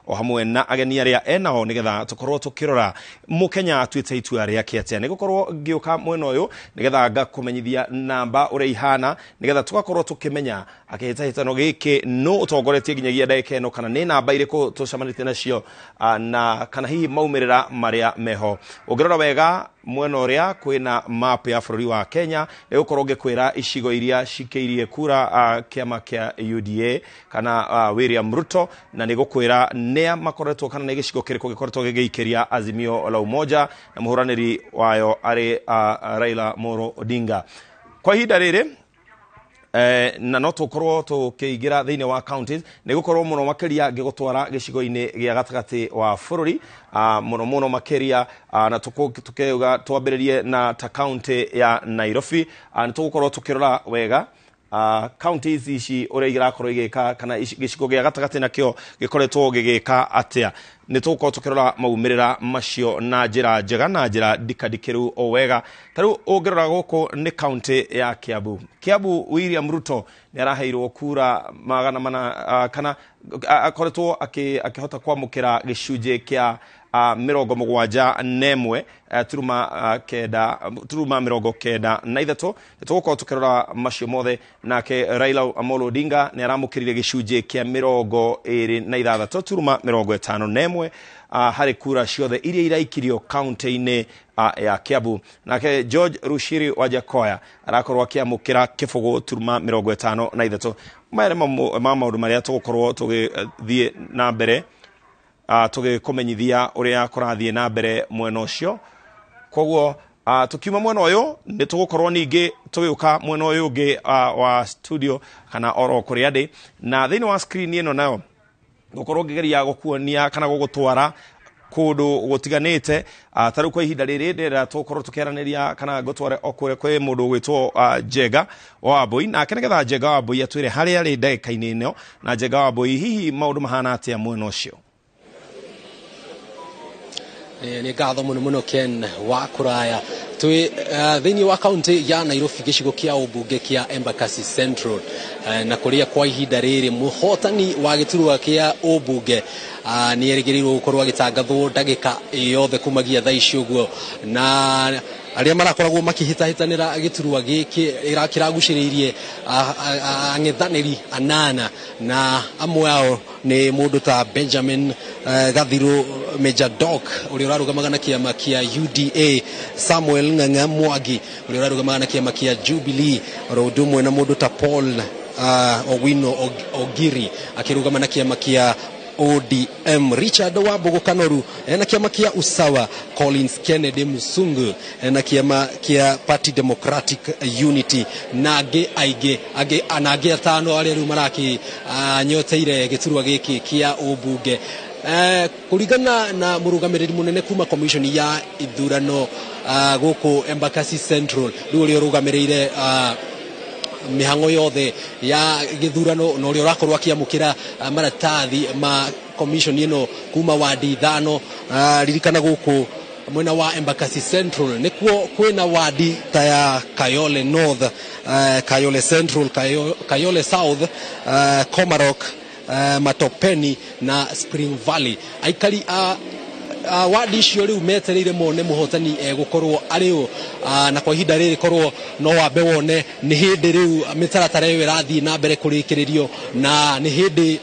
O hamwe na ageni arĩa enao, nĩgetha tũkorwo tũkĩrora Mũkenya atuĩte itua rĩake atĩa. Nĩ gũkorwo ngĩũka mwena ũyũ nĩgetha ngakũmenyithia namba ũrĩa ihana, nĩgetha tũgakorwo tũkĩmenya akĩhĩtahĩtano gĩkĩ nũ ũtongoretie nginyagia ndagĩka ĩno, kana nĩ namba irĩkũ tũcemanĩtie nacio, na kana hihi maumĩrĩra marĩa meho. Ũngĩrora wega mwena ũrĩa kwĩna map ya bũrũri wa Kenya, nĩ gũkorwo ngĩkwĩra icigo iria cikĩirie kura kĩama kĩa UDA kana William Ruto, na nĩ gũkwĩra nĩa makoretwo kana nĩ gĩcigo kĩrĩkũ gĩkoretwo gĩgĩikĩria Azimio la Umoja na mũhũranĩri wayo arĩ Raila Moro Odinga kwa ihinda rĩrĩ. Na no tũkorwo tũkĩingĩra thĩinĩ wa counties, nĩ gũkorwo mũno makĩria ngĩgũtwara gĩcigo-inĩ gĩa gatagatĩ wa bũrũri, mũno mũno makĩria, na tũkeuga twambĩrĩrie na ta county ya Nairobi. Nĩ tũgũkorwo tũkĩrora wega counties ici ũrĩa irakorwo igĩka, kana gĩcigo gĩa gatagatĩ nakĩo gĩkoretwo gĩgĩka atĩa. Nĩ tũgũkorwo tũkĩrora maumĩrĩra macio na njĩra njega na njĩra ndikandikĩru o wega. Ta rĩu ũngĩrora gũkũ nĩ county ya Kiambu. Kiambu, William Ruto nĩ araheirwo kura 400, kana akoretwo akĩhota kwamũkĩra gĩcunjĩ kĩa 71 turuma 9 turuma 93. Nĩ tũgũkorwo tũkĩrora macio mothe. Nake Raila Amolo Odinga nĩ aramũkĩrire gĩcunjĩ kĩa 26 turuma 51 harĩ kura ciothe iria iraikirio kaunti-inĩ ya Kiambu. Nake George Rushiri Wajakoya arakorwo akĩamũkĩra 0 turuma 53. Maya nĩ mamwe ma maũndũ marĩa tũgũkorwo tũgĩthiĩ na mbere tũgĩkũmenyithia ũrĩa kũrathiĩ na mbere mwena ũcio. Koguo tukiuma mwena ũyũ, nĩ tũgũkorwo ningĩ tũgĩũka mwena ũyũ ũngĩ wa studio kana oro kũrĩa ndĩ, na thĩinĩ wa screen ĩno nayo gũkorwo ngĩgeria gũkuonia kana gũgũtwara kũndũ gũtiganĩte. Ta rĩu kwa ihinda rĩrĩ ndĩrenda tũkorwo tũkĩaranĩria kana ngũtware o kũrĩa kwĩ mũndũ ũgwĩtwo Njenga wa Mbũi, nake nĩgetha Njenga wa Mbũi atwĩre harĩa arĩ ndagĩka-inĩ ĩno. Na Njenga wa Mbũi, hihi maũndũ mahana atĩa mwena ũcio? Nĩ ngatho mũno mũno, Ken wa kũraya. Twĩ thĩinĩ wa kaunti ya Nairobi, gĩcigo kĩa ũmbunge kĩa Embakasi Central, na kũrĩa kwa ihinda rĩrĩ mũhotani wa gĩturwa kĩa ũmbunge nĩ erĩgĩrĩirwo gũkorwo agĩtangathwo ndagĩka yothe kumagia thaa ici ũguo. Na arĩa marakoragwo makĩhĩtahĩtanĩra gĩturwa gĩkĩ kĩragucĩrĩirie ang'ethanĩri anana, na amwe ao nĩ mũndũ ta Benjamin Gathiru Major Doc ũrĩa ũrarũgamaga na kĩama kĩa UDA, Samuel Ng'ang'a Mwangi ũrĩa ũrarũgamaga na kĩama kĩa Jubilee, oro ũndũ ũmwe na mũndũ ta Paul Owino Ogiri akĩrũgama na kĩama kĩa ODM, Richard Wambugu Kanoru ena kĩama kĩa Usawa, Collins Kennedy Musungu ena kĩama kĩa Party Democratic Unity, na angĩ aingĩ angĩ na angĩ atano arĩa rĩu maraki nyoteire gĩturwa gĩkĩ kĩa ũmbunge. Kũringana na mũrũgamĩrĩri mũnene kuma commission ya ithurano gũkũ Embakasi Central, rĩu ũrĩa ũrũgamĩrĩire mĩhang'o yothe ya gĩthurano na ũrĩa ũrakorwo akĩamũkĩra maratathi ma commission ĩno kuma wadi ithano, ririkana gũkũ mwena wa Embakasi Central nĩkuo kwĩna wadi ta ya Kayole North, Kayole Central, Kayole South, Komarok, Matopeni na Spring Valley. Aikari a wadi icio rĩu metereire mone mũhotani egũkorwo arĩ ũ, na kwa ihinda rĩrĩ korwo no wambe wone nĩ hĩndĩ rĩu mĩtaratara ĩyo ĩrathiĩ na mbere kũrĩkĩrĩrio, na nĩ hĩndĩ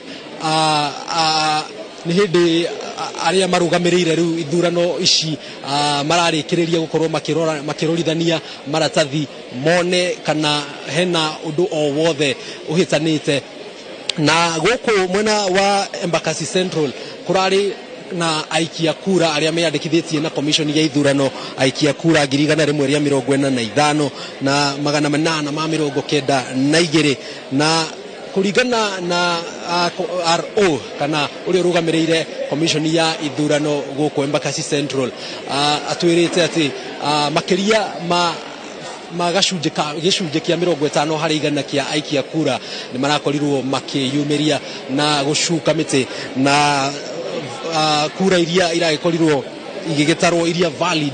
nĩ hĩndĩ arĩa marũgamĩrĩire rĩu ithurano ici mararĩkĩrĩria gũkorwo makĩrora makĩrorithania maratathi mone kana hena ũndũ o wothe ũhĩtanĩte. Na gũkũ mwena wa Embakasi Central kũrarĩ na aikia kura arĩa meyandĩkithĩtie na commission ya ithurano aikia kura 145,892, na kũringana na RO kana ũrĩa ũrũgamĩrĩire commission ya ithurano gũkũ Embakasi Central, atwĩrĩte atĩ makĩria ma gacunjĩ ka gĩcunjĩ kĩa 50% kĩa aikia kura nĩ marakorirwo makĩyumĩria na gũcuka mĩtĩ, na kura iria iragĩkorirwo igĩgĩtarwo iria valid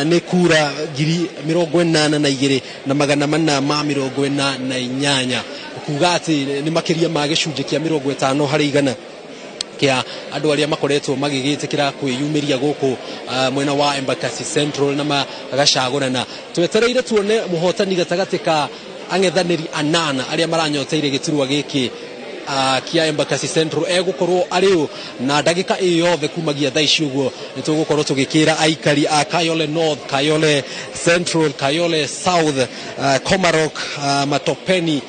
nĩ kura 82,448, kuga atĩ nĩ makĩria ma gĩcunjĩ kĩa 50% Kia andũ arĩa makoretwo magĩgĩtĩkĩra kwĩyumĩria gũkũ mwena wa Embakasi Central na magacagũrana. Twetereire tuone mũhotani gatagatĩ ka ang'ethanĩri anana arĩa maranyoteire gĩturwa gĩkĩ kia Embakasi Central egũkorwo arĩ ũ, na ndagĩka ĩ yothe kumagia thaa ici ũguo nĩ tũgũkorwo tũgĩkĩra aikari a Kayole North, Kayole Central, Kayole South, Komarok, Matopeni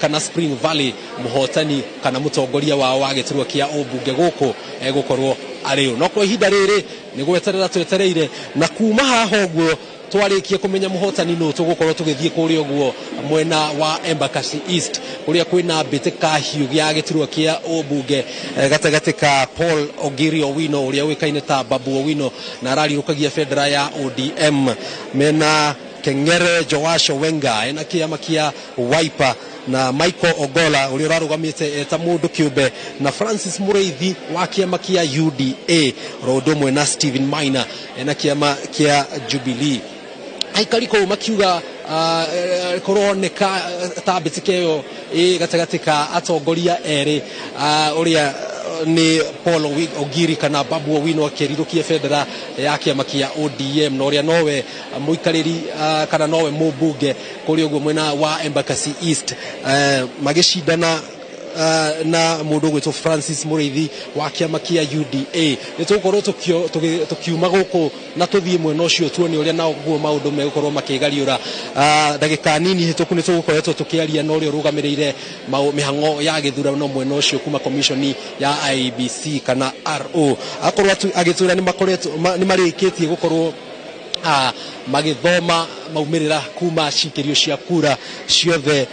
kana Spring Valley mũhotani kana mũtongoria wao wa gĩturwa kĩa ũmbunge gũkũ egũkorwo arĩ ũ. No kwa ihinda rĩrĩ nĩ gweterera twetereire, na kuma haha ũguo twarikie kumenya muhotani no tugukorwo tugithie kuria uguo mwena wa Embakasi East kuria kwina mbĩtĩka hiũ ya gĩturwa kĩa ũmbunge gatagatĩ ka Paul Ogiri Owino ũrĩa ũĩkaine ta Babu Owino na arariũkagia bendera ya ODM, mena Kengere Joash Wenga ena kĩama kĩa Wiper na Michael Ogola ũrĩa ũrarũgamĩte eta mũndũ kĩũmbe na Francis Mũrĩithi wa kĩama kĩa UDA oro ũndũ ũmwe na Stephen Maina ena kĩama kĩa Jubilee. Aikari kũu makiuga kũroneka ta mbĩtĩka ĩyo ĩ gatagatĩ ka atongoria erĩ, ũrĩa nĩ Paul Ogiri kana Babu Owino akĩrirũkia bendera ya kĩama kĩa ODM na ũrĩa nowe mũikarĩri kana nowe mũmbunge kũrĩa ũguo mwena wa Embakasi East, magĩcindana na mũndũ ũgwĩtwo Francis Mũrĩithi wa kĩama kĩa UDA. Nĩ tũgũkorwo tũkiuma gũkũ na tũthiĩ mwena ũcio tuone ũrĩa naguo maũndũ megũkorwo makĩgariũra. Ndagĩka nini hĩtũku nĩ tũgũkoretwo tũkĩaria na ũrĩa ũrũgamĩrĩire mĩhang'o ya gĩthurano mwena ũcio kuma commission ya IEBC kana RO, akorwo agĩtwĩra nĩ marĩkĩtie gũkorwo magĩthoma maumĩrĩra kuma cikĩrio cia kura ciothe,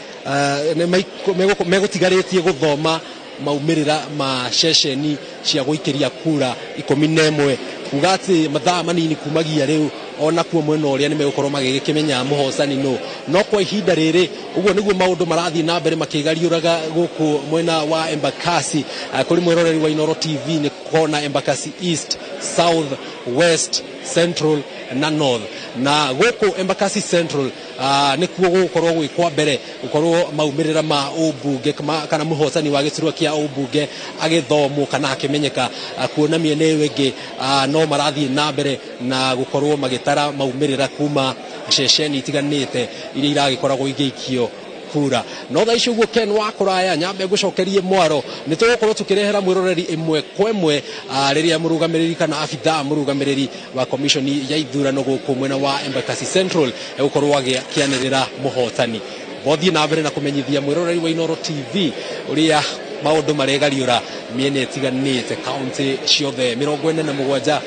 megũtigarĩtie gũthoma maumĩrĩra ma ceceni cia gũikĩria kura 11, kuga atĩ mathaa manini kumagia rĩu ona kuo mwena ũrĩa nĩ megũkorwo magĩgĩkĩmenya mũhocani nũ. No kwa ihinda rĩrĩ ũguo nĩguo maũndũ marathiĩ na mbere makĩgariũraga gũkũ mwena wa Embakasi. Kũrĩ mwĩroreri wa Inooro TV nĩ kona Embakasi East, South, West, Central na North, na gũkũ Embakasi Central nĩkuo gũgũkorwo gwĩ kwa mbere gũkorwo maumĩrĩra ma ũmbunge kana mũhotani wa gĩturwa kĩa ũmbunge agĩthomwo kana akĩmenyeka, kuona mĩena ĩyo ĩngĩ no marathiĩ na mbere na gũkorwo magĩtara maumĩrĩra kuma ceceni itiganĩte iria iragĩkoragwo igĩikio kura. No thaa ici ũguo Ken wa kũraya nyambe ngũcokerie mwaro, nĩ tũgũkorwo tũkĩrehera mwĩroreri ĩmwe kwa ĩmwe rĩrĩa mũrũgamĩrĩri kana abithaa mũrũgamĩrĩri wa commission ya ithurano gũkũ mwena wa Embakasi Central egũkorwo akĩanĩrĩra mũhotani. Gothiĩ na mbere na kũmenyithia mwĩroreri wa Inooro TV ũrĩa maũndũ maregariũra mĩena ĩtiganĩte kaunti ciothe 47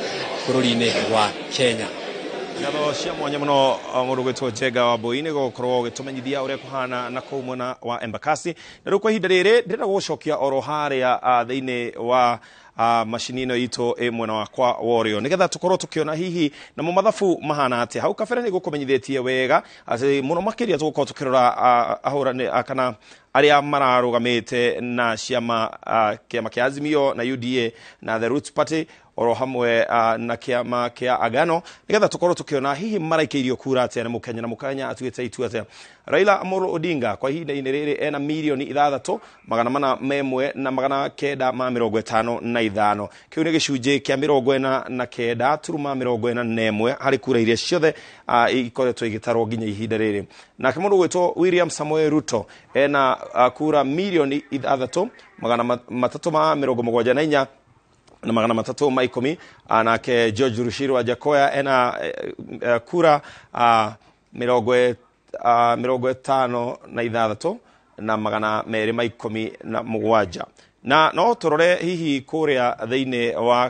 bũrũri-inĩ wa Kenya. Ngatho cia mwanya mũno mũndũ gwĩtwo Njenga wa Mbui nĩ gũkorwo ũgĩtũmenyithia ũrĩa kũhana na kũu mwena wa Embakasi. Na rĩu kwa ihinda rĩrĩ ndĩrenda gũgũcokia oro harĩa thĩinĩ wa macini ĩno itũ ĩ mwena wakwa wa ũrĩo nĩgetha tũkorwo tũkĩona hihi namo mathabu mahana atĩa. Hau kabere nĩ gũkũmenyithĩtie wega atĩ mũno makĩria tũgũkorwo tũkĩrora ahũrani kana arĩa mararũgamĩte na ciama, kĩama kĩa Azimio na UDA na The Roots Party oro hamwe na kĩama kĩa Agano, nĩgetha tũkorwo tũkĩona hihi maraikĩirio kura atĩa nĩ mũkenya na mũkenya atuĩte itua atĩa. Raila Amolo Odinga kwa ihinda-inĩ rĩrĩ ena 6,401,955, kĩu nĩ gĩcunjĩ kĩa 49.41 harĩ kura iria ciothe ikoretwo igĩtarwo nginya ihinda rĩrĩ. Nake mũndũ ũgwĩtwo William Samoei Ruto ena kura 6,374,310. Nake George Rushiro wa Jakoya ena kura 56,217. Na no tũrore hihi kũrĩa thĩinĩ wa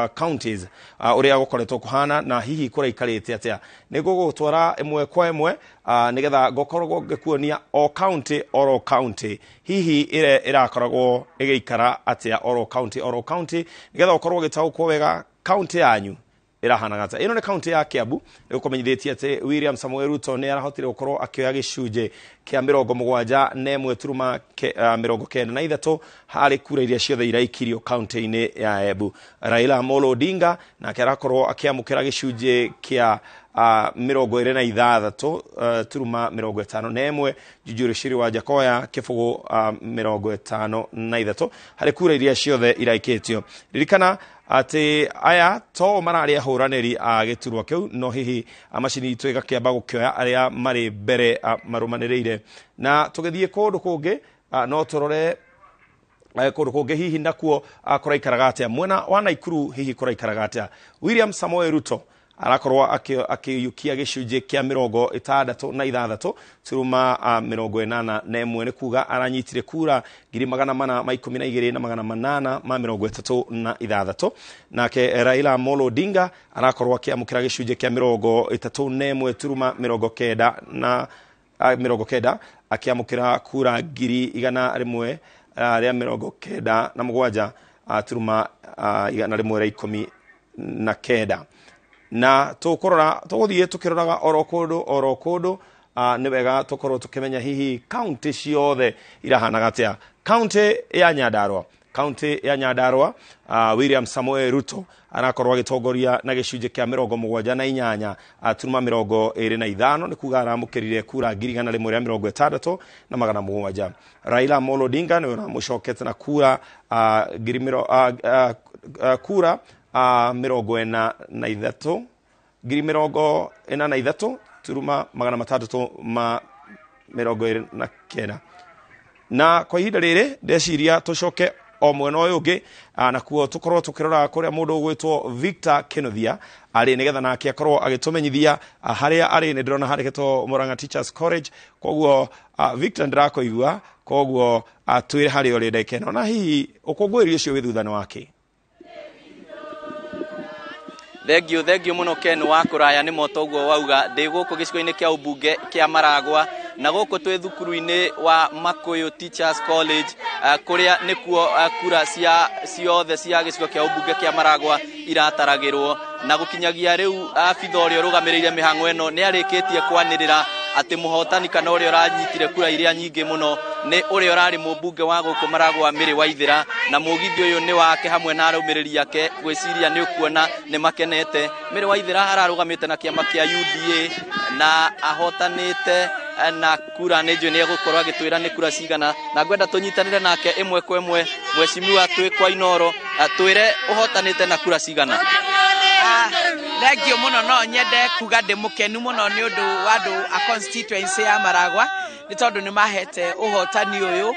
counties ũrĩa gũkoretwo kũhana na hihi kũraikarĩte atĩa. Nĩ ngũgũtwara ĩmwe kwa ĩmwe nĩgetha ngũkorwo ngĩkuonia o county oro county hihi ĩrĩa ĩrakoragwo ĩgĩikara atĩa oro county oro county, nĩgetha ũkorwo ũgĩtaũkwo wega county yanyu ĩrahanaga atĩa. Ĩno nĩ county ya Kiambu, nĩgũkũmenyithĩtie atĩ William Samoei Ruto nĩ arahotire gũkorwo akĩoya gĩcunjĩ kĩa 71.93 harĩ kura iria ciothe iraikirio county-inĩ ya Embu. Raila Amolo Odinga nake arakorwo akĩamũkĩra gĩcunjĩ kĩa 26 turuma 51 Njujuri wa Jakoya kĩbũgũ 53 harĩ kura iria ciothe iraikĩtio. Ririkana atĩ aya to mararĩ ahũranĩri a gĩturwa kĩu, no hihi macini itũ ĩgakĩamba gũkĩoya arĩa marĩ mbere marũmanĩrĩire. Na tũgĩthiĩ kũndũ kũngĩ, no tũrore kũndũ kũngĩ hihi nakuo kũraikaraga atĩa. Mwena wa Naikuru hihi kũraikaraga atĩa? William Samoei Ruto arakorwo akĩiyũkia gĩcunjĩ kĩa 66 turuma 81, nĩ kuga aranyitire kura 412 na 836. Nake Raila Amolo Odinga arakorwo akĩamũkĩra gĩcunjĩ kĩa 31 turuma 90 akĩamũkĩra kura 197 turuma 119. Na tũkũrora tũgũthiĩ tũkĩroraga oro kũndũ oro kũndũ, nĩ wega tũkorwo tũkĩmenya hihi kaunti ciothe irahanaga atĩa. Kaunti ya Nyandarua, kaunti ya Nyandarua, William Samoei Ruto arakorwo agĩtongoria na gĩcunjĩ kĩa 78 turuma 25, nĩ kuga aramũkĩrire kura 160 na 700. Raila Amolo Odinga nĩwe ũramũcokete na kura kura 43 43 turuma 629. Na kwa ihinda rĩrĩ ndeciria tũcoke o mwena ũyũ ũngĩ, nakuo tũkorwo tũkĩrora kũrĩa mũndũ ũgwĩtwo Victor Kinuthia arĩ, nĩgetha nake akorwo agĩtũmenyithia harĩa arĩ. Nĩ ndĩrona handĩkĩtwo Murang'a Teachers College, koguo Victor ndĩrakũigua, koguo twĩre harĩa ũrĩ ndagĩka ĩno, na hihi ũkũngũĩri ũcio wĩ thutha nĩ wake. Thengio, thengio muno Ken wa kũraya nĩ moto ũguo wauga. Ndĩ gũkũ gĩcigo-inĩ kĩa ũmbunge kĩa Maragwa, na gũkũ twĩ thukuru-inĩ wa Makuyu Teachers College, kũrĩa nĩkuo kura cia ciothe cia gĩcigo kĩa ũmbunge kĩa Maragwa irataragĩrwo. Na gũkinyagia rĩu abitha ũrĩa ũrũgamĩrĩire mĩhang'o ĩno nĩ arĩkĩtie kwanĩrĩra atĩ mũhotani kana ũrĩa ũranyitire kura iria nyingĩ mũno nĩ ũrĩa ũrarĩ mũmbunge wa gũkũ Maragwa Mary Waithera, na mũgithi ũyũ nĩ wake hamwe na arũmĩrĩri ake. Gwĩciria nĩ ũkuona nĩ makenete. Mary Waithera ararũgamĩte na kĩama kĩa UDA na ahotanĩte na kura nĩ njũĩ nĩ egũkorwo agĩtwĩra nĩ kura cigana, na ngwenda tũnyitanĩre nake ĩmwe kwa ĩmwe. Mheshimiwa, twĩ kwa Inoro, twĩre ũhotanĩte na kura cigana. Thengio mũno. No nyende kuga ndĩ mũkenu mũno nĩ ũndũ wa andũ a constituency ya Maragwa, nĩ tondũ nĩ mahete ũhotani ũyũ,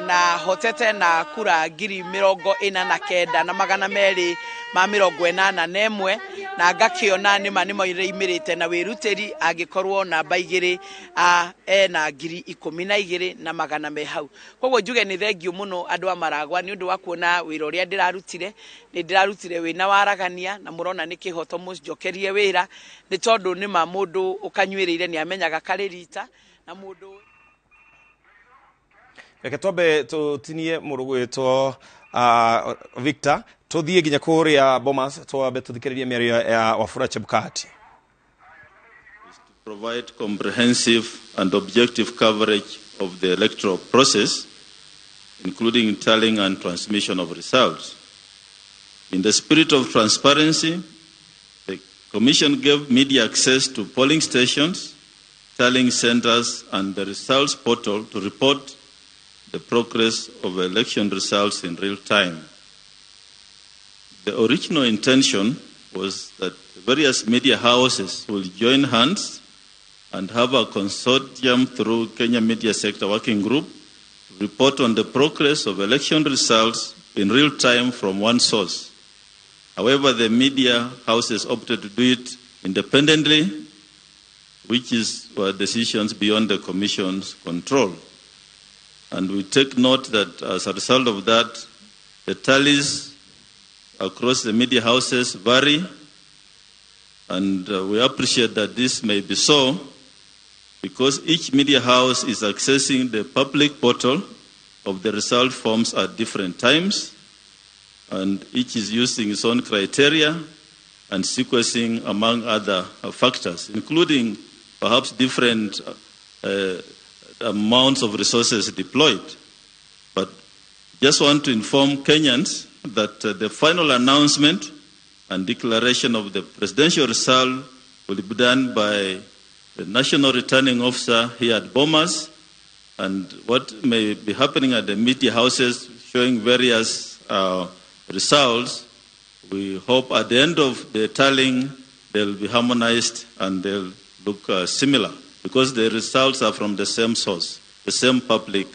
na hotete na kura 49,281, na ngakĩona nĩma nĩ maimĩrĩte na wĩrutĩri. Angĩkorwo namba 2 ena 12,400 me hau. Koguo njuge nĩ thengio mũno andũ a Maragwa nĩ ũndũ wa kuona wĩra ũrĩa ndĩrarutire, nĩ ndĩrarutire wĩna waragania, na mũrona nĩ kĩhoto mũnjokerie wĩra, nĩ tondũ nĩma mũndũ ũkanyuĩrĩire nĩ amenyaga karĩ rita na mũndũ. Reke twambe tũtinie mũndũ gwĩtwo Victor, tũthiĩ nginya kũrĩa Bomas, twambe tũthikĩrĩrie mĩario ya Wafula Chebukati. Provide comprehensive and objective coverage of the electoral process, including tallying and transmission of results. In the spirit of transparency, the Commission gave media access to polling stations, tallying centers, and the results portal to report the progress of election results in real time. The original intention was that various media houses will join hands and have a consortium through Kenya Media Sector Working Group to report on the progress of election results in real time from one source. However, the media houses opted to do it independently, which is decisions beyond the Commission's control. And we take note that as a result of that, the tallies across the media houses vary, and we appreciate that this may be so because each media house is accessing the public portal of the result forms at different times, and each is using its own criteria and sequencing among other factors, including perhaps different amounts of resources deployed. But just want to inform Kenyans that the final announcement and declaration of the presidential result will be done by the National Returning Officer here at Bomas, and what may be happening at the media houses showing various results, we hope at the end of the tallying they'll be harmonized and they'll look similar, because the results are from the same source, the same public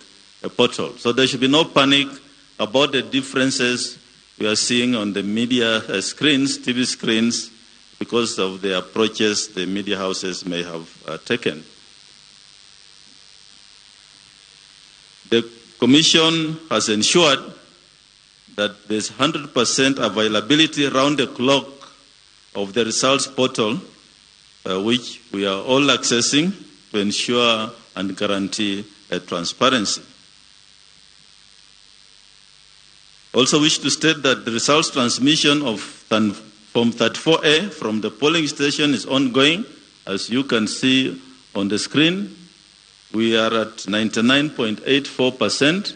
portal. So there should be no panic about the differences we are seeing on the media screens, TV screens, because of the approaches the media houses may have taken. The Commission has ensured that there's 100% availability round the clock of the results portal, which we are all accessing to ensure and guarantee transparency. Also wish to state that the results transmission of Form 34A from the polling station is ongoing. As you can see on the screen, we are at 99.84%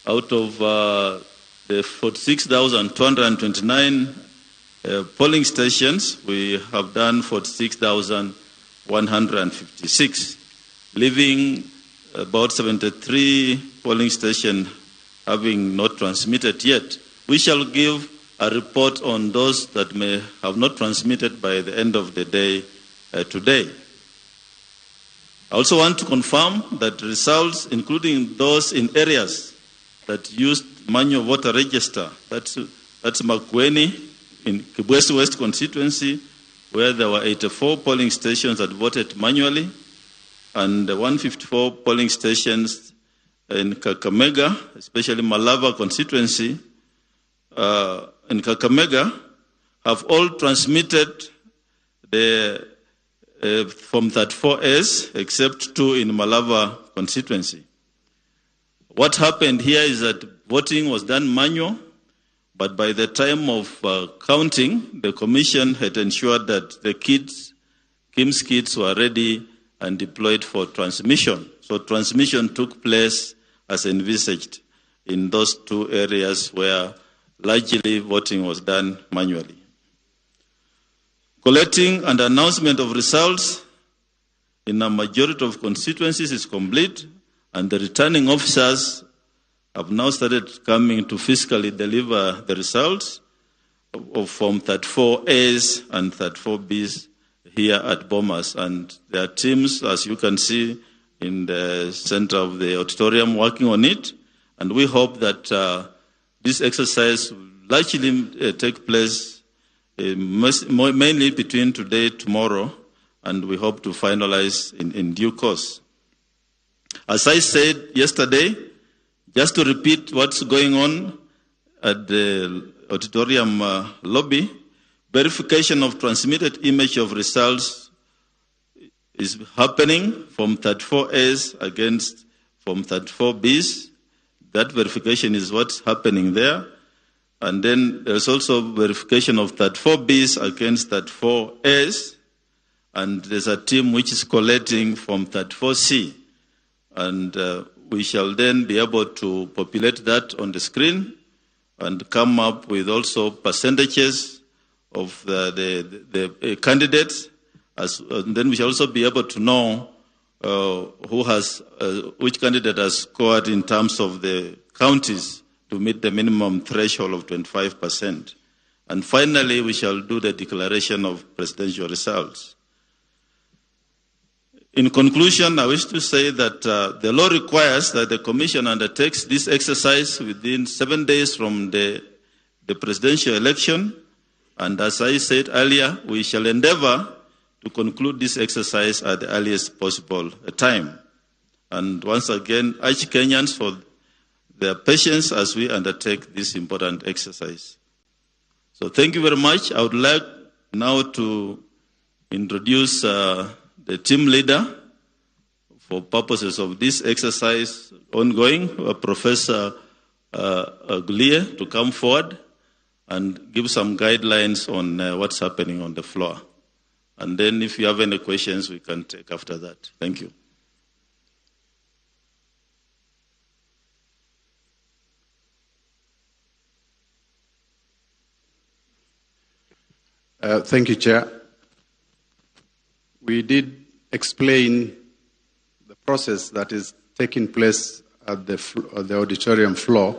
out of the 46,229 polling stations. We have done 46,156, leaving about 73 polling stations having not transmitted yet. We shall give a report on those that may have not transmitted by the end of the day today. I also want to confirm that results, including those in areas that used manual voter register, that's Makueni in Kibwezi West constituency, where there were 84 polling stations that voted manually, and 154 polling stations in Kakamega, especially Malava constituency, in Kakamega, have all transmitted the Form 34S, except 2 in Malava constituency. What happened here is that voting was done manual, but by the time of counting, the Commission had ensured that the kits, KIMS kits, were ready and deployed for transmission. So transmission took place as envisaged in those 2 areas where largely voting was done manually. Collecting and announcement of results in a majority of constituencies is complete, and the returning officers have now started coming to physically deliver the results of Form 34As and 34Bs here at Bomas. And there are teams, as you can see, in the center of the auditorium working on it. And we hope that this exercise will largely take place mainly between today and tomorrow, and we hope to finalize in due course. As I said yesterday, just to repeat what's going on at the auditorium lobby, verification of transmitted image of results is happening from 34As against from 34Bs. That verification is what's happening there. And then there's also verification of 34Bs against 34As. And there's a team which is collating from 34C. And we shall then be able to populate that on the screen and come up with also percentages of the candidates. And then we shall also be able to know who has, which candidate has scored in terms of the counties to meet the minimum threshold of 25%. And finally, we shall do the declaration of presidential results. In conclusion, I wish to say that the law requires that the Commission undertakes this exercise within 7 days from the presidential election. And as I said earlier, we shall endeavor to conclude this exercise at the earliest possible time. And once again, urge Kenyans for their patience as we undertake this important exercise. So thank you very much. I would like now to introduce the team leader for purposes of this exercise ongoing, Professor Gulie, to come forward and give some guidelines on what's happening on the floor. And then if you have any questions, we can take after that. Thank you. Thank you, Chair. we did explain the process that is taking place at the auditorium floor,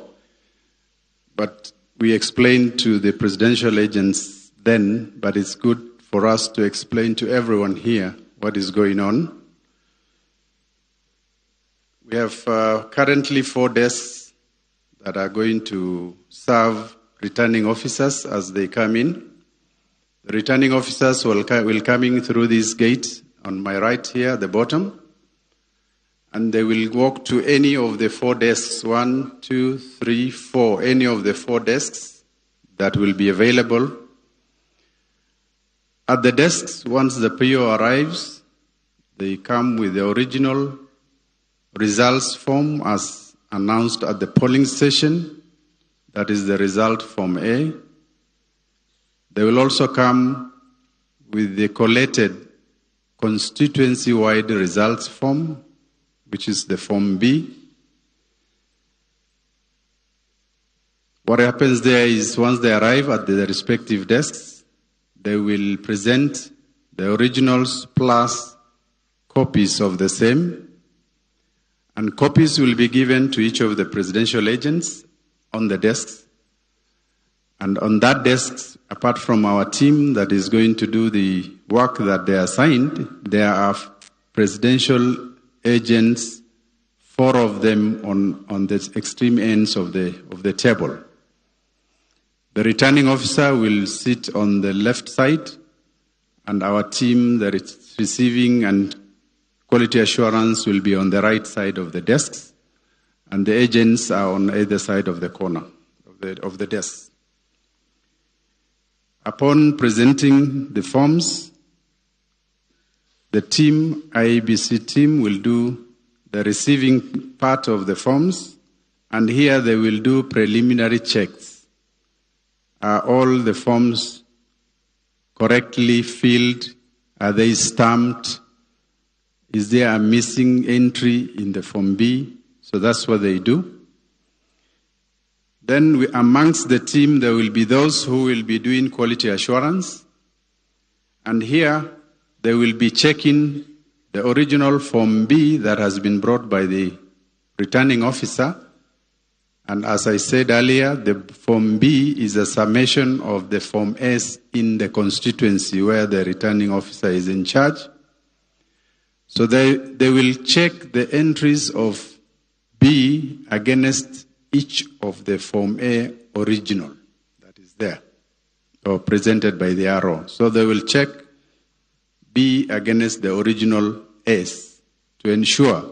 but we explained to the presidential agents then, but it's good for us to explain to everyone here what is going on. We have currently 4 desks that are going to serve returning officers as they come in. The returning officers will come in through this gate on my right here at the bottom, and they will walk to any of the 4 desks, 1, 2, 3, 4, any of the 4 desks that will be available. At the desks, once the PO arrives, they come with the original results form as announced at the polling station. That is the result form A. They will also come with the collated constituency-wide results form, which is the form B. What happens there is once they arrive at the respective desks, they will present the originals plus copies of the same, and copies will be given to each of the presidential agents on the desks. And on that desk, apart from our team that is going to do the work that they assigned, there are presidential agents, 4 of them on the extreme ends of the table. The returning officer will sit on the left side, and our team that is receiving and quality assurance will be on the right side of the desks, and the agents are on either side of the corner of the desks. Upon presenting the forms, the team, IEBC team, will do the receiving part of the forms, and here they will do preliminary checks. Are all the forms correctly filled? Are they stamped? Is there a missing entry in the Form B? So that's what they do. Then amongst the team, there will be those who will be doing quality assurance. And here, they will be checking the original Form B that has been brought by the returning officer. And as I said earlier, the Form B is a summation of the Form S in the constituency where the returning officer is in charge. So they will check the entries of B against each of the Form A original that is there or presented by the RO. So they will check B against the original S to ensure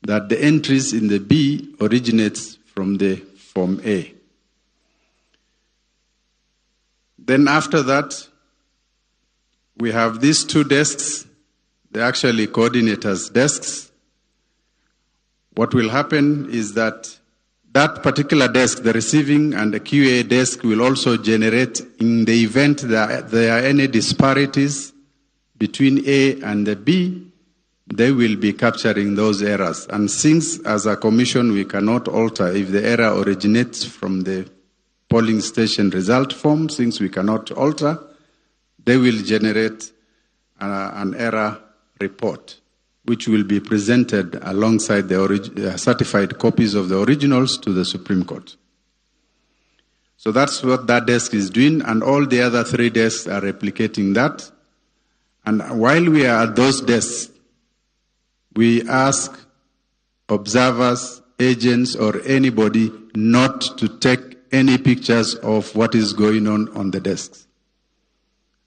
that the entries in the B originates from the Form A. Then after that, we have these 2 desks. They're actually coordinators' desks. What will happen is that that particular desk, the receiving and the QA desk, will also generate, in the event that there are any disparities between A and the B, they will be capturing those errors. And since as a commission we cannot alter if the error originates from the polling station result form, since we cannot alter, they will generate an error report, which will be presented alongside the certified copies of the originals to the Supreme Court. So that's what that desk is doing, and all the other 3 desks are replicating that. And while we are at those desks, we ask observers, agents, or anybody not to take any pictures of what is going on the desks.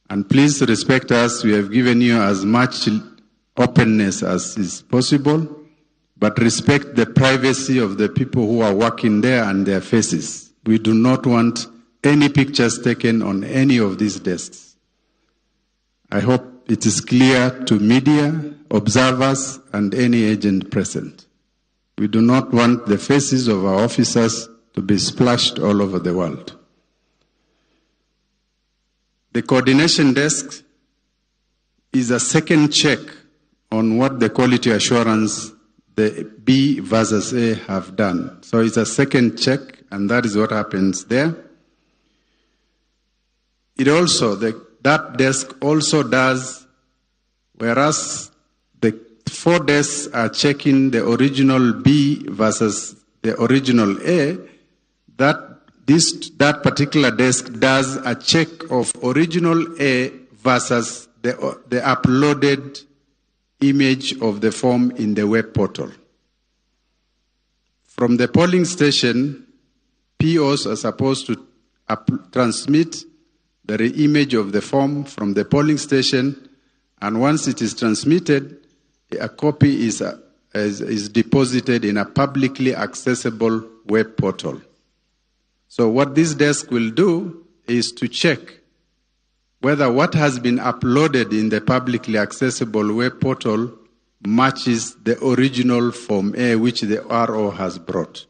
And please respect us. We have given you as much openness as is possible, but respect the privacy of the people who are working there and their faces. We do not want any pictures taken on any of these desks. I hope it is clear to media, observers, and any agent present. We do not want the faces of our officers to be splashed all over the world. The coordination desk is a second check on what the quality assurance, the B versus A, have done. So it's a second check, and that is what happens there. It also, that desk also does Whereas the 4 desks are checking the original B versus the original A, that particular desk does a check of original A versus the uploaded image of the form in the web portal. From the polling station, POs are supposed to transmit the image of the form from the polling station, and once it is transmitted, a copy is deposited in a publicly accessible web portal. So what this desk will do is to check whether what has been uploaded in the publicly accessible web portal matches the original Form A which the RO has brought.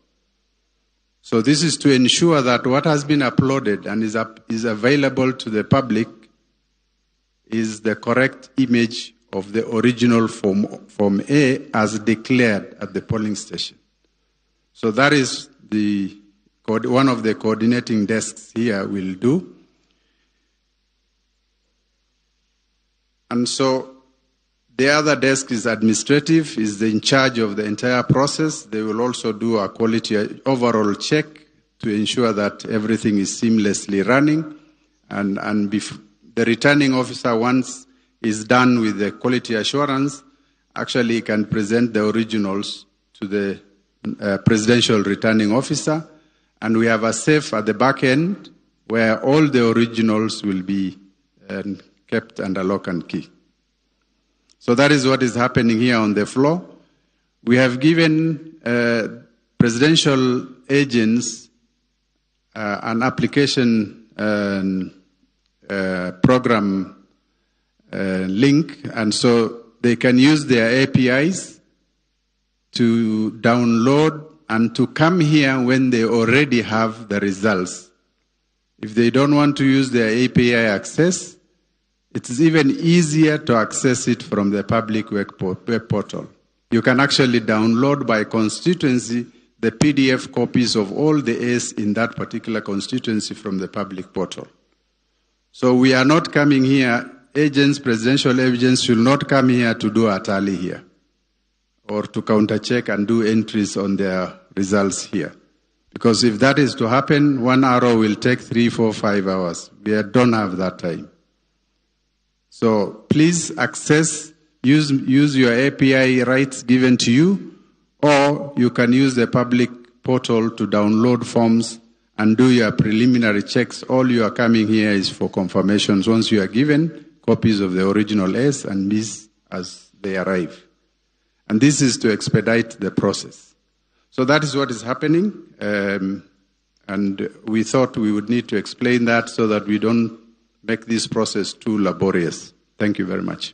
So this is to ensure that what has been uploaded and is available to the public is the correct image of the original Form A as declared at the polling station. So that is the one of the coordinating desks here will do. And so the other desk is administrative, is in charge of the entire process. They will also do a quality overall check to ensure that everything is seamlessly running. And the returning officer, once is done with the quality assurance, actually can present the originals to the presidential returning officer. And we have a safe at the back end where all the originals will be kept under lock and key. So that is what is happening here on the floor. We have given presidential agents an application program link, and so they can use their APIs to download and to come here when they already have the results. If they don't want to use their API access, it is even easier to access it from the public web portal. You can actually download by constituency the PDF copies of all the A's in that particular constituency from the public portal. So we are not coming here, agents, presidential agents should not come here to do a tally here or to counter-check and do entries on their results here. Because if that is to happen, 1 hour will take 3, 4, 5 hours. We don't have that time. So please access, use your API rights given to you, or you can use the public portal to download forms and do your preliminary checks. All you are coming here is for confirmations once you are given copies of the original S and Bs as they arrive. And this is to expedite the process. So that is what is happening. And we thought we would need to explain that so that we don't make this process too laborious. Thank you very much.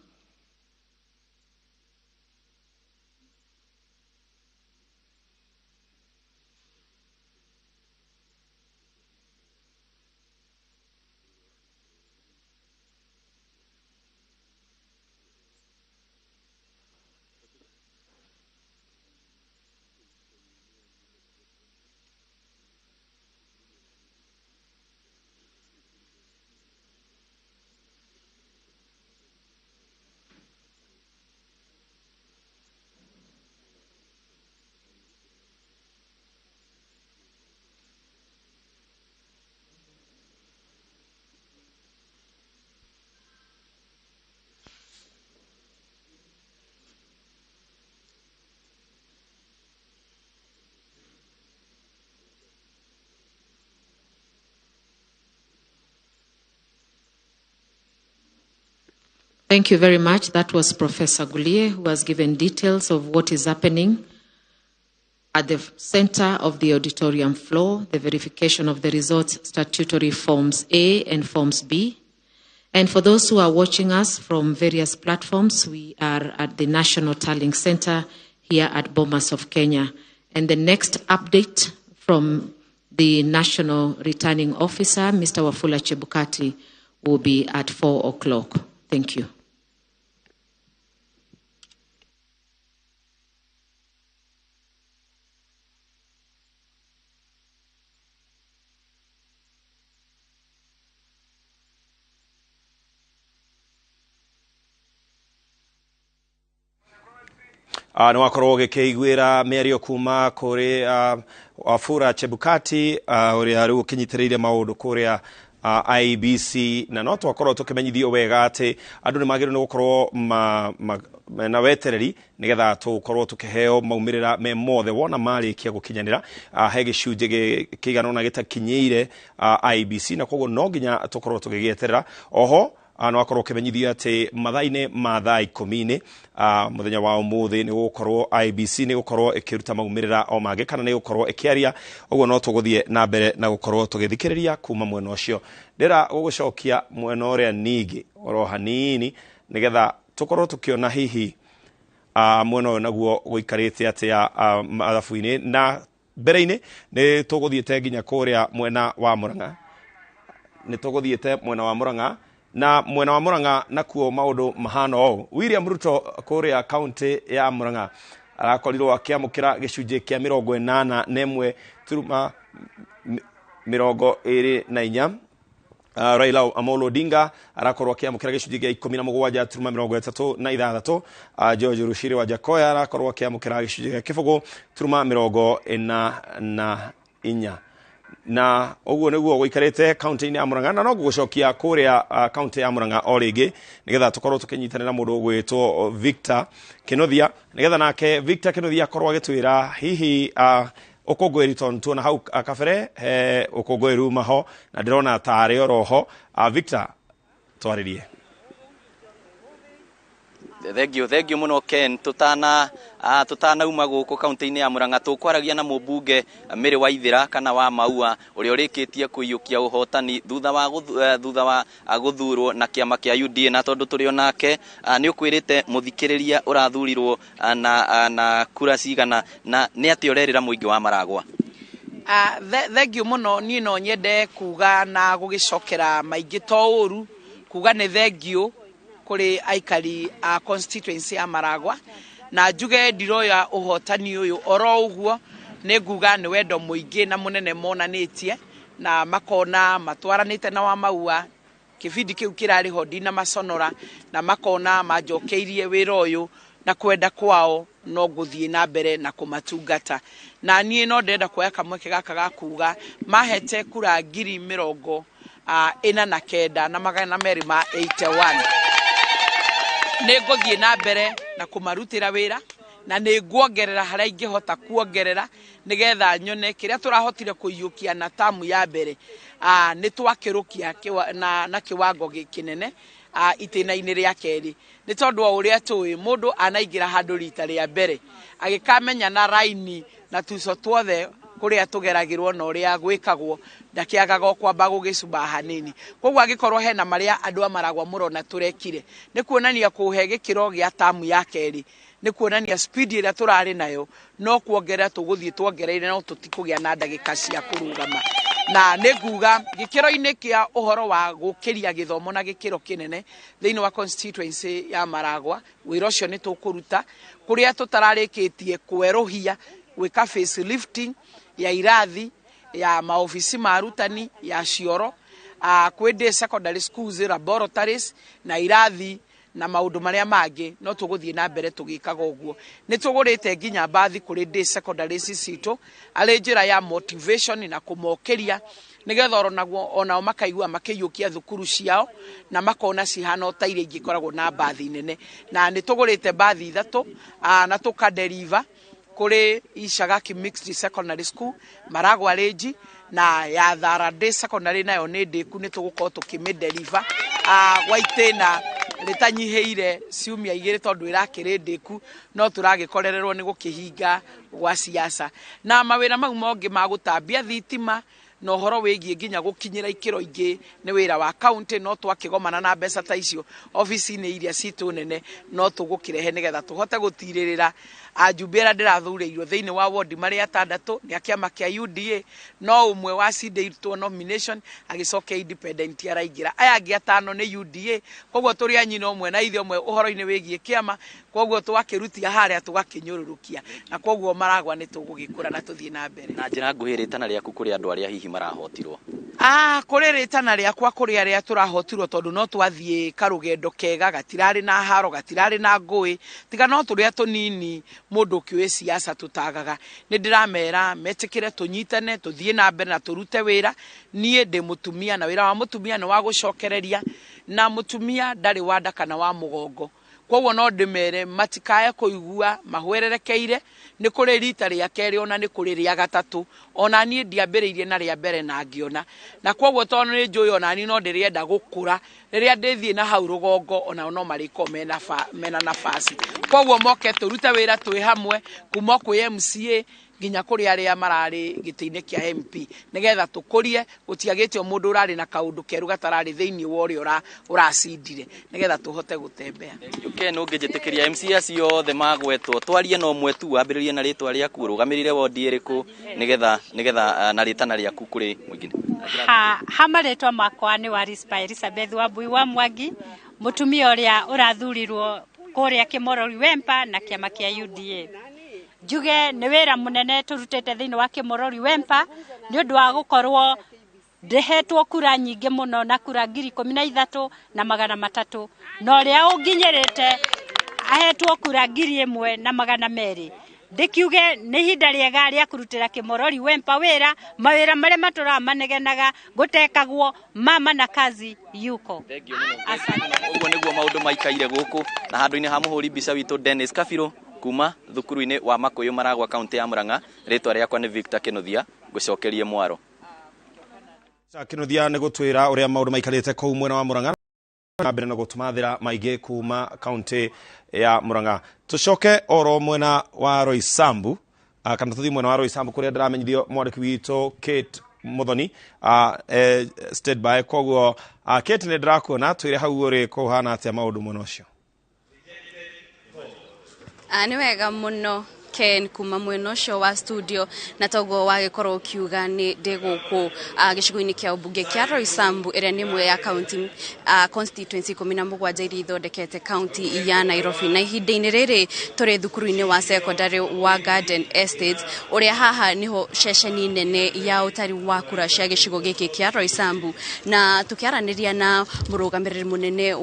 Thank you very much. That was Professor Guliye, who has given details of what is happening at the center of the auditorium floor, the verification of the results, statutory forms A and forms B. And for those who are watching us from various platforms, we are at the National Tallying Center here at Bomas of Kenya. And the next update from the National Returning Officer, Mr. Wafula Chebukati, will be at 4 o'clock. Thank you. Nĩ wakorwo ũgĩkĩiguĩra mĩario kuma kũrĩ Wafula Chebukati, ũrĩa rĩu ũkĩnyitĩrĩire maũndũ kũrĩa IEBC, na no twakorwo tũkĩmenyithio wega atĩ andũ nĩ magĩrĩirwo nĩ gũkorwo mena wetereri nĩgetha tũkorwo tũkĩheo maumĩrĩra me mothe wona marĩkia gũkinyanĩra. He gĩcunjĩ kĩigana ũna gĩtakinyĩire IEBC, na koguo no nginya tũkorwo tũgĩgĩeterera. Oho nĩ wakorwo ũkĩmenyithio atĩ mathaa-inĩ ma thaa 10 mũthenya wa ũmũthĩ nĩ gũkorwo IEBC nĩ gũkorwo ĩkĩruta maumĩrĩra o mangĩ kana nĩ gũkorwo ĩkĩaria. Ũguo no tũgũthiĩ na mbere na gũkorwo tũgĩthikĩrĩria kuma mwena ũcio. Ndĩra gũgũcokia mwena ũrĩa ningĩ oro hanini nĩgetha tũkorwo tũkĩona hihi mwena ũyũ naguo gũikarĩte atĩa mathabu-inĩ, na mbere-inĩ nĩ tũgũthiĩte nginya kũrĩa mwena wa Murang'a. Nĩ tũgũthiĩte mwena wa Murang'a, na mwena wa Murang'a nakuo maũndũ mahana ũũ. William Ruto kũrĩa kaunti ya Murang'a arakorirwo akĩamũkĩra gĩcunjĩ kĩa 81.24. Raila Amolo Odinga arakorwo akĩamũkĩra gĩcunjĩ kĩa 17.36. George Rushiri wa Jakoya arakorwo akĩamũkĩra gĩcunjĩ kĩa 0.44, na ũguo nĩguo gũikarĩte kaunti-inĩ ya Murang'a. Na no ngũgũcokia kũrĩa kaunti ya Murang'a o rĩngĩ nĩgetha tũkorwo tũkĩnyitanĩra mũndũ ũgwĩtwo Victor Kĩnuthia, nĩgetha nake Victor Kĩnuthia akorwo agĩtwĩra hihi ũkũngũĩri, tondũ tuona hau kabere he ũkũngũĩri uma ho na ndĩrona tarĩ oro ho. Victor, twarĩrie. Thengio, thengio muno, Ken. Tutanauma guku kaunti-inĩ ya Murang'a, tũkwaragia na mũmbunge Mary Waithera kana wa Maua, ũrĩa ũrĩkĩtie kũiyũkia ũhotani thutha wa gũthurwo na kĩama kĩa UDA. Na tondũ tũrĩ onake, nĩ ũkwĩrĩte mũthikĩrĩria ũrathurirwo na kura cigana, na nĩ atĩa ũrerĩra mũingĩ wa Maragwa? Thengio mũno. Niĩ no nyende kuga na gũgĩcokera maingĩ to ũru kuga nĩ thengio kũrĩ aikari a constituency ya Maragwa, na njuge ndiroya ũhotani ũyũ oro ũguo. Nĩ nguga nĩ wendo mũingĩ na mũnene monanĩtie na makona matwaranĩte na wa Maua kĩbindi kĩu kĩrarĩ ho ndina maconora, na makona manjokeirie wĩra ũyũ na kwenda kwao no ngũthiĩ na mbere na kũmatungata. Na niĩ no ndĩrenda kuoya kamweke gaka ga kuga mahete kura 49,281. Nĩ ngũthiĩ na mbere na kũmarutĩra wĩra, na nĩ nguongerera harĩa ingĩhota kuongerera nĩgetha nyone kĩrĩa tũrahotire kũiyũkia na tamu ya mbere nĩ twakĩrũkia na kĩwango kĩnene itĩna-inĩ rĩa kerĩ, nĩ tondũ o ũrĩa tũĩ mũndũ anaingĩra handũ rita rĩa mbere agĩkamenya na raini na tuco tuothe kũrĩa tũgeragĩrwo na ũrĩa gwĩkagwo, ndakĩagaga o kwamba gũgĩcumba hanini. Koguo angĩkorwo hena marĩa andũ a Maragwa mũrona tũrekire, nĩ kuonania kũhe gĩkĩro gĩa tamu ya kerĩ, nĩ kuonania speed ĩrĩa tũrarĩ nayo no kuongerera tũgũthiĩ tuongereire, no tũtikũgĩa na ndagĩka cia kũrũgama. Na nĩ nguga gĩkĩro-inĩ kĩa ũhoro wa gũkĩria gĩthomo na gĩkĩro kĩnene thĩinĩ wa constituency ya Maragwa, wĩra ũcio nĩ tũkũruta. Kũrĩa tũtararĩkĩtie kwerũhia, gwĩka facelifting ya irathi, ya maobici ma arutani, ya cioro, kwĩ day secondary schools, laboratories na irathi na maũndũ marĩa mangĩ, no tũgũthiĩ na mbere tũgĩkaga ũguo. Nĩ tũgũrĩte nginya mbathi kũrĩ day secondary citũ arĩ njĩra ya motivation na kũmokĩria nĩgetha oro naguo onao makaigua makĩiyũkia thukuru ciao na makona cihana o ta iria ingĩ ikoragwo na mbathi nene. Na nĩ tũgũrĩte mbathi 3 na tũkaderiva kũrĩ Ishagaki Mixed Secondary School, Maragwa Range, na ya Thara Day Secondary nayo nĩ ndĩku, nĩ tũgũkorwo tũkĩmĩderiva gwa itĩna rĩtanyihĩire ciumia 2, tondũ ĩrakĩrĩ ndĩku no tũragĩkorererwo nĩ gũkĩhinga gwa siasa na mawĩra mau mongĩ ma gũtambia thitima na ũhoro wĩgiĩ nginya gũkinyĩra ikĩro ingĩ nĩ wĩra wa kaunti. No twakĩgomana na mbeca ta icio obici-inĩ iria citũ nene, no tũgũkĩrehe nĩgetha tũhote gũtirĩrĩra ajumbe arĩa ndĩrathurĩirwo thĩinĩ wa wodi marĩ 6 nĩ a kĩama kĩa UDA, no ũmwe wacindĩirwo nomination agĩcokia independent araingĩra, aya angĩ 5 nĩ UDA. Koguo tũrĩ a nyina ũmwe na ithe ũmwe ũhoro-inĩ wĩgiĩ kĩama, koguo twakĩrutia harĩa tũgakĩnyũrũrũkia, na koguo Maragwa nĩ tũgũgĩkũra na tũthiĩ na mbere. Na njĩra nguhĩ, rĩtana rĩaku kũrĩ andũ arĩa hihi marahotirwo? Kũrĩ rĩtana rĩakwa kũrĩ arĩa tũrahotirwo, tondũ no twathiĩ karũgendo kega, gatirarĩ na haro, gatirarĩ na ngũĩ, tiga no tũrĩa tũnini. Mũndũ ũkĩũĩ siasa tũtagaga. Nĩ ndĩramera metĩkĩre tũnyitane, tũthiĩ na mbere na tũrute wĩra. Niĩ ndĩ mũtumia, na wĩra wa mũtumia nĩ wa gũcokereria, na mũtumia ndarĩ wa nda kana wa mũgongo. Koguo no ndĩmere matikae kũigua mahwererekeire. Nĩ kũrĩ rita rĩa kerĩ, ona nĩ kũrĩ rĩa gatatũ. Ona niĩ ndiambĩrĩirie na rĩa mbere na ngĩona, na koguo tondũ nĩ njũĩ ona niĩ no ndĩrenda gũkũra, rĩrĩa ndĩthiĩ na hau rũgongo onao no marĩkorwo mena nafasi. Koguo moke tũrute wĩra twĩ hamwe, kuma kwĩ MCA nginya kũrĩ arĩa mararĩ gĩtĩ-inĩ kĩa MP, nĩgetha tũkũrie. Gũtiagĩte o mũndũ ũrarĩ na kaũndũ keru gatararĩ thĩinĩ wa ũrĩa ũracindire, nĩgetha tũhote gũtembea. Ken, ũngĩnjĩtĩkĩria, MCA acio othe magwetwo twarie na ũmwe tu, wambĩrĩrie na rĩtwa rĩaku, ũrũgamĩrĩire wondi ĩrĩkũ, nĩgetha na rĩtana rĩaku kũrĩ mũingĩ. Ha marĩtwa makwa nĩ Warispa Elizabeth Wambui wa Mwangi, mũtumia ũrĩa ũrathurirwo kũrĩa Kĩmorori Wempa na kĩama kĩa UDA. Njuge nĩ wĩra mũnene tũrutĩte thĩinĩ wa Kĩmorori Wempa, nĩ ũndũ wa gũkorwo ndĩhetwo kura nyingĩ mũno, na kura 13,300, na ũrĩa ũnginyĩrĩte ahetwo kura 1,200. Ndĩkiuge nĩ ihinda rĩega rĩa kũrutĩra Kĩmorori Wempa wĩra, mawĩra marĩa matũraga manegenaga gũtekagwo. Mama na kazi yuko. Ũguo nĩguo maũndũ maikaire gũkũ na handũ-inĩ ha mũhũri mbica witũ Dennis Kabirũ, kuma thukuru-inĩ wa Makũyũ Maragwa, kaunti ya Murang'a. Rĩtwa rĩakwa nĩ Victor Kĩnuthia, ngũcokerie mwaro. Kĩnuthia nĩ gũtwĩra ũrĩa maũndũ maikarĩte kũu mwena wa Murang'a, na mbere na gũtũmathĩra maingĩ kuma kaunti ya Murang'a. Tũcoke oro mwena wa Roysambu, kana tũthiĩ mwena wa Roysambu kũrĩa ndĩramenyithio mwandĩki witũ Kate Muthoni stand by. Koguo Kate, nĩ ndĩrakuona, twĩre hau ũrĩ kũhana atĩa maũndũ mwena ũcio? Nĩ wega mũno Ken, kuma mwena ũcio wa studio, na toguo wagĩkorwo ũkiuga nĩ ndĩ gũkũ gĩcigo-inĩ kĩa ũmbunge kĩa Roysambu, ĩrĩa nĩ ĩmwe ya county constituency 17 iria ithondekete county ya Nairobi. Na ihinda-inĩ rĩrĩ tũrĩ thukuru-inĩ wa secondary wa Garden Estate, ũrĩa haha nĩho ceceni nene ya ũtari wa kura cia gĩcigo gĩkĩ kĩa Roysambu. Na tũkĩaranĩria na mũrũgamĩrĩri mũnene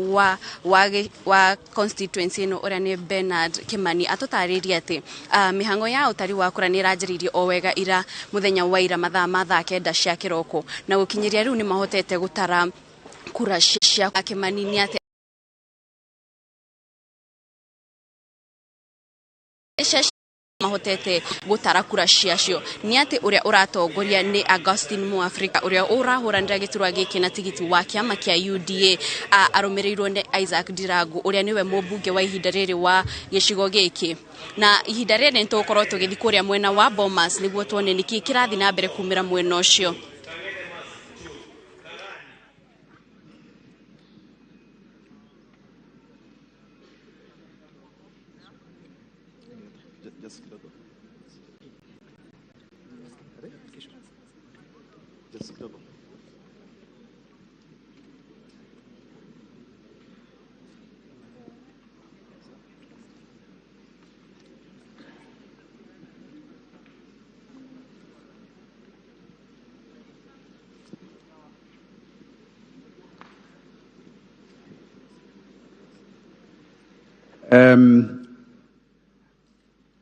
wa constituency ĩno, ũrĩa nĩ Bernard Kimani, atũtarĩirie atĩ mĩhang'o ya ũtari wa kura nĩ ĩranjĩrĩirie o wega ira mũthenya wa ira mathaa ma thaa 9 cia kĩroko, na gũkinyĩria rĩu nĩ mahotete gũtara kura cia Kimani. Nĩ atĩ mahotete gũtara kura ciacio nĩ atĩ ũrĩa ũratongoria nĩ Augustine Muafrika, ũrĩa ũrahũranĩra gĩturwa gĩkĩ na tigiti wa kĩama kĩa UDA, arũmĩrĩirwo nĩ Isaac Ndirangu, ũrĩa nĩwe mũmbunge wa ihinda rĩrĩ wa gĩcigo gĩkĩ. Na ihinda rĩrĩ nĩ tũgũkorwo tũgĩthiĩ kũrĩa mwena wa Bomas nĩguo tuone nĩkĩ kĩrathiĩ na mbere kumĩra mwena ũcio.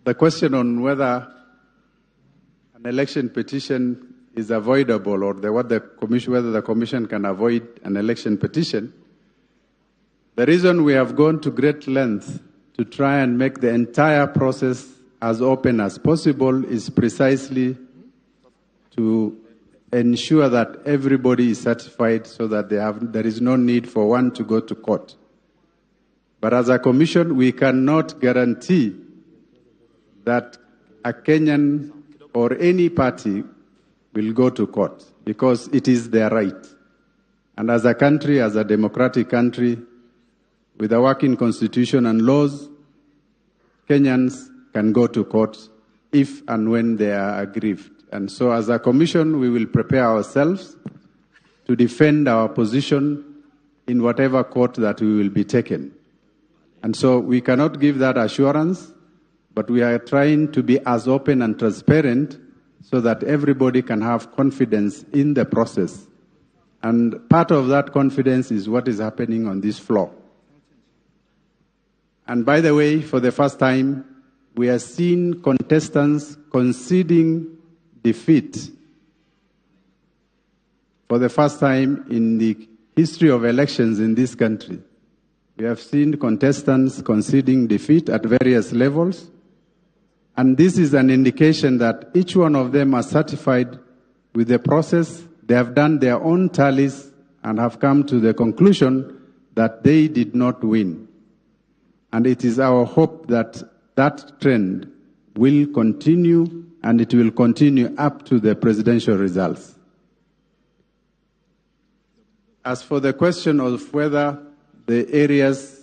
The question on whether an election petition is avoidable, or the, what the commission, whether the commission can avoid an election petition, the reason we have gone to great lengths to try and make the entire process as open as possible is precisely to ensure that everybody is satisfied so that there is no need for one to go to court. But as a commission, we cannot guarantee that a Kenyan or any party will go to court, because it is their right. And as a country, as a democratic country, with a working constitution and laws, Kenyans can go to court if and when they are aggrieved. And so as a commission, we will prepare ourselves to defend our position in whatever court that we will be taken. And so we cannot give that assurance, but we are trying to be as open and transparent so that everybody can have confidence in the process. And part of that confidence is what is happening on this floor. And by the way, for the first time, we are seeing contestants conceding defeat for the first time in the history of elections in this country. We have seen contestants conceding defeat at various levels, and this is an indication that each one of them are satisfied with the process. They have done their own tallies and have come to the conclusion that they did not win. And it is our hope that that trend will continue, and it will continue up to the presidential results. As for the question of whether the areas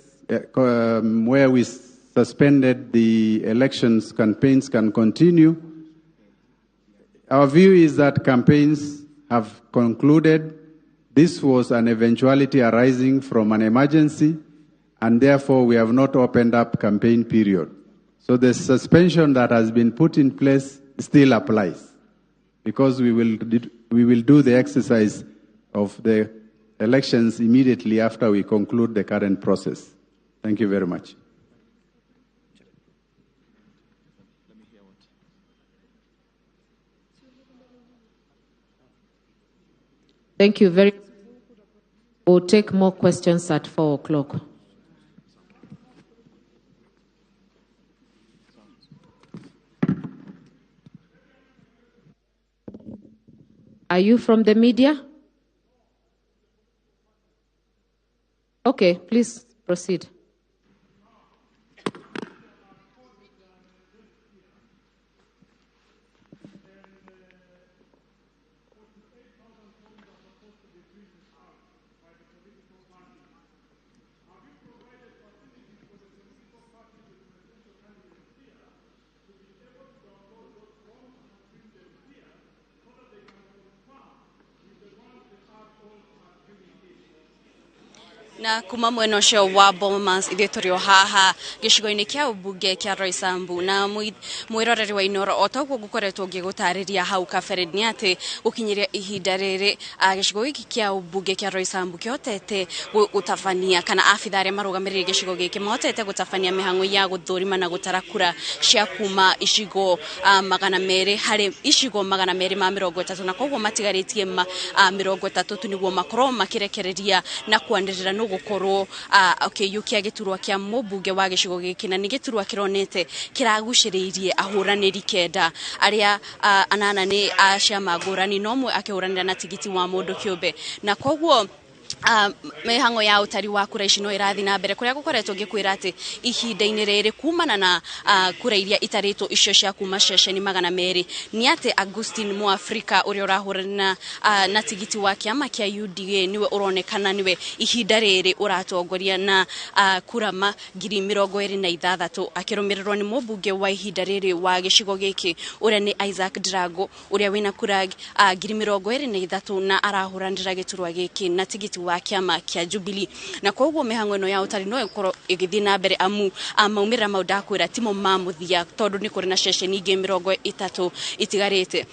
where we suspended the elections campaigns can continue, our view is that campaigns have concluded. This was an eventuality arising from an emergency, and therefore we have not opened up campaign period. So the suspension that has been put in place still applies, because we will do the exercise of the elections immediately after we conclude the current process. Thank you very much. Thank you very much. We'll take more questions at 4 o'clock. Are you from the media? Okay, please proceed. Na kuma mwena ũcio wa Bomas ithuĩ tũrĩ o haha gĩcigo-inĩ kĩa ũmbunge kĩa Roysambu na mwĩroreri wa Inooro o ta ũguo ngũkoretwo ngĩgũtarĩria hau kabere nĩ atĩ gũkinyĩria ihinda rĩrĩ gĩcigo gĩkĩ kĩa ũmbunge kĩa Roysambu kĩhotete gũtabania kana abitha arĩa marũgamĩrĩire gĩcigo gĩkĩ mahotete gũtabania mĩhang'o ya gũthũrima na gũtara kura cia kuma icigo 200 harĩ icigo 230 na koguo matigarĩtie 30 tu nĩguo makorwo makĩrekereria na kwanĩrĩra nũ gũkorwo ũkĩiyũkia gĩturwa kĩa mũmbunge wa gĩcigo gĩkĩ na nĩ gĩturwa kĩronete kĩragucĩrĩirie ahũranĩri 9 arĩa 8 nĩ a ciama ngũrani no ũmwe akĩhũranĩra na tigiti wa mũndũ kĩũmbe na koguo mĩhang'o ya ũtari wa kura ici no ĩrathiĩ na mbere kũrĩa gũkoretwo ngĩkwĩra atĩ ihinda-inĩ rĩrĩ kumana na kura iria itarĩtwo icio cia kuma ceceni 200 nĩ atĩ Augustine Mũafrika ũrĩa ũrahũrana na tigiti wa kĩama kĩa UDA nĩwe ũronekana nĩwe ihinda rĩrĩ ũratongoria na kura 26,000 akĩrũmĩrĩrwo nĩ mũmbunge wa ihinda rĩrĩ wa gĩcigo gĩkĩ ũrĩa nĩ Isaac Drago ũrĩa wĩna kura 23,000 na arahũranĩra gĩturwa gĩkĩ na tigiti wa kĩama kĩa Jubilee na koguo mĩhang'o ĩno ya ũtari no ĩkorwo ĩgĩthiĩ na mbere amu maumĩrĩra mau ndakwĩra timo ma mũthia tondũ nĩ kũrĩ na ceceni ingĩ 30 itigarĩte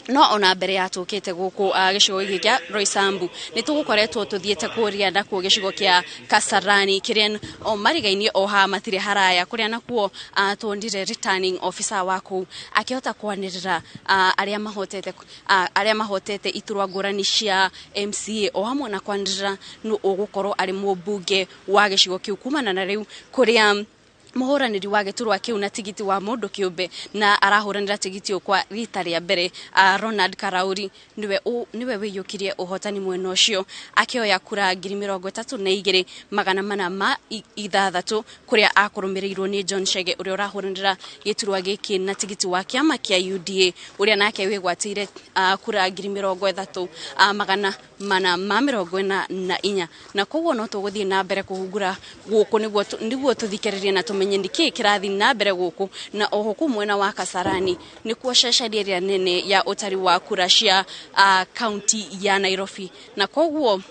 no ona mbere ya tũkĩte gũkũ gĩcigo gĩkĩ kĩa Roysambu nĩ tũgũkoretwo tũthiĩte kũrĩa nakuo gĩcigo kĩa Kasarani kĩrĩa o mariga-inĩ o haha matirĩ haraya kũrĩa nakuo tuonire returning officer wa kũu akĩhota kwanĩrĩra arĩa mahotete iturwa ngũrani cia MCA o hamwe na kwanĩrĩra nũ ũgũkorwo arĩ mũmbunge wa gĩcigo kĩu kumana na rĩu kũrĩa mũhũranĩri wa gĩturwa kĩu na tigiti wa mũndũ kĩũmbe na arahũranĩra tigiti kwa rita rĩa mbere Ronald Karauri niwe wĩiyũkirie ũhotani mwena ũcio akĩoya kura 32,406 kũrĩa akũrũmĩrĩirwo nĩ John Chege ũrĩa ũrahũranĩra gĩturwa gĩkĩ na tigiti wa kĩama kĩa UDA ũrĩa nake wĩgwatĩire kura 30,444 na koguo no tũgũthiĩ na mbere kũhungura gũkũ nĩguo tũthikĩrĩrie na tũmenye nĩkĩ kĩrathiĩ na mbere gũkũ na oho kũu mwena wa Kasarani nĩkuo ceceni ĩrĩa nene ya ũtari wa kura cia kaunti ya Nairobi na koguo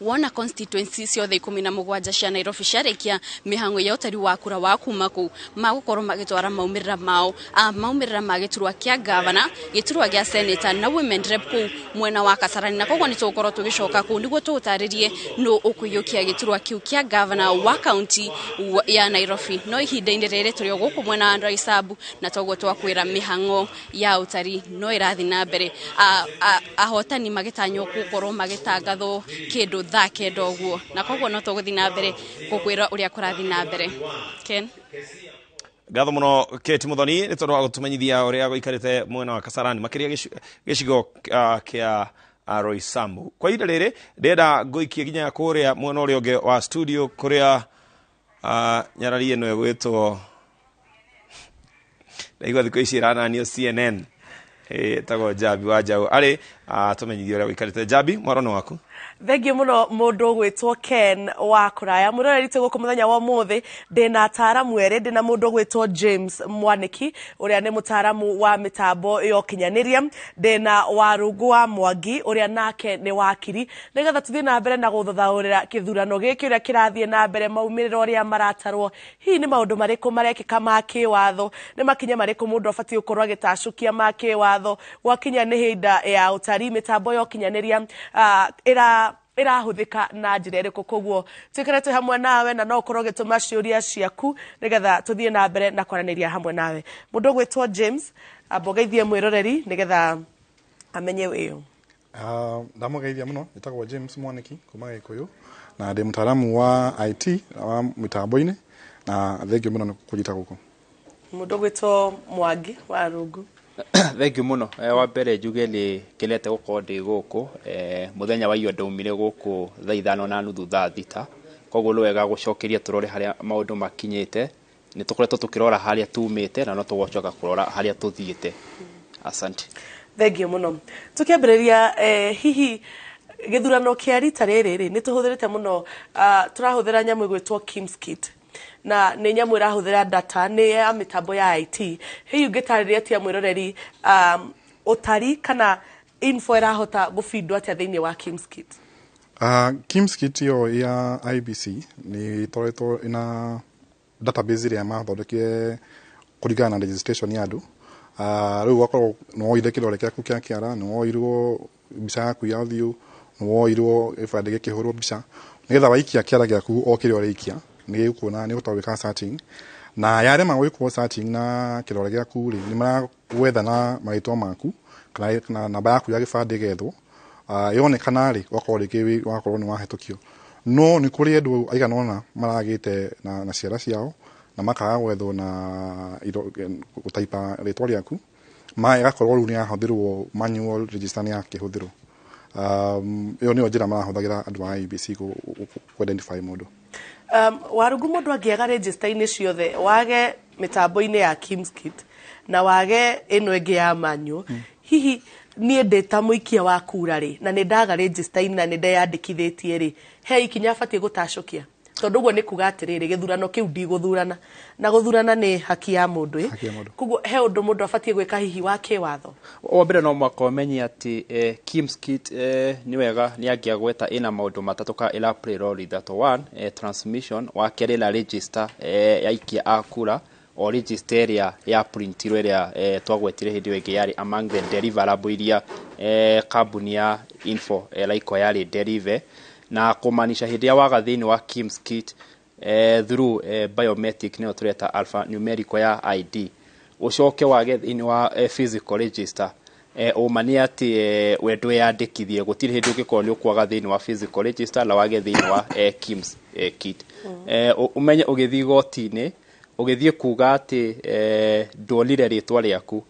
Wona constituency ciothe 17 cia Nairobi ciarĩkia mĩhang'o ya ũtari wa kura wa kuma kũu, magũkorwo magĩtwara maumĩrĩra mao, maumĩrĩra ma gĩturwa kĩa gavana, gĩturwa gĩa senator na women rep kũu mwena wa Kasarani. Na koguo nĩ tũgũkorwo tũgĩcoka kũu nĩguo tũgũtarĩrie nũ ũkũiyũkia gĩturwa kĩu kĩa gavana wa kaunti ya Nairobi. No ihinda-inĩ rĩrĩ tũrĩ o gũkũ mwena wa Roysambu, na toguo twakwĩra mĩhang'o ya ũtari no ĩrathiĩ na mbere, ahotani magĩtanywo gũkorwo magĩtangathwo kĩndũ 9:00 ũguo, na koguo no tũgũthiĩ na mbere gũkwĩra ũrĩa kũrathiĩ na mbere. Ken. Ngatho muno Kate Muthoni nĩ tondũ wa gũtũmenyithia ũrĩa gũikarĩte mwena wa Kasarani, makĩria gĩcigo kĩa Roysambu. Kwa ihinda rĩrĩ ndĩrenda ngũikie nginya kũrĩa mwena ũrĩa ũngĩ wa studio, kũrĩa nyarari ĩno ĩgwĩtwo, ndaigua thikũ ici ĩrananio CNN, ĩtagwo Njambi wa Njaũ, arĩ tũmenyithie ũrĩa gũikarĩte. Njambi, mwaro nĩ waku. Thengiũ mũno mũndũ ũgwĩtwo Ken wa kũraya. Mũroreri twĩ gũkũ mũthenya wa ũmũthĩ, ndĩna ataaramu erĩ. Ndĩna mũndũ ũgwĩtwo James Mwaniki, ũrĩa nĩ mũtaaramu wa mĩtambo ya ũkinyanĩria, ndĩna Warungu wa Mwangi, ũrĩa nake nĩ wakiri, nĩgetha tũthiĩ na mbere na gũthathaũrĩra kĩthurano gĩkĩ, ũrĩa kĩrathiĩ na mbere, maumĩrĩra ũrĩa maratarwo, hihi nĩ maũndũ marĩkũ marekĩka ma kĩwatho, nĩ makinya marĩkũ mũndũ abatiĩ gũkorwo agĩtacũkia ma kĩwatho gwakinya nĩ hĩndĩ ya ũtari mĩtambo ya ũkinyanĩria ĩrahũthĩka na njĩra ĩrĩkũ. Koguo tuĩkane twĩ hamwe nawe, na no ũkorwo ũgĩtũma ciũria ciaku nĩgetha tũthiĩ na mbere na kwaranĩria hamwe nawe. Mũndũ ũgwĩtwo James, amba ũgeithie mwĩroreri nĩgetha amenye wĩyo. Ndamũgeithia mũno, njĩtagwo James Mwaniki kuma Gĩkũyũ, na ndĩ mũtaaramu wa IT wa mĩtambo-inĩ, na thengiũ mũno nĩ kũnyita gũkũ. Mũndũ ũgwĩtwo Mwangi wa Rungu. Thengiũ mũno. Wa mbere njuge nĩ ngenete gũkorwo ndĩ gũkũ. Mũthenya wa iyo ndaumire gũkũ 5:30, 6:30, koguo nĩ wega gũcokeria tũrore harĩa maũndũ makinyĩte. Nĩ tũkoretwo tũkĩrora harĩa tumĩte, na no tũgũcoka kũrora harĩa tũthiĩte. Asante. Thengiũ mũno. Tũkĩambĩrĩria, hihi gĩthurano kĩa rita rĩrĩ rĩ, nĩ tũhũthĩrĩte mũno, tũrahũthĩra nyamũ ĩgwĩtwo KIEMS kit, na nĩ nyamũ ĩrahũthĩra data, nĩ ya mĩtambo ya IT. Hihi ũngĩtarĩria atĩa mwĩroreri, ũtari kana info ĩrahota gũbindwo atĩa thĩinĩ wa KIEMS kit? KIEMS kit ĩyo ya IEBC nĩ ĩkoretwo ĩna database ĩrĩa mathondekire kũringana na registration ya andũ. Rĩu ũgakorwo nĩ woire kĩrore gĩaku kĩa kĩara, nĩ woirwo mbica yaku ya ũthiũ, nĩ woirwo gĩbandĩ gĩkĩhũrwo mbica, nĩgetha waikia kĩara gĩaku o kĩrĩa ũraikia nĩ gĩgũkuona, nĩ ũgũhota gwĩka searching. Na yarema gwĩkwo searching na kĩrore gĩaku rĩ, nĩ maragwetha na marĩtwa maku kana namba yaku ya gĩbandĩ ĩgethwo, yonekana rĩ, ũgakorwo rĩngĩ wakorwo nĩ wahĩtũkio. No nĩ kũrĩ andũ aigana ũna maragĩte na ciara ciao na makaga gwethwo na gũtaipa rĩtwa rĩaku, ma ĩgakorwo rĩu nĩ yahũthĩrwo, manual register nĩ yakĩhũthĩrwo. Ĩyo nĩyo njĩra marahũthagĩra andũ a IEBC kũ identify mũndũ. Warungu, mũndũ angĩaga register-inĩ ciothe, wage mĩtambo-inĩ ya KIEMS kit na wage ĩno ĩngĩ ya manual, hihi niĩ ndĩ ta mũikia wa kura rĩ, na nĩ ndaga register-inĩ na nĩ ndeyandĩkithĩtie rĩ, he ikinya batiĩ gũtacũkia? Tondũ ũguo nĩ kuga atĩrĩrĩ, gĩthurano kĩu ndigũthurana, na gũthurana nĩ haki ya mũndũ. Haki ya mũndũ. Koguo he ũndũ mũndũ abatiĩ gwĩka hihi wa kĩwatho? Wa mbere no mũhaka ũmenye atĩ KIEMS kit, nĩ wega nĩ angĩagweta, ĩna maũndũ matatũ ka ĩra play role ithatũ. One, transmission; wa kerĩ, ĩna register ya aikia a kura, o register ĩrĩa ya printirwo ĩrĩa twagwetire hĩndĩ ĩyo ĩngĩ yarĩ among the deliverable iria kambuni ya Info Raiko yarĩ deliver, na kũmaanisha hĩndĩ ĩrĩa waga thĩinĩ wa KIEMS kit through biometric, nĩyo tũreta alphanumerical ya ID, ũcoke wage thĩinĩ wa physical register, ũma nĩ atĩ we ndwĩyandĩkithie. Gũtirĩ hĩndĩ ũngĩkorwo nĩ ũkwaga thĩinĩ wa physical register na wage thĩinĩ wa KIEMS kit. Ũmenye ũgĩthiĩ igoti-inĩ, ũgĩthiĩ kuga atĩ ndwonire rĩtwa rĩaku,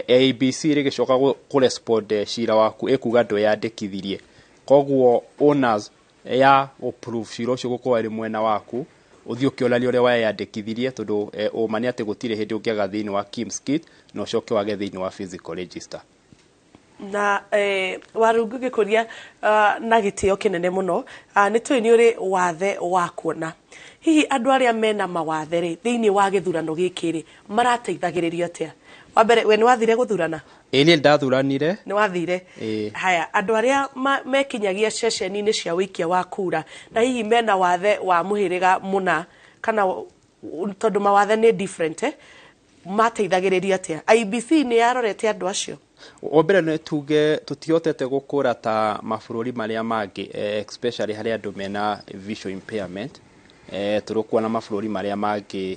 IEBC rĩgĩcoka kũrespond cira waku ĩkuga ndwĩyandĩkithirie. Koguo onus ya gũprove cira ũcio gũkorwo ĩrĩ mwena waku, ũthiĩ ũkĩonania ũrĩa weyandĩkithirie, tondũ ũma nĩ atĩ gũtirĩ hĩndĩ ũngĩaga thĩinĩ wa KIEMS kit na ũcoke wage thĩinĩ wa physical register. Na Warungu, ngĩkũria na gĩtĩo kĩnene mũno, nĩ tũĩ nĩ ũrĩ wathe wa kuona, hihi andũ arĩa mena mawathe rĩ, thĩinĩ wa gĩthurano gĩkĩ rĩ, marateithagĩrĩrio atĩa? Wa mbere, we nĩ wathire gũthurana? Ĩĩ, niĩ ndathuranire. Nĩ wathire? Ĩĩ. Haya, andũ arĩa mekinyagia ceceni-inĩ cia ũikia wa kura na hihi mena wathe wa mũhĩrĩga mũna, kana tondũ mawathe nĩ different, mateithagĩrĩria atĩa? IEBC nĩ yarorete andũ acio? Wa mbere nĩ tuge tũtihotete gũkũra ta mabũrũri marĩa mangĩ, especially harĩ andũ mena visual impairment. Tũrĩkuona mabũrũri marĩa mangĩ,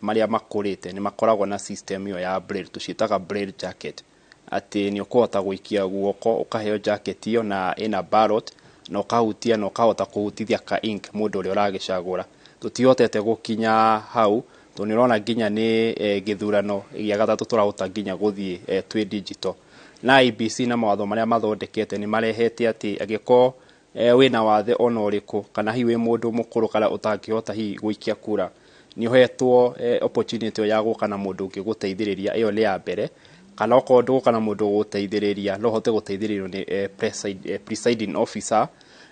marĩa makũrĩte nĩ makoragwo na system ĩyo ya braille, tũciĩtaga braille jacket, atĩ nĩ ũkũhota gũikia guoko, ũkaheo jacket ĩyo na ĩna ballot, na ũkahutia na ũkahota kũhutithia ka ink mũndũ ũrĩa ũragĩcagũra. Tũtihotete gũkinya hau, tondũ nĩ ũrona nginya nĩ gĩthurano gĩa gatatũ tũrahota nginya gũthiĩ twĩ digital. Na IEBC na mawatho marĩa mathondekete nĩ marehete atĩ angĩkorwo wĩna wathe ona ũrĩkũ, kana hihi wĩ mũndũ mũkũrũ kana ũtangĩhota hihi gũikia kura, nĩ ũhetwo opportunity ya gũka na mũndũ ũngĩ gũteithĩrĩria. Ĩyo nĩ ya mbere. Kana okorwo ndũgũka na mũndũ ũgũteithĩrĩria, no ũhote gũteithĩrĩrio nĩ presiding officer,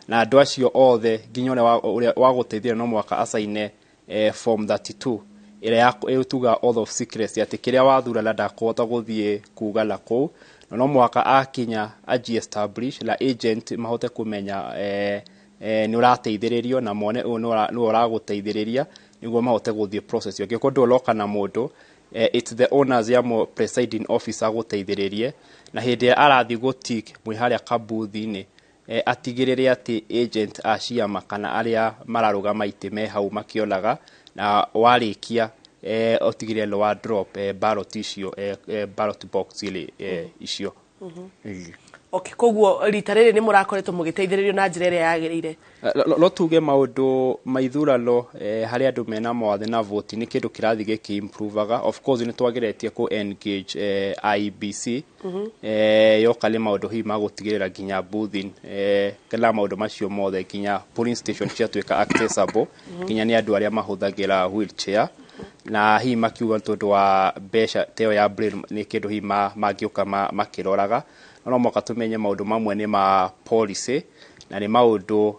na andũ acio othe nginya ũrĩa wa gũteithĩrĩria no mũhaka acaine form 32 ĩrĩa ĩtuga oath of secrecy, atĩ kĩrĩa wathurana ndakũhota gũthiĩ kuga na kũu, na no mũhaka akinya aji establish na agent mahote kũmenya nĩ ũrateithĩrĩrio, na mone ũyũ nĩwe ũragũteithĩrĩria, nĩguo mahote gũthiĩ process ĩyo. Angĩkorwo ndũroka na mũndũ, it's the owners ya presiding officer gũteithĩrĩrie, na hĩndĩ ĩrĩa arathiĩ gũtik mwĩ harĩa kabuthi-inĩ, atigĩrĩre atĩ agent a ciama kana arĩa mararũgama itĩ me hau makĩonaga, na warĩkia ũtigĩrĩre nĩ wa drop ballot icio, ballot box icio. Okay, koguo rita rĩrĩ nĩ mũrakoretwo mũgĩteithĩrĩrio na njĩra ĩrĩa yagĩrĩire? No tuge maũndũ ma ithurano harĩ andũ mena mawathe na voti nĩ kĩndũ kĩrathiĩ gĩkĩ-improvaga. Of course nĩ twageretie kũ engage IEBC, yoka nĩ maũndũ hihi ma gũtigĩrĩra nginya boothing, kana maũndũ macio mothe, nginya polling station ciatuĩka accessible nginya nĩ andũ arĩa mahũthagĩra wheelchair, na hihi makiuga tondũ wa mbeca ta ĩyo ya braille nĩ kĩndũ hihi mangĩũka makĩroraga. No mũhaka tũmenye maũndũ mamwe nĩ ma policy na nĩ maũndũ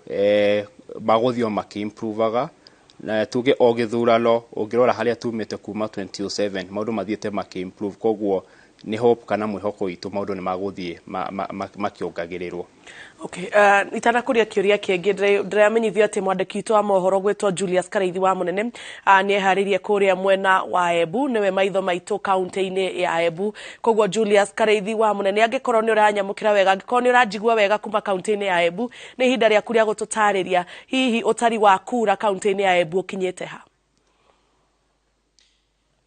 magũthiĩ o makĩ-improvaga, na tuge o gĩthurano ũngĩrora harĩa tumĩte kuma 2007 maũndũ mathiĩte makĩ-improve, koguo nĩ hope kana mwĩhoko witũ maũndũ nĩ magũthiĩ makĩongagĩrĩrwo. Okay, itanakũria kĩũria kĩngĩ, ndĩramenyithio atĩ mwandĩki witũ wa mohoro gwĩtwo Julius Karaithi wa Mũnene nĩ eharĩirie kũrĩa mwena wa Embu, nĩwe maitho maitũ kaunti-inĩ ya Embu. Koguo Julius Karaithi wa Mũnene, angĩkorwo nĩ ũranyamũkĩra wega, angĩkorwo nĩ ũranjigua wega kuma kaunti-inĩ ya Embu, nĩ ihinda rĩaku rĩa gũtũtarĩria hihi ũtari wa kura kaunti-inĩ ya Embu ũkinyĩte ha?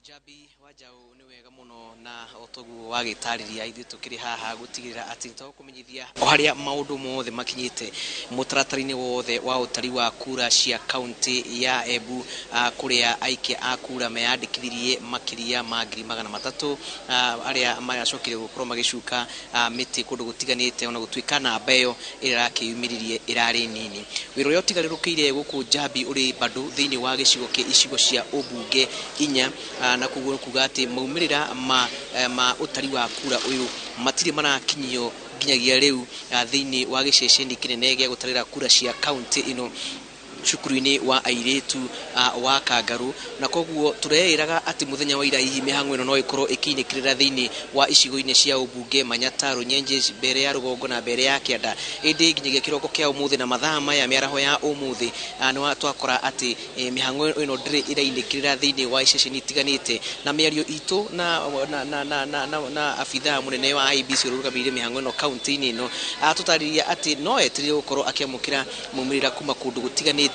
Jambi Wanjaũ, nĩ wega mũno, na o toguo wagĩtarĩria, ithuĩ tũkĩrĩ haha gũtigĩrĩra atĩ nĩtwagũkũmenyithia o harĩa maũndũ mothe makinyĩte mũtaratara-inĩ wothe wa ũtari wa kura cia kaunti ya Embu, kũrĩa aikia a kura meyandĩkithirie makĩria ma 300,000, arĩa maracokire gũkorwo magĩcuka mĩtĩ kũndũ gũtiganĩte, ona gũtuĩka namba ĩyo ĩrĩa ĩrakĩyumĩririe ĩrarĩ nini. Wĩra ũrĩa ũtigarũrũkĩire gũkũ Jambi ũrĩ bado thĩinĩ wa gĩcigo kĩa icigo cia ũmbunge inya, na koguo kuga atĩ maumĩrĩra ma ũtari wa kura ũyũ matirĩ marakinyio nginyagia rĩu thĩinĩ wa gĩceceni kĩnene gĩa gũtarĩra kura cia kaunti ĩno, cukuru-inĩ wa airĩtu wa Kangarũ, na koguo tũreĩraga atĩ mũthenya wa ira hihi mĩhang'o ĩno no ĩkorwo ĩkĩinĩkĩrĩra thĩinĩ wa icigo-inĩ cia ũmbunge Manyata, Rũnyenje, mbere ya rũgongo na mbere ya kĩanda, ĩndĩ nginyagia kĩroko kĩa ũmũthĩ na mathaa maya mĩaraho ya ũmũthĩ, nĩ twakora atĩ mĩhang'o ĩno ndĩrĩ ĩrainĩkĩrĩra thĩinĩ wa iceceni itiganĩte. Na mĩario itũ na abithaa mũnene wa IEBC ũrĩa ũrũgamĩrĩire mĩhang'o ĩno kaunti-inĩ ĩno, atũtarĩria atĩ no etereire gũkorwo akĩamũkĩra maumĩrĩra kuma kũndũ gũtiganĩte,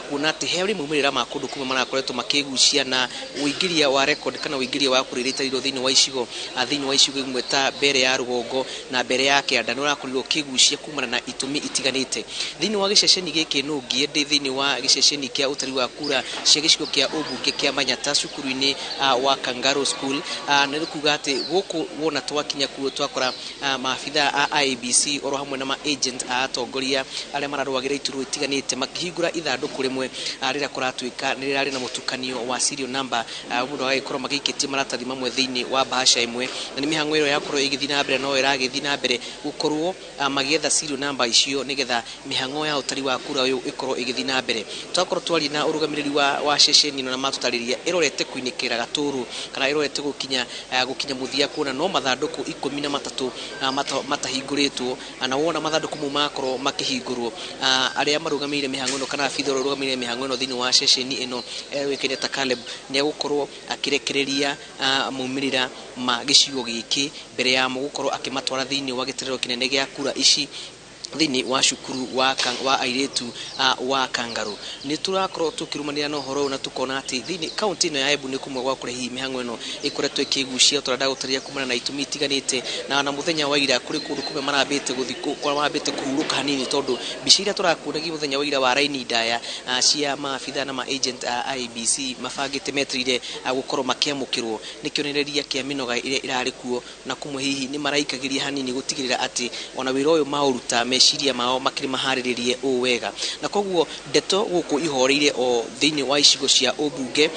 kuona atĩ he maumĩrĩra ma kũndũ kumwe marakoretwo makĩgucia na ũingĩria wa record kana ũingĩria wa kura iria itarirwo thĩinĩ wa icigo imwe ta mbere ya rũgongo na mbere ya kĩanda nĩ ũrakorirwo ũkĩgucia kumana na itũmi itiganĩte. Thĩinĩ wa gĩceceni gĩkĩ nũngie ndĩ thĩinĩ wa gĩceceni kĩa ũtari wa kura cia gĩcigo kĩa ũmbunge kĩa Manyata cukuru-inĩ wa Kangaroo School, nĩ kuga atĩ gũkũ wona twakinya kuo twakora maabithaa a IEBC oro hamwe na ma agent a atongoria arĩa mararũagĩra iturwa itiganĩte makĩhingũra ithandũkũ rĩmwe rĩrĩa kũratuĩka nĩ rĩrarĩ na mũtukanio wa serial number, mũndũ agagĩkorwo magĩikĩtie maratathi mamwe thĩinĩ wa bahasha ĩmwe, na nĩ mĩhang'o ĩyo yakorwo ĩgĩthiĩ na mbere no ĩragĩthiĩ na mbere gũkorwo magĩetha serial number icio nĩgetha mĩhang'o ya ũtari wa kura ũyũ ĩkorwo ĩgĩthiĩ na mbere. Twakorwo twaria na ũrũgamĩrĩri wa ceceni ĩno na matũtarĩria ĩrorete kuinĩkĩra gatũrũ kana ĩrorete gũkinya mũthia kuona no mathandũkũ 13 matahingũrĩtwo, na wona mathandũkũ mau makorwo makĩhingũrwo arĩa marũgamĩrĩire mĩhang'o ĩno kana abitha ũrĩa ũrũgamĩrĩire mĩhang'o ĩno thĩinĩ wa ceceni ĩno ũĩkaine ta Caleb nĩ egũkorwo akĩrekereria maumĩrĩra ma gĩcigo gĩkĩ mbere ya mo gũkorwo akĩmatwara thĩinĩ wa gĩterero kĩnene gĩa kura ici thĩinĩ wa cukuru wa airĩtu wa Kangarũ. Nĩ tũrakorwo tũkĩrũmanĩrĩra na ũhoro ũyũ na tũkona atĩ thĩinĩ kaunti ĩno ya Embu nĩ kũmwe gwa kũrĩa hihi mĩhang'o ĩno ĩkoretwo ĩkĩgucia tũrenda gũtarĩria kumana na itũmi itiganĩte, na mũthenya wa ira kũrĩ kũndũ kũmwe marambĩte marambĩte kũhurũka hanini tondũ mbica iria tũrakuonagia mũthenya wa ira wa raini ndaya cia maabitha na ma agent a IEBC mabangĩte metereire gũkorwo makĩamũkĩrwo nĩ kĩonereria kĩa mĩnoga ĩrĩa ĩrarĩ kuo, na kũmwe hihi nĩ maraikagĩria hanini gũtigĩrĩra atĩ ona wĩra ũyũ maũruta meciria mao makĩrĩ maharĩrĩrie ũũ wega. Na koguo ndeto gũkũ ihoreire o thĩinĩ wa icigo cia ũmbunge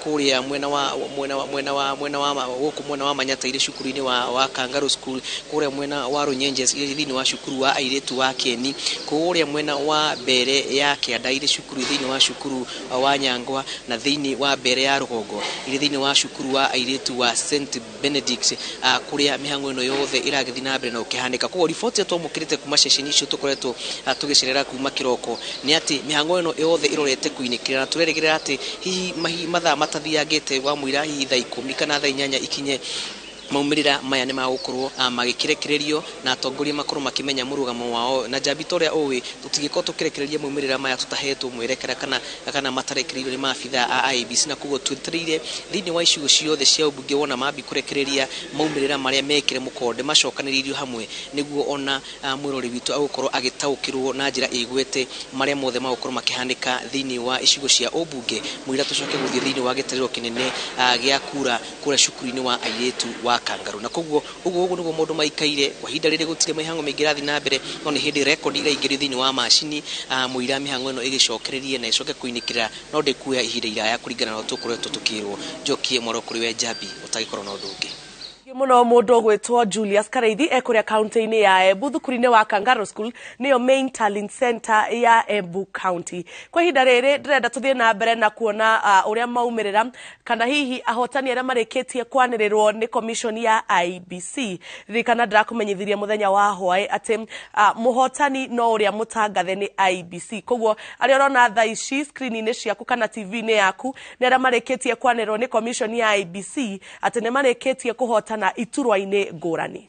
kũrĩa mwena wa mwena wa mwena wa mwena wa gũkũ mwena wa Manyata irĩ cukuru-inĩ wa Kangarũ School, kũrĩa mwena wa Runyenjes irĩ thĩinĩ wa cukuru wa airĩtu wa Keni, kũrĩa mwena wa Mbere ya Kĩanda irĩ cukuru thĩinĩ wa cukuru wa Nyangwa, na thĩinĩ wa Mbere ya Rũgongo irĩ thĩinĩ wa cukuru wa airĩtu wa St Benedict, kũrĩa mĩhang'o ĩno yothe ĩragĩthiĩ na mbere na ũkĩhanĩka. Koguo riboti ĩrĩa twamũkĩrĩte kuma ceceni icio tũkoretwo tũgĩcerera kuma kĩroko nĩ atĩ mĩhang'o ĩno yothe ĩrorete kuinĩkĩra, na tũrerĩgĩrĩra atĩ hihi mathaa matathiangĩte wa mũira hihi thaa 10 kana thaa 8 ikinye maumĩrĩra maya nĩ magũkorwo magĩkĩrekererio na atongoria makorwo makĩmenya mũrũgamo wao. Na njambi ta ũrĩa ũĩ tũtingĩkorwo tũkĩrekereria maumĩrĩra maya tũtahetwo mwerekera kana matarekereirio nĩ maabitha a IEBC, na koguo twetereire thĩinĩ wa icigo ciothe cia ũmbunge wona mambi kũrekereria maumĩrĩra marĩa mekĩre mũkonde macokanĩrĩirio hamwe nĩguo ona mwĩrori witũ agũkorwo agĩtaũkĩrwo na njĩra ĩgwete marĩa mothe magũkorwo makĩhanĩka thĩinĩ wa icigo cia ũmbunge mũira tũcoke gũthiĩ thĩinĩ wa gĩtarĩro kĩnene gĩa kura kũrĩa cukuru-inĩ wa airĩtu wa Kangarũ. Na koguo ũguo ũguo nĩguo maũndũ maikaire kwa ihinda rĩrĩ gũtirĩ mĩhang'o mĩingĩ ĩrathiĩ na mbere, no nĩ hĩndĩ rekondi iraingĩrio thĩinĩ wa macini mũira mĩhang'o ĩno ĩgĩcokererie na ĩcoke kũinĩkĩra, no ndĩkuoya ihinda iraya kũringana na ũrĩa tũkoretwo tũkĩrwo. Njokie mwaro kũrĩ we Njambi ũtagĩkorwo na ũndũ ũngĩ. Muno mundu gwitwo Julius Kareithi ekuria kaunti-inĩ ya Embu thukuru-inĩ wa Kangarũ School niyo main talent center ya Embu County. Kwa ihinda rĩrĩ ndĩrenda tũthiĩ na mbere na kuona ũrĩa maumĩrĩra kana hihi ahotani arĩa marĩkĩtie kwanĩrĩrwo nĩ commission ya IEBC. Ririkana ndĩrakũmenyithirie mũthenya wa hwaĩ atĩ mũhotani no ũrĩa mũtangathe nĩ IEBC. Koguo arĩa ũrona thaa ici screen-inĩ ciaku kana TV-inĩ yaku nĩ arĩa marĩkĩtie kwanĩrĩrwo nĩ commission ya IEBC atĩ nĩ marĩkĩtie kũhotana iturwa-inĩ ngũrani.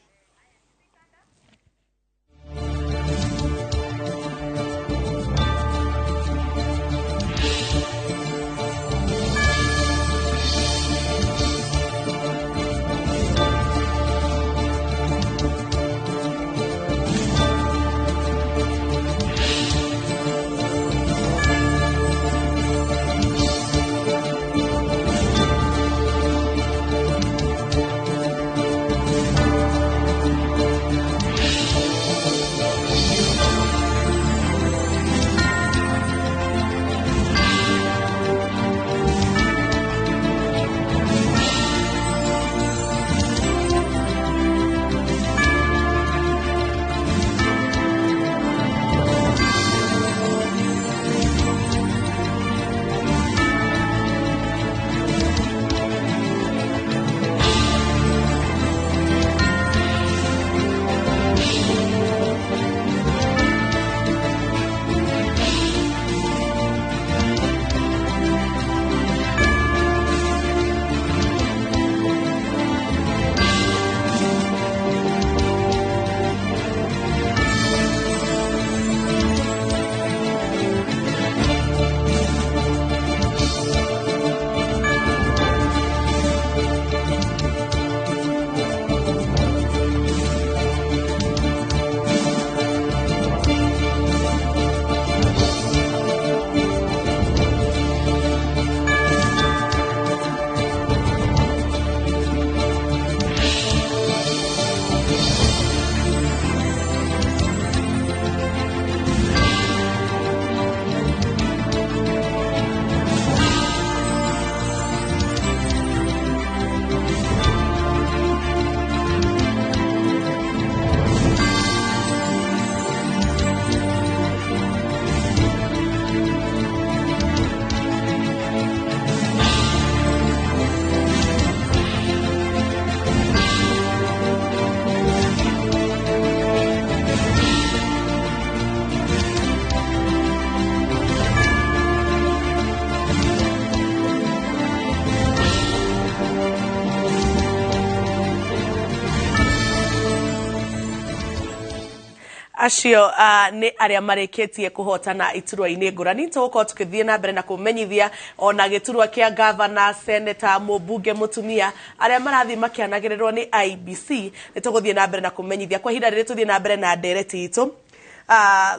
Acio nĩ arĩa marĩkĩtie kũhotana iturwa-inĩ ngũrani. Tũgũkorwo tũkĩthiĩ na mbere na kũmenyithia ona gĩturwa kĩa gavana, seneta, mũmbunge mũtumia, arĩa marathiĩ makĩanagĩrĩrwo nĩ IEBC. Nĩ tũgũthiĩ na mbere na kũmenyithia. Kwa ihinda rĩrĩ tũthiĩ na mbere na ndereti itũ.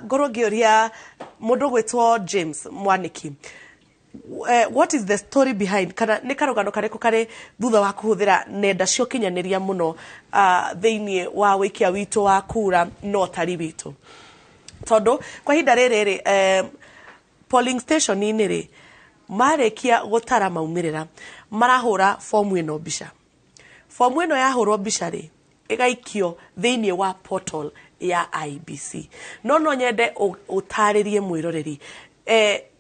Ngorwo ngĩũria mũndũ gwĩtwo James Mwaniki, what is the story behind, kana nĩ karũgano karĩkũ karĩ thutha wa kũhũthĩra nenda cia ũkinyanĩria mũno thĩinĩ wa wĩikia witũ wa kura na ũtari witũ? Tondũ kwa ihinda rĩrĩ rĩ, polling station-inĩ rĩ, marĩkia gũtara maumĩrĩra, marahũra fomu ĩno mbica. Fomu ĩno yahũrwo mbica rĩ, ĩgaikio thĩinĩ wa portal ya IEBC. No nyende ũtarĩrie mwĩroreri,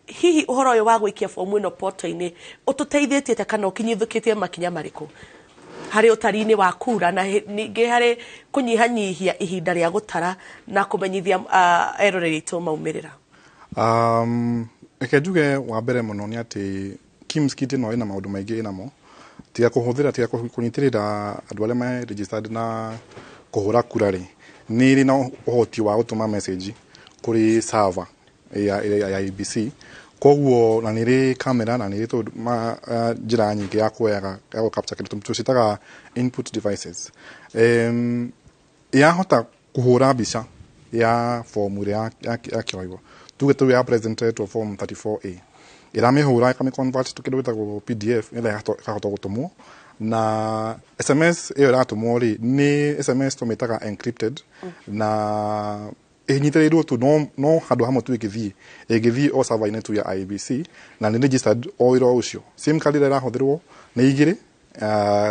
hihi ũhoro ũyũ wa gũikia fomu ĩno portal-inĩ ũtũteithĩtie atĩa, kana ũkinyithũkĩtie makinya marĩkũ harĩ ũtari-inĩ wa kura, na ningĩ harĩ kũnyihanyihia ihinda rĩa gũtara na kũmenyithia eroreri aitũ maumĩrĩra? Reke njuge wa mbere mũno nĩ atĩ KIEMS kit ĩno ĩna maũndũ maingĩ ĩnamo, tiga kũhũthĩra, tiga kũnyitĩrĩra andũ arĩa me registered na kũhũra kura rĩ, nĩ ĩrĩ na ũhoti wa gũtũma message kũrĩ server ya IEBC. Koguo na nĩ ĩrĩ kamera, na nĩ ĩrĩ njĩra nyingĩ ya kuoyaga, ya gũ capture kĩndũ tũciĩtaga input devices. Yahota kũhũra mbica ya fomu ĩrĩa yakĩoywo, tuge tũu ya president ĩretwo form 34A, ĩramĩhũra, ĩkamĩ convert to kĩndũ gĩtagwo PDF, nĩgetha ĩkahota gũtũmwo. Na SMS ĩyo ĩratũmwo rĩ, nĩ SMS tũmĩtaga encrypted, na ĩnyitĩrĩirwo tu no handũ hamwe tu ĩngĩthiĩ o server-inĩ tu ya IEBC, na nĩ registered o wĩra o ũcio. SIM card ĩrĩa ĩrahũthĩrwo nĩ igĩrĩ,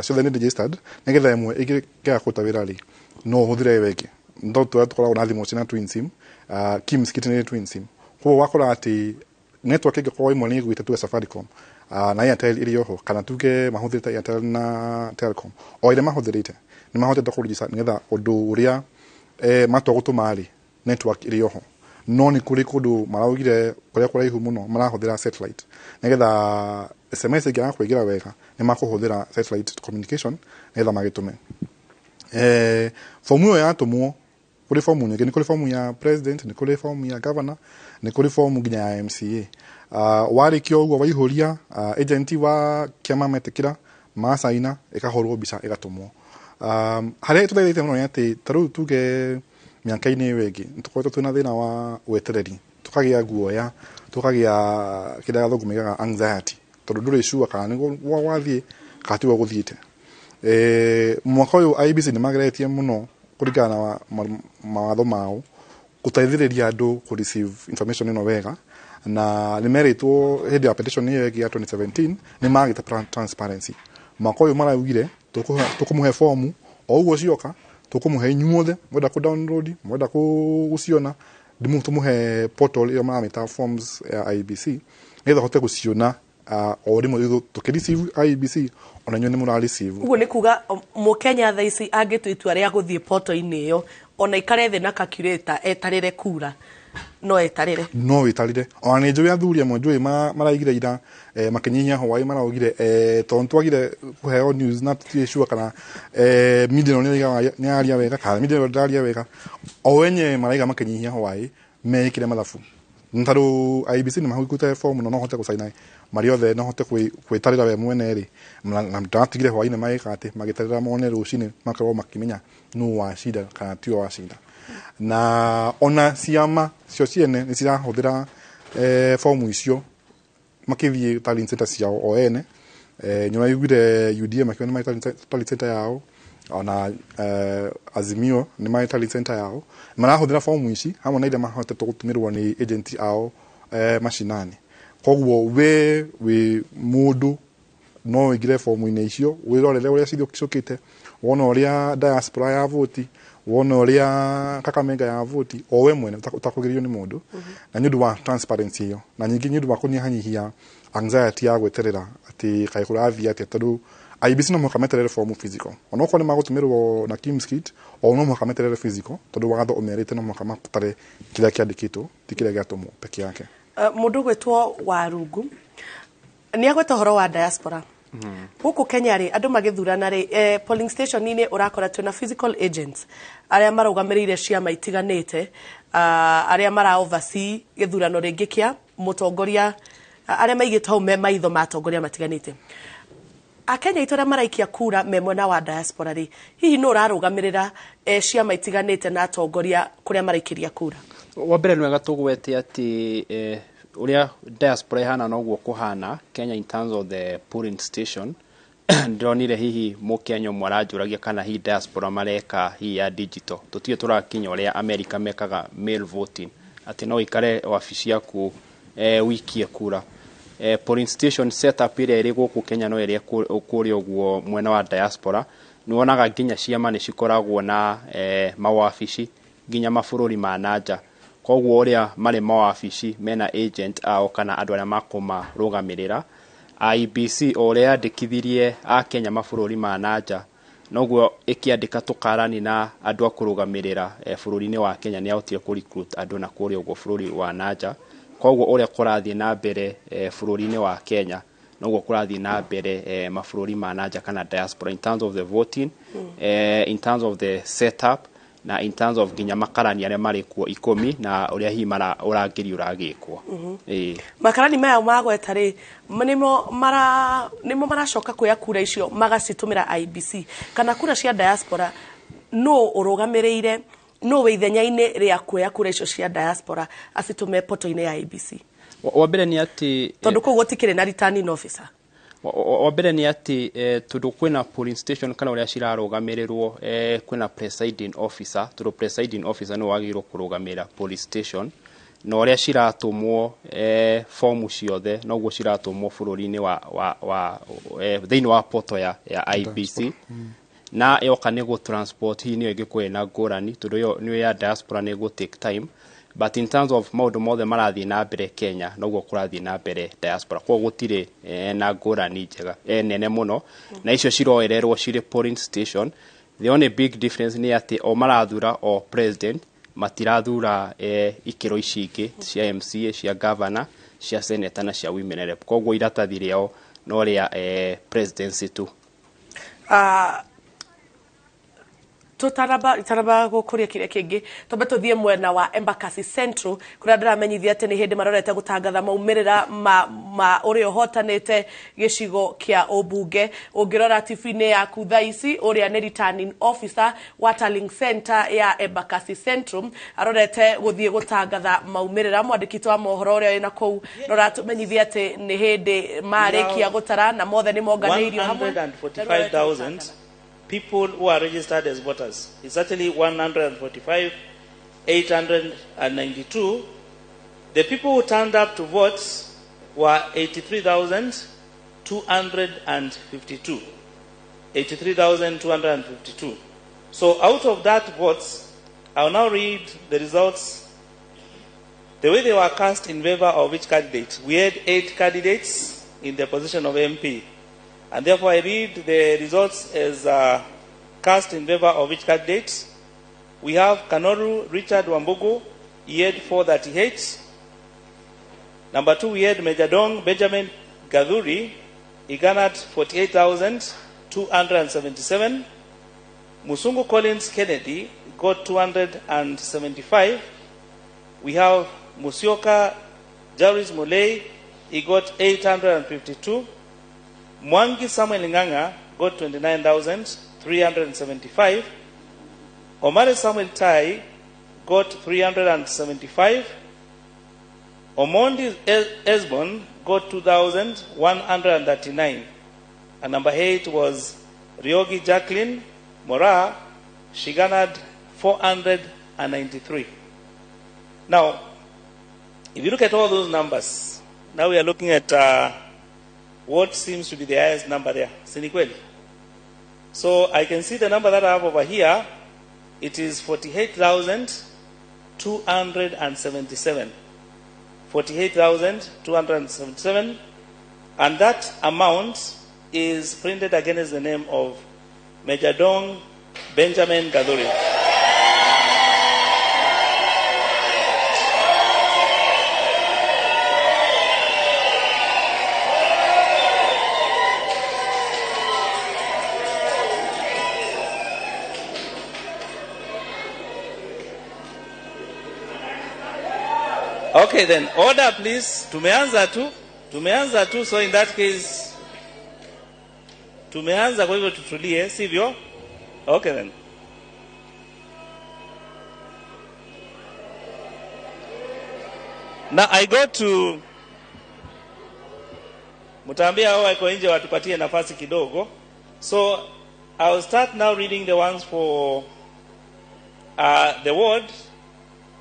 ciothe nĩ registered, nĩgetha ĩmwe ĩngĩaga kũruta wĩra rĩ, no ũhũthĩre ĩyo ĩngĩ. No tũrĩa tũkoragwo na thimũ ciĩna twin SIM, KIEMS kit nĩ twin SIM, koguo wakora atĩ network ĩngĩkorwo ĩmwe nĩ ĩgwĩte, tuge Safaricom na Airtel ĩrĩ oho, kana tuge mahũthĩrĩte Airtel na Telcom, o ĩrĩa mahũthĩrĩte, nĩ mahotete kũ register, nĩgetha ũndũ ũrĩa matua gũtũma rĩ, network ĩrĩ oho. No nĩ kũrĩ kũndũ maraugire kũrĩa kũraihu mũno marahũthĩra satellite, nĩgetha SMS ĩngĩaga kũingĩra wega, nĩ makũhũthĩra satellite communication nĩgetha magĩtũme. Fomu ĩyo yatũmwo, kũrĩ fomu nyingĩ, nĩ kũrĩ fomu ya president, nĩ kũrĩ fomu ya governor, nĩ kũrĩ fomu nginya ya MCA. Warĩkia ũguo waihũria, agent wa kĩama metĩkĩra, macaina, ĩkahũrwo mbica, ĩgatũmwo. Harĩa ĩtũteithĩtie mũno nĩ atĩ ta rĩu tuge mĩaka-inĩ ĩyo ĩngĩ nĩ tũkoretwo twĩna thĩna wa wetereri, tũkagĩa guoya, tũkagĩa kĩrĩa athũngũ maigaga anxiety, tondũ ndũrĩ sure kana nĩ wathiĩ kana tiguo gũthiĩte. Mwaka ũyũ IEBC nĩ mageretie mũno kũringana na mawatho mao gũteithĩrĩria andũ kũ receive information ĩno wega, na nĩ merĩtwo hĩndĩ ya petition ĩyo ĩngĩ ya 2017 nĩ magĩte transparency. Mwaka ũyũ maraugire tũkũmũhe fomu o ũguo cioka, tũkũmũhe inyuothe mwenda kũ download, mwenda gũciona, tũmũhe portal ĩyo maramĩta forms ya IEBC, nĩgetha ũhote gũciona o rĩmwe tũkĩ receive IEBC, ona inyuĩ nĩ mũra receive. Ũguo nĩ kuga mũkenya thaa ici angĩtua itua rĩa gũthiĩ portal-inĩ ĩyo, ona ikare thĩ na calculator etarĩre kura, no etarĩre? No wĩtarĩre. Ona nĩ njũĩ athuri amwe njũĩ maraigire ira makĩnyinyia hwaĩ, maraugire tondũ twagire kũheo news na tũtirĩ sure kana media ĩno nĩ yaria wega kana media ĩno ndĩraria wega. O wenyewe maraiga makĩnyihia hwaĩ mekĩre mathabu, tondũ IEBC nĩ mahingũrĩte form na no ũhote gũcaina marĩ othe, no ũhote gwĩtarĩra we mwene rĩ, na ndĩratigire hwaĩ-inĩ magĩka atĩ magĩtarĩra mone rũcinĩ makorwo makĩmenya nũ wacinda kana tiwe wacinda. Na ona ciama cio ciene nĩ cirahũthĩra fomu icio makĩthiĩ tallying center ciao o ene. Nĩ ũraiguire UDA makiuga nĩ marĩ tallying center yao, ona Azimio nĩ marĩ tallying center yao, marahũthĩra fomu ici hamwe na iria mahotete gũtũmĩrwo nĩ agent ao macinani. Koguo we wĩ mũndũ no ũingĩre fomu-inĩ icio, wĩrorere ũrĩa cithũkĩte, wone ũrĩa diaspora ya voti, wone ũrĩa Kakamega ya voti, o we mwene ũtakũgĩrio nĩ mũndũ. Na nĩ ũndũ wa transparency ĩyo, na ningĩ nĩ ũndũ wa kũnyihanyihia anxiety ya gweterera atĩ kaĩ kũrathiĩ atĩa, tondũ IEBC no mũhaka meterere fomu physical, onokorwo nĩ magũtũmĩrwo na KIEMS kit, o no mũhaka meterere physical, tondũ watho ũmerĩte no mũhaka mabatare kĩrĩa kĩandĩkĩtwo, ti kĩrĩa gĩatũmwo peke yake. Mũndũ gwĩtwo Warungu nĩ agweta ũhoro wa diaspora. Gũkũ Kenya rĩ, andũ magĩthurana rĩ, polling station-inĩ ũrakora twĩna physical agents arĩa marũgamĩrĩire ciama itiganĩte, arĩa mara oversee gĩthurano rĩngĩ kĩa mũtongoria, arĩa maigĩtwo hau me maitho ma atongoria matiganĩte. Akenya aitũ arĩa maraikia kura me mwena wa diaspora rĩ, hihi nũ ũrarũgamĩrĩra ciama itiganĩte na atongoria kũrĩa maraikĩria kura? Wa mbere nĩ wega tũgwete atĩ ũrĩa diaspora ĩhana noguo kũhana Kenya in terms of the polling station. Ndĩronire hihi Mũkenya ũmwe aranjũragia kana hihi diaspora mareka hihi ya digital. Tũtirĩ tũrakinya ũrĩa America mekaga mail voting, atĩ no ũikare wabici yaku wikie kura. Polling station setup ĩrĩa ĩrĩ gũkũ Kenya no ĩrĩa kũrĩa ũguo mwena wa diaspora. Nĩ wonaga nginya ciama nĩ cikoragwo na mawabici nginya mabũrũri ma nanja. Koguo ũrĩa marĩ mawabici mena agent ao kana andũ arĩa makũmarũgamĩrĩra. IEBC o ũrĩa yandĩkithirie Akenya mabũrũri ma nanja, noguo ĩkĩandĩka tũkarani na andũ a kũrũgamĩrĩra bũrũri-inĩ wa Kenya. Nĩ yahotire kũ recruit andũ na kũrĩa ũguo bũrũri wa nanja. Koguo ũrĩa kũrathiĩ na mbere bũrũri-inĩ wa Kenya noguo kũrathiĩ na mbere mabũrũri ma nanja kana diaspora in terms of the voting, in terms of the setup na in terms of nginya makarani arĩa marĩ kuo 10 na ũrĩa hihi mara ũrangĩri ũragĩkwo. Ĩĩ. Makarani maya magweta rĩ, nĩmo maracoka kuoya kura icio magacitũmĩra IEBC, kana kura cia diaspora no ũrũgamĩrĩire, no wĩ ithenya-inĩ rĩa kuoya kura icio cia diaspora acitũme poto-inĩ ya IEBC? Wa mbere nĩ atĩ Tondũ kũu gũtikĩrĩ na returning officer. Wa mbere nĩ atĩ tondũ kwĩna polling station kana ũrĩa cirarũgamĩrĩrwo, kwĩna presiding officer, tondũ presiding officer nĩwe wagĩrĩirwo kũrũgamĩrĩra polling station, na ũrĩa ciratũmwo fomu ciothe noguo ciratũmwo bũrũri-inĩ wa thĩinĩ wa poto ya IEBC. Na yoka nĩ gũ transport hihi nĩyo ĩngĩkorwo ĩna ngũrani, tondũ ĩyo nĩyo ya diaspora nĩ ĩgũ take time, but in terms of maũndũ mothe marathiĩ na mbere Kenya noguo kũrathiĩ na mbere diaspora. Koguo gũtirĩ na ngũrani njega nene mũno na icio ciroererwo cirĩ polling station. The only big difference nĩ atĩ o marathura o president, matirathura ikĩro ici ingĩ cia MCA, cia governor, cia senator na cia women rep. Koguo iratathi rĩao no rĩa presidency tu. Tutaraba itaraba gũkũria kĩrĩa kĩngĩ, twambe tũthiĩ mwena wa Embakasi Central kũrĩa ndĩramenyithia atĩ nĩ hĩndĩ marorete gũtangatha maumĩrĩra ma ũrĩa ũhotanĩte gĩcigo kĩa ũmbunge. Ũngĩrora TV-inĩ yaku thaa ici, ũrĩa nĩ returning officer wa tallying center ya Embakasi Central arorete gũthiĩ gũtangatha maumĩrĩra. Mwandĩki wa mohoro ũrĩa wĩna kũu no ũratũmenyithia atĩ nĩ hĩndĩ marĩkia gũtara na mothe nĩ monganĩirio hamwe. 145,000 people who are registered as voters. It's actually 145,892. The people who turned up to vote were 83,252. 83,252. So out of that votes, I will now read the results, the way they were cast in favor of each candidate. We had 8 candidates in the position of MP. And therefore I read the results as cast in favor of each candidate. We have Kanoru Richard Wambugu, he had 438. Number 2, we had Major Dong Benjamin Gaduri, he garnered 48,277. Musungu Collins Kennedy got 275. We have Musyoka Jairus Mulei, he got 852. Mwangi Samuel Nganga got 29,375. Omari Samuel Tai got 375. Omondi Esbon got 2,139. And number 8 was Riogi Jacqueline Mora. She garnered 493. Now, if you look at all those numbers, now we are looking at what seems to be the highest number there, Si ni kweli. So I can see the number that I have over here. It is 48,277. 48,277. And that amount is printed against the name of Major Dong Benjamin Gaduri. Okay then, order please. Tumeanza tu. Tumeanza tu, so in that case tumeanza, kwa hivyo tutulie, sivyo? Okay then. Now I go to mtaambia hao wako nje watupatie nafasi kidogo. So I'll start now reading the ones for the ward.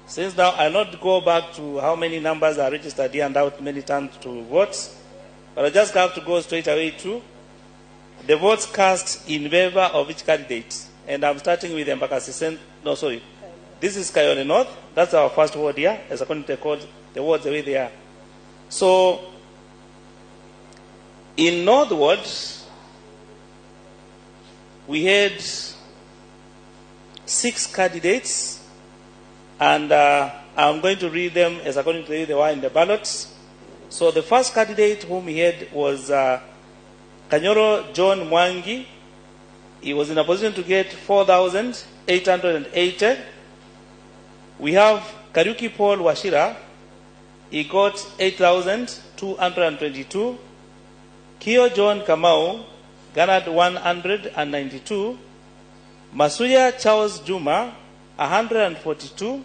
Since now I'll not go back to how many numbers are registered here and how many times to vote, but I just have to go straight away to the votes cast in favor of each candidate. And I'm starting with Embakasi Central. No, sorry. This is Kayole North. That's our first ward here, as according to the code, the wards the way they are. So, in North Ward, we had 6 candidates, and I'm going to read them as according to the way they were in the ballots. So the first candidate whom we had was Kanyoro John Mwangi. He was in a position to get 4,880. We have Kariuki Paul Wachira. He got 8,222. Kio John Kamau garnered 192. Masuya Charles Juma, 142.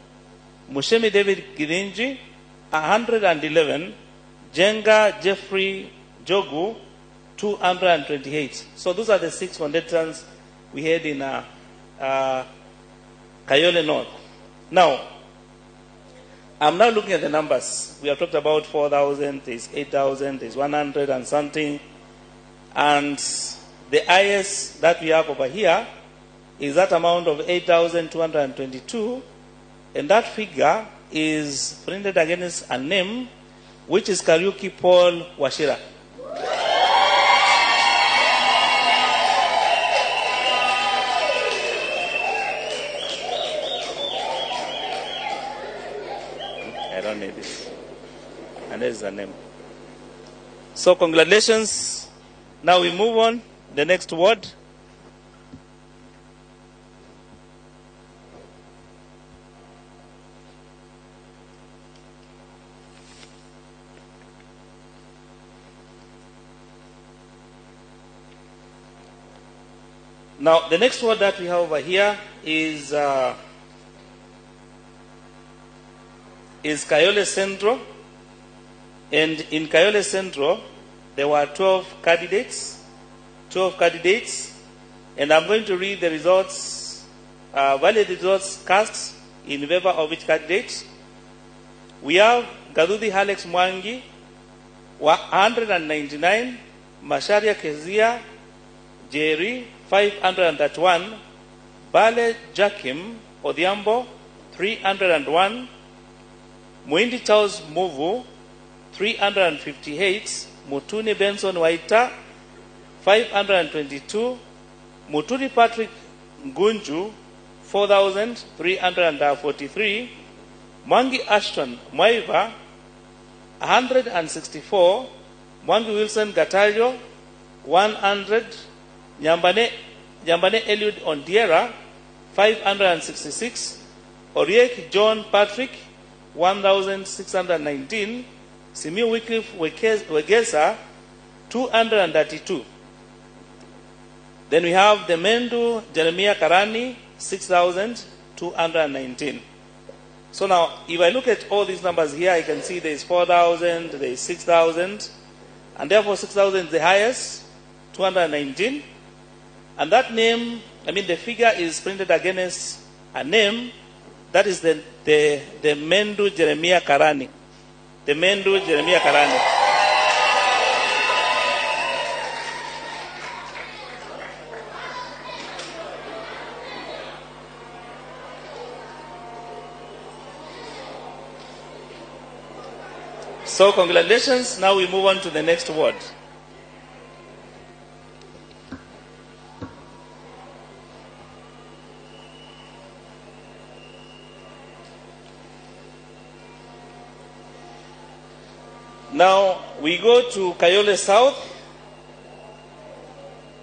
Mushemi David Girinji, 111. Jenga Jeffrey Jogu, 228. So those are the 6 contestants we had in Kayole North. Now, I'm now looking at the numbers. We have talked about 4,000, there's 8,000, there's 100 and something. And the highest that we have over here is that amount of 8,222. And that figure is printed against a name, which is Kariuki Paul Wachira. I don't need this. And there's the name. So congratulations. Now we move on. The next word. Now, the next word that we have over here is Kayole Central. And in Kayole Central, there were 12 candidates. 12 candidates. And I'm going to read the results, valid results cast in favor of each candidate. We have Gaduthi Alex Mwangi, 199, Masharia Kezia Jerry, 531, Bale Jakim Odhiambo, 301, Muindi Charles Muvu, 358, Mutuni Benson Waita, 522, Muturi Patrick Ngunju, 4,343, Mwangi Ashton Mwaiva, 164, Mwangi Wilson Gatario, 100, Nyambane Eliud Ondiera, 566, Oriek John Patrick, 1,619, Simiyu Wycliffe Wegesa, 232. Then we have the Mendu Jeremiah Karani, 6,219. So now, if I look at all these numbers here, I can see there is 4,000, there is 6,000, and therefore 6,000 is the highest, 219. And that name, I mean, the figure is printed against a name, that is the Mendu Jeremiah Karani. The Mendu Jeremiah Karani. So congratulations. Now we move on to the next ward. Now we go to Kayole South,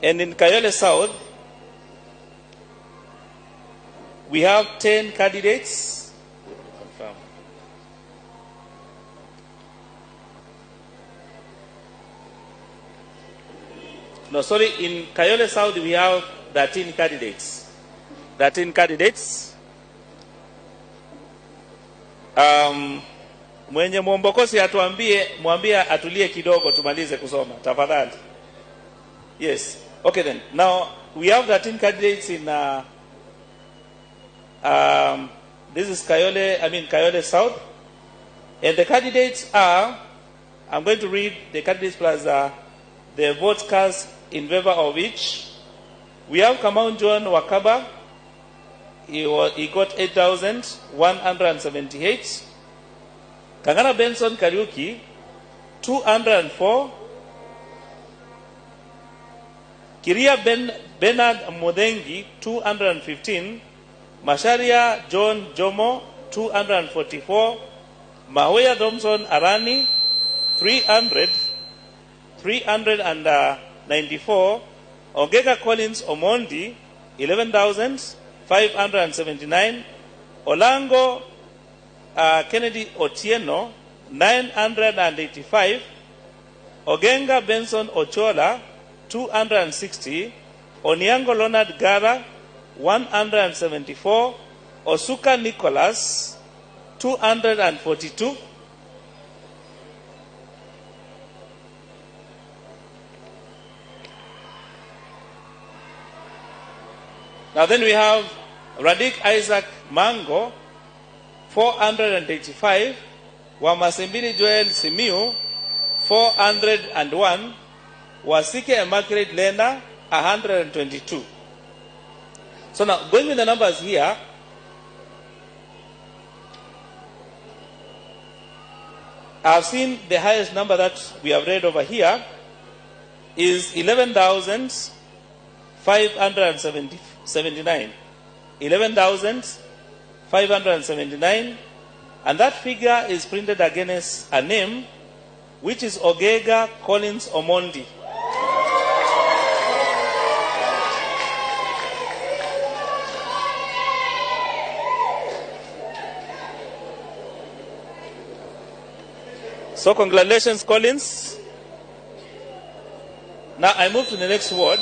and in Kayole South, we have 10 candidates. No, sorry, in Kayole South we have 13 candidates. 13 candidates. Mwenye mwombokosi atuambie, mwambie atulie kidogo tumalize kusoma tafadhali. Yes. Okay then. Now we have 13 candidates in this is Kayole, I mean Kayole South. And the candidates are, I'm going to read the candidates plus the votes cast in favor of each. We have Kamau John Wakaba. He got 8,178. Kangana Benson Kariuki, 204. Kiria Bernard Mudengi, 215. Masharia John Jomo, 244. Mahoya Thompson Arani, 394. Ogega Collins Omondi, 11,579. Olango Kennedy Otieno, 985. Ogenga Benson Ochola, 260. Onyango Leonard Gara, 174. Osuka Nicholas, 242. Now then we have Radik Isaac Mango, 485. Wamasimbili Joel Simiu, 401. Wasike Immaculate Lena, 122. So now, going with the numbers here, I've seen the highest number that we have read over here is 11,579. 11,579, and that figure is printed against a name, which is Ogega Collins Omondi. So congratulations, Collins. Now I move to the next ward.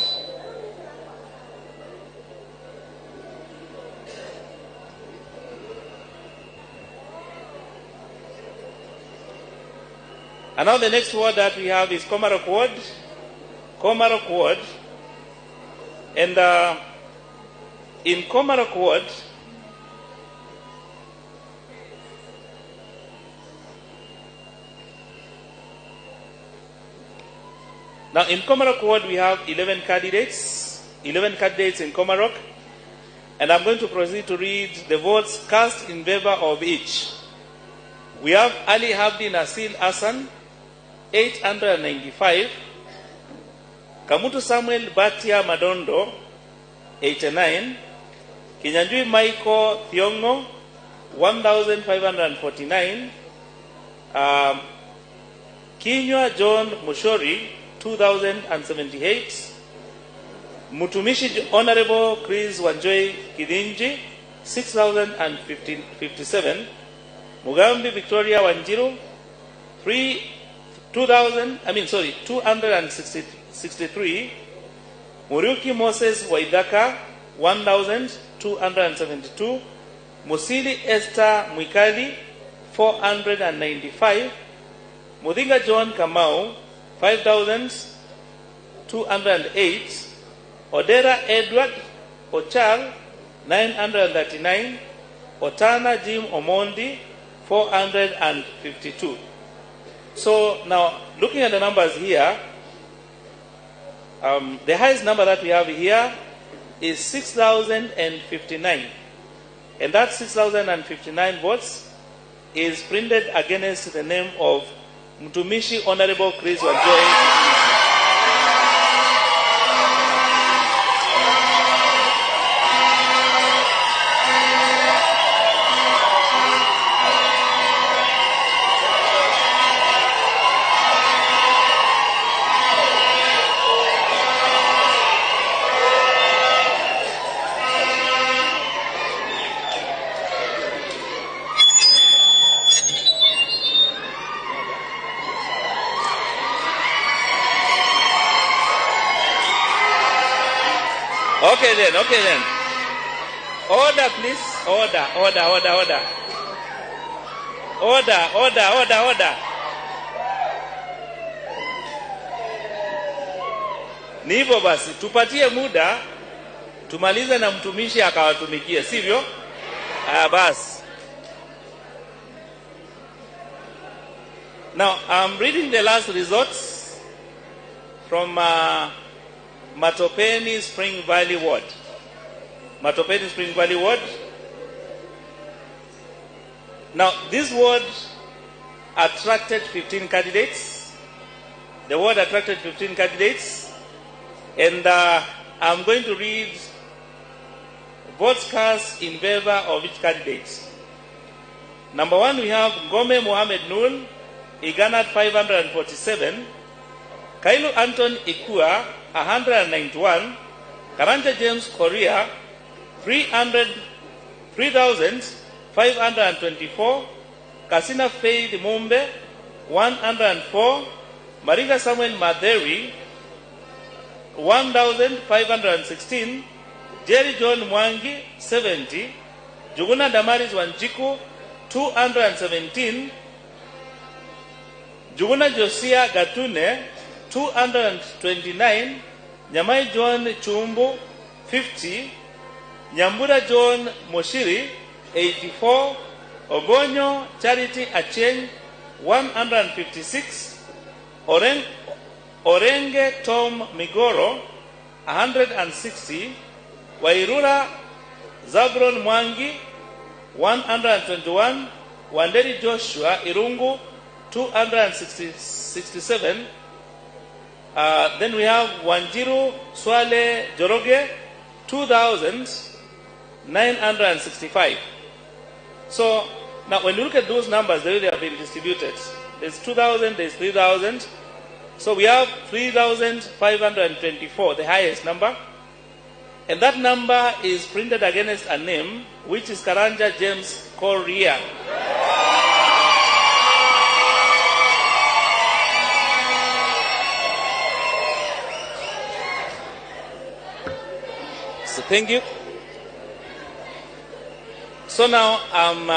And now the next ward that we have is Komarok Ward. Komarok Ward. And in Komarok Ward, now in Komarok Ward we have 11 candidates. 11 candidates in Komarok. And I'm going to proceed to read the votes cast in favor of each. We have Ali Habdi Nasil Hassan, 895. Kamutu Samuel Batia Madondo, 89. Kinyanjui Michael Thiongo, 1,549. Kinyua John Mushori, 2,078. Mutumishi Honorable Chris Wanjoy Kidinji, 6,057. Mugambi Victoria Wanjiru, 263. Muriuki Moses Waidaka, 1,272. Musili Esther Mwikali, 495. Mudinga John Kamau, 5,208. Odera Edward Ochal, 939. Otana Jim Omondi, 452. So now, looking at the numbers here, the highest number that we have here is 6,059. And that 6,059 votes is printed against the name of Mtumishi Honorable Chris Wanjoy. Okay then, okay then. Order, please. Order, order, order, order. Order, order, order, order. Ni hivyo basi, tupatie muda tumalize na mtumishi akawatumikie, sivyo? Ah, basi. Now, I'm reading the last results from Matopeni Spring Valley Ward. Matopeni Spring Valley Ward. Now, this ward attracted 15 candidates. The ward attracted 15 candidates. And I'm going to read votes cast in favor of each candidate. Number one, we have Gome Mohamed Noor. He garnered 547. Kailu Anton Ikua, 191. Karanja James Korea, 3,524. Kasina Faith Mumbe, 104. Maringa Samuel Maderi, 1,516. Jerry John Mwangi, 70. Juguna Damaris Wanjiku, 217. Juguna Josia Gatune, 229. Nyamai John Chumbu, 50. Nyambura John Moshiri, 84. Ogonyo Charity Acheng, 156. Orenge Tom Migoro, 160. Wairura Zabron Mwangi, 121. Wanderi Joshua Irungu, 267. Then we have Wanjiru Swale Joroge, 2,965. So now when you look at those numbers, the way they have been distributed, there's 2,000, there's 3,000. So we have 3,524, the highest number. And that number is printed against a name, which is Karanja James Korea. So thank you. So now I'm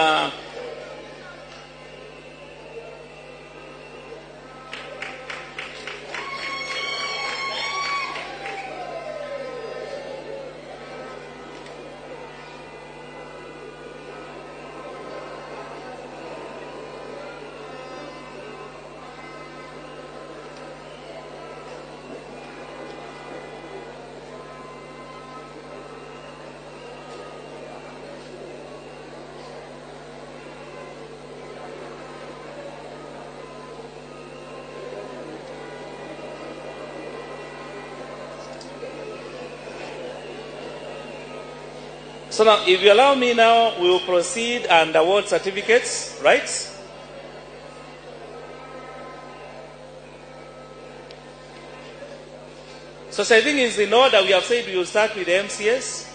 So now, if you allow me now, we will proceed and award certificates, right? So I think it's in order. We have said we will start with the MCS.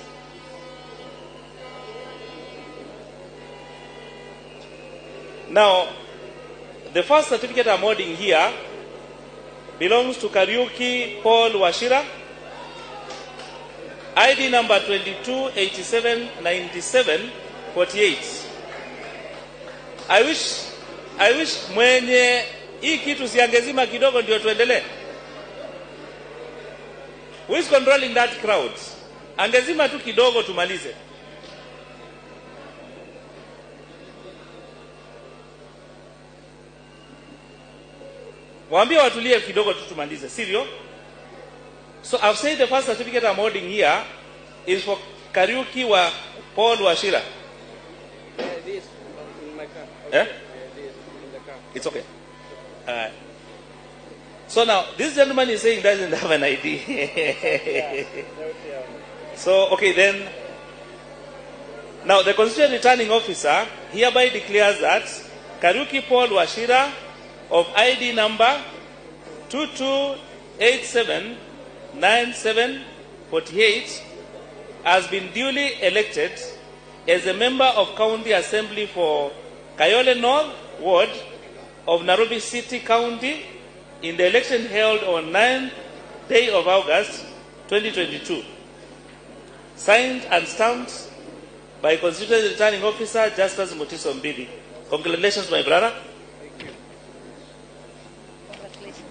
Now, the first certificate I'm holding here belongs to Kariuki Paul Wachira. ID number 22879748. I wish mwenye hii kitu siangezima kidogo ndio tuendelee. Who is controlling that crowd? Angezima tu kidogo tumalize. Waambie watulie kidogo tu tumalize, sivyo? So I've said the first certificate I'm holding here is for Kariuki wa Paul Wachira. This in my car. Okay. Eh? This in the car. It's okay. So now, this gentleman is saying he doesn't have an ID. So, okay then. Now, the Constituent Returning Officer hereby declares that Kariuki Paul Wachira of ID number 22879748 has been duly elected as a member of County Assembly for Kayole North Ward of Nairobi City County in the election held on 9th day of August 2022. Signed and stamped by Constituency Returning Officer Justus Mutiso Mbidi. Congratulations, my brother. Thank you. Congratulations.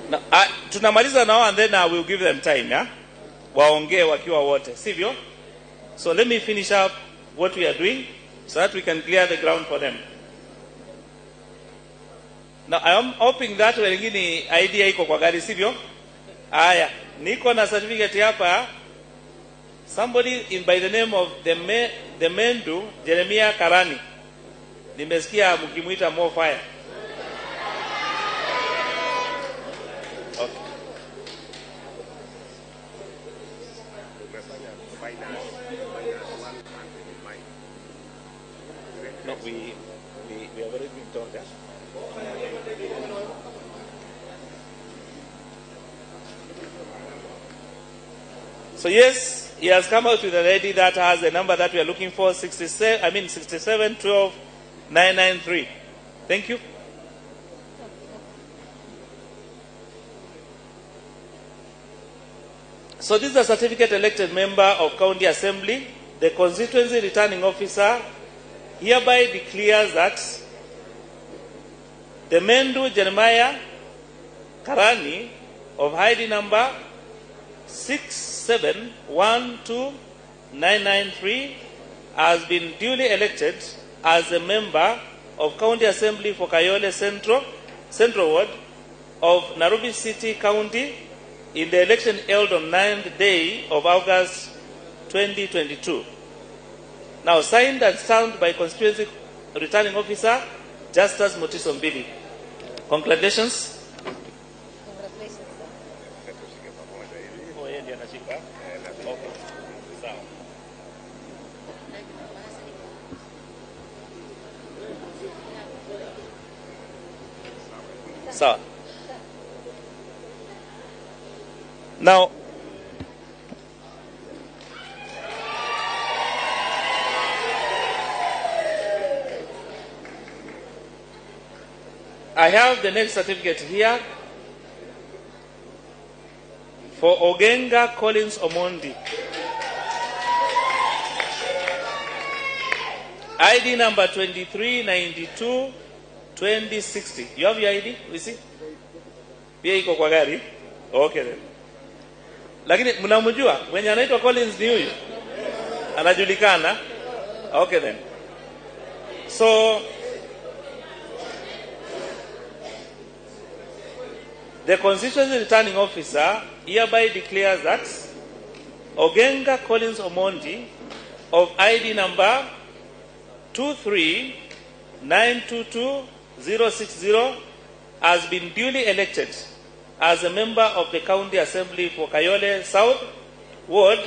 Now, tunamaliza now and then I will give them time, yeah? Waongee wakiwa wote, sivyo? So let me finish up what we are doing so that we can clear the ground for them. Now, I am hoping that wengine idea iko kwa gari, sivyo? Aya, niko na certificate hapa. Somebody in by the name of the Mendu Jeremiah Karani. Nimesikia mkimuita more fire. Okay. No, we have already been told, yeah? So yes, he has come out with a lady that has the number that we are looking for, 67 12 993. Thank you. So this is a certificate elected member of County Assembly. The constituency returning officer hereby declares that the Mendu Jeremiah Karani of ID number 6712993 has been duly elected as a member of County Assembly for Kayole Central Ward of Nairobi City County in the election held on 9th day of August 2022. Now signed and stamped by Constituency Returning Officer Justus Mutiso Mbidi. Congratulations. Congratulations. Oh, yeye ndiye anashika. Okay. Sawa. Sawa. Now, I have the next certificate here for Ogenga Collins Omondi. ID number 2392 2060. You have your ID? We see? Pia iko kwa gari? Okay then. Lakini mnamjua mwenye anaitwa Collins ni huyu? Anajulikana? Okay then. So the constituency returning officer hereby declares that Ogenga Collins Omondi of ID number 23922060 has been duly elected as a member of the County Assembly for Kayole South Ward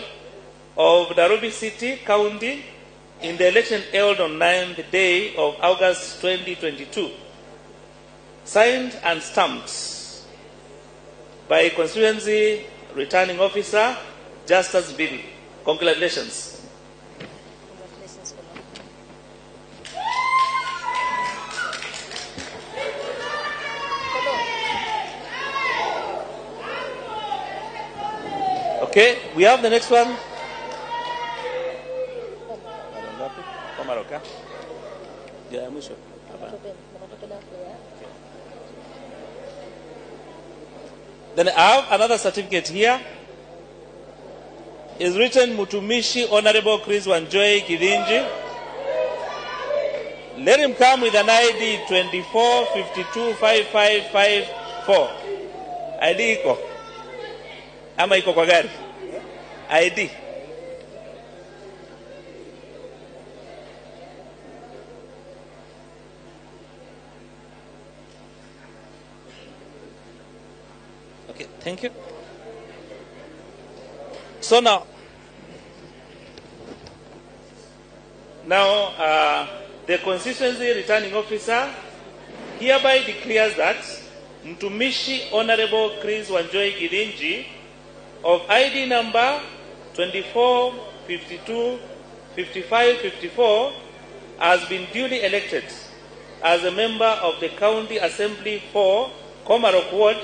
of Nairobi City County in the election held on 9th day of August 2022. Signed and stamped by Constituency Returning Officer Justus Bibi. Congratulations. Congratulations. Okay, we have the next one. Then I have another certificate here. It's written Mutumishi Honorable Chris Wanjoy Kidinji. Let him come with an ID 24525554. ID iko. Ama iko kwa gari? ID. Okay, thank you. So now, the constituency returning officer hereby declares that Mtumishi Honorable Chris Wanjohi Githinji of ID number 2452 5554 has been duly elected as a member of the County Assembly for Komarock Ward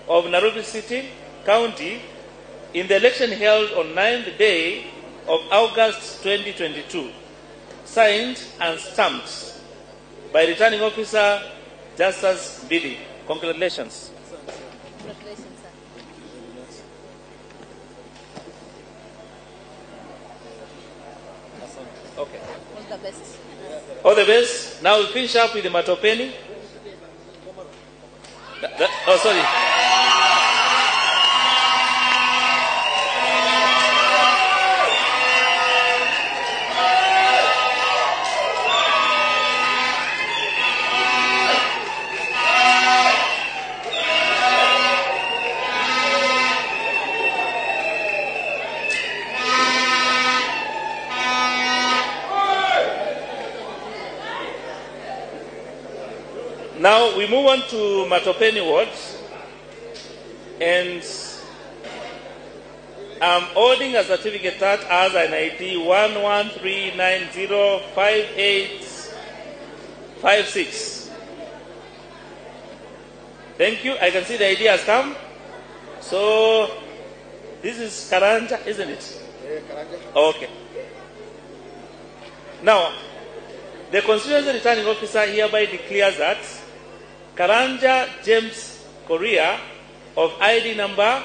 of Nairobi City County in the election held on 9th day of August 2022, signed and stamped by Returning Officer Justice Bidi. Congratulations. Congratulations, sir. Okay. All the best. All the best. Now we finish up with the Matopeni. Oh, sorry. Now we move on to Matopeni Ward, and I'm holding a certificate that has an ID 113905856. Thank you. I can see the ID has come. So this is Karanja, isn't it? Yeah, Karanja. Okay. Now, the constituency returning officer hereby declares that Karanja James Korea of ID number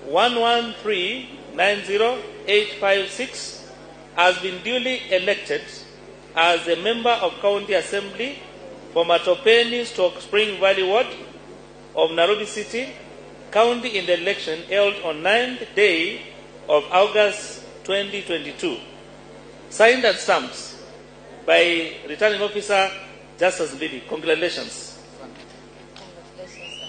113908856 has been duly elected as a member of County Assembly for Matopeni Stoke Spring Valley Ward of Nairobi City County in the election held on 9th day of August 2022. Signed and stamped by Returning Officer Justice Bidi. Congratulations. Congratulations, sir.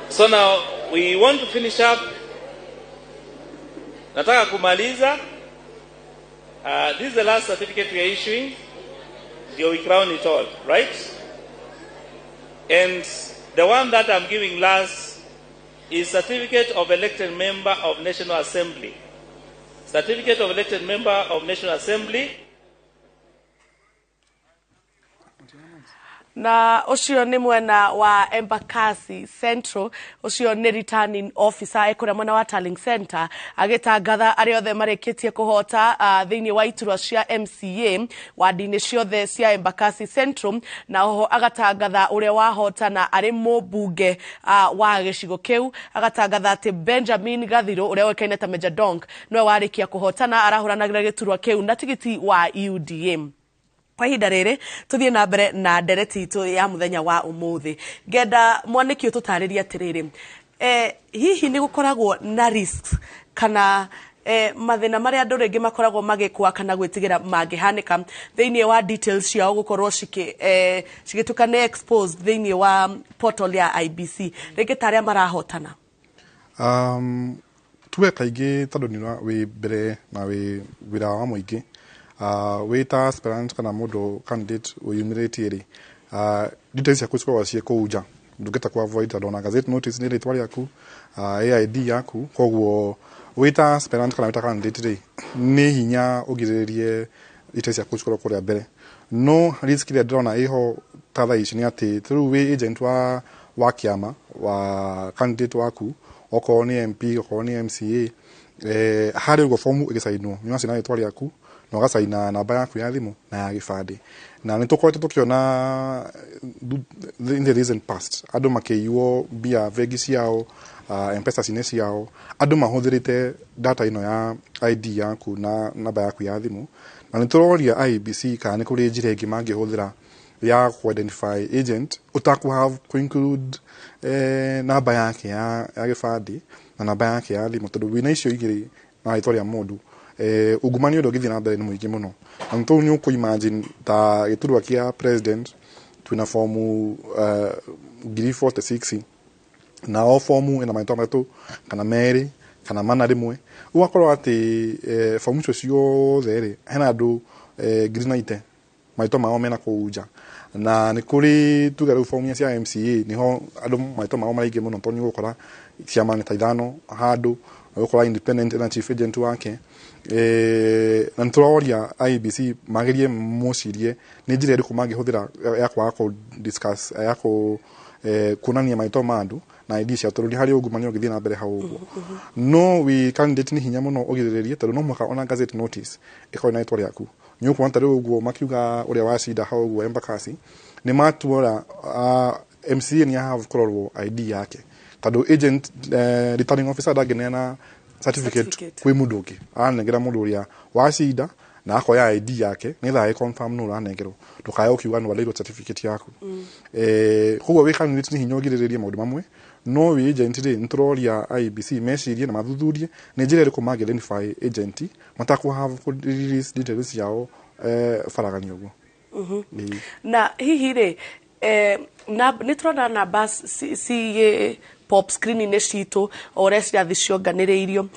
So now we want to finish up. Nataka kumaliza. This is the last certificate we are issuing. Ndio we crown it all, right? And the one that I'm giving last is certificate of elected member of National Assembly. Certificate of elected member of National Assembly. Na ucio ni mwena wa Embakasi Central, ucio ni returning officer ekura mwena wa Tallying Center agitangatha aria othe marikitie kuhota thiini wa iturwa cia MCA wadi-ini ciothe cia Embakasi Central, na oho agatangatha uria wahota na ari mubunge wa gicigo kiu, agatangatha ati Benjamin Gathiru uria uikaine ta Major Donk niwe warikia kuhotana arahuranagira giturwa kiu na tigiti wa UDA. Kwa ihinda rĩrĩ tũthiĩ na mbere na ndereti itũ ya mũthenya wa ũmũthĩ. Ngenda mwanĩki ũtũtarĩrie atĩrĩrĩ, hihi nĩ gũkoragwo na risks kana mathĩna marĩa andũ rĩngĩ makoragwo magĩkua kana gwĩtigĩra mangĩhanĩka thĩinĩ wa details ciao gũkorwo cigĩtuĩka nĩ exposed thĩinĩ wa portal ya IBC rĩngĩ ta arĩa marahotana? Tuge kaingĩ tondũ nĩ wĩ mbere na wĩ wĩra wa mũingĩ, wĩ ta aspirant kana mũndũ candidate wĩyumĩrĩtie rĩ, details ciaku cikoragwo ciĩ kũu nja, ndũngĩhota ku avoid tondũ ona gazette notice nĩ rĩtwa rĩaku, AID yaku, koguo wĩ ta aspirant kana wĩ ta candidate rĩ, nĩ hinya ũgirĩrĩrie details ciaku cikorwo kũrĩa mbere. No risk ĩrĩa ndĩrona ĩho ta thaa ici nĩ atĩ rĩu wĩ agent wa kĩama wa candidate waku, okorwo nĩ MP okorwo nĩ MCA, harĩ ũguo fomu ĩgĩcainwo nĩ wacaina rĩtwa rĩaku na ũgacaina namba yaku ya thimũ na ya gĩbandĩ. Na nĩ tũkoretwo tũkĩona in the recent past andũ makĩiywo mbia bengi ciao, M-Pesa cinĩ ciao, andũ mahũthĩrĩte data ĩno ya ID yaku na namba yaku ya thimũ. Na nĩ tũroria IEBC kana nĩ kũrĩ njĩra ĩngĩ mangĩhũthĩra ya ku identify agent utaku have ku include namba yake ya gĩbandĩ na namba yake ya thimũ, tondũ wĩna icio igĩrĩ na rĩtwa rĩa mũndũ ungumania ũrĩa ũngĩthiĩ na mbere nĩ mũingĩ mũno. Na nĩ tũu nĩ ũkũ imagine ta gĩturwa kĩa president twĩna fomu 46 na o fomu ĩna marĩtwa matatũ kana merĩ kana mana rĩmwe, ũgakorwo atĩ fomu icio ciothe rĩ hena andũ 90 marĩtwa mao mena kũu nja. Na nĩ kũrĩ tuge rĩu fomu cia MCA niho andũ marĩtwa mao maraingĩ mũno, tondũ nĩ ũgũkora ciama nĩ ta 5 handũ, ũgũkora independent na chief agent wake. Na nĩtũroria IEBC magerie mocirie nĩ njĩra ĩrĩkũ mangĩhũthĩra ya kwaga kũ discuss ya kũ kuonania marĩtwa ma andũ na ID ciao, tondũ nĩ harĩ ungumania ũngĩthiĩ na mbere hau ũguo. No wĩ candidate nĩ hinya mũno ũgirĩrĩrie, tondũ no mũhaka ona gazette notice ĩkorwo na rĩtwa rĩaku. Nĩ ũkuona ta rĩu ũguo makiuga ũrĩa wacinda hau ũguo Embakasi nĩ matuora MCA nĩ have kũrorwo ID yake, tondũ agent returning officer ndangĩneana certificate kwĩ mũndũ ũngĩ, aranengera mũndũ ũrĩa wacinda na akoya ID yake nĩgetha agĩ confirm nũ ũranengerwo, ndũkae ũkiuga nĩ wareirwo certificate yaku. Koguo wĩ candidate nĩ hinya ũgirĩrĩrie maũndũ mamwe, no wĩ agent rĩ nĩ tũroria IEBC mecirie na mathuthurie nĩ njĩra ĩrĩkũ mangĩ identify agent matakũ have kũ release details ciao faragani ũguo. Na hihi rĩ nĩ tũrona namba ci pop screen-inĩ citũ o ũrĩa cirathiĩ cionganĩrĩirio.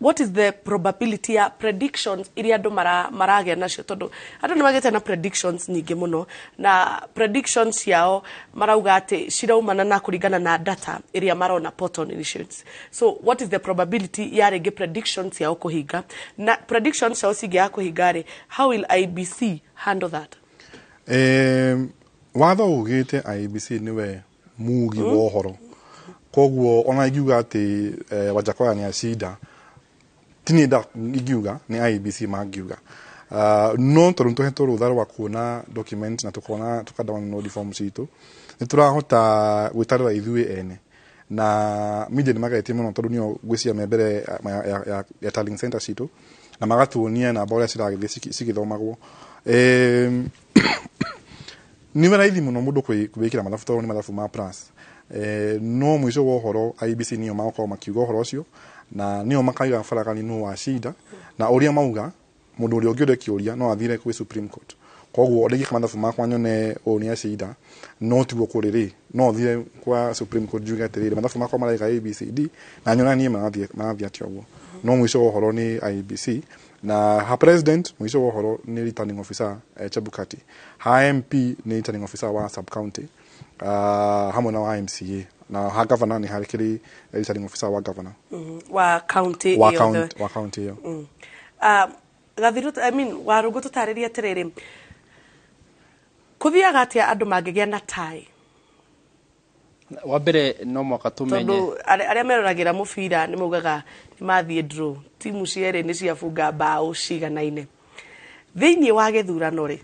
What is the probability ya predictions iria andũ maragĩa nacio, tondũ andũ nĩ magĩte na predictions nyingĩ mũno, na predictions ciao marauga atĩ ciraumana na kũringana na data ĩrĩa marona portal initiates. So what is the probability ya rĩngĩ predictions ciao kũhinga, na predictions ciao cingĩaga kũhinga rĩ, how will IEBC handle that? Watho ugĩte IEBC nĩwe mugi wa ũhoro, koguo ona ingiuga atĩ Wajackoyah nĩ acinda ti niĩ ingiuga, nĩ IEBC mangiuga. No tondũ nĩtũhetwo rũtha rwa kuona document na tukona tuka download form citũ, nĩ tũrahota gwĩtarĩra ithuĩ ene, na media nĩ mageretie mũno tondũ nĩo ngwĩciria me mbere ya tallying center citũ, na magatuonia namba ũrĩa ciragĩthiĩ cigĩthomagwo. Nĩ raithi mũno mũndũ kwĩkĩra mathabu tondũ nĩ mathabu ma plus. No mũico wa ũhoro IEBC nĩo magũkorwo makiuga ũhoro ũcio, na nĩo makaiga baragani nũ wacinda, na ũrĩa mauga mũndũ ũrĩa ũngĩũria kĩũria no athire kwĩ Supreme Court. Koguo ndingĩka mathabu makwa nyone ũũ nĩ acinda, no tiguo kũrĩ rĩ, no thire kwa Supreme Court njuge atĩrĩrĩ mathabu makwa maraiga ABCD na nyona niĩ marathiĩ atĩa ũguo. No mũico wa ũhoro nĩ IEBC, na ha president mũico wa ũhoro nĩ returning officer Chebukati, ha MP nĩ returning officer wa sub county, hamwe na wa MCA, na ha governor nĩ harĩ returning officer wa governor wa county ĩyo, wa county ĩyo. Gathiru, I mean Warũngũ, tũtarĩrie atĩrĩrĩ, kũthiaga atĩa andũ mangĩgĩa na tai? Wa mbere no mwaka tũmenye, tondũ arĩa meroragĩra mũbira nĩ maugaga nĩ mathiĩ draw, timu cierĩ nĩ ciabunga mbaũ ciganaine. Thĩinĩ wa gĩthurano rĩ,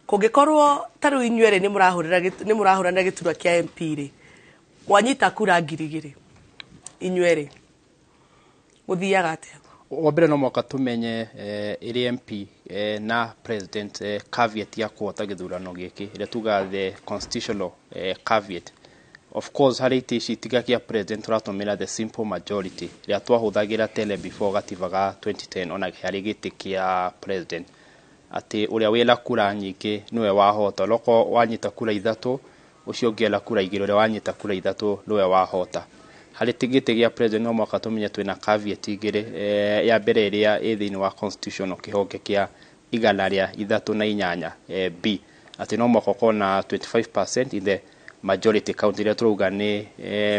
kũngĩkorwo ta rĩu inyuĩ erĩ nĩ mũrahũranĩra gĩturwa kĩa MP rĩ, mwanyita kura 2,000 inyuĩ erĩ, gũthiaga atĩa? Wa mbere no mwaka tũmenye ĩrĩ MP na president caveat ya kũhota gĩthurano gĩkĩ ĩrĩa tugaga the constitutional caveat. Of course harĩ itĩ ici tiga kĩa president tũratũmĩra the simple majority ĩrĩa twahũthagĩra tene before gatiba ga 2010 ona harĩ gĩtĩ kĩa president, atĩ ũrĩa wĩna kura nyingĩ nĩwe wahota, onokorwo wanyita kura 3 ũcio ũngĩ ena kura 2, ũrĩa wanyita kura 3 nĩwe wahota. Harĩ gĩtĩ gĩa president no mwaka tũmenye twĩna caveat 2, ya mbere ĩrĩa ĩ thĩinĩ wa constitutional kĩhonge kĩa 138 B, atĩ no mwaka ũkorwo na 25% in the majority county ĩrĩa tũrauga nĩ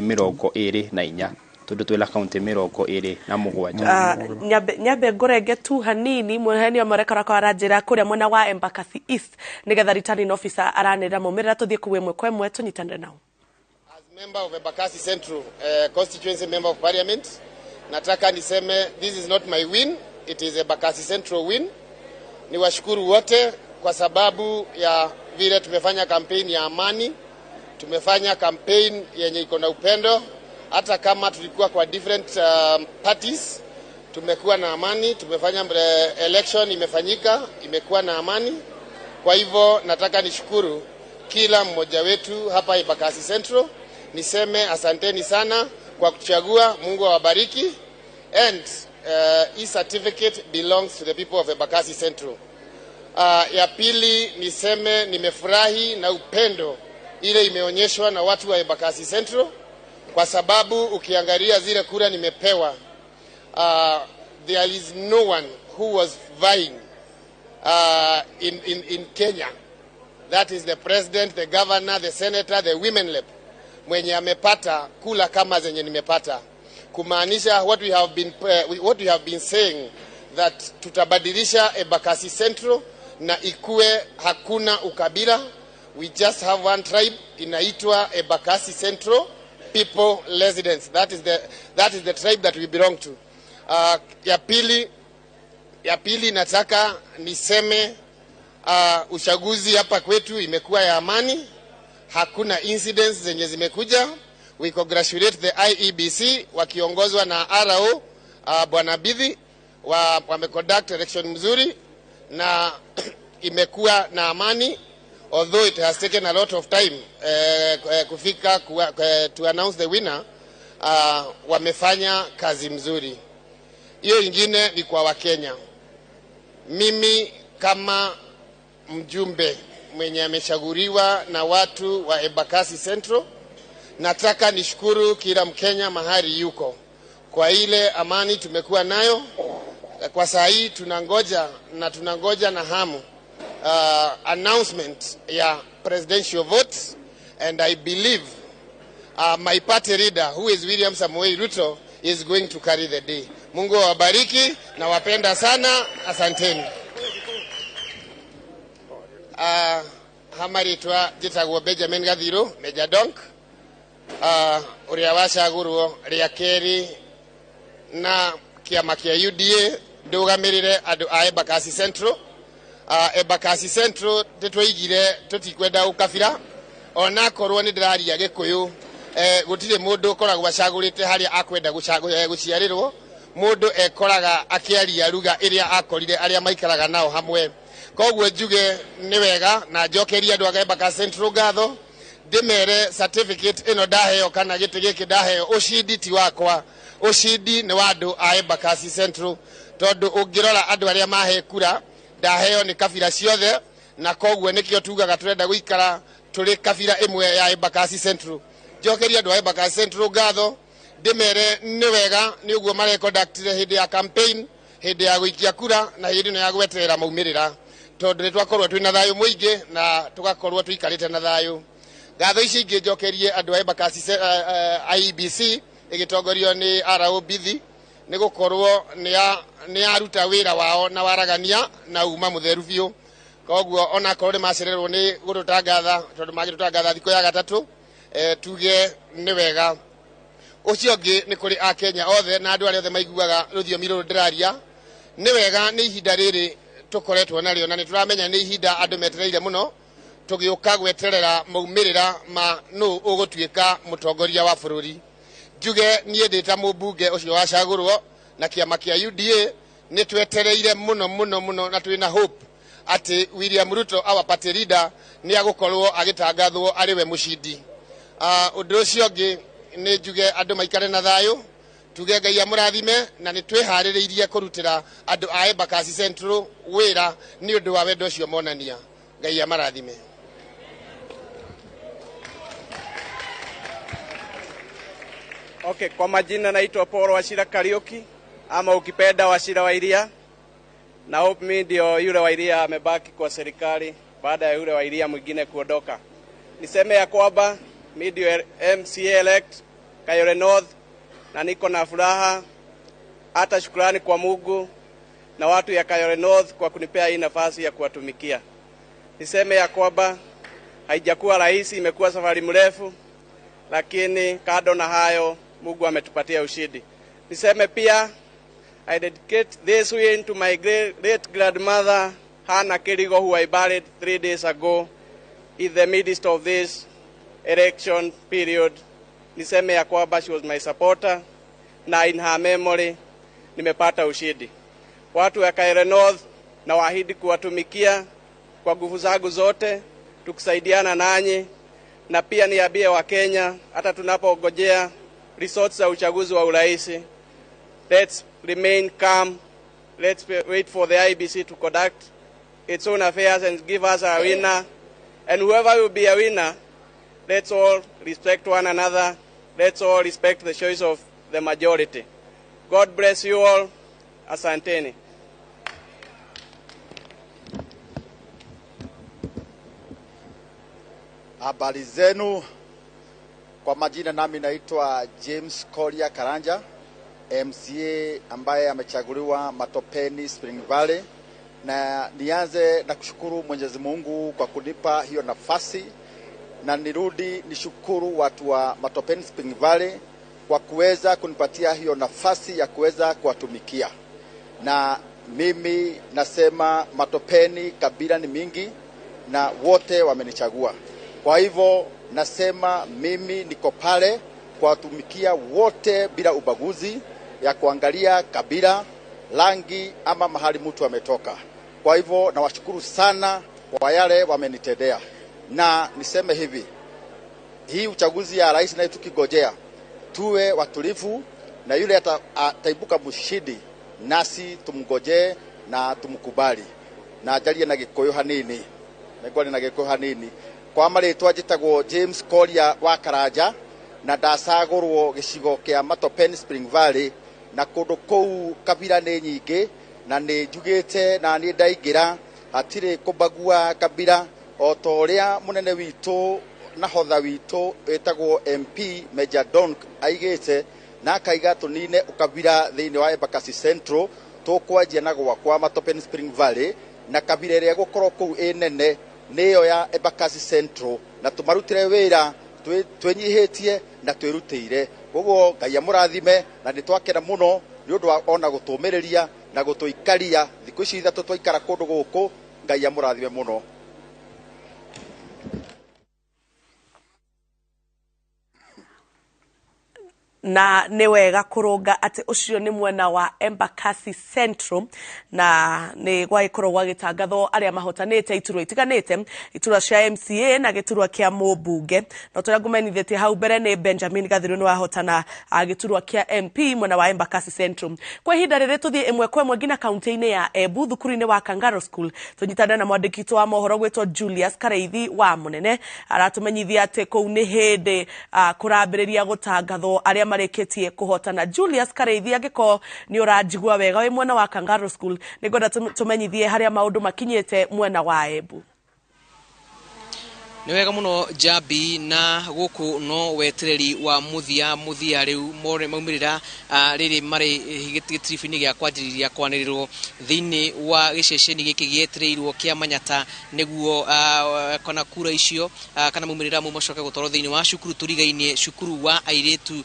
24 tondũ twĩna county 27. Nyambe ngũrenge tu hanini mũheni ũmwe kwa aranjĩra kũrĩa mwena wa Embakasi East nĩgetha returning officer aranĩrĩra maumĩrĩra, tũthiĩ kũu ĩmwe kwa ĩmwe tũnyitanĩre nao. Member of Embakasi Central constituency member of parliament, nataka niseme this is not my win, it is Embakasi Central win. Niwashukuru wote kwa sababu ya vile tumefanya campaign ya amani, tumefanya campaign yenye iko na upendo, hata kama tulikuwa kwa different parties, tumekuwa na amani, tumefanya election imefanyika, imekuwa na amani. Kwa hivyo nataka nishukuru kila mmoja wetu hapa Embakasi Central, niseme asanteni sana kwa kuchagua. Mungu awabariki. And hii certificate belongs to the people of Embakasi Central. Ya pili niseme nimefurahi na upendo ile imeonyeshwa na watu wa Embakasi Central, kwa sababu ukiangalia zile kura nimepewa, there is no one who was vying in Kenya, that is the president, the governor, the senator, the women rep, mwenye amepata kura kama zenye nimepata, kumaanisha what we have been saying that tutabadilisha Embakasi Central na ikue hakuna ukabila. We just have one tribe inaitwa Embakasi Central people residents. That is the tribe that we belong to. Ya pili nataka niseme uchaguzi hapa kwetu imekuwa ya amani, hakuna incidents zenye zimekuja. We congratulate the IEBC wakiongozwa na RO Bwana Bidhi wameconduct election mzuri na imekuwa na amani, although it has taken a lot of time kufika to announce the winner. Wamefanya kazi mzuri. Hiyo ingine ni kwa Wakenya. Mimi kama mjumbe mwenye amechaguliwa na watu wa Embakasi Central, nataka nishukuru kila Mkenya mahali yuko kwa ile amani tumekuwa nayo. Kwa saa hii tunangoja na tunangoja na hamu announcement ya presidential votes, and I believe my party leader, who is William Samoei Ruto, is going to carry the day. Mungu awabariki, nawapenda sana, asanteni. Hamaritwa njĩtagwo Benjamin Gathiru Meja Donk, ũrĩa wacagũrwo rĩa kerĩ na kĩama kĩa UDA ndũgamĩrĩre andũ a Embakasi Central. Embakasi Central tũtwoigire tũtikwenda ũkabira, onakorwo nĩ ndĩraria Gĩkũyũ, gũtirĩ mũndũ ũkoragwo acagũrĩte harĩa akwenda gũciarĩrwo. Mũndũ ekoraga akĩaria ruga ĩrĩa akorire arĩa maikaraga nao hamwe. Koguo njuge nĩ wega na njokerie andũ a Embakasi Central ngatho, ndĩmere certificate ĩno ndaheo kana gĩtĩ gĩkĩ ndaheo, ushindi ti wakwa, ushindi nĩ wa andũ a Embakasi Central, tondũ ũngĩrora andũ arĩa mahe kura ndaheo nĩ kabira ciothe, na koguo nĩkĩo tugaga tũrenda gũikara tũrĩ kabira ĩmwe ya Embakasi Central. Njokerie andũ a Embakasi Central ngatho, ndĩmere nĩ wega nĩ ũguo mareconductire hĩndĩ ya campaign, hĩndĩ ya gũikia kura na hĩndĩ ĩno ya gweterera maumĩrĩra, tondũ nĩ twakorwo twĩna thayũ mũingĩ na tũgakorwo tũikarĩte na thayũ. Ngatho ici ingĩ njokerie andũ a Embakasi, IEBC ĩgĩtongorio nĩ RO Bithi, nĩ gũkorwo nĩ aruta wĩra wao na waragania na uma mũtheru biũ. Koguo onakorwo nĩ macererwo nĩ gũtũtangatha, tondũ magĩtũtangatha thikũ ya gatatũ, tuge nĩ wega. Ũcio ũngĩ nĩ kũrĩ Akenya othe na andũ arĩa othe maiguaga rũthiomi rũrũ ndĩraria, nĩ wega nĩ ihinda rĩrĩ tũkoretwo narĩo, na nĩ tũramenya nĩ ihinda andũ metereire mũno, tũgĩũka gweterera maumĩrĩra ma nũ ũgũtuĩka mũtongoria wa bũrũri. Njuge niĩ ndĩ ta mũmbunge ũcio wacagũrwo na kĩama kĩa UDA, nĩ twetereire mũno mũno mũno na twĩna hope atĩ William Ruto, our party leader, nĩ agũkorwo agĩtangathwo arĩ we mũcindi. Ũndũ ũcio ũngĩ nĩ njuge andũ maikare na thayũ, tuge Ngai amũrathime, na nĩ twĩharĩrĩirie kũrutĩra andũ a Embakasi Central wĩra nĩ ũndũ wa wendo ũcio monania. Ngai amarathime. Okay, kwa majina naitwa Paul Wachira Kariuki ama ukipenda Wachira wa Iria. Na hope mimi ndio yule wa Iria amebaki kwa serikali baada ya yule wa Iria mwingine kuondoka. Niseme ya kwamba mimi ndio MCA elect Kayole North na niko na furaha, hata shukrani kwa Mungu na watu ya Kayole North kwa kunipea hii nafasi ya kuwatumikia. Niseme ya kwamba haijakuwa rahisi, imekuwa safari mrefu, lakini kando na hayo Mungu ametupatia ushindi. Niseme pia I dedicate this win to my great, great grandmother Hannah Kirigo, who I buried 3 days ago in the midst of this election period. Niseme ya kwamba she was my supporter na in her memory nimepata ushindi. Watu wa Kayole North nawaahidi kuwatumikia. kwa nguvu zangu zote tukisaidiana nanyi, na pia niambie Wakenya hata tunapongojea results za uchaguzi wa urais, let's remain calm, let's wait for the IEBC to conduct its own affairs and give us a winner, and whoever will be a winner, let's all respect one another, let's all respect the choice of the majority. God bless you all. Asanteni. Habari zenu. Kwa majina nami naitwa James Kolia Karanja, MCA ambaye amechaguliwa Matopeni Spring Valley, na nianze na kushukuru Mwenyezi Mungu kwa kunipa hiyo nafasi, na nirudi nishukuru watu wa Matopeni Spring Valley kwa kuweza kunipatia hiyo nafasi ya kuweza kuwatumikia. Na mimi nasema Matopeni kabila ni mingi na wote wamenichagua. Kwa hivyo nasema mimi niko pale kuwatumikia wote bila ubaguzi ya kuangalia kabila, rangi ama mahali mtu ametoka. Kwa hivyo nawashukuru sana kwa yale wamenitendea. Na niseme hivi, hii uchaguzi ya rais nayo tukigojea, tuwe watulivu na yule ataibuka mshindi nasi tumgojee na tumkubali. Na ajalie na Gikuyu hanini, nĩngwaria na Gikuyu hanini. Kwa marĩtwa njĩtagwo James Kolia wa Karanja na ndacagũrwo gĩcigo kĩa Matopeni Spring Valley, na kũndũ kũu kabira nĩ nyingĩ na nĩ njugĩte na niĩ ndaingĩra hatirĩ kũbagua kabira, o ta ũrĩa mũnene witũ nahodha witũ wĩtagwo MP Major Donk aigĩte na akaiga tũnine ũkabira thĩinĩ wa Embakasi Central, tũkwanjia na gwakwa Matopeni Spring Valley, na kabira ĩrĩa ĩgũkorwo kũu ĩ nene nĩyo ya Embakasi Central, na tũmarutĩre wĩra twĩnyihĩtie na twĩrutĩire. Koguo Ngai amũrathime, na nĩ twakena mũno nĩ ũndũ wa ona gũtũmĩrĩria na gũtũikaria thikũ ici ithatũ twaikara kũndũ gũkũ. Ngai amũrathime mũno. Na nĩ wega kũrũnga atĩ ũcio nĩ mwena wa Embakasi Central, na nĩ gwagĩkorwo gwagĩtangathwo arĩa mahotanĩte iturwa itiganĩte, iturwa cia MCA na gĩturwa kĩa mũmbunge. No tũrĩa ngũmenyithĩtie hau mbere nĩ Benjamin Gathiru nĩ wahotana gĩturwa kĩa MP mwena wa Embakasi Central. Kwa ihinda rĩrĩ tũthiĩ ĩmwe kwa ĩmwe nginya kaunti-inĩ ya Embu, thukuru-inĩ wa Kangaro School, tũnyitane na mwandĩki witũ wa mohoro gwĩtwo Julius Kareithi wa Mũnene. Aratũmenyithia atĩ kũu nĩ hĩndĩ kũrambĩrĩria gũtangathwo arĩa marĩkĩtie kũhotana. Julius Kareithi, angĩkorwo nĩ ũranjigua wega wĩ mwena wa Kangaro School, nĩngwenda tũmenyithie harĩa maũndũ makinyĩte mwena wa Embu. Nĩ wega mũno Jambi, na gũkũ no wetereri wa mũthia mũthia rĩu more maumĩrĩra rĩrĩ marĩ gĩtiribũ-inĩ gĩa kwanjĩrĩria kwanĩrĩrwo thĩinĩ wa gĩceceni gĩkĩ gĩetereirwo kĩa Manyata, nĩguo kana kura icio kana maumĩrĩra mau macoke gũtwarwo thĩinĩ wa cukuru tũrigainie, cukuru wa airĩtu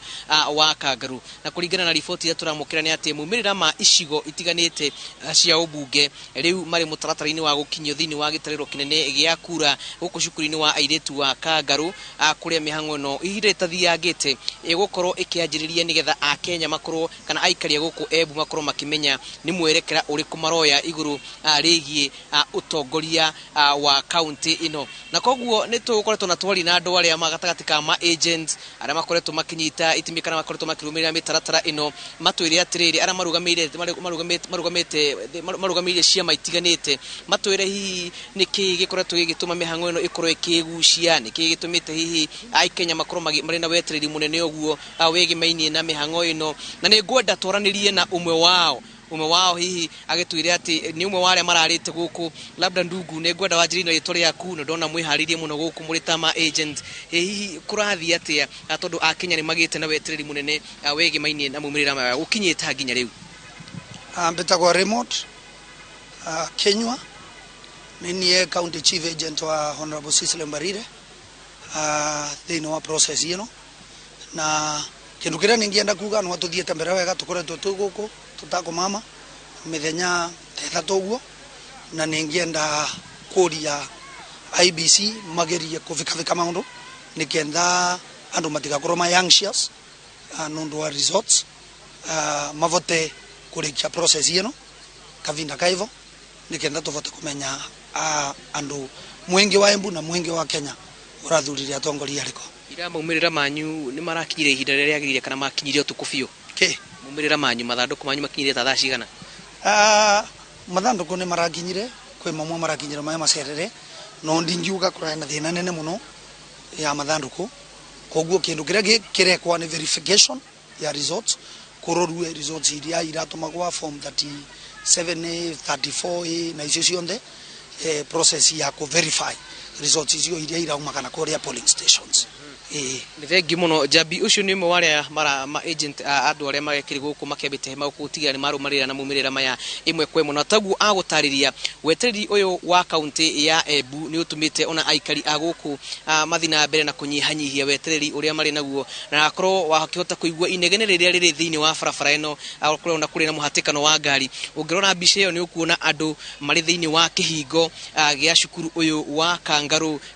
wa Kangaru. Na kũringana na riboti iria tũramũkĩra nĩ atĩ maumĩrĩra ma icigo itiganĩte cia ũmbunge rĩu marĩ mũtaratara-inĩ wa gũkinyio thĩinĩ wa gĩtarĩro kĩnene gĩa kura gũkũ cukuru-inĩ wa airĩtu wa Kangaru, kũrĩa mĩhang'o ĩno ihinda ĩtathiangĩte ĩgũkorwo ĩkĩanjĩrĩria nĩgetha akenya makorwo kana aikari a gũkũ Embu makorwo makĩmenya nĩ mwerekera ũrĩkũ maroya igũrũ rĩgiĩ ũtongoria wa kaunti ĩno. Na koguo nĩ tũgũkoretwo na twari na andũ arĩa ma gatagatĩ ka ma agents arĩa makoretwo makĩnyita itemi kana makoretwo makĩrũmĩrĩra mĩtaratara ĩno, matwĩre atĩrĩrĩ arĩa marũgamĩrĩire ciama itiganĩte, matwĩre hihi nĩkĩĩ gĩkoretwo gĩgĩtũma mĩhang'o ĩno ĩkorwo ĩkĩgucia, nĩkĩĩ gĩtũmĩte hihi aikenya makorwo marĩ na wetereri mũnene ũguo wĩgĩmainie na mĩhang'o ĩno. Na nĩ ngwenda twaranĩrie na ũmwe wao hihi agĩtwĩre atĩ nĩ ũmwe wa arĩa mararĩte gũkũ. Labda ndugu, nĩ ngwenda wanjĩrĩrie na rĩtwa rĩaku, na ndona mwĩharĩirie mũno gũkũ mũrĩ ta ma agent, hihi kũrathiĩ atĩa tondũ akenya nĩ magĩte na wetereri mũnene wĩgĩmainie na maumĩrĩra maya gũkinyĩte nginya rĩu? Mbĩtagwo Raymond Kenywa, nĩ niĩ county chief agent wa Honorable Cecily Mbarire thĩinĩ wa process ĩno. Na kĩndũ kĩrĩa ningĩenda kuga no tũthiĩte mbere wega, tũkoretwo twĩ gũkũ tũtakũmama mĩthenya ta ĩtatũ ũguo, na ningĩenda kũria IEBC magerie kũbikabika maũndũ nĩkenda andũ matigakorwo ma anxious nũndũ wa results, mavote kũrĩkia process ĩno kavinda kaivo nĩkenda tũvote kũmenya Andu mwingi wa Embu na mwingi wa Kenya urathurire atongoria ariko. Ira maumĩrĩra manyu nĩ marakinyire ihinda rĩrĩa rĩagĩrĩire kana makinyire ũtukũ biũ? Kĩ? Maumĩrĩra manyu, mathandũkũ manyu makinyire ta thaa cigana? Mathandũkũ nĩ marakinyire, kwĩ mamwe marakinyire maya macerere, no ndingiuga kũrarĩ na thĩna nene mũno ya mathandũkũ. Koguo kĩndũ kĩrĩa kĩrekwa nĩ verification ya results, kũrorue results iria iratũmagwa form 37A, 34A na icio cionthe, process ya kũ verify results icio iria iraumagana kũrĩa polling stations. Nĩ thengiũ mũno, Njambi. Ũcio nĩ ũmwe wa arĩa mara ma agent a andũ arĩa magekĩrĩ gũkũ makĩambĩte hema gũkũ gũtigĩrĩra nĩ marũmanĩrĩra na maumĩrĩra maya ĩmwe kwa ĩmwe. Na taguo agũtarĩria, wetereri ũyũ wa kaunti ya Embu nĩ ũtũmĩte ona aikari a gũkũ mathiĩ na mbere na kũnyihanyihia wetereri ũrĩa marĩ naguo, na akorwo wakĩhota kũigua inegene rĩrĩa rĩrĩ thĩinĩ wa barabara ĩno, akorwo ona kũrĩ na mũhatĩkano wa ngari. Ũngĩrora mbica ĩyo nĩ ũkuona andũ marĩ thĩinĩ wa kĩhingo gĩa cukuru ũyũ wa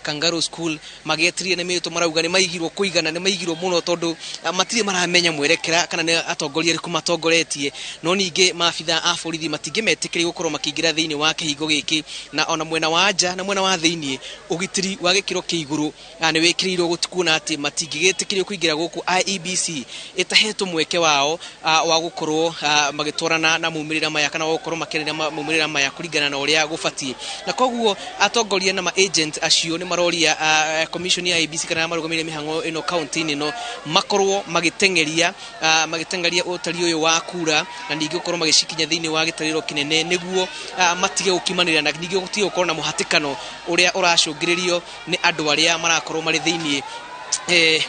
Kangaroo School magĩetirie na mĩtũ, marauga nĩ maigirwo kũigana, nĩ maigirwo mũno tondũ matirĩ maramenya mwerekera kana nĩ atongoria arĩkũ matongoretie. No ningĩ maabitha a borithi matingĩmetĩkĩria gũkorwo makĩingĩra thĩinĩ wa kĩhingo gĩkĩ, na ona mwena wa nja na mwena wa thĩinĩ ũgitĩri wa gĩkĩro kĩa igũrũ nĩ wĩkĩrĩirwo gũtikuona atĩ matingĩgĩtĩkĩrio kũingĩra gũkũ IEBC ĩtahetwo mweke wao wa gũkorwo magĩtwarana na maumĩrĩra maya kana wa gũkorwo makĩarĩrĩria maumĩrĩra maya kũringana na ũrĩa gũbatiĩ. Na koguo atongoria na ma agent acio nĩ maroria commission ya IEBC kana marũgamĩrĩire mĩhang'o ĩno kaunti-inĩ ĩno makorwo magĩteng'eria ũtari ũyũ wa kura, na ningĩ gũkorwo magĩcikinya thĩinĩ wa gĩtarĩro kĩnene nĩguo matige gũkimanĩra, na ningĩ gũtige gũkorwo na mũhatĩkano ũrĩa ũracũngĩrĩrio nĩ andũ arĩa marakorwo marĩ thĩinĩ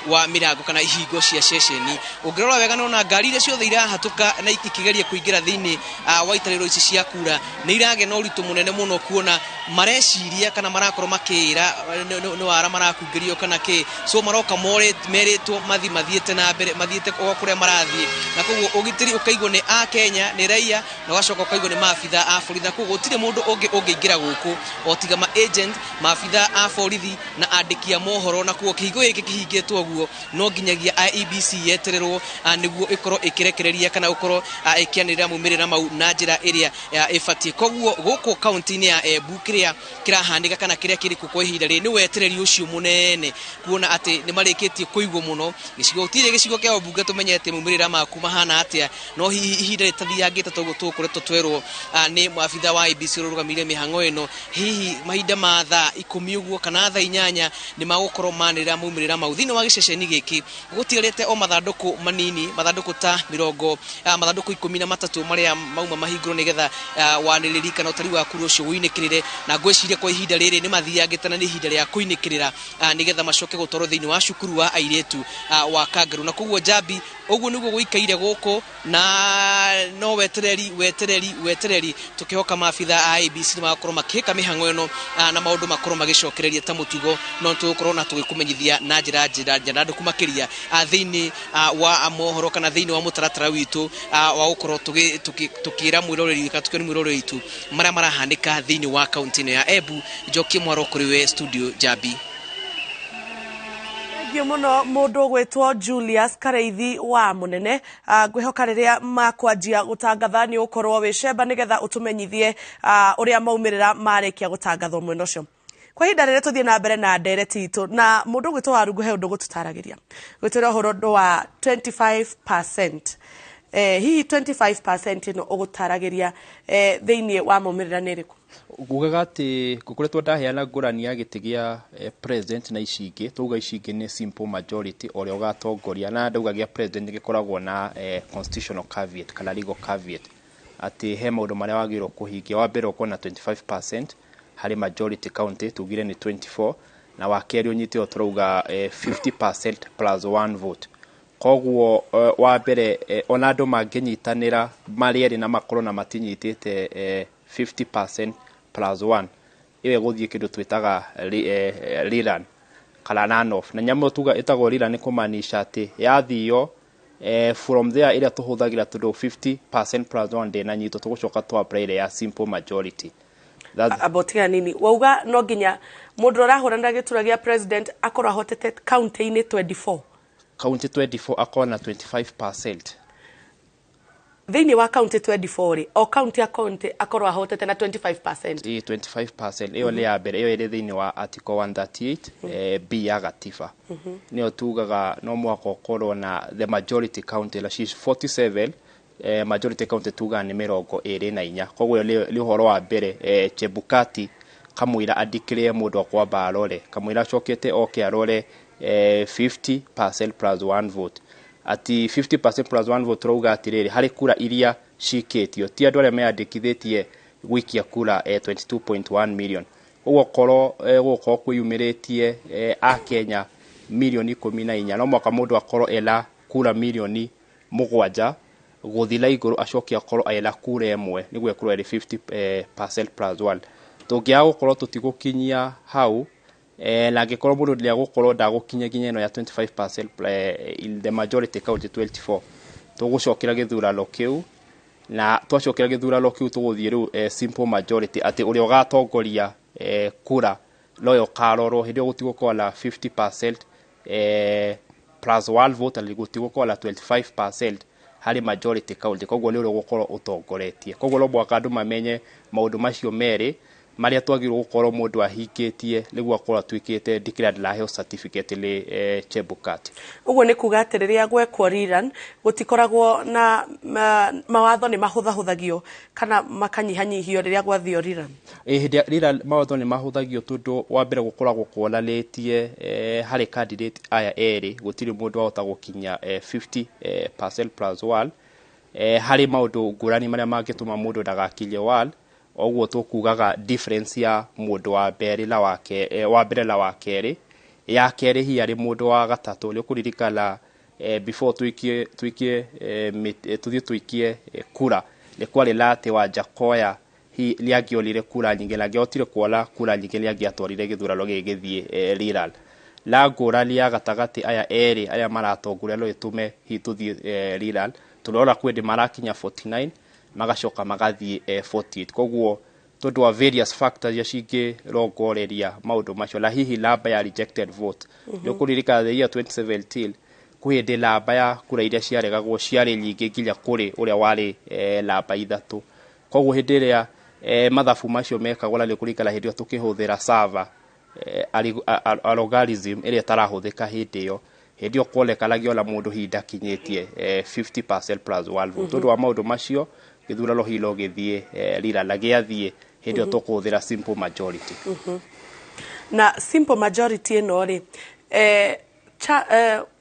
wa mirango kana ihingo cia ceceni. Ũngĩrora wega nona ngari iria ciothe irahatũka na ikĩgeria kũingĩra thĩinĩ wa itarĩro ici cia kura nĩ iragĩa na ũritũ mũnene mũno, kuona mareciria kana marakorwo makĩra nĩ wara marakungĩrio kana kĩ, so maroka merĩtwo mathi mathiĩte na mbere, mathiĩte o kũrĩa marathiĩ. Na koguo ũgitĩri ũkaigwo nĩ a Kenya, nĩ raia, na ũgacoka ũkaigwo nĩ maabitha a borithi, na koguo gũtirĩ mũndũ ũngĩ ũngĩingĩra gũkũ o tiga ma agent, maabitha a borithi na andĩki a mohoro. Na koguo kĩhingo gĩkĩ kĩhingĩtwo ũguo no nginyagia IEBC yetererwo nĩguo ĩkorwo ĩkĩrekereria kana gũkorwo ĩkĩanĩrĩra maumĩrĩra mau na njĩra ĩrĩa ĩbatiĩ. Koguo gũkũ kaunti-inĩ ya Embu kĩrĩa kĩrahanĩka kana kĩrĩa kĩrĩ kuo kwa ihinda rĩrĩ nĩ wetereri ũcio mũnene, kuona atĩ nĩ marĩkĩtie kũigwo mũno gĩcigo gũtirĩ gĩcigo kĩa ũmbunge tũmenye atĩ maumĩrĩra maku mahana atĩa. No hihi ihinda rĩtathiangĩte toguo tũgũkoretwo twerwo nĩ maabitha wa IEBC ũrĩa ũrũgamĩrĩire mĩhang'o ĩno, hihi mahinda ma thaa 10 ũguo kana thaa 8 nĩ magũkorwo manĩrĩra maumĩrĩra mau thĩinĩ wa gĩceceni gĩkĩ. Gũtigarĩte o mathandũkũ manini, mathandũkũ ta mĩrongo mathandũkũ 13 marĩa mauma mahingũrwo nĩgetha wanĩrĩri kana ũtari wa kura ũcio ũinĩkĩrĩre. Na ngwĩciria kwa ihinda rĩrĩ nĩ mathiangĩte na nĩ ihinda rĩa kũinĩkĩrĩra nĩgetha macoke gũtwarwo thĩinĩ wa cukuru wa airĩtu wa Kangaroo. Na koguo Njambi, ũguo nĩguo gũikaire gũkũ, na no wetereri, wetereri, wetereri, tũkĩhoka maabitha a IEBC nĩ magakorwo makĩhĩka mĩhang'o ĩno na maũndũ makorwo magĩcokereria ta mũtugo. No tũgũkorwo na tũgĩkũmenyithia na njĩra njandandũku makĩria thĩinĩ wa mohoro kana thĩinĩ wa mũtaratara witũ wa gũkorwo tũkĩra mwĩroreri kana tũkĩona mwĩroreri witũ marĩa marahanĩka thĩinĩ wa kaunti ĩno ya Embu. Njokie mwaro kũrĩ we studio, Njambi. Thengiũ mũno mũndũ ũgwĩtwo Julius Kareithi wa Mũnene. Ngwĩhoka rĩrĩa makwanjia gũtangatha nĩ ũgũkorwo wĩ cemba nĩgetha ũtũmenyithie ũrĩa maumĩrĩra marĩkia gũtangathwo mwena ũcio. Kwa ihinda rĩrĩ tũthiĩ na mbere na ndereti itũ na mũndũ ũgwĩtwo Warungu. He ũndũ gũtũtaragĩria gwĩtwĩra ũhoro ũndũ wa 25%. Hihi 25% ĩno ũgũtaragĩria thĩinĩ wa maumĩrĩra nĩ ĩrĩkũ? Ngugaga atĩ ngũkoretwo ndaheana ngũrani ya gĩtĩ gĩa president na ici ingĩ. Twauga ici ingĩ nĩ simple majority, ũrĩa ũgatongoria, na ndauga gĩa president nĩ gĩkoragwo na constitutional caveat kana legal caveat, atĩ he maũndũ marĩa wagĩrĩirwo kũhingia. Wa mbere, ũkorwo na 25% harĩ majority county, tugire nĩ 24, na wa kerĩ ũnyite o tũrauga 50% plus one vote. Koguo wa mbere, ona andũ mangĩnyitanĩra marĩ erĩ na makorwo na matinyitĩte 50% plus one, ĩyo ĩgũthiĩ kĩndũ twĩtaga rerun kana run off. Na nyamũ tuga ĩtagwo rerun nĩ kũmaanisha atĩ yathio from there ĩrĩa tũhũthagĩra, tondũ 50% plus one ndĩnanyitwo, tũgũcoka tũ apply ĩrĩa ya simple majority. Amba ũtiga nini, wauga no nginya mũndũ ũrahũranĩra gĩturwa gĩa president akorwo ahotete kaunti-inĩ 24? County 24, akorwo na 25%. Thĩinĩ wa county 24 rĩ, o county a county akorwo ahotete na 25%. Ĩ, 25% ĩyo nĩ ya mbere, ĩyo ĩrĩ thĩinĩ wa article 138 B ya gatiba. Nĩyo tugaga no mũhaka ũkorwo na the majority county, la she's 47, majority county tugaga nĩ 24. Koguo ĩyo nĩ ũhoro wa mbere, Chebukati kamũira adeclare mũndũ akwamba arore, kamũira acokete oke arore 50% plus one vote. Ati 50% plus one vote turauga atirĩrĩ, harĩ kura iria cikĩtio, ti andũ arĩa meyandĩkithĩtie gũikia kura 22.1 million. Ũguo korwo gũgũkorwo kwĩyumĩrĩtie akenya milioni 14, no mũhaka mũndũ akorwo ena kura milioni 7 gũthira igũrũ, acoke akorwo ena kura 1 nĩguo ĩkorwo ĩrĩ 50% plus one. Tũngĩaga gũkorwo tũtigũkinyia hau, na angĩkorwo mũndũ ndegũkorwo ndagũkinya nginya ĩno ya 25% in the majority county 24, tũgũcokera gĩthurano kĩu, na twacokera gĩthurano kĩu tũgũthiĩ rĩu simple majority, atĩ ũrĩa ũgatongoria kura nowe ũkarorwo. Hĩndĩ ĩyo gũtigũkorwo na 50% plus one vote, na gũtigũkorwo na 25% harĩ majority county. Koguo nĩ ũrĩa ũgũkorwo ũtongoretie. Koguo no mũhaka andũ mamenye maũndũ macio merĩ marĩa twagĩrĩirwo gũkorwo mũndũ ahingĩtie nĩguo akorwo atuĩkĩte declared na aheo certificate nĩ Chebukati. Ũguo nĩ kuga atĩ rĩrĩa gwekwo rerun gũtikoragwo na mawatho nĩ mahũthahũthagio kana makanyihanyihio rĩrĩa gwathio rerun? Hĩndĩ ya rerun mawatho nĩ mahũthagio, tondũ wa mbere gũkoragwo kuonanĩtie harĩ candidate aya erĩ gũtirĩ mũndũ wahota gũkinya 50% plus one. Harĩ maũndũ ngũrani marĩa mangĩtũma mũndũ ndagakinyie one, ũguo tũkugaga difference ya mũndũ wa mbere na wa mbere na wa kerĩ, ya kerĩ hihi arĩ mũndũ wa gatatũ. Nĩ ũkũririkana before tuikie tuikie tuthiĩ tuikie kura, nĩ kwarĩ na atĩ Wanjakoya hihi nĩ angĩonire kura nyingĩ, na angĩahotire kuona kura nyingĩ nĩ angĩatwarire gĩthurano gĩkĩ gĩthiĩ rerun. Na ngũrani ya gatagatĩ aya erĩ arĩa maratongoria no ĩtũme hihi tũthiĩ rerun. Tũrona kwĩ ndĩ marakinya 49 magacoka magathiĩ 48. Koguo tondũ wa various factors iria cingĩrongoreria maũndũ macio, na hihi namba ya rejected vote. Nĩ ũkũririkana the year 2017 kwĩ hĩndĩ namba ya kura iria ciaregagwo ciarĩ nyingĩ nginya kũrĩ ũrĩa warĩ namba 3. Koguo hĩndĩ ĩrĩa mathabu macio mekagwo, na nĩ ũkũririkana hĩndĩ ĩyo tũkĩhũthĩra server algorithm ĩrĩa ĩtarahũthĩka hĩndĩ ĩyo, hĩndĩ ĩyo kuonekanagia ona mũndũ hihi ndakinyĩtie 50% plus one vote. Tondũ wa maũndũ macio gĩthurano hihi no gĩthiĩ rerun, na gĩathiĩ hĩndĩ ĩyo tũkũhũthĩra simple majority. Na simple majority ĩno rĩ,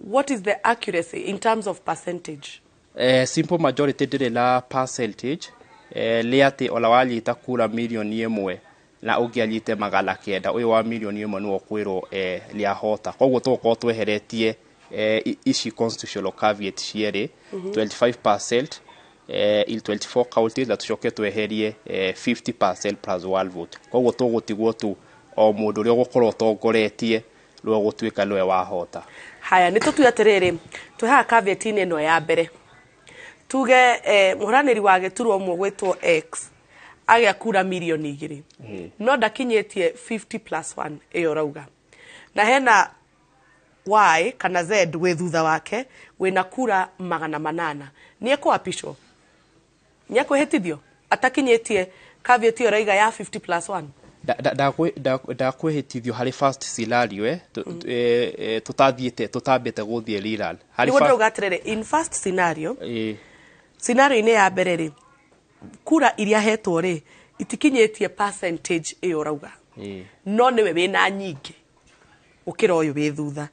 what is the accuracy in terms of percentage? Simple majority ndĩrĩ na percentage, nĩ atĩ ona wanyita kura milioni 1 na ũngĩ anyite 900, ũyũ wa milioni 1 nĩwe ũkwĩrwo nĩahota. Koguo tũgũkorwo tweheretie ici constitutional caveat cierĩ, 25% in 24 counties, na tũcoke tweherie 50% plus one vote. Koguo tũgũtigwo tu o mũndũ ũrĩa ũgũkorwo ũtongoretie nĩwe ũgũtuĩka nĩwe wahota. Haya, nĩ tũtue atĩrĩrĩ, twĩ haha caveat-inĩ ĩno ya mbere, tuge mũhũranĩri wa gĩturwa ũmwe gwĩtwo X agĩa kura milioni 2, no ndakinyĩtie 50 plus 1 ĩyo ũrauga, na hena Y kana Z wĩ thutha wake wĩna kura 800, nĩ ekũapishwo, nĩ ekwĩhĩtithio atakinyĩtie caveat ĩyo ũrauga ya 50 plus 1? Ndakwĩhĩtithio harĩ first scenario, tũtathiĩte tũtambĩte gũthiĩ rerun. Nĩguo ndĩrauga atĩrĩrĩ, in first scenario, scenario-inĩ ya mbere rĩ, kura iria hetwo rĩ itikinyĩtie percentage ĩyo ũrauga, no nĩwe wĩna nyingĩ gũkĩra ũyũ wĩ thutha,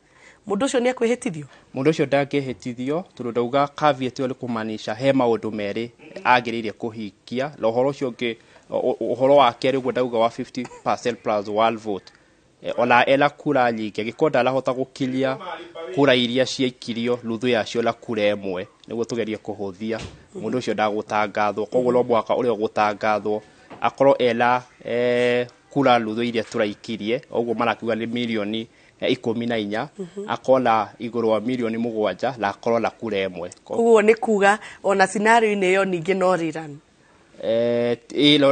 mũndũ ũcio nĩ ekwĩhĩtithio? Mũndũ ũcio ndangĩhĩtithio, tondũ ndauga caveat ĩyo nĩ kũmaanisha he maũndũ merĩ agĩrĩire kũhingia, na ũhoro ũcio ũngĩ, ũhoro wa kerĩ ũguo ndauga wa 50% plus one vote, ona ena kura nyingĩ, angĩkorwo ndarahota gũkinyia kura iria ciaikirio nuthu yacio na kura 1, nĩguo tũgerie kũhũthia, mũndũ ũcio ndagũtangathwo. Koguo no mũhaka ũrĩa ũgũtangathwo akorwo ena kura nuthu iria tũraikirie, ũguo marakiuga nĩ milioni 14, akorwo na igũrũ wa milioni 7 na akorwo na kura 1. Ũguo nĩ kuga ona scenario-inĩ ĩyo ningĩ no rerun?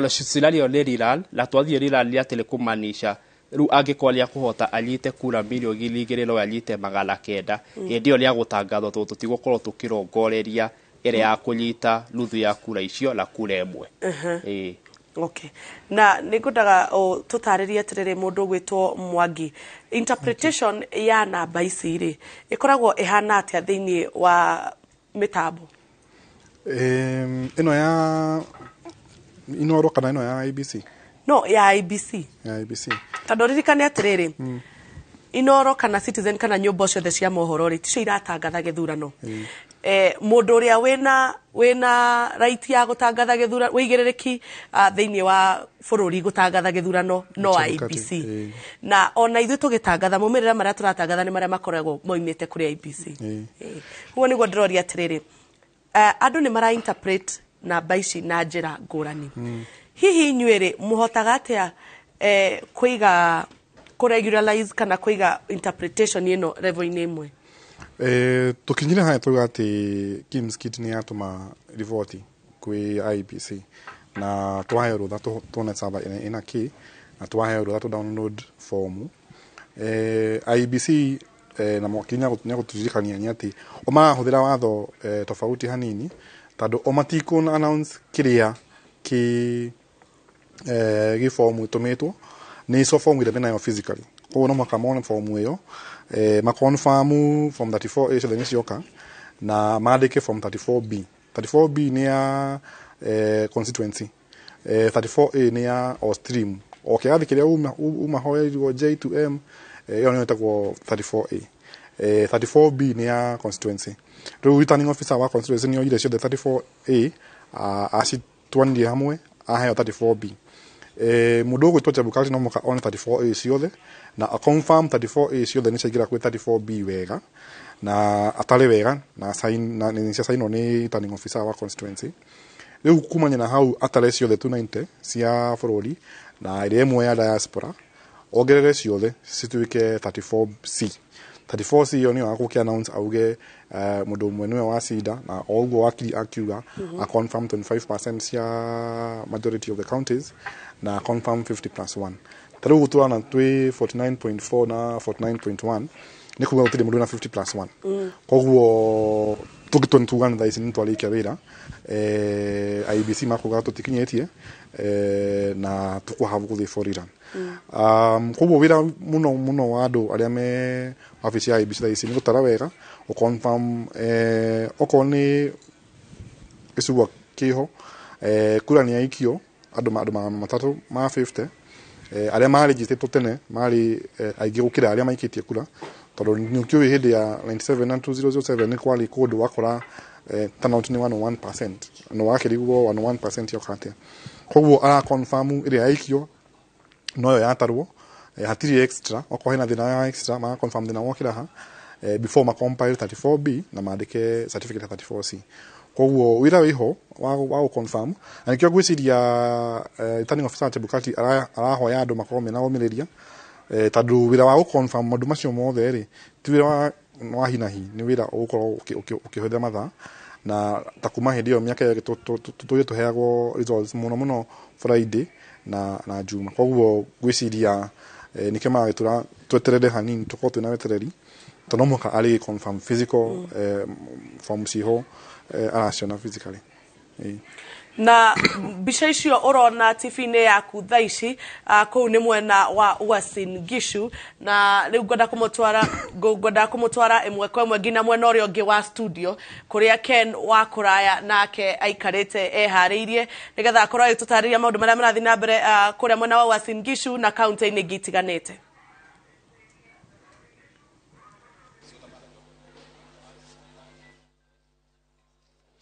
Scenario nĩ rerun, na twathiĩ rerun nĩ atĩ nĩ kũmaanisha rĩu angĩkorwo nĩakũhota anyite kura milioni 2 no anyite 900, hĩndĩ ĩyo nĩagũtangathwo, tondũ tũtigũkorwo tũkĩrongoreria ĩrĩa ya kũnyita nuthu ya kura icio na kura ĩmwe. Ĩĩ. Okay. Na nĩngwendaga tũtarĩrie atĩrĩrĩ, mũndũ ũgwĩtwo Mwangi, interpretation ya namba ici rĩ, ĩkoragwo ĩhana atĩa thĩinĩ wa mĩtambo? Ĩno ya Inoro kana ĩno ya IEBC? No, ya IEBC. Ya IEBC. Tondũ ririkane atĩrĩrĩ, Inoro kana Citizen kana nyũmba ciothe cia mohoro rĩ, ticio iratangatha gĩthurano. Mũndũ ũrĩa wĩna right ya gũtangatha gĩthurano, wĩigĩrĩrĩki thĩinĩ wa bũrũri gũtangatha gĩthurano no IEBC. Na ona ithuĩ tũgĩtangatha maumĩrĩra marĩa tũratangatha nĩ marĩa makoragwo moimĩte kũrĩ IEBC. Ũguo nĩguo ndĩroria atĩrĩrĩ, andũ nĩ mara interpret namba ici na njĩra ngũrani. Hihi inyuĩ rĩ, mũhotaga atĩa kũiga kũregularize kana kũiga interpretation ĩno level-inĩ ĩmwe? Tukinyire haya tuga atĩ KIEMS kit nĩ yatũma riboti kwĩ IEBC na twaheo rũtha tuone server ĩna kĩ na twaheo rũtha tũ download form. IEBC na mwaki nĩ gũtũririkania nĩ atĩ o marahũthĩra watho tofauti hanini tondũ o matikũ announce kĩrĩa kĩ gĩ form ĩtũmĩtwo nĩ ico form ĩrĩa menayo physically, koguo no mũhaka mone form ĩyo, maconfirm form 34A ciothe nĩ cioka na mandĩke form 34B. 34B nĩ ya constituency, 34A nĩ ya o stream, o kĩrathi kĩrĩa uma hoerirwo J to M, ĩyo nĩyo ĩtagwo 34A. 34B nĩ ya constituency. Rĩu returning officer wa constituency nĩ oire ciothe 34A, acitwanirie hamwe aheo 34B. Mũndũ ũgwĩtwo Chebukati no mũhaka one 34A ciothe na confirm 34A ciothe nĩ ciaingĩra kwĩ 34B wega na atarĩ wega na sign na nĩ ciacainwo nĩ returning officer wa constituency. Rĩu kumania na hau atare ciothe 290 cia bũrũri na ĩrĩa ĩmwe ya diaspora ongerere ciothe cituĩke 34C. 34C ĩyo nĩyo agũkĩ announce auge mũndũ ũmwe nĩwe wacinda, na o ũguo wakiri akiuga a confirm 25% cia majority of the counties na confirm 50 plus 1. Ta rĩu tũrona twĩ 49.4 na 49.1, nĩ kuga gũtirĩ mũndũ wĩna 50 plus 1. Koguo tũngĩtua nĩ tuga nĩ thaa ici nĩ twarĩkia wĩra, IEBC makuga tũtikinyĩtie, na tũkũhave gũthiĩ for rerun. Koguo wĩra mũno mũno wa andũ arĩa me wabici ya IEBC thaa ici nĩ gũtara wega, gũ-confirm okorwo nĩ gĩcugua kĩho, kura nĩ yaikio andũ 300 ma 50, arĩa marĩnjĩtĩtwo tene marĩ aingĩ gũkĩra arĩa maikĩtie kura, tondũ nĩ ũkĩũĩ hĩndĩ ya 97 na 2007 nĩ kwarĩ kũndũ wakora turnout nĩ 101% na wakĩrigwo 101% yoka atĩa. Koguo ara confirm ĩrĩa yaikio noyo yatarwo, hatirĩ extra, okorwo hena thĩna ya extra mara confirm thĩna wokĩra ha before ma compile 34B na mandĩke certificate 34C. Koguo wĩra wĩho wa gũ confirm, na nĩkĩo ngwĩciria returning officer Chebukati arahoya andũ makorwo mena ũmĩrĩria, tondũ wĩra wa gũ confirm maũndũ macio mothe rĩ ti wĩra wa hi na hi, nĩ wĩra ũgũkorwo ũkĩhũthĩra mathaa, na ta kuma hĩndĩ ĩyo mĩaka ĩyo tũtũire tũheagwo results mũno mũno Friday na Juma. Koguo ngwĩciria nĩkĩo maragĩtũra tweterere hanini, tũkorwo twĩna wetereri, tondũ no mũhaka arĩ confirm physical form ciho, araciona physically. Na mbica icio ũrona TV-inĩ yaku thaa ici, kũu nĩ mwena wa Uasin Gishu, na rĩu ngwenda kũmũtwara ĩmwe kwa ĩmwe nginya mwena ũrĩa ũngĩ wa studio kũrĩa Ken wa kũraya nake aikarĩte eharĩirie nĩgetha akorwo agĩtũtarĩria maũndũ marĩa marathiĩ na mbere kũrĩa mwena wa Uasin Gishu na kaunti-inĩ ingĩ itiganĩte.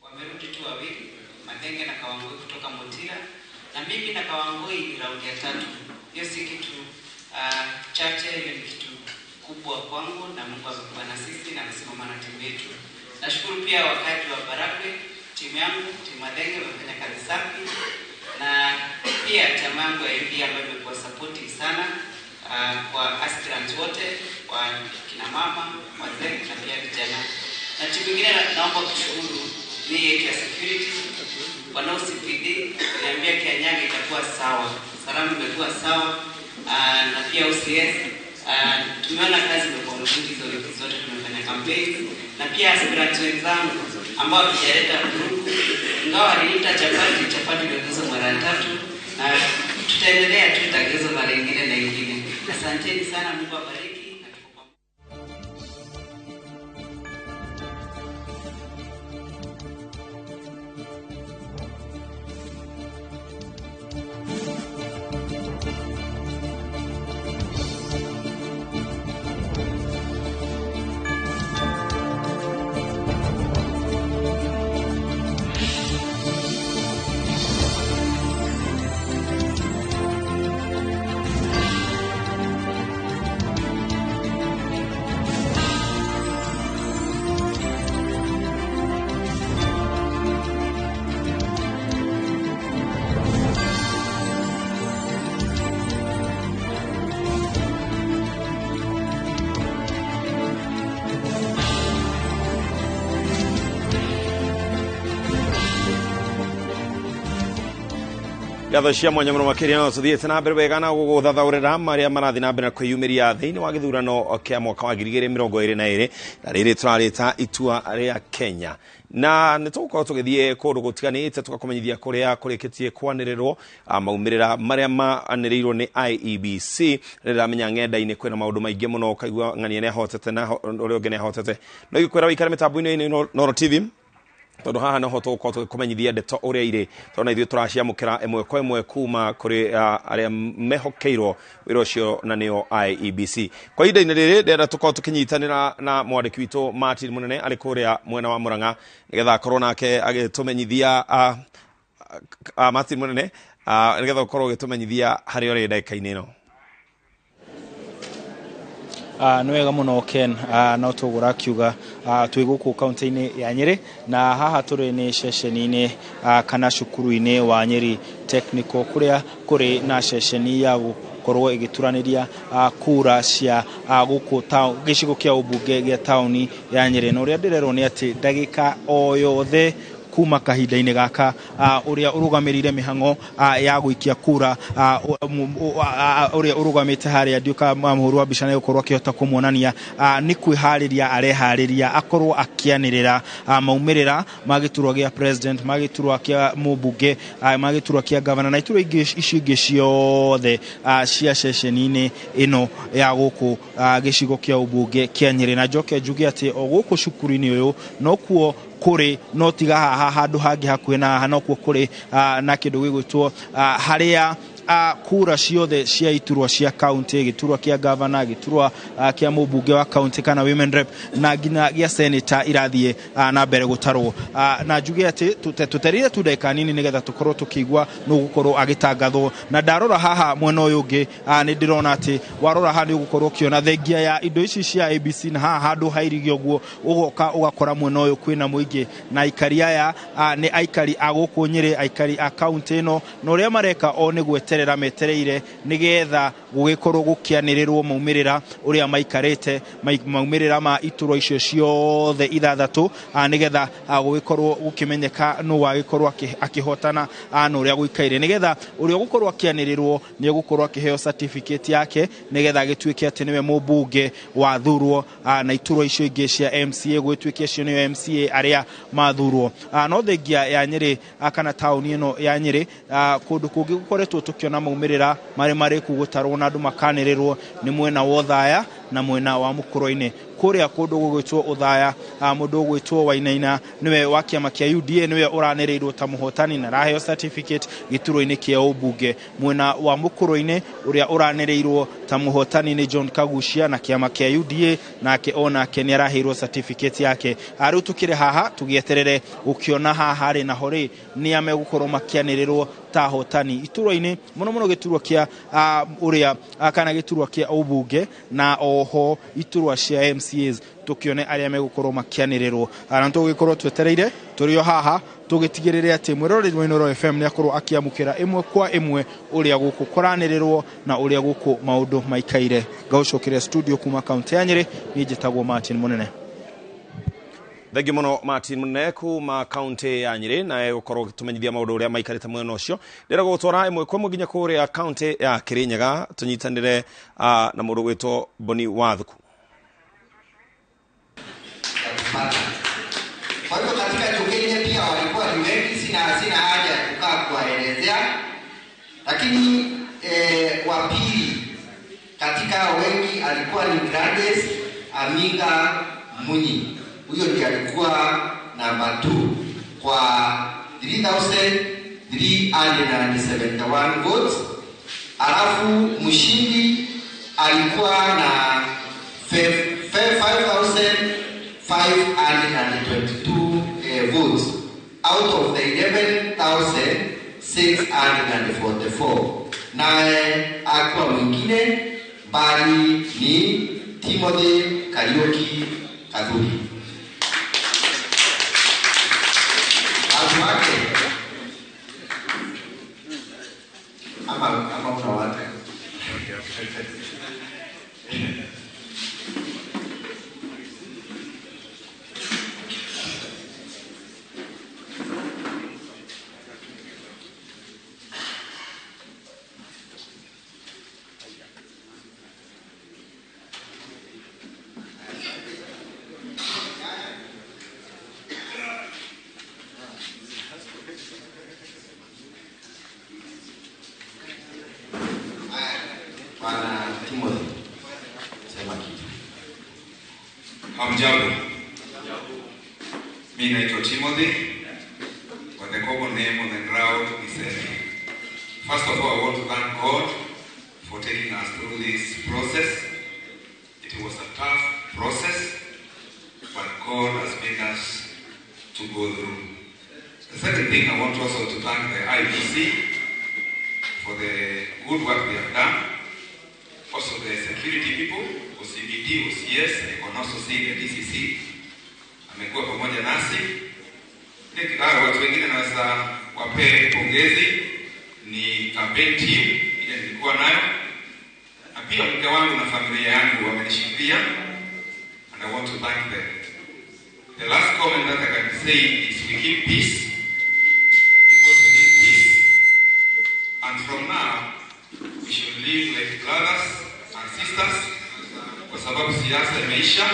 Wamerudi tu wawili, Mathenge na Kawangui kutoka Mutira, na mimi na Kawangui ni raundi ya tatu. Hiyo si kitu chache, hiyo ni kitu kubwa kwangu, na Mungu amekuwa na sisi na amesimama na timu yetu. Nashukuru pia wakati wa Barakwe, timu yangu, timu Mathenge wamefanya kazi safi, na pia chama yangu ya UDA ambayo imekuwa supportive sana kwa aspirants wote, kwa kina mama, wazee na pia vijana. Na timu nyingine naomba kushukuru ni yetu ya security, wanao CPD, waliambia Kianyaga itakuwa sawa, salamu imekuwa sawa, na pia OCS, tumeona kazi imekuwa nzuri hizo wiki zote tumefanya campaigns, na pia aspirants wenzangu ambao hatujaleta vurugu. Ingawa alileta chapati, chapati imegeuzwa mara tatu, na tutaendelea tu, itageuzwa mara ingine na ingine. Asanteni sana, Mungu awabariki. Ngatho cia mwanya mũno makĩria no tũthiĩte na mbere wega na gũgũthathaũrĩra marĩa marathiĩ na mbere na kwĩyumĩria thĩinĩ wa gĩthurano kĩa mwaka wa 2022 na rĩrĩ tũrarĩta itua rĩa Kenya na nĩ tũgũkorwo tũgĩthiĩ kũndũ gũtiganĩte tũgakũmenyithia kũrĩa kũrĩkĩtie kwanĩrĩrwo maumĩrĩra marĩa manĩrĩirwo nĩ IEBC. Rĩramenya ng'enda-inĩ kwĩna maũndũ maingĩ mũno, ũkaigua ng'ania nĩahotete na ũrĩa ũngĩ nĩahotete. No igĩkwĩra wĩikare mĩtambo-inĩ Inooro TV tondũ haha noho tũgũkorwo tũgĩkũmenyithia ndeto ũrĩa irĩ, tondũ na ithuĩ tũraciamũkĩra ĩmwe kwa ĩmwe kuma kũrĩ arĩa mehokeirwo wĩra ũcio na nĩo IEBC. Kwa ihinda-inĩ rĩrĩ ndĩrenda tũkorwo tũkĩnyitanĩra na mwandĩki witũ Martin Mũnene arĩ kũrĩa mwena wa Murang'a nĩgetha akorwo nake agĩtũmenyithia Martin Mũnene nĩgetha ũkorwo ũgĩtũmenyithia harĩa ũrĩ ndagĩka-inĩ ĩno. Nĩ wega mũno Ken, no tũgũra kiuga twĩ gũkũ kaunti-inĩ ya Nyĩrĩ na haha tũrĩ nĩ ceceni-inĩ kana cukuru-inĩ wa Nyeri Technical kũrĩa kũrĩ na ceceni ya gũkorwo ĩgĩturanĩria kura cia gũkũ gĩcigo kĩa ũmbunge gĩa taũni ya Nyĩrĩ. Na ũrĩa ndĩrerwo nĩ atĩ ndagĩka o yothe kuma kahinda-inĩ gaka ũrĩa ũrũgamĩrĩire mĩhang'o ya gũikia kura ũrĩa ũrũgamĩte harĩa ndiũka mũhũri wa mbica nĩgũkorwo akĩhota kũmuonania nĩ kwĩharĩria areharĩria akorwo akĩanĩrĩra maumĩrĩra ma gĩturwa gĩa president, ma gĩturwa kĩa mũmbunge, ma gĩturwa kĩa gavana na iturwa ingĩ icio ingĩ ciothe cia ceceni-inĩ ĩno ya gũkũ gĩcigo kĩa ũmbunge kĩa Nyĩrĩ. Na njoke njuge atĩ o gũkũ cukuru-inĩ ũyũ nokuo kũrĩ no tiga haha handũ hangĩ hakuhĩ na haha nokuo kũrĩ na kĩndũ gĩgwĩtwo harĩa kura ciothe cia iturwa cia kaunti, gĩturwa kĩa gavana, gĩturwa kĩa mũmbunge wa kaunti kana women rep na nginya gĩa senator irathiĩ na mbere gũtarwo. Na njuge atĩ tũterire tu ndagĩka nini nĩgetha tũkorwo tũkĩigua nũ gũkorwo agĩtangathwo. Na ndarora haha mwena ũyũ ũngĩ nĩ ndĩrona atĩ warora haha nĩ ũgũkorwo ũkĩona thengia ya indo ici cia ABC na haha handũ hairige ũguo ũgoka ũgakora mwena ũyũ kwĩna mũingĩ na aikari aya nĩ aikari a gũkũ Nyĩrĩ, aikari a kaunti ĩno, na ũrĩa mareka o nĩ gweterera metereire nĩgetha gũgĩkorwo gũkĩanĩrĩrwo maumĩrĩra ũrĩa maikarĩte maumĩrĩra ma iturwa icio ciothe ithathatũ nĩgetha gũgĩkorwo gũkĩmenyeka nũ wagĩkorwo akĩhotana na ũrĩa gũikaire, nĩgetha ũrĩa ũgũkorwo akĩanĩrĩrwo nĩ egũkorwo akĩheo certificate yake nĩgetha agĩtuĩke atĩ nĩwe mũmbunge wathurwo na iturwa icio ingĩ cia MCA gũgĩtuĩke acio nĩo MCA arĩa mathurwo. No thengia ya Nyĩrĩ kana taũni ĩno ya Nyĩrĩ kũndũ kũngĩ gũkoretwo tũkĩona maumĩrĩra marĩ marĩku gũtarwo na andũ makanĩrĩrwo nĩ mwena wa Othaya na mwena wa Mũkũrũ-inĩ. Kũrĩa kũndũ gũgwĩtwo Othaya mũndũ ũgwĩtwo Wainaina nĩwe wa kĩama kĩa UDA nĩwe ũranĩrĩirwo ta mũhotani na araheo certificate gĩturwa-inĩ kĩa ũmbunge. Mwena wa Mũkũrũ-inĩ ũrĩa ũranĩrĩirwo ta mũhotani nĩ John Kagucia na kĩama kĩa UDA nake onake nĩ araheirwo certificate yake. Rĩu tũkĩrĩ haha tũgĩeterere gũkĩona haha rĩ naho rĩ nĩ a megũkorwo makĩanĩrĩrwo ta ahotani iturwa-inĩ mũno mũno gĩturwa kĩa ũrĩa kana gĩturwa kĩa ũmbunge na oho iturwa cia MCAs tũkĩone arĩa megũkorwo makĩanĩrĩrwo. Na tũgĩkorwo twetereire tũrĩ o haha tũgĩtigĩrĩre atĩ mwĩroreri wa Inooro FM nĩ akorwo akĩamũkĩra ĩmwe kwa ĩmwe ũrĩa gũkũ kũranĩrĩrwo na ũrĩa gũkũ maũndũ maikaire. Ngaũcokeria studio kuma kaunti ya Nyĩrĩ, niĩ njĩtagwo Martin Mũnene. Thengiũ mũno Martin Mũnene kuma kaunti ya Nyĩrĩ na gũkorwo ũgĩtũmenyithia maũndũ ũrĩa maikarĩte mwena ũcio. Ndĩrenda gũgũtwara ĩmwe kwa ĩmwe nginya kũrĩa kaunti ya Kĩrĩnyaga tũnyitanĩre na mũndũ ũgwĩtwo Boni Wathuku. Kwa hivyo katika Lakini wa pili katika wengi alikuwa ni Gladys Aminga Munyi, huyo ndiye alikuwa namba 2 kwa 3371 votes. Alafu mshindi alikuwa na 5,522 votes out of the 11,644. Naye akuwa mwingine bali ni Timothy Kariuki Kathuri. Watu wake ama una watu. Bwana Timothy, sema kitu. Hamjambo. Mimi naitwa Timothy, but the common name on the ground is Eli. First of all, I want to thank God for taking us through this process. It was a tough process, but God has made us to go through. The second thing, I want also to thank the IEBC for the good work they have done. Also the security people, OCPD, OCS, I can also see the DCC amekuwa pamoja nasi. Watu wengine naweza wape pongezi ni campaign team ile nilikuwa nayo, na pia mke wangu na familia yangu wamenishikilia, and I want to thank them. The last comment that I can say is we keep peace, because we need peace, and from now we should live like brothers and sisters, kwa sababu siasa imeisha,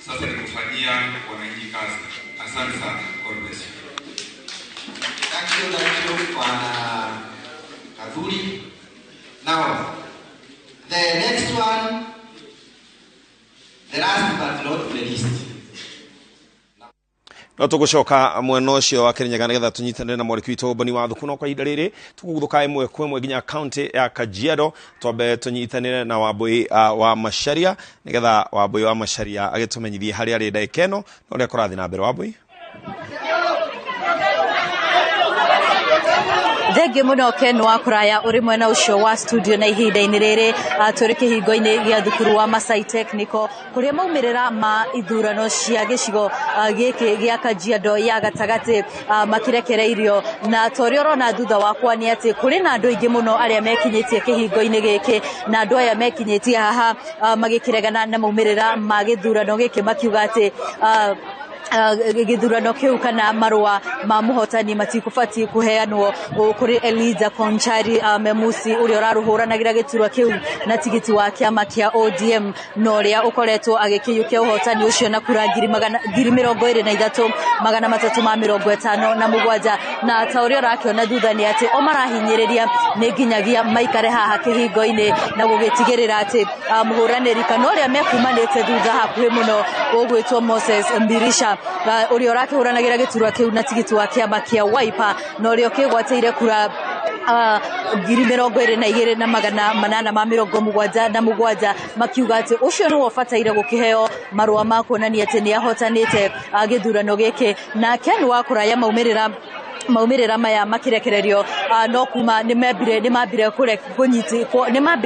sasa ni kufanyia wananchi kazi. Asante sana. God bless you. Thank you, Bwana Kathuri. Now, the next one, the last but not the least. No tugucoka mwena ucio wa Kirinyaga nigetha tunyitanire na mwariki witũ Boni wa Thuku, no kwa ihinda rĩrĩ tũgũgũthũka ĩmwe kwa ĩmwe nginya kaunti ya Kajiado, twambe tunyitanire na Wambui wa Macharia nigetha Wambui wa Macharia agĩtũmenyithie harĩa arĩ ndagĩka ĩno na ũrĩa kũrathiĩ na mbere. Wambui. Thengiũ mũno Ken wa Kũraya ũrĩ mwena ũcio wa studio, na ihinda-inĩ rĩrĩ tũrĩ kĩhingo-inĩ gĩa thukuru wa Masai Technical kũrĩa maumĩrĩra ma ithurano cia gĩcigo gĩkĩ gĩa Kajiado ya gatagatĩ makĩrekereirio, na ta ũrĩa ũrona thutha wakwa nĩ atĩ kũrĩ na andũ aingĩ mũno arĩa mekinyĩtie kĩhingo-inĩ gĩkĩ, na andũ aya mekinyĩtie haha magĩkĩregana na maumĩrĩra ma gĩthurano gĩkĩ makiuga atĩ gĩthurano kĩu kana marũa ma mũhotani matikũbatiĩ kũheanwo kũrĩ Elijah Konchari Memusi ũrĩa ũrarũhũranagĩra gĩturwa kĩu na tigiti wa kĩama kĩa ODM, na ũrĩa ũkoretwo agĩkĩiyũkia ũhotani ũcio na kura 23,357. Na ta ũrĩa ũrakĩona thutha nĩ atĩ o marahinyĩrĩria nĩ nginyagia maikare haha kĩhingo-inĩ na gũgĩtigĩrĩra atĩ mũhũranĩri kana ũrĩa mekumanĩte thutha hakuhĩ mũno ũgwĩtwo Moses Mbirisha ũrĩa ũrakĩhũranagĩra gĩturwa kĩu na tigiti wa kĩama kĩa Wiper, na ũrĩa ũkĩgwatĩire kura 22,877, makiuga atĩ ũcio nĩwe ũbataire gũkĩheo marũa ma kuonania atĩ nĩ ahotanĩte gĩthurano gĩkĩ. Na Ken wa Kũraya maumĩrĩra maya makirekererio no kuma nĩ mambire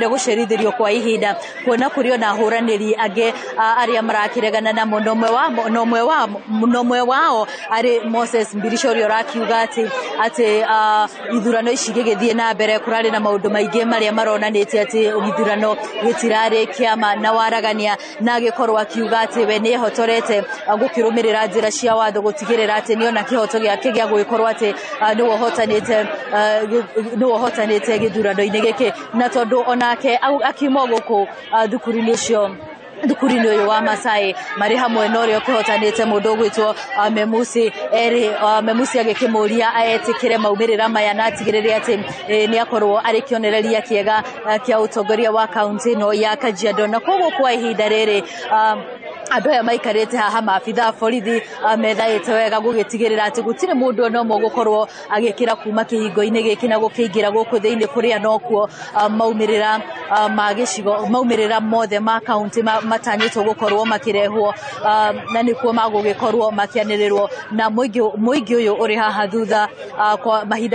gũcerithĩrio kwa ihinda kuona kũrĩ ona ahũranĩri angĩ arĩa marakĩregana namo, na ũmwe wao arĩ Moses Mbirisha ũrĩa ũrakiuga atĩ ithurano ici gĩgĩthiĩ na mbere kũrarĩ na maũndũ maingĩ marĩa maronanĩtie atĩ gĩthurano gĩtirarĩ kĩama na waragania, na agĩkorwo akiuga atĩ we nĩ ehotorete gũkĩrũmĩrĩra njĩra cia watho gũtigĩrĩra atĩ nĩona kĩhoto gĩake gĩa gũgĩkorwo atĩ nĩwe ũhotanĩte gĩthurano-inĩ gĩkĩ, na tondũ onake akiuma gũkũ thukuru-inĩ ũcio Thukuru-inĩ ũyũ wa Masai marĩ hamwe na ũrĩa ũkĩhotanĩte mũndũ ũgwĩtwo Memusi erĩ. Memusi agĩkĩmũria etĩkĩre maumĩrĩra maya na atigĩrĩre atĩ nĩ akorwo arĩ kĩonereria kĩega kĩa ũtongoria wa kaunti ĩno ya Kajiado. Na koguo kwa ihinda rĩrĩ andũ aya maikarĩte haha, maabitha a borithi methaĩte wega gũgĩtigĩrĩra atĩ gũtirĩ mũndũ ona ũmwe ũgũkorwo agĩkĩra kuma kĩhingo-inĩ gĩkĩ na gũkĩingĩra gũkũ thĩinĩ, kũrĩa nokuo maumĩrĩra ma gĩcigo, maumĩrĩra mothe ma kaunti matanyĩtwo gũkorwo makĩrehwo, na nĩkuo magũgĩkorwo makĩanĩrĩrwo. Na mũingĩ ũyũ ũrĩ haha thutha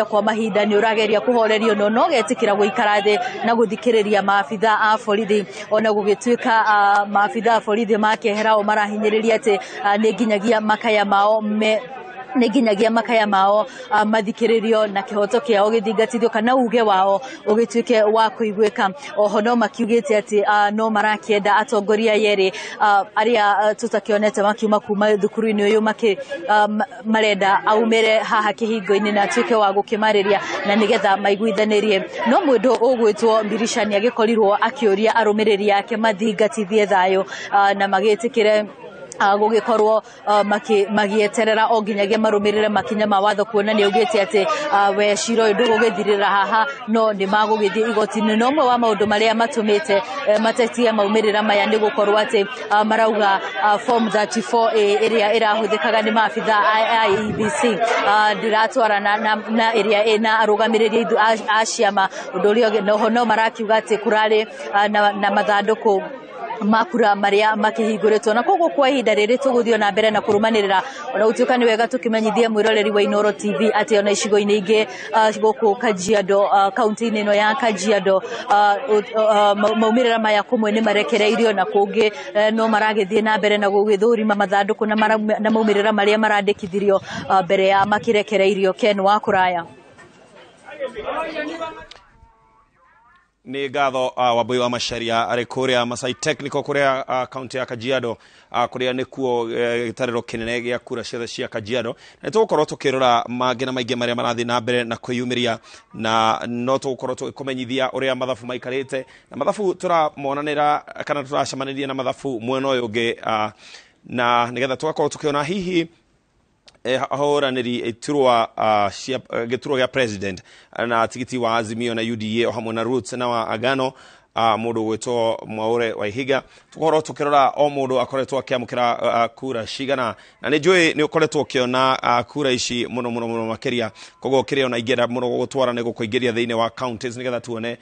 kwa mahinda nĩ ũrageria kũhorerio, no no getĩkĩra gũikara thĩ na gũthikĩrĩria maabitha a borithi, ona gũgĩtuĩka maabitha a borithi makehera o marahinyĩrĩria atĩ nĩ nginyagia makaya mao me nĩ nginyagia makaya mao mathikĩrĩrio na kĩhoto kĩao gĩthingatithio kana uge wao ũgĩtuĩke wa kũiguĩka. Oho no makiugĩte atĩ no marakĩenda atongoria yerĩ arĩa tũtakĩonete makiuma kuma thukuru-inĩ ũyũ marenda aumĩre haha kĩhingo-inĩ na atuĩke wa gũkĩmarĩria na nĩgetha maiguithanĩrie. No mũndũ ũgwĩtwo Mbirisha nĩ agĩkorirwo akĩũria arũmĩrĩri ake mathingatithie thayũ na magĩtĩkĩre gũgĩkorwo magĩeterera o nginyagia marũmĩrĩre makinya ma watho, kuona nĩ augĩte atĩ we cira ũyũ ndũgũgĩthirĩra haha, no nĩ magũgĩthiĩ igoti-inĩ. Na ũmwe wa maũndũ marĩa matũmĩte matetie maumĩrĩra maya nĩ gũkorwo atĩ marauga form 34A ĩrĩa ĩrahũthĩkaga nĩ maabitha a IEBC ndĩratwarana na ĩrĩa ĩna arũgamĩrĩri a ciama. Ũndũ ũrĩa oho no marakiuga atĩ kũrarĩ na mathandũkũ makura marĩa makĩhingũrĩtwo. Na koguo kwa ihinda rĩrĩ tũgũthiĩ na mbere na kũrũmanĩrĩra, ona gũtuĩka nĩ wega tũkĩmenyithie mwĩroreri wa Inooro TV atĩ ona icigo-inĩ ingĩ gũkũ Kajiado, kaunti-inĩ ĩno ya Kajiado, maumĩrĩra maya kũmwe nĩ marekereirio na kũngĩ no maragĩthiĩ na mbere na gũgĩthũrima mathandũkũ na maumĩrĩra marĩa marandĩkithirio mbere ya makĩrekereirio. Ken wa Kũraya. Nĩ ngatho Wambui wa Macharia arĩ kũrĩa Masai Technical kũrĩa kaunti ya Kajiado, kũrĩa nĩkuo gĩtarĩro kĩnene gĩa kura ciothe cia Kajiado. Na tũgũkorwo tũkĩrora mangĩ na maingĩ marĩa marathiĩ na mbere na kwĩyumĩria, na no tũgũkorwo tũgĩkũmenyithia ũrĩa mathabu maikarĩte, na mathabu tũramonanĩra kana tũracemanĩria na mathabu mwena ũyũ ũngĩ, na nĩgetha tũgakorwo tũkĩona hihi ahũranĩri iturwa cia gĩturwa gĩa president na tigiti wa Azimio na UDA o hamwe na Roots na wa Agano, mũndũ ũgwĩtwo Mwaure Waihiga. Tũkorwo tũkĩrora o mũndũ akoretwo akĩamũkĩra kura cigana, na nĩ njũĩ nĩ ũkoretwo ũkĩona kura ici mũno mũno mũno makĩria, koguo kĩrĩa ona ingĩenda mũno gũgũtwara nĩ gũkũingĩria thĩinĩ wa counties nĩgetha tuone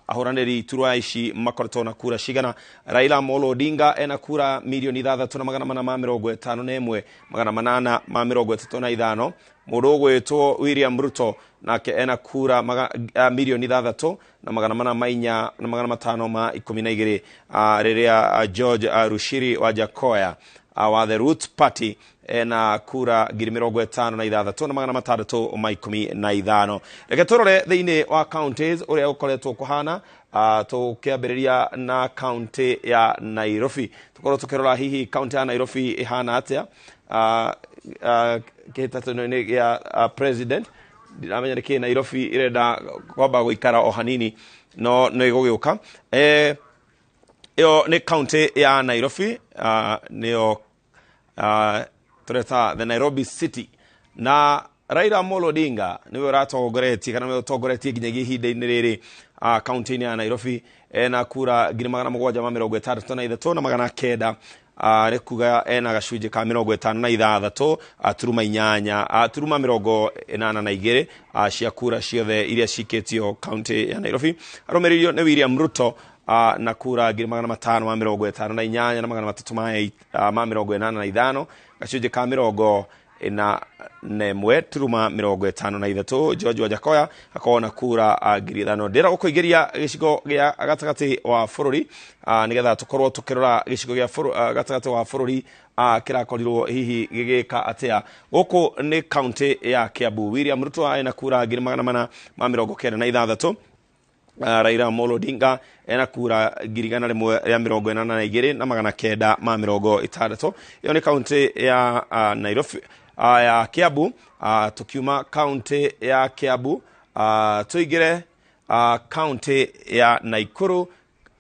ahũranĩri iturwa ici makoretwo na kura cigana. Raila Amolo Odinga ena kura 6,451 835. Mũndũ ũgwĩtwo William Ruto nake ena kura 6,404,512, rĩrĩa George Rushiri wa Jakoya wa the Roots Party ena kura 56,615. Reke tũrore thĩinĩ wa counties ũrĩa ũkoretwo kũhana, tũkĩambĩrĩria na county ya Nairobi. Tũkorwo tũkĩrora hihi county ya Nairobi ĩhana atĩa kĩhĩtahĩtano-inĩ gĩa president. Ndiramenya nĩkĩ Nairobi ĩrenda kwamba gũikara o hanini, no nĩ ĩgũgĩũka. Ĩyo nĩ county ya Nairobi, nĩyo tũreta the Nairobi City, na Raila Amolo Odinga nĩwe ũratongoretie kana nĩwe ũtongoretie nginyagia ihinda-inĩ rĩrĩ kaunti-inĩ ya Nairobi, ena kura 763 900, nĩ kuga ena gacunjĩ ka 56 turuma 8 turuma 82 cia kura ciothe iria cikĩtio kaunti ya Nairobi. Arũmĩrĩirio nĩ William Ruto na kura 558 385 gacunjĩ ka 41 turuma 53. George Wajakoya akorwo na kura 5,000. Ndĩra gũkũingĩria gĩcigo gĩa gatagatĩ wa bũrũri nĩgetha tũkorwo tũkĩrora gĩcigo gĩa gatagatĩ wa bũrũri kĩrakorirwo hihi gĩgĩka atĩa. Gũkũ nĩ kaunti ya Kiambu. William Ruto ena kura 496. Raila Amolo Odinga ena kura 182 960. Ĩyo nĩ kaunti ya Nairobi ya Kiambu. Tukiuma kaunti ya Kiambu tuingĩre kaunti ya Nakuru.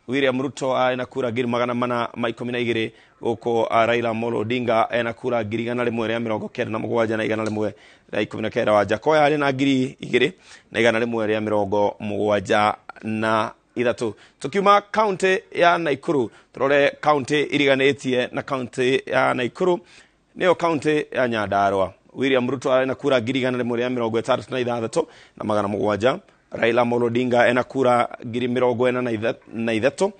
William Ruto ena kura 412,000 guku Raila Amolo Odinga ena kura 197,119 na 119. Wajakoya arĩ na 2,173. Tukiuma kaunti ya Nakuru turore kaunti iriganĩtie na kaunti ya Nakuru nĩyo kaunti ya Nyandarua. William Ruto arĩ na kura 166,700. Raila Amolo Odinga ena kura 43,323.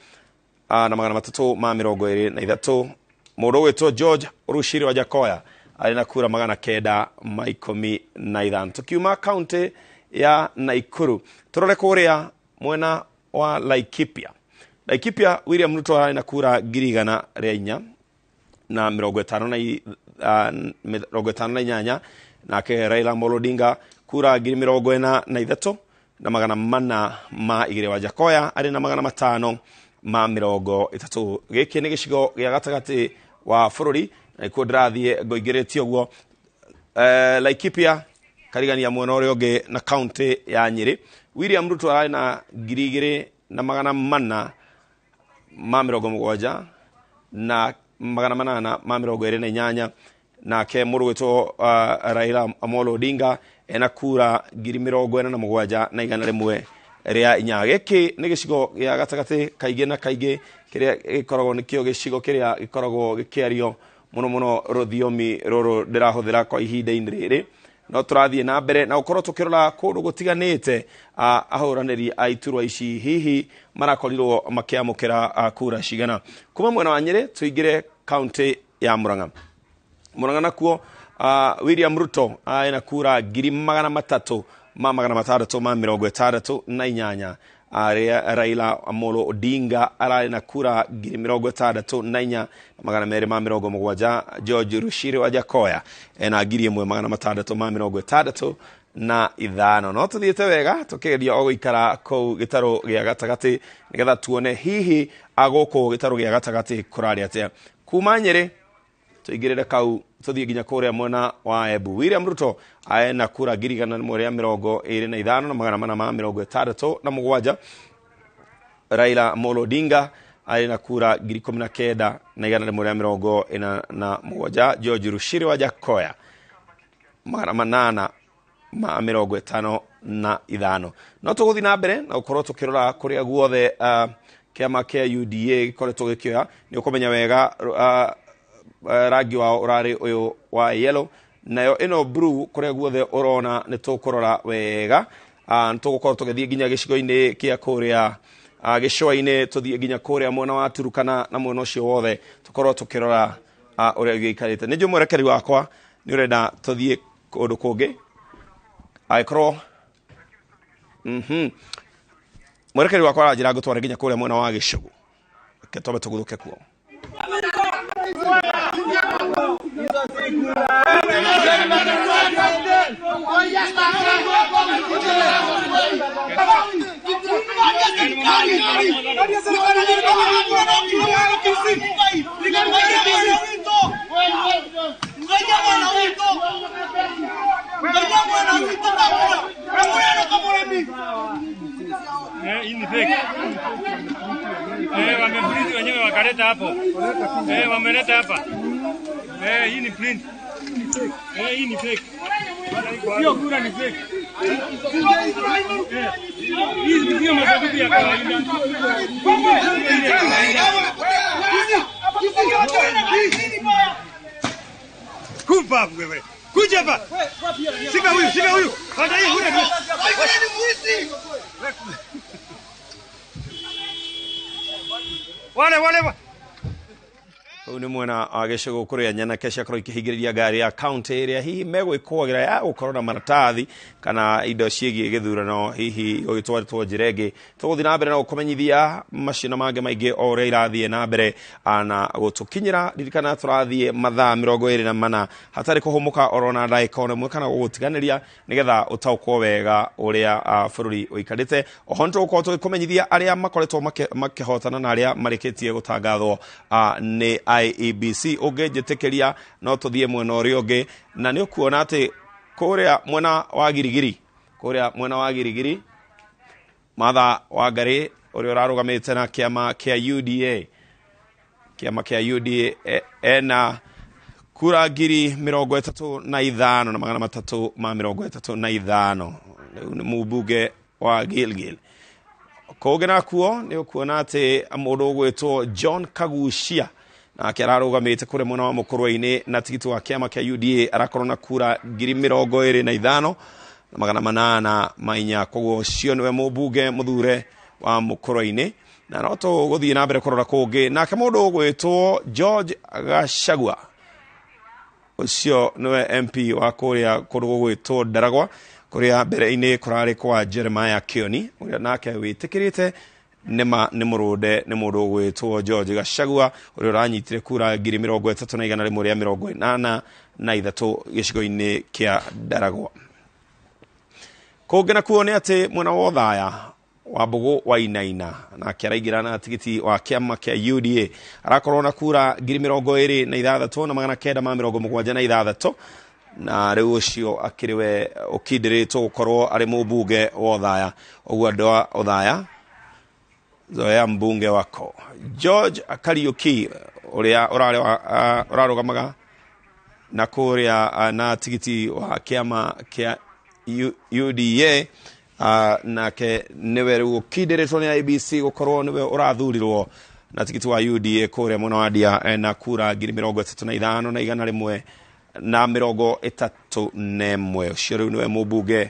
Mũndũ ũgwĩtwo George Rushiri Wajakoya arĩ na kura 915. Tukiuma kaunti ya Nakuru turore kũrĩa mwena wa Laikipia. Laikipia William Ruto arĩ na kura 104 na 58, nake Raila Amolo Odinga kura 43,402. Wajakoya arĩ na 530. Gĩkĩ nĩ gĩcigo gĩa gatagatĩ wa bũrũri na nĩkuo ndĩrathiĩ ngoingĩrĩtie ũguo. Laikipia karigania mwena ũrĩa ũngĩ na kaunti ya Nyĩrĩ. William Ruto arĩ na 2,470 na 828, nake mũndũ gwĩtwo Raila Amolo Odinga ena kura 47,104. Gĩkĩ nĩ gĩcigo gĩa gatagatĩ kaingĩ na kaingĩ kĩrĩa gĩkoragwo nĩkĩo gĩcigo kĩrĩa gĩkoragwo gĩkĩario mũno mũno rũthiomi rũrũ ndĩrahũthĩra kwa ihinda-inĩ rĩrĩ. No tũrathiĩ na mbere na gũkorwo tũkĩrora kũndũ gũtiganĩte ahũranĩri a iturwa ici hihi marakorirwo makĩamũkĩra kura cigana. Kuma mwena wa Nyĩrĩ tũingĩre kaunti ya Murang'a. Murang'a nakuo William Ruto ena kura 300,668. Raila Amolo Odinga ararĩ na kura 64,270. George Rushiri Wajakoya ena 1,665. No tũthiĩte wega tũkĩgeria o gũikara kũu gĩtarũ gĩa gatagatĩ nĩgetha tuone hihi agũkũ gĩtarũ gĩa gatagatĩ kũrarĩ atĩa. Kuma Nyĩrĩ tũingĩrĩre kau tũthiĩ nginya kũrĩa mwena wa Embu. William Ruto ena kura 125,467. Raila Amolo Odinga arĩ na kura 19,147. George Rushiri Wajakoya 855. No tũgũthiĩ na mbere na gũkorwo tũkĩrora kũrĩa guothe kĩama kĩa UDA gĩkoretwo gĩkĩoya. Nĩ ũkũmenya wega rangi wao ũrarĩ ũyũ wa yellow, nayo ĩno blue kũrĩa guothe ũrona nĩ tũkũrora wega. Nĩ tũgũkorwo tũgĩthiĩ nginya gĩcigo-inĩ kĩa kũrĩa gĩcũa-inĩ, tũthiĩ nginya kũrĩa mwena wa Turukana na mwena ũcio wothe tũkorwo tũkĩrora ũrĩa gĩikarĩte. Nĩ njũĩ mwerekeri wakwa nĩ ũrenda tũthiĩ kũndũ kũngĩ angĩkorwo mwerekeri wakwa aranjĩra ngũtware nginya kũrĩa mwena wa Gĩcũgũ. Reke twambe tũguthũke kuo. Hii ni fake. Wameprint wenyewe wakaleta hapo. Wameleta hapa. Hii ni print. Hii ni fake. Hiyo kura ni fake. Hii sio masanduku ya kawaida. Kumpa wewe. Kuja hapa. Shika huyu, shika huyu. Hata hii huyu. Wale wale. Kũu nĩ mwena wa gĩcũgũ kũrĩa nyanake ciakorwo ikĩhingĩrĩria ngari ya kaunti ĩrĩa hihi megwĩkũagĩra ya gũkorwo na maratathi kana indo ciĩgiĩ gĩthurano hihi gũgĩtwarĩtwo njĩra ĩngĩ. Tũgũthiĩ na mbere na gũkũmenyithia macio na mangĩ maingĩ o ũrĩa irathiĩ na mbere na gũtũkinyĩra. Ririkana tũrathiĩ mathaa 24 hatarĩ kũhũmũka oro na ndagĩka ona ĩmwe kana gũgũtiganĩria nĩgetha ũtaũkwo wega ũrĩa bũrũri ũikarĩte. Oho nĩtũgũkorwo tũgĩkũmenyithia arĩa makoretwo makĩhotana na arĩa marĩkĩtie gũtangathwo nĩ IEBC. Ũngĩnjĩtĩkĩria no tũthiĩ mwena ũrĩa ũngĩ, na nĩ ũkuona atĩ kũrĩa mwena wa Girigiri, kũrĩa mwena wa Girigiri Martha Wangari ũrĩa ũrarũgamĩte na kĩama kĩa UDA. Kĩama kĩa UDA ena kura 35,335. Rĩu nĩ mũmbunge wa Gilgil. Kũngĩ nakuo nĩ ũkuona atĩ mũndũ ũgwĩtwo John Kagucia nake ararũgamĩte kũrĩa mwena wa Mũkũrwe-inĩ na tigiti wa kĩama kĩa UDA arakorwo na kura 25,804. Koguo ũcio nĩwe mũmbunge mũthure wa Mũkũrwe-inĩ. Na no tũgũthiĩ na mbere kũrora kũngĩ nake mũndũ ũgwĩtwo George Gachagua ũcio nĩwe MP wa kũrĩa kũndũ gũgwĩtwo Ndaragwa kũrĩa mbere-inĩ kũrarĩ kwa Jeremiah Kioni ũrĩa nake wĩtĩkĩrĩte nĩma nĩ mũrũnde nĩ mũndũ ũgwĩtwo George Gachagua ũrĩa ũranyitire kura 31,183 gĩcigo-inĩ kĩa Ndaragwa. Kũngĩ nakuo nĩ atĩ mwena wa Othaya Wambugu Wainaina nake araingĩra na tigiti wa kĩama kĩa UDA arakorwo na kura 26,976 na rĩu ũcio akĩrĩ we ũkindĩrĩtwo gũkorwo arĩ mũmbunge wa Othaya. Ũguo andũ a Othaya, zoea mbunge wako. George Kariuki ũrĩa ũrarũgamaga na kũrĩa na tigiti wa kĩama kĩa UDA nake nĩwe rĩu ũkindĩrĩtwo nĩ IEBC gũkorwo nĩwe ũrathurirwo na tigiti wa UDA kũrĩa mwena wa Ndia na kura 35,131. Ũcio rĩu nĩwe mũmbunge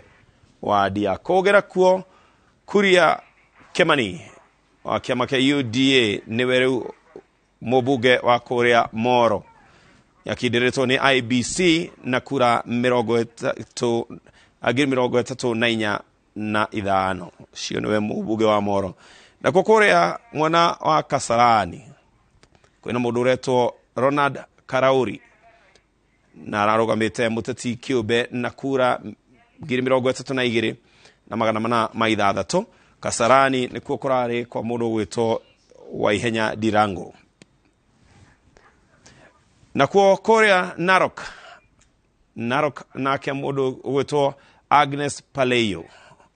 wa Ndia. Kũngĩra kuo Kuria Kimani wa kĩama kĩa UDA nĩwe rĩu mũmbunge wa kũrĩa Moro yakindĩrĩtwo nĩ IEBC na kura 34,005. Ũcio nĩwe mũmbunge wa Moro. Nakuo kũrĩa mwena wa Kasarani kwĩna mũndũ ũretwo Ronald Karauri na ararũgamĩte mũteti kĩũmbe na kura 32,406. Kasarani nĩkuo kũrarĩ kwa mũndũ ũgwĩtwo Waihenya Ndirango. Nakuo kũrĩa Narok, Narok nake mũndũ ũgwĩtwo Agnes Paleyo.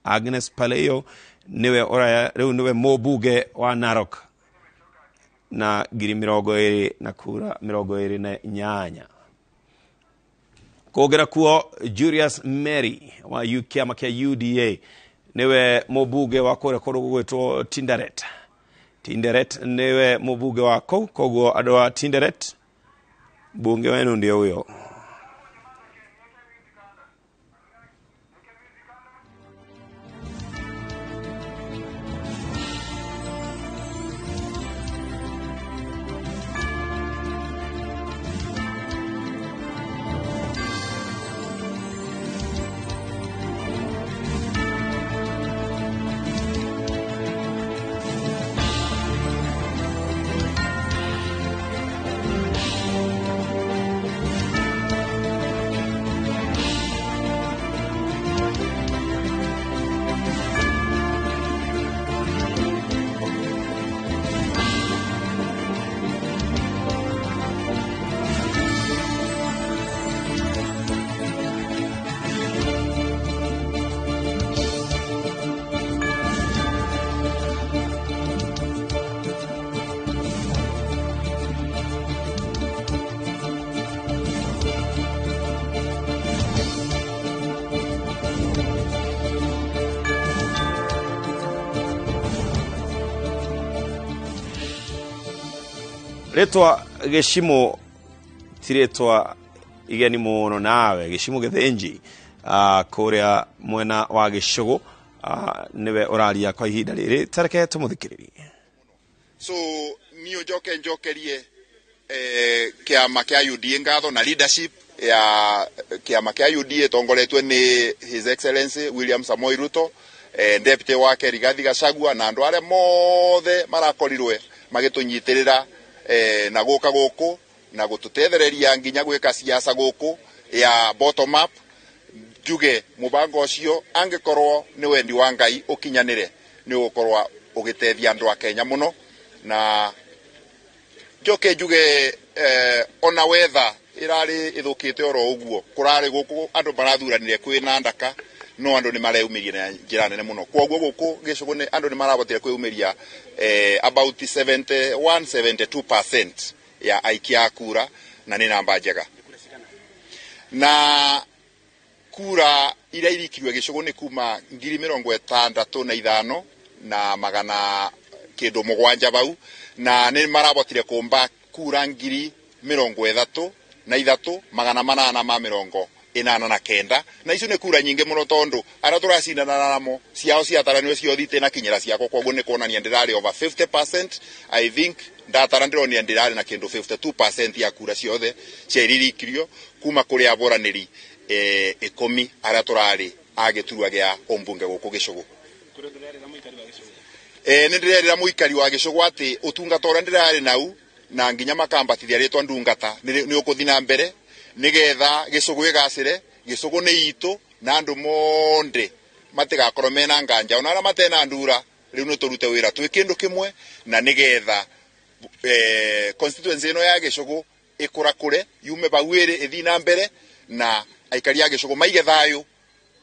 Agnes Paleyo niwe rĩu nĩwe mũmbunge wa Narok na 20,000 na kura 28. Kũngĩra kuo Julius Mary wa kĩama kĩa UDA niwe mũmbunge wa kũrĩa kũndũ gũgwĩtwo Tinderet. Tinderet niwe mũmbunge wa kũu, koguo andũ a Tinderet mbunge wenu ndio huyo. Rĩtwa gĩcimo ti rĩtwa igeni mũno nawe, gĩcimo gĩthĩnji kũrĩa mwena wa Gĩcũgũ nĩwe ũraria kwa ihinda rĩrĩ, tareke tũmũthikĩrĩrie. So niĩ njoke njokerie kĩama kĩa UDA ngatho na leadership ya kĩama kĩa UDA tongoretwe nĩ His Excellency William Samoei Ruto, deputy wake Rigathi Gachagua na andũ arĩa mothe marakorirwe magĩtũnyitĩrĩra na gũka gũkũ na gũtũtethereria nginya gwĩka siasa gũkũ ya bottom up. Njuge mũbango ũcio angĩkorwo nĩ wendi wa Ngai ũkinyanĩre nĩ ũgũkorwo ũgĩteithia andũ a Kenya mũno. Na njoke njuge ona wetha ĩrarĩ ĩthũkĩte oro ũguo, kũrarĩ gũkũ andũ marathuranire kwĩna ndaka, No andu ni mareumirie na njira nene muno. Koguo guku gicugu ni andu ni marabotire kwiyumiria about 71 72% ya aikia a kura, na ni namba njega. Na kura iria irikirwe gicugu ni kuma 65,000 na magana kindu mugwanja bau, na ni marabotire kumba kura 33,889, na icio ni kura nyingi muno tondu aria turacindana namo ciao ciataranio ciothite na kinyira ciakwa. Koguo ni kuonania ndirari over 50%. I think ndatara ndironia ndirari na kindu 52% ya kura ciothe ciairirikirio kuma kuri aboraniri 10 aria turari a giturwa gia umbunge guku gicugu. Ni ndirerira muikari wa gicugu ati utungata uria ndirari nau na nginya makambatithia ritwa ndungata ni ukuthi na mbere nigetha gicugu gigacire. Gicugu ni itu na andu monde matigakorwo mena nganja ona aria matena ndura. Riu ni turute wira twi kindu kimwe na nigetha constituency ino ya gicugu ikurakure yume bau iri ithi na mbere na aikari a gicugu maige thayu,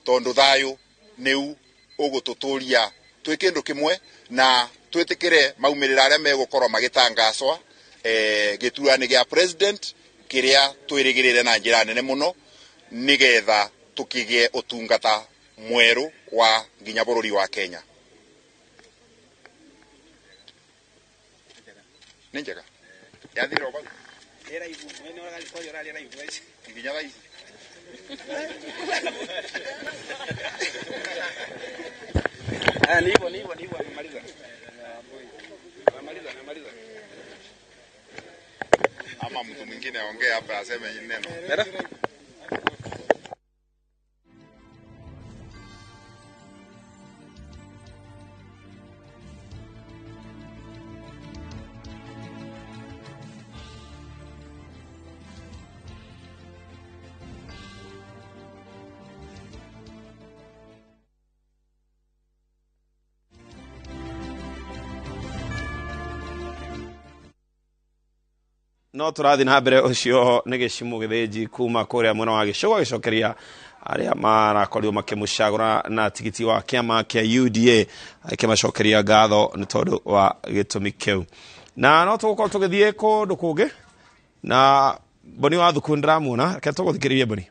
tondu thayu niu ugututuria twi kindu kimwe na twitikire maumirira aria megukorwo magitangaswa giturani gia president kiria twirigirire na njira nene muno nigetha tukigie utungata mweru wa nginya bururi wa Kenya. Ni njega yathira bau nginya thaa ici. Ni hivyo ni hivyo ni hivyo, amemaliza. Amemaliza, amemaliza. Ama mtu mwingine aongee hapa aseme neno. No turathi na mbere ucio ni Gĩcimu Gĩthĩnji kuma kuria mwena wa Gĩcũgũ agĩcokeria arĩa marakorirwo makĩmũcagũra na tigiti wa kĩama kĩa UDA, akĩmacokeria ngatho nĩ tondũ wa gĩtũmi kĩu. Na no tũgũkorwo tũgĩthiĩ kũndũ kũngĩ na Boni wa Thuku ndĩramuona, reke tũgũthikĩrĩrie Boni.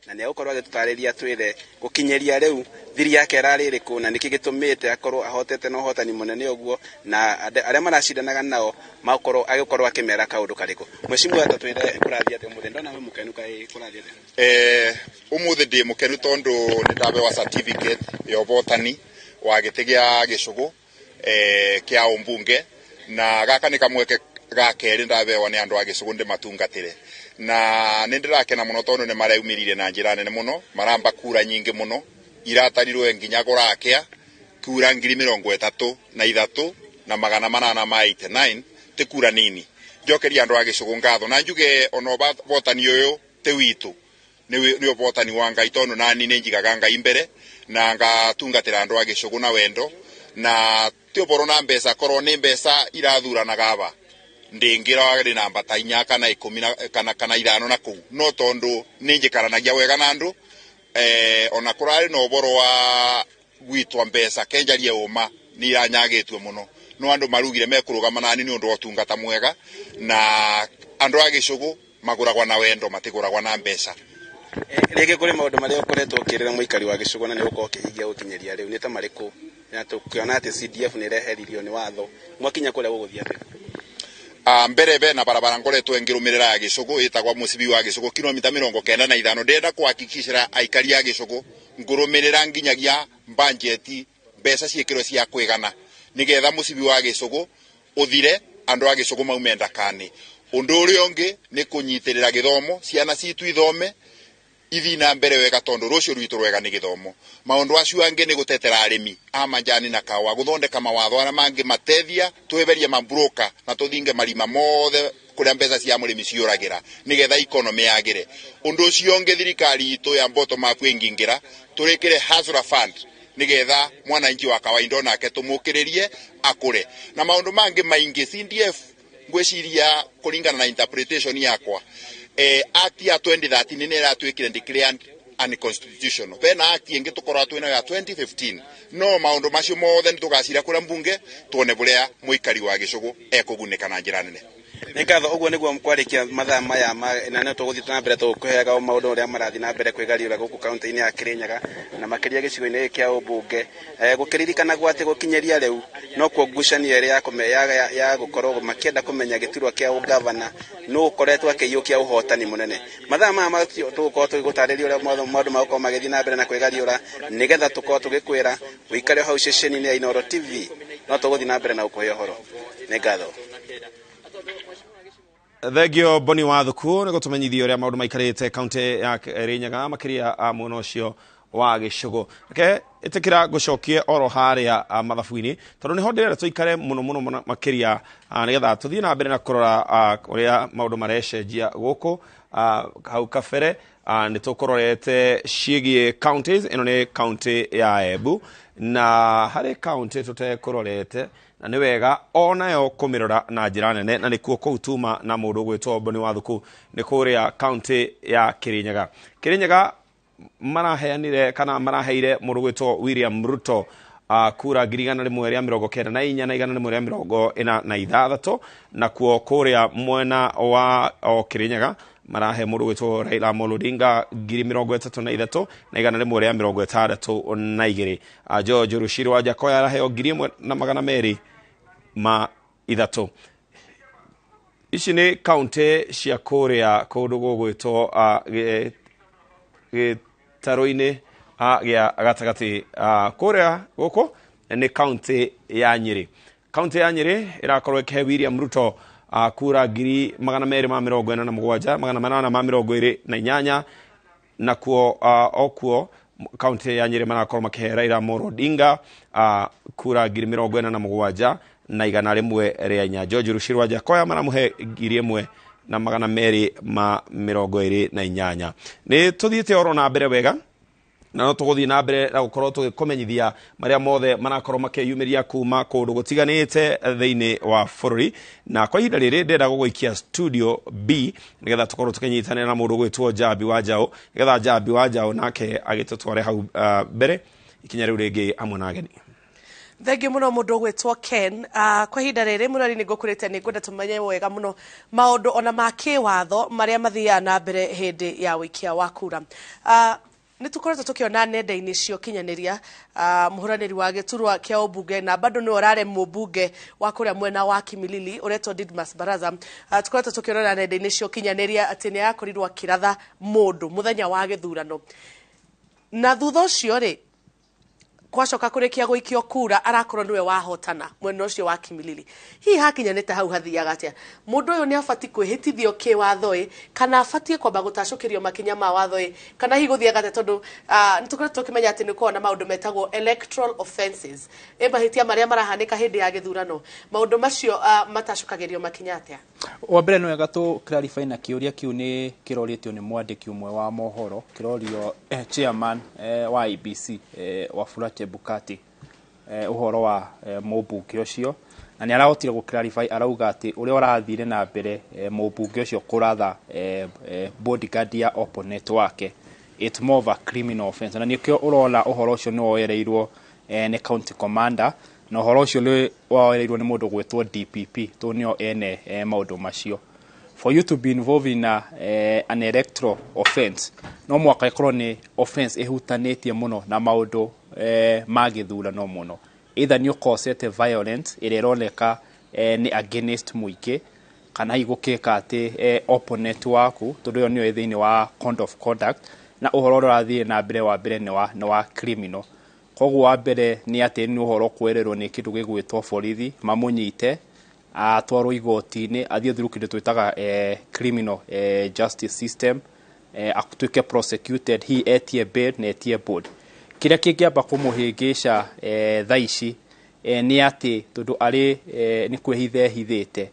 Na nĩ egũkorwo agĩtũtarĩria twĩre gũkinyĩria rĩu thiri yake ĩrarĩ ĩrĩkũ na nĩkĩ gĩtũmĩte akorwo ahotete na ũhotani mũnene ũguo, na arĩa maracindanaga nao makorwo agĩkorwo akĩmera kaũndũ karĩkũ. Mheshimiwa, tatwĩre kũrathiĩ atĩa ũmũthĩ? Ndona wĩ mũkenu, kaĩ kũrathiĩ atĩa? Ũmũthĩ ndĩ mũkenu tondũ nĩ ndahewa certificate ya ũhotani wa gĩtĩ gĩa Gĩcũgũ kĩa ũmbunge, na gaka nĩ kamweke ga kerĩ ndahewa nĩ andũ a Gĩcũgũ ndĩmatungatĩre, na nĩ ndĩrakena mũno tondũ nĩ mareumirire na njĩra nene mũno, maramba kura nyingĩ mũno iratarirwe nginya kũrakĩa kura 33,889, ti kura nini. Njokeria andũ a Gĩcũgũ ngatho na njuge ona ũhotani ũyũ ti witũ, nĩ ũhotani wa Ngai tondũ nani nĩ njigaga Ngai mbere na ngatungatĩra andũ a Gĩcũgũ na wendo, na ti ũboro na mbeca, korwo nĩ mbeca irathuranaga aba ndingira ndĩ namba ta 4 kana 10 kana 5 na kũu, no tondu nĩ njikaranagia wega na andu ona kũrarĩ na ũboro wa gwitwa mbeca kenjarie ũma nĩ iranyagĩtue mũno, no andu marugire mekũrũgama nani nĩ ũndũ wa ũtungata mwega, na andu a Gĩcũgũ magũragwa na wendo matigũragwa na mbeca. Rĩngĩ kũrĩ maũndũ marĩa ũkoretwo ũkĩrĩra mũikari wa Gĩcũgũ na nĩ ũgũkorwo ũkĩhingia gũkinyĩria rĩu nĩ ta marĩkũ? Na tũkĩona atĩ CDF nĩ ĩreheririo nĩ watho, mwakinya kũrĩa gũgũthiĩ atĩa? Mbere be na barabara ngoretwo ngĩrũmĩrĩra ya Gĩcũgũ ĩtagwa mũcibi wa Gĩcũgũ kilomita 95, ndĩrenda kũhakikicĩra aikari a Gĩcũgũ ngũrũmĩrĩra nginyagia mbanjeti mbeca ciĩkĩrwo cia kwĩgana nĩgetha mũcibi wa Gĩcũgũ ũthire andũ a Gĩcũgũ maume ndakani. Ũndũ ũrĩa ũngĩ nĩ kũnyitĩrĩra gĩthomo, ciana citũ ithome ithi na mbere wega tondu rũciũ rwitũ rwega nĩ gĩthomo. Maũndũ acio angĩ nĩ gũtetera arĩmi a manjani na kawa, gũthondeka mawatho arĩa mangĩ matethia, tweherie mamburoka na tũthinge marima mothe kũrĩa mbeca cia mũrĩmi ciũragĩra nĩgetha economy yagĩre. Ũndũ ũcio ũngĩ thirikari itũ ya bottom up ĩngĩingĩra, tũrĩkĩre Hustler Fund nĩgetha mwananchi wa kawaida onake tũmũkĩrĩrie akũre. Na maũndũ mangĩ maingĩ CDF ngwĩciria kũringana na interpretation yakwa, Act ya 2013 nĩ ĩratuĩkire declared Unconstitutional bena act ingi tukorwa twina ya 2015 no maundu macio mothe nitugacira kuria mbunge tuone buria muikari wa gicugu ekuguneka na njira nene. Nĩ ngatho. Ũguo nĩguo kwarĩkia mathaa maya na no tũgũthiĩ na mbere tũkũheaga maũndũ ũrĩa marathiĩ na mbere kwĩgariũra gũkũ kaunti-inĩ ya Kĩrĩnyaga na makĩria gĩcigo-inĩ gĩkĩ kĩa ũmbunge. Gũkĩririkanagwo atĩ gũkinyĩria rĩu nokuo ngucanio ĩrĩa ya gũkorwo makĩenda kũmenya gĩturwa kĩa ũgavana nũ ũkoretwo akĩiyũkia ũhotani mũnene. Mathaa maya tũgũkorwo tũgĩgũtarĩria ũrĩa maũndũ magũkorwo magĩthiĩ na mbere na kwĩgariũra nĩgetha tũkorwo tũgĩkwĩra ũikare hau ceceni-inĩ ya Inooro TV no tũgũthiĩ na mbere na gũkũhe ũhoro. Nĩ ngatho. Thengio, Boni wa Thuku, nĩ gũtũmenyithia ũrĩa maũndũ maikarĩte kaunti ya Kĩrĩnyaga, makĩria mwena ũcio wa gĩcũgũ. Reke ĩtĩkĩra ngũcokie oro harĩa mathabu-inĩ, tondũ nĩho ndĩrenda tũikare mũno mũno mũno makĩria, nĩgetha tũthiĩ na mbere na kũrora ũrĩa maũndũ marecenjia gũkũ. Hau kabere nĩ tũkũrorete ciĩgiĩ counties. Ĩno nĩ county ya Embu, na harĩ county tũtekũrorete na nĩ wega onayo kũmĩrora na njĩra nene, na nĩkuo kũu tuma na mũndũ ũgwĩtwo Boni wa Thuku, nĩ kũrĩa county ya Kĩrĩnyaga. Kĩrĩnyaga maraheanire kana maraheire mũndũ ũgwĩtwo William Ruto kura 194,146, nakuo kũrĩa mwena wa o Kĩrĩnyaga marahe mũndũ ũgwĩtwo Raila Amolo Odinga 33,162. George Rushiri wa Jakoya araheo 1,203. Ici nĩ kaunti cia kũrĩa kũndũ gũgwĩtwo gĩtarũ-inĩ gĩa gatagatĩ. Kũrĩa gũkũ nĩ kaunti ya Nyĩrĩ. Kaunti ya Nyĩrĩ ĩrakorwo ĩkĩhe William Ruto kura 247,828, nakuo okuo kaunti ya Nyĩrĩ marakorwo makĩhe Raila Amolo Odinga kura 47,104. George Rushiri wa Jakoya maramũhe 1,228. Nĩ tũthiĩte oro na mbere wega, na no tũgũthiĩ na mbere na gũkorwo tũgĩkũmenyithia marĩa mothe marakorwo makĩyumĩria kuma kũndũ gũtiganĩte thĩinĩ wa bũrũri. Na kwa ihinda rĩrĩ ndĩrenda gũgũikia studio B nĩgetha tũkorwo tũkĩnyitanĩra na mũndũ ũgwĩtwo Njambi wa Njaũ, nĩgetha Njambi wa Njaũ nake agĩtũtware hau mbere ikinya rĩu rĩngĩ hamwe na ageni. Thengiũ mũno, mũndũ ũgwĩtwo Ken. Kwa ihinda rĩrĩ, mũrori, nĩ ngũkũrĩte nĩ ngwenda tũmenye wega mũno maũndũ ona ma kĩwatho marĩa mathiaga na mbere hĩndĩ ya ũikia wa kura. Nĩ tũkoretwo tũkĩona nenda-inĩ cia ũkinyanĩria mũhũranĩri wa gĩturwa kĩa ũmbunge na bado nĩwe ũrarĩ mũmbunge wa kũrĩa mwena wa Kimilili ũretwo Didmus Barasa. Tũkoretwo tũkĩona nenda-inĩ cia ũkinyanĩria atĩ nĩ arakorirwo akĩratha mũndũ mũthenya wa gĩthurano, na thutha ũcio rĩ kwacoka kũrĩkia gũikio kura arakorwo nĩwe wahotana mwena ũcio wa Kimilili. Hihi hakinya nĩ ta hau hathiaga atĩa? Mũndũ ũyũ nĩ abatiĩ kwĩhĩtithio kĩwatho ĩ, kana abatiĩ kwamba gũtacũkĩrio makinya ma watho ĩ, kana hihi gũthiaga atĩa? Tondũ nĩ tũkoretwo tũkĩmenya atĩ nĩ gũkoragwo na maũndũ metagwo electoral offences, ĩ mahĩtia marĩa marahanĩka hĩndĩ ya gĩthurano, maũndũ macio matacũkagĩrio makinya atĩa? Wa mbere nĩ wega tũ clarify na kĩũria kĩu nĩ kĩrorĩtio nĩ mwandĩki ũmwe wa mohoro, kĩrorio chairman wa IEBC Wafula Chebukati ũhoro wa mũmbunge ũcio, na nĩ arahotire gũ clarify. Arauga atĩ ũrĩa ũrathire na mbere mũmbunge ũcio kũratha bodyguard ya opponent wake, it's more of a criminal offense, na nĩkĩo ũrona ũhoro ũcio nĩ woereirwo nĩ county commander, na ũhoro ũcio nĩ woereirwo nĩ mũndũ gwĩtwo DPP, tondũ nĩo ene maũndũ macio. For you to be involved in an electoral offense, no mwaka ĩkorwo nĩ offense ĩhutanĩtie mũno na maũndũ ma gĩthurano mũno, either nĩ ũkosete violence ĩrĩa ĩroneka nĩ against mũingĩ, kana hihi gũkĩka atĩ opponent waku, tondũ ĩyo nĩyo ĩ thĩinĩ wa code of conduct, na ũhoro ũrĩa ũrathiĩ na mbere wa mbere nĩ wa criminal. Koguo wa mbere nĩ atĩ nĩ ũhoro kwererwo nĩ kĩndũ gĩgwĩtwo borithi mamũnyite, atwarwo igoti-inĩ, athiĩ through kĩndũ twĩtaga criminal justice system, atuĩke prosecuted, hihi etie bail na etie bond. Kĩrĩa kĩngĩamba kũmũhĩngĩca thaa ici nĩ atĩ tondũ arĩ nĩ kwĩhitha ehithĩte,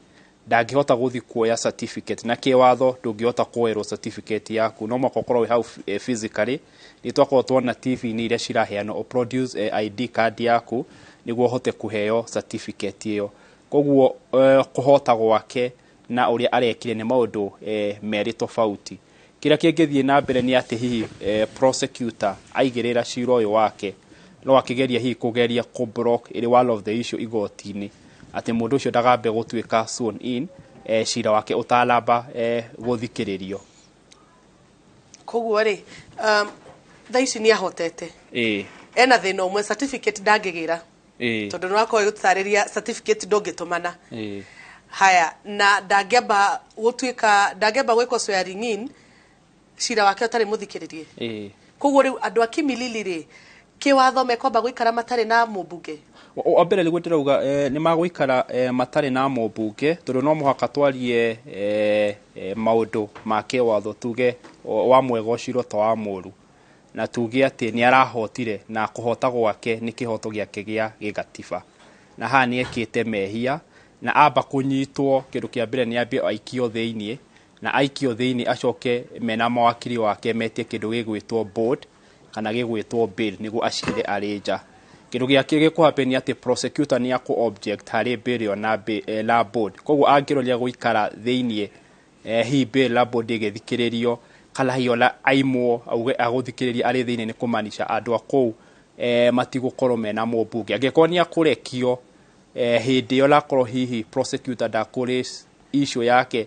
ndangĩhota gũthiĩ kuoya certificate, na kĩwatho ndũngĩhota kuoerwo certificate yaku, no mũhaka ũkorwo wĩ hau physically. Nĩ twakorwo tuona TV-inĩ iria ciraheanwo ũproduce ID card yaku nĩguo ũhote kũheo certificate ĩyo. Koguo kũhota gwake na ũrĩa arekire nĩ maũndũ merĩ tofauti. Kĩrĩa kĩngĩthiĩ na mbere nĩ atĩ hihi prosecutor aigĩrĩra cira ũyũ wake no akĩgeria hihi kũgeria kũ block ĩrĩ one of the issue igoti-inĩ atĩ mũndũ ũcio ndagambe gũtuĩka sworn in cira wake ũtanamba gũthikĩrĩrio. Koguo rĩ, thaa ici nĩ ahotete. Ena thĩna ũmwe, certificate ndangĩgĩra, tondũ nĩ wakorwo gũtarĩria certificate ndũngĩtũmana. Haya, na ndangĩamba gũtuĩka, ndangĩamba gwĩkwo swearing in cira wake ũtarĩ mũthikĩrĩrie. Koguo rĩu andũ a Kimilili rĩ, kĩwatho mekwamba gũikara matarĩ na mũmbunge? Wa mbere nĩguo ndĩrauga, nĩ magũikara matarĩ na mũmbunge, tondũ no mũhaka twarie maũndũ ma kĩwatho, tuge wa mwega ũcirwo ta wa mũru, na tuge atĩ nĩ arahotire na kũhota gwake nĩ kĩhoto gĩake gĩa gĩgatiba, na haha nĩ ekĩte mehia na amba kũnyitwo, kĩndũ kĩa mbere nĩ ambie aikio thĩiniĩ, na aikio thĩiniĩ acoke mena mawakiri wake metie kĩndũ gĩgwĩtwo board kana gĩgwĩtwo bail nĩguo acire arĩ nja. Kĩndũ gĩa kerĩ gĩkũ nĩ atĩ prosecutor nĩ akũ object harĩ bail ĩyo na board. Koguo angĩroria gũikara thĩiniĩ, hihi bail na board ĩgĩthikĩrĩrio, kana hihi ona aimwo auge agũthikĩrĩria arĩ thĩiniĩ, nĩ kũmanisha andũ a kũu matigũkorwo mena mũmbunge. Angĩkorwo nĩ akũrekio hĩndĩ ĩyo, nakorwo hihi prosecutor ndakũ issue yake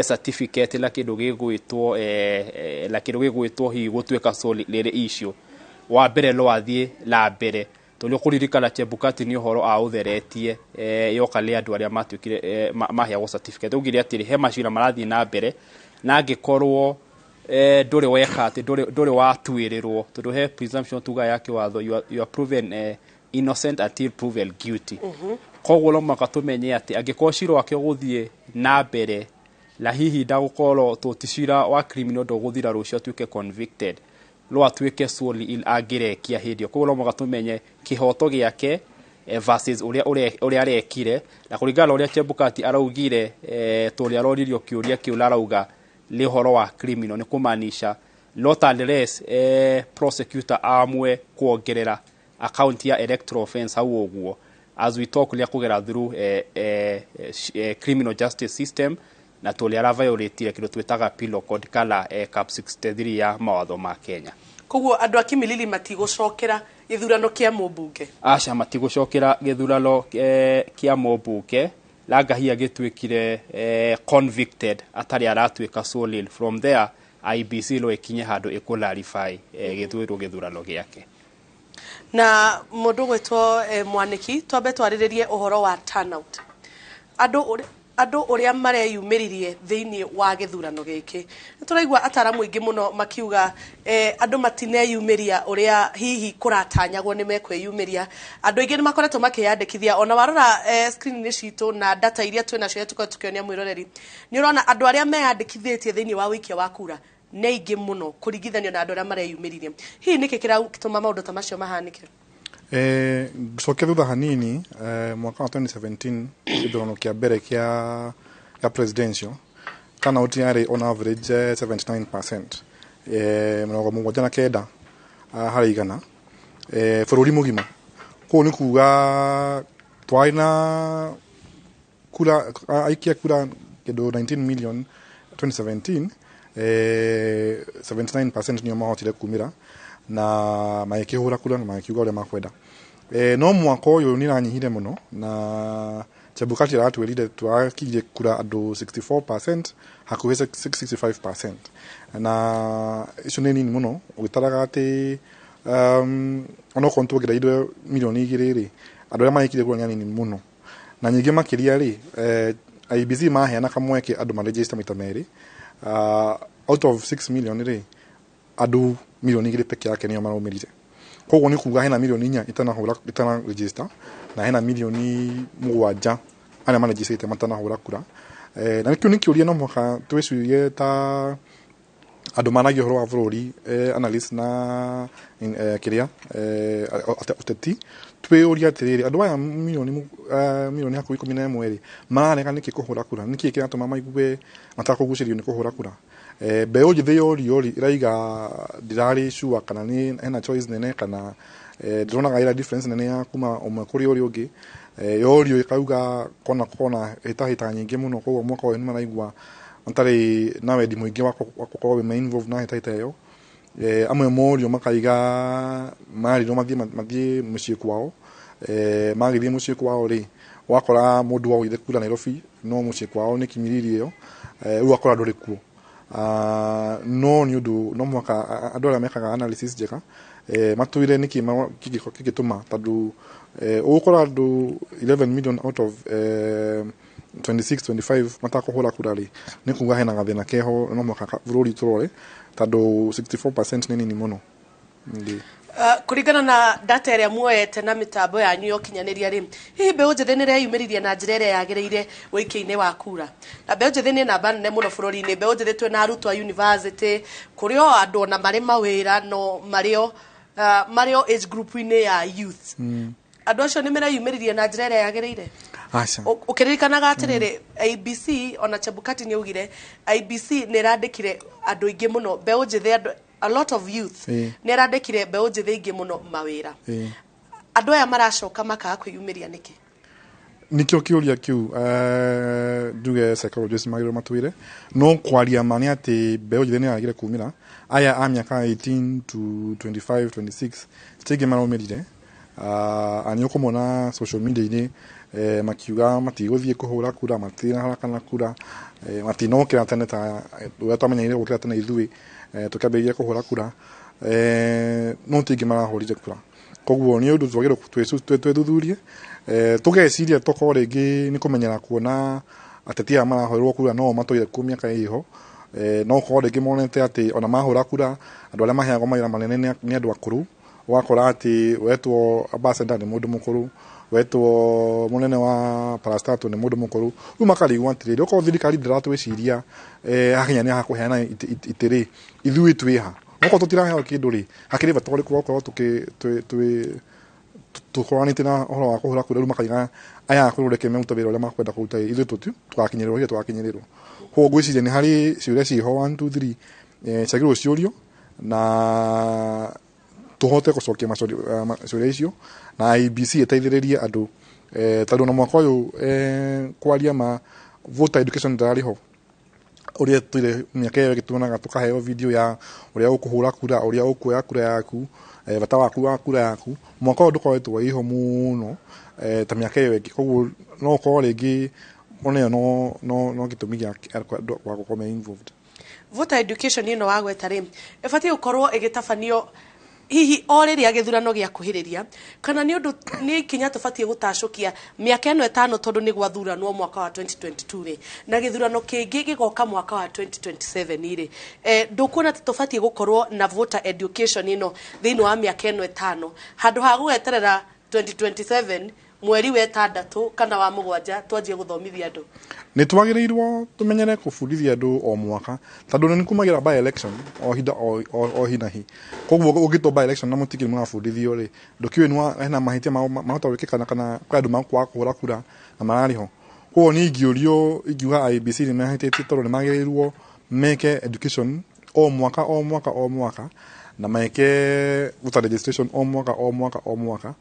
certificate na kĩndũ gĩgwĩtwo na kĩndũ gĩgwĩtwo hihi gũtuĩka sole rĩrĩ issue wa mbere, no athiĩ na mbere, tondũ ũkũririkana Chebukati nĩ ũhoro aũtheretie yoka nĩ andũ arĩa matuĩkire maheagwo certificate. Augire atĩrĩ, he macira marathiĩ na mbere, na angĩkorwo ndũrĩ weka atĩ ndũrĩ watuĩrĩrwo, tondũ he presumption tuga ya kĩwatho, you are proven innocent until proven guilty. Koguo no mũhaka tũmenye atĩ angĩkorwo cira wake ũgũthiĩ na mbere na hihi ndagũkorwo tũti cira wa criminal ndũgũthira rũciũ atuĩke convicted, no atuĩke solely in angĩrekia hĩndĩ ĩyo. Koguo no mũhaka tũmenye kĩhoto gĩake versus ũrĩa arekire, na kũringana na ũrĩa Chebukati araugire, tũrĩa aroririo kĩũria kĩu na arauga nĩ ũhoro wa criminal, nĩ kũmaanisha not unless prosecutor amwe kuongerera account ya electoral offense hau ũguo, as we talk nĩ akũgera through criminal justice system, na tũrĩa araviolate kĩndũ twĩtaga penal code kana cap 63 ya mawatho ma Kenya. Koguo andũ a Kimilili matigũcokera gĩthurano kĩa mũmbunge? Aca, matigũcokera gĩthurano kĩa mũmbunge. Langahia gĩtuĩkire convicted atarĩ aratuĩka solely, from there IEBC no ĩkinye handũ ĩkũ gĩtuĩrwo gĩthurano gĩake. Na mũndũ gwĩtwo Mwanĩki, twambe twarĩrĩrie ũhoro wa turnout, andũ ũrĩa mareyumĩririe thĩinĩ wa gĩthurano gĩkĩ. Nĩ tũraigua ataramu aingĩ mũno makiuga andũ matineyumĩria ũrĩa hihi kũratanyagwo nĩ mekwĩyumĩria. Andũ aingĩ nĩ makoretwo makĩyandĩkithia. Ona warora screen-inĩ citũ na data iria twĩ nacio iria tũkoretwo tũkĩonia mwĩroreri, nĩ ũrona andũ arĩa meyandĩkithĩtie thĩinĩ wa ũikia wa kura nĩ aingĩ mũno kũringithanio na andũ arĩa mareyumĩririe. Hihi nĩkĩ kĩratũma maũndũ ta macio mahanĩke? Ngũcoke thutha hanini, mwaka wa 2017 gĩthurano kĩa mbere kĩa presidential, turnout yarĩ on average 79%, 79 harĩ igana, bũrũri mũgima. Koguo nĩ kuga twarĩ na kura, aikia kura kĩndũ 19 million 2017, 79% nĩo mahotire kumĩra na magĩkĩhũra kura na magĩkiuga ũrĩa makwenda. No mwaka ũyũ nĩ ĩranyihire mũno, na Chebukati aratwĩrire twakirie kura andũ 64%, hakuhĩ 65%, na icio nĩ nini mũno ũgĩtaraga atĩ onokorwo nĩtuongereirwe mirioni 2 rĩ, andũ arĩa magĩkire kura nĩ anini mũno. Na nyingĩ makĩria rĩ, IEBC maheana kamweke andũ maregister maita merĩ, out of 6 million rĩ, andũ mirioni 2 peke yake nĩo maraumĩrire. Koguo nĩ kuga hena mirioni 4 itanahũra, itana register, na hena mirioni 7 arĩa maregistrĩte matanahũra kura. Na nĩkĩo nĩ kĩũria no mũhaka twĩcirie ta andũ maragia ũhoro wa bũrũri, analyst na kĩrĩa ũteti, twĩyũrie atĩrĩrĩ, andũ aya mirioni hakuhĩ 11 rĩ, mararega nĩkĩ kũhũra kura? Nĩkĩ kĩratũma maigue matakũgucĩrĩrio nĩ kũhũra kura? Mbeũ njĩthĩ yorio rĩ, ĩraiga ndirarĩ sure kana nĩ hena choice nene, kana ndĩronaga ĩra difference nene ya kuma ũmwe kũrĩ ũrĩa ũngĩ. Yorio ĩkauga kona kona hĩtahĩta nyingĩ mũno. Koguo mwaka ũyũ nĩ maraigua Matarĩ na wendi mũingĩ wa gũkorwo me involved na hĩtahĩta ĩyo. Amwe morio makaiga marirwo mathiĩ mũciĩ kwao. Magĩthiĩ mũciĩ kwao rĩ, wakora mũndũ waugire kura Nairobi no mũciĩ kwao nĩ Kimilili ĩyo, rĩu wakora ndũrĩ kuo. No nĩ ũndũ no mũhaka andũ arĩa mekaga analysis njega matwĩre nĩkĩ kĩngĩtũma, tondũ ũgũkora andũ 11 million out of 26 25 matakũhũra kura rĩ, nĩ kuga hena gathĩna keho. No mũhaka bũrũri tũrore, tondũ 64% nĩ nini mũno. Ndĩ. Kũringana na data ĩrĩa muoete na mĩtambo yanyu ya ũkinyanĩria rĩ, hihi mbeũ njĩthĩ nĩ ĩreyumĩririe na njĩra ĩrĩa yagĩrĩire ũikia-inĩ wa kura? Na mbeũ njĩthĩ nĩ namba nene mũno bũrũri-inĩ. Mbeũ njĩthĩ twĩna arutwo a university, kũrĩ o andũ ona marĩ mawĩra, no marĩ o age group-inĩ ya youth. Andũ acio nĩ mereyumĩririe na njĩra ĩrĩa yagĩrĩire? Aca. Ũkĩririkanaga atĩrĩrĩ, IEBC, ona Chebukati nĩ augire IEBC nĩ ĩrandĩkire andũ aingĩ mũno mbeũ njĩthĩ, andũ a lot of youth, nĩ ĩrandĩkire mbeũ njĩthĩ aingĩ mũno mawĩra. Andũ aya maracoka makaga kwĩyumĩria nĩkĩ? Nikĩo kĩũria kĩu, njuge psychologist magĩrĩirwo matwĩre. No kwaria ma nĩ atĩ mbeũ njĩthĩ nĩ yagire kumĩra. Aya a mĩaka 18 to 25 26 ti aingĩ maraumĩrire. Nĩ ũkũmona social media-inĩ makiuga matigũthiĩ kũhũra kura, matirĩ na haraka na kura, matinokĩra tene ta ũrĩa twamenyeire gũkĩra tene ithuĩ tũkĩambĩrĩria kũhũra kura, no ti aingĩ marahũrire kura. Koguo nĩ ũndũ twagĩrĩirwo twĩthuthurie, tũgeciria tokorwo rĩngĩ nĩ kũmenyera kuona ateti aya marahũrĩrwo kura no matũire kuo mĩaka ĩho. No ũkorwo rĩngĩ monete atĩ ona mahũra kura, andũ arĩa maheagwo mawĩra manene nĩ andũ akũrũ. Ũgakora atĩ wetwo ambassador nĩ mũndũ mũkũrũ, wetwo mũnene wa parastatal nĩ mũndũ mũkũrũ. Rĩu makarigwo atĩrĩrĩ, okorwo thirikari ndĩratwĩciria, hakinya nĩ hakũheana itĩ rĩ, ithuĩ twĩha? Okorwo tũtiraheo kĩndũ rĩ, hakĩrĩ bata ũrĩkũ wa gũkorwo tũkoranĩte na ũhoro wa kũhũra kura? Rĩu makaiga aya akũrũ reke merute wĩra ũrĩa makwenda kũruta, ithuĩ tũgakinyĩrĩrwo hĩndĩ tũgakinyĩrĩrwo. Koguo ngwĩciria nĩ harĩ ciũria ciĩho 1 2 3 ciagĩrĩirwo ciũrio na tũhote gũcokia ciũria icio, na IEBC ĩteithĩrĩrie andũ, tondũ na mwaka ũyũ, kwaria ma, voter education ndĩrarĩ ho ũrĩa tũire mĩaka ĩyo ĩngĩ tuonaga, tũkaheo video ya ũrĩa ũkũhũra kura, ũrĩa ũkuoya kura yaku, bata waku wa kura yaku. Mwaka ũyũ ndũkoretwo wĩho mũno ta mĩaka ĩyo ĩngĩ. Koguo no ũkorwo rĩngĩ ona ĩyo no gĩtũmi gĩa andũ kwaga gũkorwo me involved. Voter education ĩno wagweta rĩ, ĩbatiĩ gũkorwo ĩgĩtabanio hihi o rĩrĩa gĩthurano gĩakuhĩrĩria, kana nĩ ũndũ nĩ ikinya tũbatiĩ gũtacũkia mĩaka ĩno 5, tondũ nĩ gwathuranwo mwaka wa 2022 rĩ, na gĩthurano kĩngĩ gĩgoka mwaka wa 2027 rĩ, ndũkuona atĩ tũbatiĩ gũkorwo na voter education ĩno thĩinĩ wa mĩaka ĩno 5 handũ ha gũgeterera 2027 mweri wa 6 kana wa 7 twanjie gũthomithia andũ? Nĩ twagĩrĩirwo tũmenyere kũbundithia andũ o mwaka, tondũ nĩ kumagĩra by election o hinda o hi na hi. Koguo ũngĩtwo by election na mũtikĩrĩ mũrabundithio rĩ, ndũkĩũĩ nĩ hena mahĩtia mahota gwĩkĩka na kana kwĩ andũ makwaga kũhũra kura na mararĩ ho. Koguo niĩ ingĩũrio, ingiuga IEBC nĩ mahĩtĩtie, tondũ nĩ magĩrĩirwo meke education o mwaka o mwaka o mwaka, na meke voter registration o mwaka o mwaka o mwaka,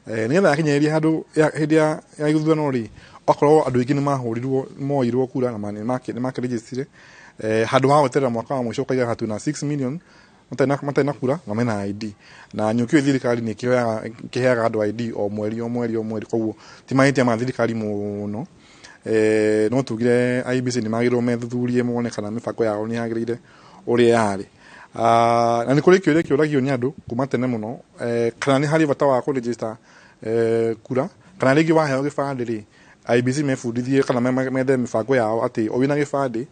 nĩgetha yakinyĩrĩria handũ hĩndĩ ya gĩthurano rĩ, okorwo andũ aingĩ nĩ mahũrirwo moirwo kura na nĩ makĩrĩgĩcire, handũ ha gweterera mwaka wa mũico ũkaiga hatu na 6 million matarĩ na kura na mena ID. Na nĩ ũkĩũĩ thirikari nĩ ĩkĩheaga andũ ID o mweri o mweri o mweri. Koguo ti mahĩtia ma thirikari mũno. No tugire IEBC nĩ magĩrĩirwo methuthurie mone kana mĩbango yao nĩ yagĩrĩire ũrĩa yarĩ. Na nĩ kũrĩ kĩũria kĩũragio nĩ andũ kuma tene mũno, kana nĩ harĩ bata wa kũregister kura, kana rĩngĩ waheo gĩbandĩ rĩ. IEBC mebundithie kana methe mĩbango yao atĩ o wĩna gĩbandĩ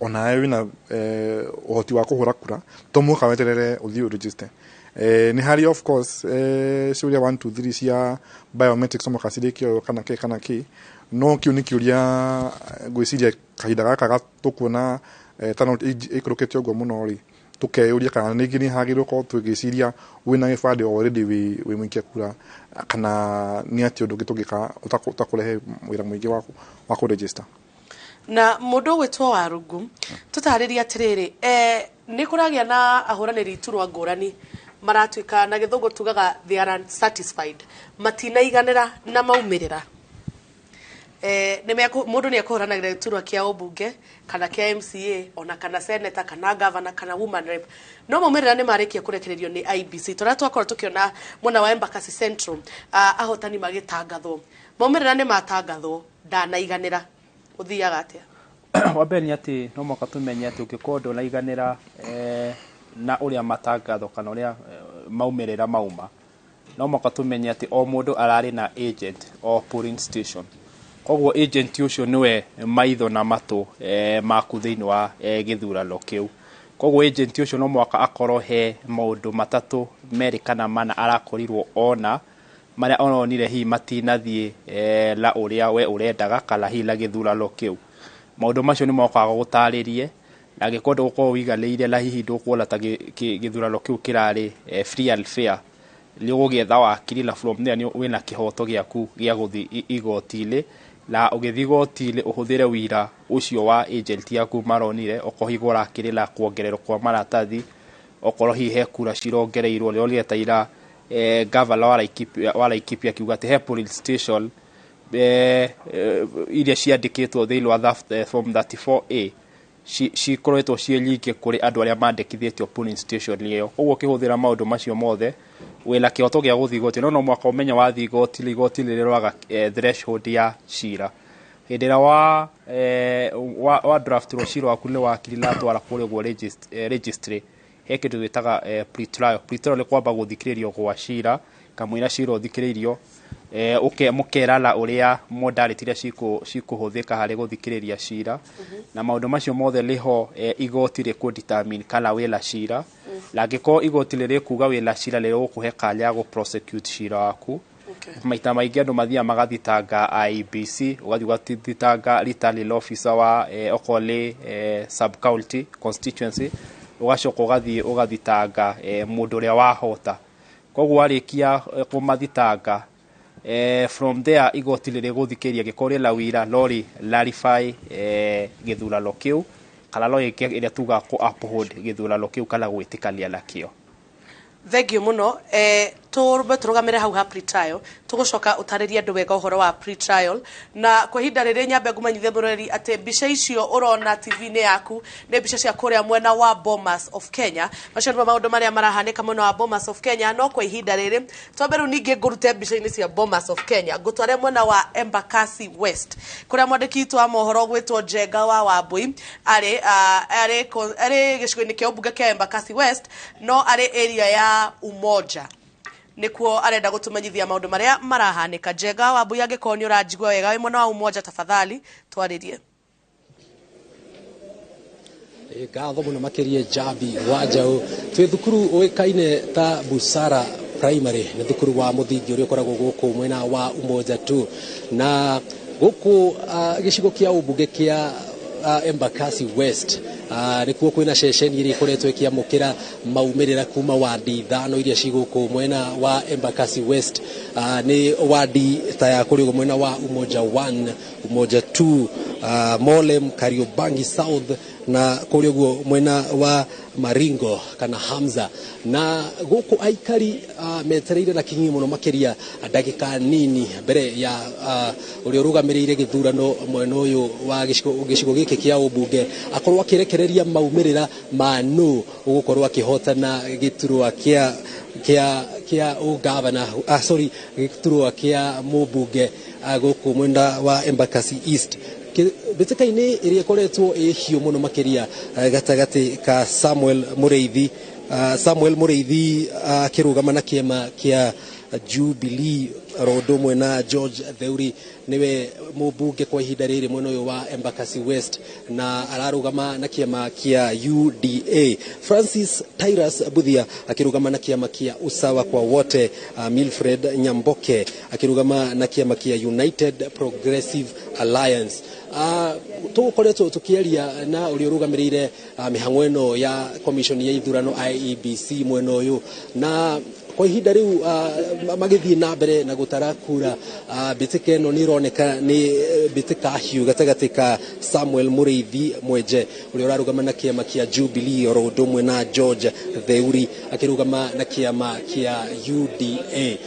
onawe wĩna ũhoti wa kũhũra kura, to mũhaka weterere ũthiĩ ũregister. Nĩ harĩ of course ciũria 1 2 3 cia biometrics no mũhaka cirĩkio kana kĩ kana kĩ, no kĩu nĩ kĩũria ngwĩciria kahinda gaka tũkuona turnout ĩikũrũkĩte ũguo mũno rĩ, tũkeyũria kana ningĩ nĩ hagĩrĩirwo gũkorwo tũgĩciria wĩna gĩbandĩ already wĩ mũikia kura, kana nĩ atĩ ũndũ ũngĩ tũngĩka ũtakũrehe wĩra mũingĩ wa kũregister. Na mũndũ ũgwĩtwo Warungu, tũtarĩrie atĩrĩrĩ, nĩ kũragĩa na ahũranĩri iturwa ngũrani maratuĩka, na gĩthũngũ tugaga they are unsatisfied, matinaiganĩra na maumĩrĩra. Mũndũ nĩ ekũhũranagĩra gĩturwa kĩa ũmbunge kana kĩa MCA ona kana senator kana governor kana woman rep, no maumĩrĩra nĩ marĩkia kũrekererio nĩ IEBC. Tũrĩa twakorwo tũkĩona mwena wa Embakasi Central, ahotani magĩtangathwo, maumĩrĩra nĩ matangathwo, ndanaiganĩra, ũthiaga atĩa? Wa mbere nĩ atĩ no mũhaka tũmenye atĩ ũngĩkorwo ndũnaiganĩra na ũrĩa matangatho kana ũrĩa maumĩrĩra mauma, no mũhaka tũmenye atĩ o mũndũ ararĩ na agent o polling station. Koguo agent ũcio nĩwe maitho na matũ maku thĩinĩ wa gĩthurano kĩu. Koguo agent ũcio no mũhaka akorwo he maũndũ matatũ, merĩ kana mana arakorirwo ona marĩa oronire hihi matinathiĩ la ũrĩa we ũrendaga kana hihi la gĩthurano kĩu. Maũndũ macio nĩ mokaga gũtarĩrie, na angĩkorwo ndũgũkorwo ũiganĩire na hihi ndũkuona ta gĩthurano kĩu kĩrarĩ free and fair, nĩ ũgũgĩetha wakiri, na from there nĩ wĩna kĩhoto gĩaku gĩa gũthiĩ igoti-inĩ, na ũgĩthiĩ igoti-inĩ ũhũthĩre wira ũcio wa agent yaku maronire. Okorwo hihi ũrakĩrĩ na kuongererwo kwa maratathi, okorwo hihi he kura cirongereirwo. Nĩronire ta ira governor wa Laikipia akiuga atĩ he polling station iria ciandĩkĩtwo thĩinĩ wa form 34A cikoretwo ciĩ nyingĩ kũrĩ andũ arĩa mandĩkithĩtio polling station ĩyo. Koguo ũkĩhũthĩra maũndũ macio mothe, wĩna kĩhoto gĩa gũthiĩ igoti, no mũhaka ũmenye wathiĩ igoti, igoti rĩroraga threshold ya cira. Hĩndĩ ĩrĩa wa draftirwo cira waku nĩ wakiri na atwara kũrĩa ũguo registry, he kĩndũ gĩtaga pre-trial. Pre-trial nĩ kwamba gũthikĩrĩrio gwa cira kamũira cira ũthikĩrĩirio, mũkerana ũrĩa modality iria cikũhũthĩka harĩ gũthikĩrĩria cira, na maũndũ macio mothe nĩho igoti rĩkũ determine kana wĩna cira. Na angĩkorwo igoti rĩrĩkuga wĩna cira, rĩgũkũhe kanya ya gũ prosecute cira waku. Maita maingĩ andũ mathiaga magathitanga IEBC, ũgathiĩ ũgathitanga returning officer wa okorwo nĩ sub county constituency, ũgacoka ũgathiĩ ũgathitanga mũndũ ũrĩa wahota. Koguo warĩkia kũmathitanga, from there igoti rĩrĩgũthikĩrĩria, angĩkorwo rĩna wira no rĩ nullify gĩthurano kĩu, kana no ĩke ĩrĩa tugaga kũ uphold gĩthurano kĩu kana gwĩtĩkania nakĩo. Thank you muno. Turbe turugamire hau ha pre-trial, tugucoka utarĩrie andũ wega ũhoro wa pre-trial. Na kwa ihinda rĩrĩ nyambe ngũmenyithie mũroreri atĩ mbica icio ũrona TV-inĩ yaku nĩ mbica cia kũrĩa mwena wa Bomas of Kenya. Macio nĩmo maũndũ marĩa marahanĩka mwena wa Bomas of Kenya. No kwa ihinda rĩrĩ twambe rĩu ningĩ ngũrute mbica-inĩ cia Bomas of Kenya, ngũtware mwena wa Embakasi West, kũrĩa mwandĩki witũ wa mohoro gwĩtwo Njenga wa Wambui arĩ gĩcigo-inĩ kĩa ũmbunge kĩa Embakasi West, no arĩ area ya Umoja nĩkuo arenda gũtũmenyithia maũndũ marĩa marahanĩka. Njenga wa Wambui, angĩkorwo nĩ ũranjigua wega wĩ mwena wa Umoja, tafadhali twarĩrie. Ngatho mũno makĩria, Jambi wa Njaũ. Twĩ thukuru ũĩkaine ta Busara Primary, nĩ thukuru wa mũthingi ũrĩa ũkoragwo gũkũ mwena wa Umoja tu, na gũkũ gĩcigo kĩa ũmbunge kĩa Embakasi West nĩkuo kwĩna ceceni ĩrĩa ĩkoretwo ĩkĩamũkĩra maumĩrĩra kuma wandi ithano iria ci gũkũ mwena wa Embakasi West. Nĩ wandi ta ya kũrĩa ũguo mwena wa Umoja 1, Umoja 2, Molem, Kariobangi South na kũrĩa ũguo mwena wa Maringo kana Hamza. Na gũkũ aikari metereire na kinyi mũno makĩria ndagĩka nini mbere ya ũrĩa ũrũgamĩrĩire gĩthurano mwena ũyũ wa gĩcigo gĩkĩ kĩa ũmbunge akorwo akĩrekereria maumĩrĩra ma nũ ũgũkorwo akĩhotana gĩturwa kĩa ũgavana, sorry, gĩturwa kĩa mũmbunge gũkũ mwena wa Embakasi East. Mbĩtĩka-inĩ ĩrĩa ĩkoretwo ĩ hiũ mũno makĩria gatagatĩ ka Samuel Mũrĩithi akĩrũgama na kĩama kĩa Jubilee ro ũndũ ũmwe na George Theuri, nĩwe mũmbunge kwa ihinda rĩrĩ mwena ũyũ wa Embakasi West na ararũgama na kĩama kĩa UDA, Francis Tyrus Buthia akĩrũgama na kĩama kĩa Usawa kwa Wote, Milfred Nyamboke akĩrũgama na kĩama kĩa United Progressive Alliance. Tũgũkoretwo tũkĩaria na ũrĩa ũrũgamĩrĩire mĩhang'o ĩno ya commission ya ithurano IEBC mwena ũyũ, na kwa ihinda rĩu magĩthiĩ na mbere na gũtara kura, mbĩtĩka ĩno nĩ ĩroneka nĩ mbĩtĩka hiũ gatagatĩ ka Samuel Mũrĩithi Mwenje ũrĩa ũrarũgama na kĩama kĩa Jubilee oro ũndũ ũmwe na George Theuri akĩrũgama na kĩama kĩa UDA.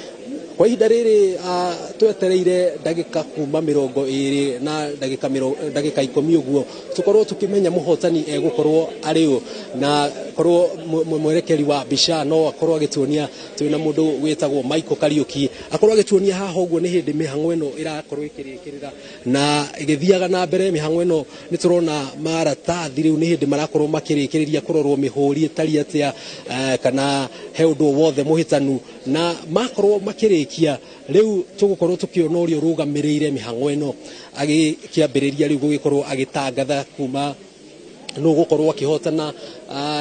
Kwa ihinda rĩrĩ twetereire ndagĩka kuma 20 na ndagĩka 10 ũguo tũkorwo tũkĩmenya mũhotani egũkorwo arĩ ũ, na korwo mwerekeri wa mbica no akorwo agĩtuonia twĩna mũndũ wĩtagwo Michael Kariuki akorwo agĩtuonia haha ũguo. Nĩ hĩndĩ mĩhang'o ĩno ĩrakorwo ĩkĩrĩkĩrĩra na ĩgĩthiaga na mbere. Mĩhang'o ĩno nĩ tũrona maratathi rĩu nĩ hĩndĩ marakorwo makĩrĩkĩrĩria kũrorwo mĩhũri ĩtariĩ atĩa, kana he ũndũ wothe mũhĩtanu, na makorwo makĩrĩkia rĩu tũgũkorwo tũkĩona ũrĩa ũrũgamĩrĩire mĩhang'o ĩno agĩkĩambĩrĩria rĩu gũgĩkorwo agĩtangatha kuma nũ gũkorwo akĩhotana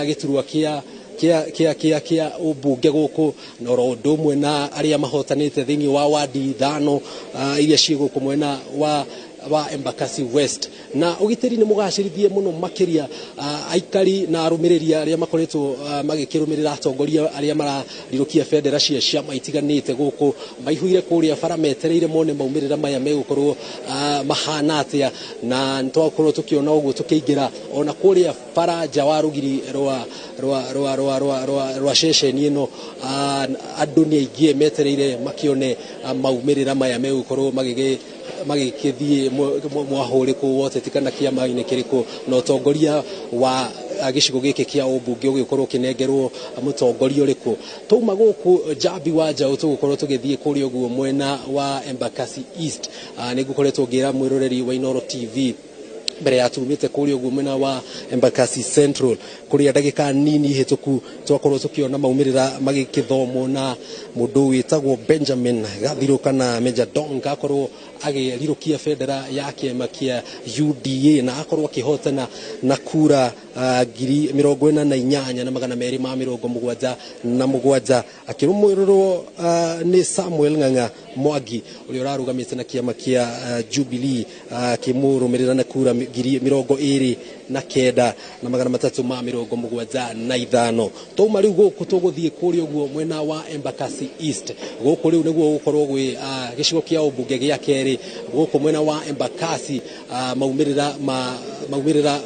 gĩturwa kĩa kĩa kĩa kĩa kĩa ũmbunge gũkũ, na oro ũndũ ũmwe na arĩa mahotanĩte thĩinĩ wa wadi 5 iria ciĩ gũkũ mwena wa Embakasi West. Na ũgitĩri nĩ mũgacĩrithie mũno makĩria. Aikari na arũmĩrĩri arĩa makoretwo magĩkĩrũmĩrĩra atongoria arĩa mararirũkia bendera cia ciama itiganĩte gũkũ maihũire kũrĩa bara metereire mone maumĩrĩra maya megũkorwo mahana atĩa. Na nĩtwakorwo tũkĩona ũguo tũkĩingĩra ona kũrĩa bara nja wa rũgiri rwa rwa rwa rwa rwa rwa rwa ceceni ĩno, andũ nĩ aingĩ metereire makĩone maumĩrĩra maya megũkorwo magĩgĩthiĩ mwahũrĩkũ woteti kana kĩama-inĩ kĩrĩkũ, na ũtongoria wa gĩcigo gĩkĩ kĩa ũmbunge ũgĩkorwo ũkĩnengerwo mũtongoria ũrĩkũ. Twauma gũkũ Njambi wa Njaũ tũgũkorwo tũgĩthiĩ kũrĩa ũguo mwena wa Embakasi East. Nĩ ngũkoretwo ngĩra mwĩroreri wa Inooro TV mbere ya tumĩte kũrĩa ũguo mwena wa Embakasi Central, kũrĩa ndagĩka nini hĩtũku twakorwo tũkĩona maumĩrĩra magĩkĩthomwo na mũndũ wĩtagwo Benjamin Gathirũ kana Major Donk akorwo agĩrirũkia bendera ya kĩama kĩa UDA na akorwo akĩhotana na kura 48,277, akĩrũmĩrĩrwo nĩ Samuel Ng'ang'a Mwangi ũrĩa ũrarũgamĩte na kĩama kĩa Jubilee, akĩmũrũmĩrĩra na kura 29,375. Twauma rĩu gũkũ tũgũthiĩ kũrĩa ũguo mwena wa Embakasi East. Gũkũ rĩu nĩguo gũkorwo gwĩ gĩcigo kĩa ũmbunge gĩa kerĩ gũkũ mwena wa Embakasi, maumĩrĩra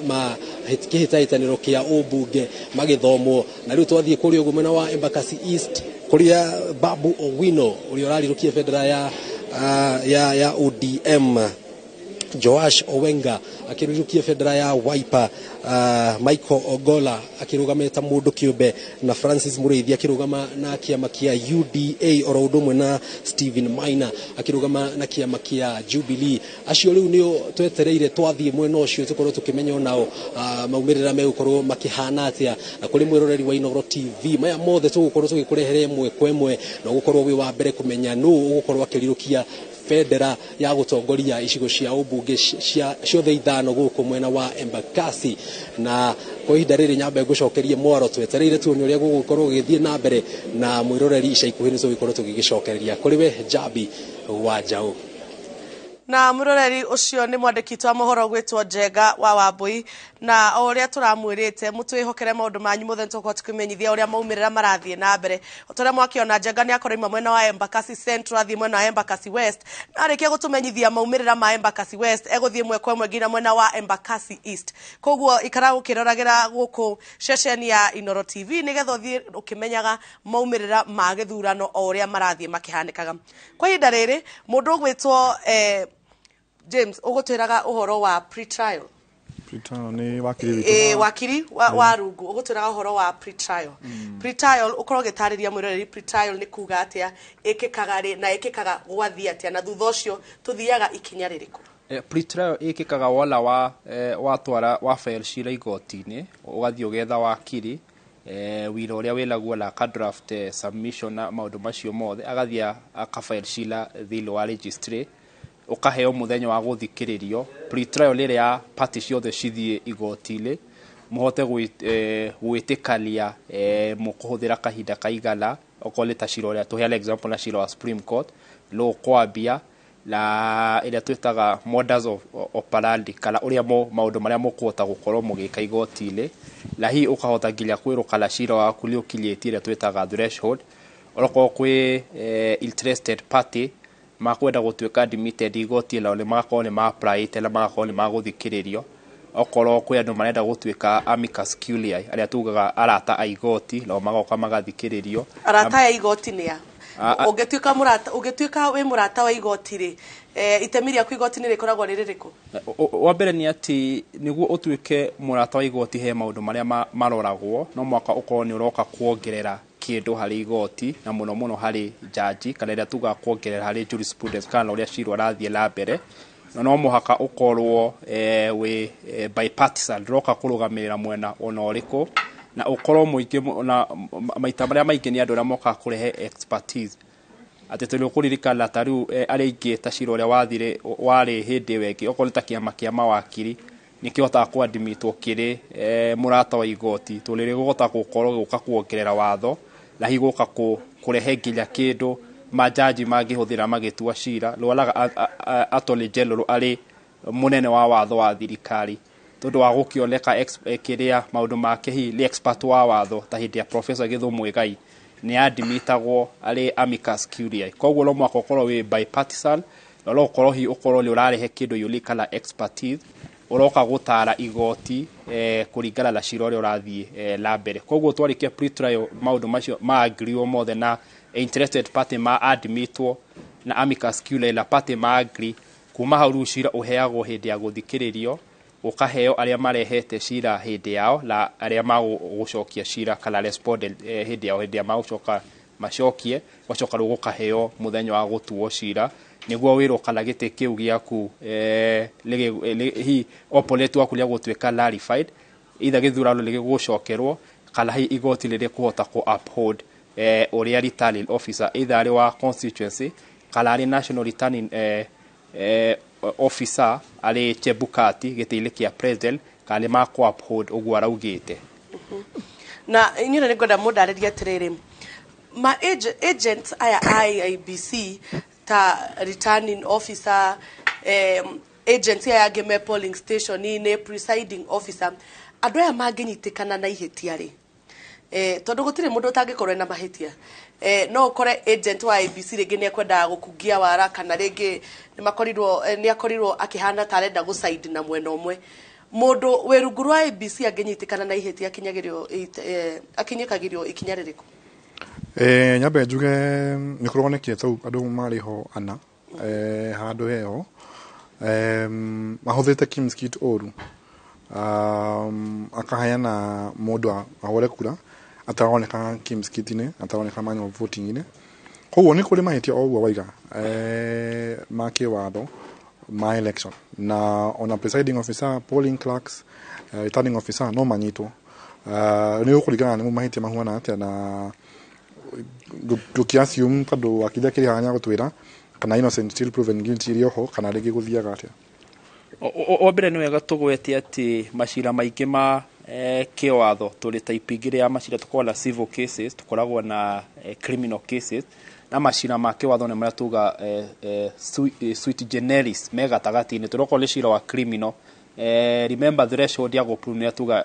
ma kĩhĩtahĩtanĩro kĩa ũmbunge magĩthomwo. Na rĩu twathiĩ kũrĩa ũguo mwena wa Embakasi East, kũrĩa Babu Owino ũrĩa ũrarirũkia bendera ya ODM, Joash Owenga akĩrirũkia bendera ya Wiper, Michael Ogola akĩrũgama ta mũndũ kĩũmbe, na Francis Mũrĩithi akĩrũgama na kĩama kĩa UDA, oro ũndũ ũmwe na Stephen Maina akĩrũgama na kĩama kĩa Jubilee. Acio rĩu nĩo twetereire twathiĩ mwena ũcio tũkorwo tũkĩmenya onao maumĩrĩra megũkorwo makĩhana atĩa. Na kũrĩ mwĩroreri wa Inooro TV, maya mothe tũgũkorwo tũgĩkũrehere ĩmwe kwa ĩmwe, na ũgũkorwo wĩ wa mbere kũmenya nũ ũgũkorwo akĩrirũkia bendera ya gũtongoria icigo cia ũmbunge ciothe 5 gũkũ mwena wa Embakasi. Na kwa ihinda rĩrĩ nyambe ngũcokerie mwaro, twetereire tuone ũrĩa gũgũkorwo gũgĩthiĩ na mbere, na mwĩroreri ica ikuhĩ nĩ tũgũkorwo tũgĩgĩcokereria kũrĩ we Njambi wa Njaũ. Na mwĩroreri, ũcio nĩ mwandĩki wa mohoro gwĩtwo Njenga wa Wambui, na o ũrĩa tũramwĩrĩte mũtwĩhokere maũndũ manyu mothe, nĩtũgũkorwo tũkĩmenyithia ũrĩa maumĩrĩra marathiĩ na mbere. O ta ũrĩa mwakĩona, Njenga nĩ akorwo ima mwena wa Embakasi Central, athiĩ mwena wa Embakasi West, na arĩkia gũtũmenyithia maumĩrĩra ma Embakasi West egũthiĩ ĩmwe kwa ĩmwe nginya mwena wa Embakasi East. Koguo ikara ũkĩroragĩra gũkũ ceceni ya Inooro TV nĩgetha ũthiĩ ũkĩmenyaga maumĩrĩra ma gĩthurano o ũrĩa marathiĩ makĩhanĩkaga. Kwa ihinda rĩrĩ, mũndũ ũgwĩtwo James ũgũtwĩraga ũhoro wa pre-trial. Pre-trial nĩ wakiri witũ. Wakiri wa rungu ũgũtwĩraga ũhoro wa pre-trial. Pre-trial, ũkorwo ũgĩtarĩria mwĩroreri pre-trial nĩ kuga atĩa, ĩkĩkaga rĩ, na ĩkĩkaga gwathiĩ atĩa, na thutha ũcio tũthiaga ikinya rĩrĩkũ? Pre-trial ĩkĩkaga wola wa watwara wa file cira igoti-inĩ, ũgathiĩ ũgetha wakiri, wira ũrĩa wĩnaguo na aka draft submission na maũndũ macio mothe, agathiĩ aka file cira thĩinĩ wa registry, ũkaheo mũthenya wa gũthikĩrĩrio. Pre-trial nĩ ĩrĩa ya party ciothe cithiĩ igoti-inĩ mũhote gwĩtĩkania mũkũhũthĩra kahinda kaigana, okorwo nĩ ta cira ũrĩa tũheane example na cira wa Supreme Court no kwambia na ĩrĩa twĩtaga modus of operandi, kana ũrĩa maũndũ marĩa mũkũhota gũkorwo mũgĩka igoti-inĩ, na hihi ũkahota nginya kwĩrwo kana cira waku nĩ ũkinyĩtie ĩrĩa twĩtaga threshold. Onokorwo kwĩ interested party makwenda gũtuĩka admitted igoti, nao nĩ magakorwo nĩ ma-applyĩte na magakorwo nĩ magũthikĩrĩrio. Okorwo kwĩ andũ marenda gũtuĩka amicus curiae, arĩa tugaga arata a igoti, nao magoka magathikĩrĩrio. Arata a igoti nĩ a? Ũngĩtuĩka mũrata, ũngĩtuĩka wĩ mũrata wa igoti rĩ, itemi rĩaku igoti-inĩ rĩkoragwo rĩ rĩrĩkũ? Wa mbere nĩ atĩ nĩguo ũtuĩke mũrata wa igoti, he maũndũ marĩa maroragwo. No mwaka ũkorwo nĩ ũroka kuongerera kĩndũ harĩ igoti, na mũno mũno harĩ jaji, kana ĩrĩa tugaga kuongerera harĩ jurisprudence, kana ũrĩa cira ũrathiĩ na mbere. Na no mũhaka ũkorwo wĩ bipartisan, ndũroka kũrũgamĩrĩra mwena ona ũrĩkũ, na ũkorwo mũingĩ na maita marĩa maingĩ nĩ andũ arĩa mokaga kũrehe expertise, atĩ tũrĩ kũririkana ta rĩu arĩa aingĩ ta cira ũrĩa wathire warĩ hĩndĩ ĩyo ĩngĩ, okorwo nĩ ta kĩama kĩa mawakiri nĩ kĩhotaga kũadmitwo kĩrĩ mũrata wa igoti, tondũ rĩrĩ gũhota gũkorwo gũka kuongerera watho na hihi gũka kũrehe nginya kĩndũ majaji mangĩhũthĩra magĩtua cira. Rwaraga Attorney General arĩ mũnene wa watho wa thirikari, tondũ wa gũkĩoneka kĩrĩa maũndũ make hihi nĩ expert wa watho, ta hĩndĩ ya Professor Githu Muigai nĩ admitagwo arĩ amicus curiae. Koguo no mũhaka ũkorwo wĩ bipartisan, na no ũkorwo hihi ũkorwo nĩ ũrarehe kĩndũ unique kana expertise, ũroka gũtara igoti kũringana na cira ũrĩa ũrathiĩ na mbere. Koguo twarĩkia pre-trial, maũndũ macio ma agreewo mothe na interested party ma admitwo na amicus curiae na party ma agree, kuma hau rĩu cira ũheagwo hĩndĩ ya gũthikĩrĩrio, ũkaheo arĩa marehete cira hĩndĩ yao na arĩa magũcokia cira kana respondent hĩndĩ yao, hĩndĩ ya magũcoka macokie, gũcoka rĩu gũkaheo mũthenya wa gũtuo cira, nĩguo wĩrwo kana gĩtĩ kĩu gĩaku hihi opponent waku nĩegũtuĩka nullified, either gĩthurano nĩgĩgũcokerwo kana hihi igoti nĩrĩkũhota kũ uphold ũrĩa returning officer, either arĩ wa constituency kana arĩ national returning officer arĩ Chebukati gĩtĩ-inĩ kĩa president, kana nĩ makũ uphold ũguo araugĩte. Na inyuĩ nĩ ngwenda mũndarĩrie atĩrĩrĩ, ma agents aya a IEBC ta returning officer, agents aya angĩ me polling station-inĩ, presiding officer, andũ aya mangĩnyitĩkana na ihĩtia rĩ, tondũ gũtirĩ mũndũ ũtangĩkorwo ena mahĩtia, no ũkore agent wa IEBC rĩngĩ nĩ ekwendaga gũkungia wara, kana rĩngĩ nĩ makorirwo nĩ akorirwo akĩhana ta arenda gũside na mwena ũmwe. Mũndũ wĩ rungu rwa IEBC angĩnyitĩkana na ihĩtia, akinyĩkagĩrio ikinya rĩrĩkũ? Nyambe njuge nĩ kũronekire tau andũ marĩ ho ana handũ heho mahũthĩrĩte KIEMS kit ũru, akaheana mũndũ ahũre kura ataroneka KIEMS kit-inĩ, ataroneka manual voting-inĩ. Koguo nĩ kũrĩ mahĩtia o ũguo waiga ma kĩwatho ma election, na ona presiding officer, polling clerks, returning officer no manyitwo. Nĩ gũkũringana nĩ mahĩtia mahuana atĩa, na ngũkĩ assume tondũ wakiri akĩrĩ haha nĩagũtwĩra kana innocent till proven guilty ĩrĩ oho, kana rĩngĩ gũthiaga atĩa. Wa mbere nĩ wega tũgwete atĩ macira maingĩ ma kĩwatho, tũrĩ type igĩrĩ ya macira: tũkoragwo na civil cases, tũkoragwo na criminal cases. Na macira ma kĩwatho nĩ marĩa tuga sui generis, me gatagatĩ-inĩ. Tũrokorwo nĩ cira wa criminal, remember threshold ya gũprove nĩ tuga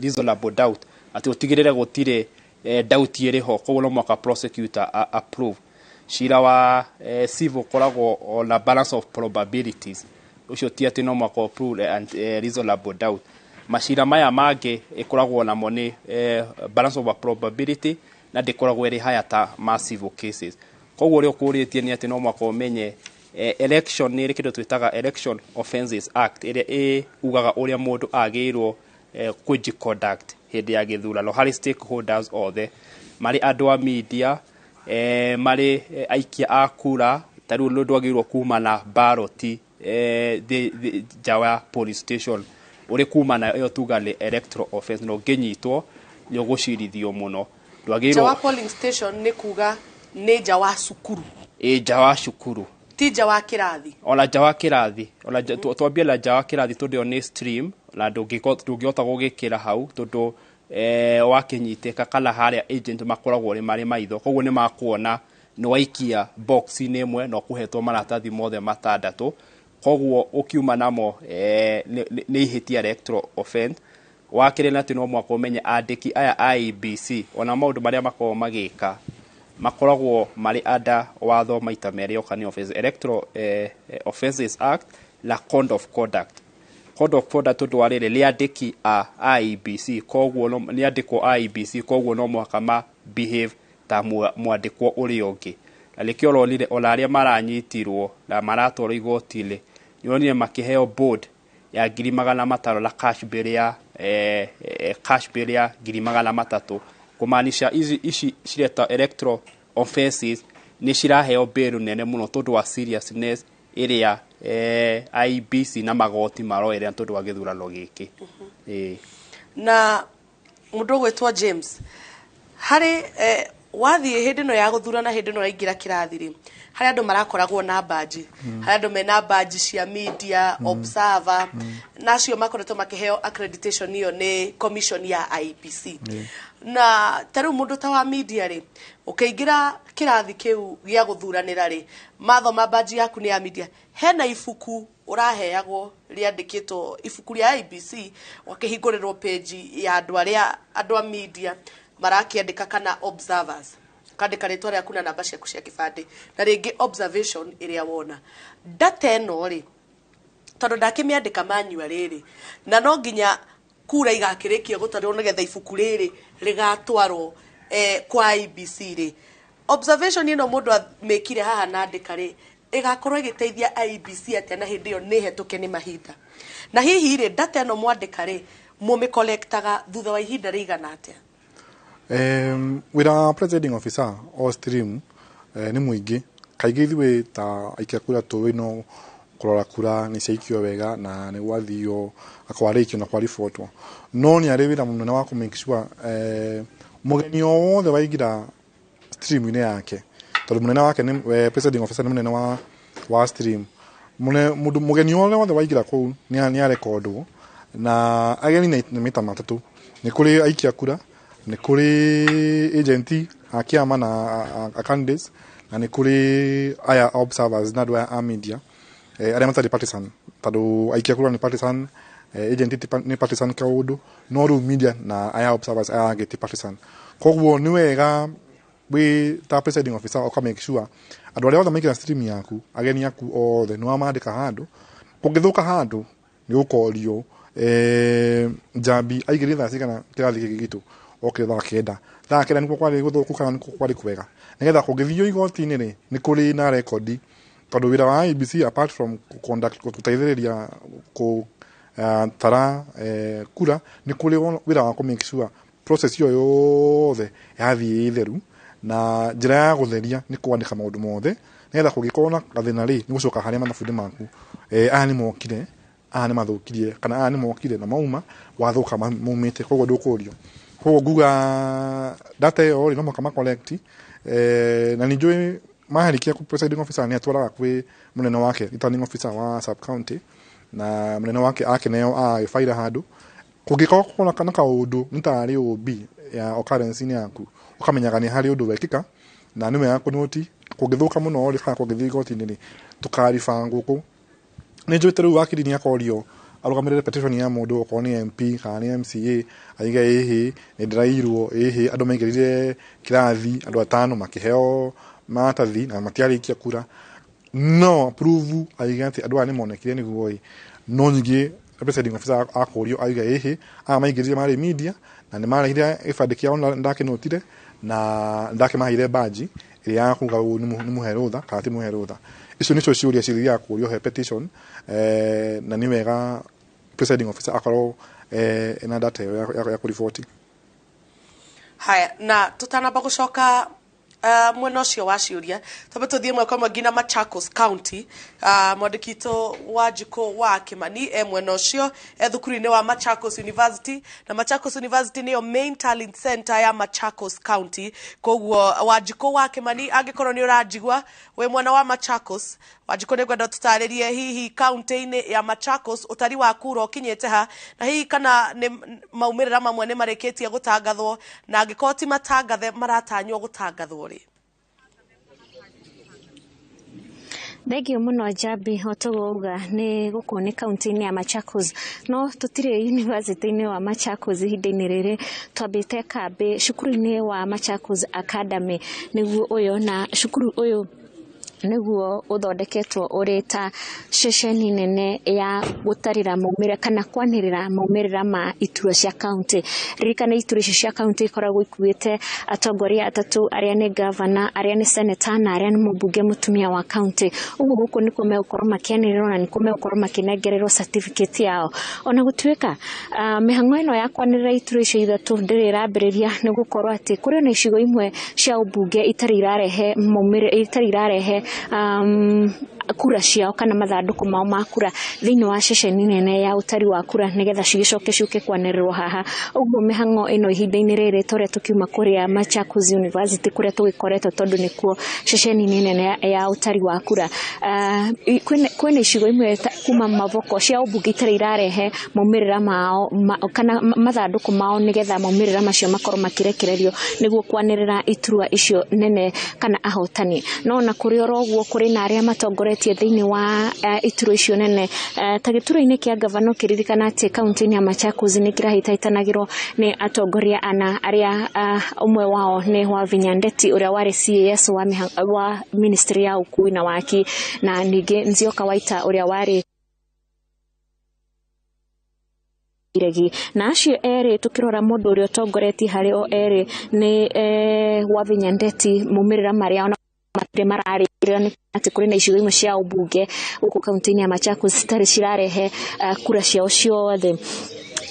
reasonable doubt, atĩ ũtigĩrĩre gũtirĩ doubt ĩrĩ ho, koguo no mũhaka prosecutor approve. Cira wa civil ũkoragwo ona balance of probabilities, ũcio ti atĩ no mũhaka approve and reasonable doubt. Macira maya mangĩ ĩkoragwo namo nĩ balance of probability, na ndĩkoragwo ĩrĩ haya ta ma civil cases. Koguo ũrĩa ũkũrĩtie nĩ atĩ no mũhaka ũmenye election nĩ ĩrĩ kĩndũ twĩtaga Election Offences Act, ĩrĩa ĩugaga ũrĩa mũndũ agĩrĩirwo kwĩji conduct hĩndĩ ya gĩthurano harĩ stakeholders othe, marĩ andũ a media, marĩ aikia a kura. Ta rĩu ndwagĩrĩirwo kuma na ballot nja wa police station ũrĩ kuma na ĩyo, tuga nĩ electoral offense, na ũngĩnyitwo nĩ ũgũcirithio mũno. Nja wa polling station nĩ kuga nĩ nja wa cukuru? Ĩ, nja wa cukuru. Ti nja wa kĩrathi? Ona nja wa kĩrathi, ona twambie na nja wa kĩrathi, tondũ ĩyo nĩ stream na ndũngĩhota gũgĩkĩra hau, tondũ wakĩnyitĩka kana harĩa agent makoragwo nĩ marĩ maitho, koguo nĩ makuona nĩ waikia box-inĩ ĩmwe na ũkũhetwo maratathi mothe matandatũ. Koguo ũkiuma namo nĩ ihĩtia, electoral offense. Wa kerĩ nĩ atĩ no mũhaka ũmenye andĩki aya a IEBC, ona maũndũ marĩa makoragwo magĩka makoragwo marĩ under watho maita merĩ oka nĩ offense, Electoral Offences Act na Code of Conduct. Code of Conduct, tondũ wa rĩrĩ nĩ andĩki a IEBC, koguo nĩ andĩkwo IEBC, koguo no mũhaka ma behave. Ta mwandĩkwo ũrĩa ũngĩ, na nĩkĩo ũronire ona arĩa maranyitirwo na maratwarwo igoti-inĩ, nĩũronire makĩheo bond ya 500,000 na cash bail ya cash bail ya 300,000, kumaanisha ici ici cireta electoral offenses nĩ ciraheo bail nene mũno tondũ wa seriousness ĩrĩa IEBC na magoti maroerera tondũ wa gĩthurano gĩkĩ. Ĩĩ. Na mũndũ ũgwĩtwo James, harĩ wathiĩ hĩndĩ ĩno ya gũthurana, hĩndĩ ĩno ũraingĩra kĩrathi rĩ, harĩ andũ marakoragwo na badge, harĩ andũ mena badge cia media, observer, na acio makoretwo makĩheo accreditation ĩyo nĩ commission ya IEBC. Na ta rĩu mũndũ ta wa media rĩ, ũkĩingĩra kĩrathi kĩu gĩa gũthuranĩra rĩ, mathoma badge yaku nĩ ya media, hena ibuku ũraheagwo rĩandĩkĩtwo ibuku rĩa IEBC, ũgakĩhingũrĩrwo page ya andũ arĩa andũ a media marakĩandĩka kana observers, ũkandĩka rĩtwa rĩaku na namba ciaku cia kĩbandĩ na rĩngĩ observation ĩrĩa wona. Data ĩno rĩ, tondũ ndakĩmĩandĩka manyua rĩrĩ, na no nginya kura igakĩrĩkia gũtarwo nĩgetha ibuku rĩrĩ rĩgatwarwo kwa IEBC rĩ, observation ĩno mũndũ amĩkire haha na andĩka rĩ, ĩgakorwo ĩgĩteithia IEBC atĩa na hĩndĩ ĩyo nĩ hetũke nĩ mahinda? Na hihi rĩ, data ĩno mwandĩka rĩ, mũmĩcollectaga thutha wa ihinda rĩigana atĩa? Wĩra wa presiding officer o stream nĩ mũingĩ. Kaingĩ ithuĩ ta aikia kura tũĩ no kũrora kura nĩ ciaikio wega na nĩ gwathio kwarĩkio na kwaribotwo, no nĩ arĩ wĩra mũnene wa kũ make sure mũgeni o wothe waingĩra stream-inĩ yake, tondũ mũnene wake nĩ presiding officer, nĩ mũnene wa stream. Mũndũ mũgeni wothe wothe waingĩra kũu nĩ arekondwo. Na ageni nĩ maita matatũ: nĩ kũrĩ aikia kura, nĩ kũrĩ agent a kĩama na a candidates, na nĩ kũrĩ aya observers na andũ aya a media arĩa matarĩ partisan, tondũ aikia kura nĩ partisan, agent nĩ partisan kaũndũ, no rĩu media na aya observers aya angĩ ti partisan. Koguo nĩ wega wĩ ta presiding officer ũka make sure andũ arĩa othe maingĩra stream yaku, ageni aku othe, nĩ wamandĩka handũ. Kũngĩthũka handũ nĩ ũkorio Njambi aingĩrire thaa cigana kĩrathi gĩkĩ gitũ, okire thaa 9, thaa 9 nĩkuo kwarĩ gũthũku kana nĩkuo kwarĩ kwega, nĩgetha kũngĩthio igoti-inĩ rĩ, nĩ kũrĩ na rekondi, tondũ wĩra wa IEBC, apart from conduct, gũteithĩrĩria kũ tara kura, nĩ kũrĩ wĩra wa kũ make sure process ĩyo yothe yathiĩ ĩ theru. Na njĩra ya gũtheria nĩ kwandĩka maũndũ mothe, nĩgetha kũngĩkorwo na gathĩna rĩ, nĩ gũcoka harĩa mathabu-inĩ maku, aya nĩ mokire, aya nĩ mathũkirie, kana aya nĩ mokire na mauma wathũka maumĩte, koguo ndũkũrio. Koguo nguga data ĩyo rĩ, no mũhaka ma collect, na nĩ njũĩ mahĩrĩkia presiding officer nĩ atwaraga kwĩ mũnene wake, returning officer wa sub county, na mũnene wake akĩneo agĩbaira handũ. Kũngĩkorwo kũna na kaũndũ nĩ tarĩ OB ya occurrence-inĩ yaku, ũkamenyaga nĩ harĩ ũndũ wekĩka na nĩ wega kũnoti. Kũngĩthũka mũno rĩ, kana kũngĩthiĩ igoti-inĩ rĩ, tũkariba ngũkũ. Nĩ njũĩ ta rĩu wakiri nĩ akorio arũgamĩrĩre petition ya mũndũ, okorwo nĩ MP kana nĩ MCA, aiga ĩhĩ nĩ ndĩrairwo, ĩhĩ andũ maingĩrire kĩrathi andũ atano makĩheo maratathi na matiarĩkia kura, no prove aiga atĩ andũ aya nĩ monekire nĩguo ĩ. No ningĩ presiding officer akũrio aiga ĩhĩ aya maingĩrire marĩ media na nĩ marehire gĩbandĩ kĩao na ndakĩnotire na ndakĩmaheire badge ĩrĩa ya kuga ũyũ nĩ mũhe rũtha kana ti mũhe rũtha. Icio nĩcio ciũria cithiaga kũrio he petition, na nĩ wega presiding officer akorwo ena data ĩyo ya kũriboti. Haya, na tutanamba gucoka mwena ũcio wa ciũria, twambe tũthiĩ ĩmwe kwa ĩmwe nginya Machakos County. Mwandĩki witũ Wanjikũ wa Kĩmani e mwena ũcio, e thukuru-inĩ wa Machakos University, na Machakos University nĩyo main talent center ya Machakos County. Koguo Wanjikũ wa Kĩmani, angĩkorwo nĩ ũranjigua wĩ mwena wa Machakos, Wanjikũ, nĩ ngwenda tũtarĩrie hihi kaunti-inĩ ya Machakos ũtari wa kura ũkinyĩte ha, na hihi kana nĩ maumĩrĩra mamwe nĩ marĩkĩtie gũtangathwo, na angĩkorwo ti matangathe, maratanywo gũtangathwo rĩ? Thengio mũno Njambi. O toguo uga, nĩ gũkũ nĩ kaunti-inĩ ya Machakos, no tũtirĩ university-inĩ wa Machakos ihinda-inĩ rĩrĩ. Twambĩte kambĩ cukuru-inĩ wa Machakos Academy nĩguo ũyũ, na cukuru ũyũ Nĩguo ũthondeketwo ũrĩ ta ceceni nene ya gũtarĩra maumĩrĩra kana kwanĩrĩra maumĩrĩra ma iturwa cia kaunti. Ririkana iturwa icio cia kaunti ikoragwo ikuĩte atongoria atatũ, arĩa nĩ gavana, arĩa nĩ seneta na arĩa nĩ mũmbunge mũtumia wa kaunti. Ũguo gũkũ nĩkuo megũkorwo makĩanĩrĩrwo na nĩkuo megũkorwo makĩnengererwo certificate yao. Ona gũtuĩka mĩhang'o ĩno ya kwanĩrĩra iturwa icio ithatũ ndĩrĩ ĩrambĩrĩria, nĩ gũkorwo atĩ kũrĩ ona icigo imwe cia ũmbunge itarĩ irarehe maumĩrĩra, itarĩ irarehe kura ciao kana mathandũkũ mao ma kura thĩinĩ wa ceceni nene ya ũtari wa kura, nĩgetha cigĩcoke ciũke kwanĩrĩrwo haha. Ũguo mĩhang'o ĩno ihinda-inĩ rĩrĩ, ta ũrĩa tũkiuma kũrĩa Machakos University kũrĩa tũgĩkoretwo, tondũ nĩkuo ceceni nene ya ũtari wa kura, kwĩna icigo imwe kuma Mavoko cia ũmbunge itarĩ irarehe maumĩrĩra mao kana mathandũkũ mao, nĩgetha maumĩrĩra macio makorwo makĩrekererio nĩguo kwanĩrĩra iturwa icio nene kana ahotani. No ona kũrĩ oro ũguo, kũrĩ na arĩa matongoretie thĩinĩ wa iturwa icio nene, ta gĩturwa-inĩ kĩa gavana. Ũkĩririkana atĩ kaunti-inĩ ya Machakos nĩ kĩrahĩtahĩtanagĩrwo nĩ atongoria ana, arĩa ũmwe wao nĩ Wavinya Ndeti ũrĩa warĩ CAS wa ministry ya ũkui na waki, na ningĩ Nzioka Waita ũrĩa warĩ iregi, na acio erĩ tũkĩrora mũndũ ũrĩa ũtongoretie harĩ o erĩ nĩ Wavinya Ndeti. Maumĩrĩra marĩa ona matirĩ mararĩkĩrĩra nĩ atĩ kũrĩ na icigo imwe cia ũmbunge gũkũ kaunti-inĩ ya Machakos citarĩ cirarehe kura ciao ciothe,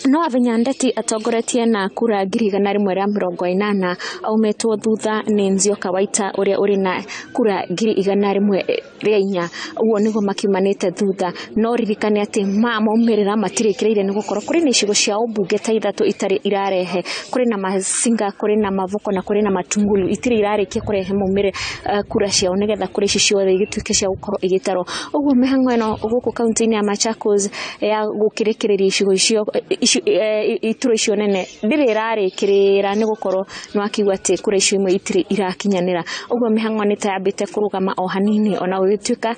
no Wavinya Ndeti atongoretie na kura 180,180, aumĩtwo thutha nĩ Nzioka Waita ũrĩa ũrĩ na kura 104,000. Ũguo nĩguo makiumanĩte thutha. No ririkane atĩ ma maumĩrĩra matirĩkĩrĩire, nĩ gũkorwo kũrĩ na icigo cia ũmbunge ta ithatũ itarĩ irarehe. Kũrĩ na Masinga, kũrĩ na Mavoko na kũrĩ na Matungulu, itirĩ irarĩkia kũrehe maumĩrĩra kura ciao, nĩgetha kura ici ciothe igĩtuĩke cia gũkorwo igĩtarwo. Ũguo mĩhang'o ĩno gũkũ kaunti-inĩ ya Machakos ya gũkĩrĩkĩrĩria icigo icio iturwa icio nene ndĩrĩ ĩrarĩkĩrĩra, nĩ gũkorwo nĩ wakiuga atĩ kura icio imwe itirĩ irakinyanĩra. Ũguo mĩhang'o nĩ ta yambĩte kũrũgama o hanini, ona gũgĩtuĩka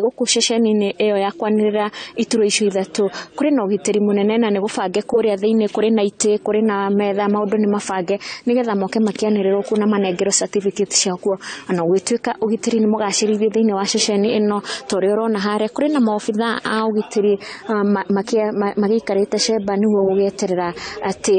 gũkũ ceceni-inĩ ĩyo ya kwanĩrĩra iturwa icio ithatũ kũrĩ na ũgitĩri mũnene, na nĩ gũbange kũrĩa thĩinĩ, kũrĩ na itĩ, kũrĩ na metha, maũndũ nĩ mabange nĩgetha moke makĩanĩrĩrwo kuo na manengerwo certificate ciao kuo. Ona gũgĩtuĩka ũgitĩri nĩ mũgacĩrithie thĩinĩ wa ceceni ĩno, ta ũrĩa ũrona harĩa kũrĩ na maobitha a ũgitĩri magĩikarĩte cemba nĩguo gũgĩeterera atĩ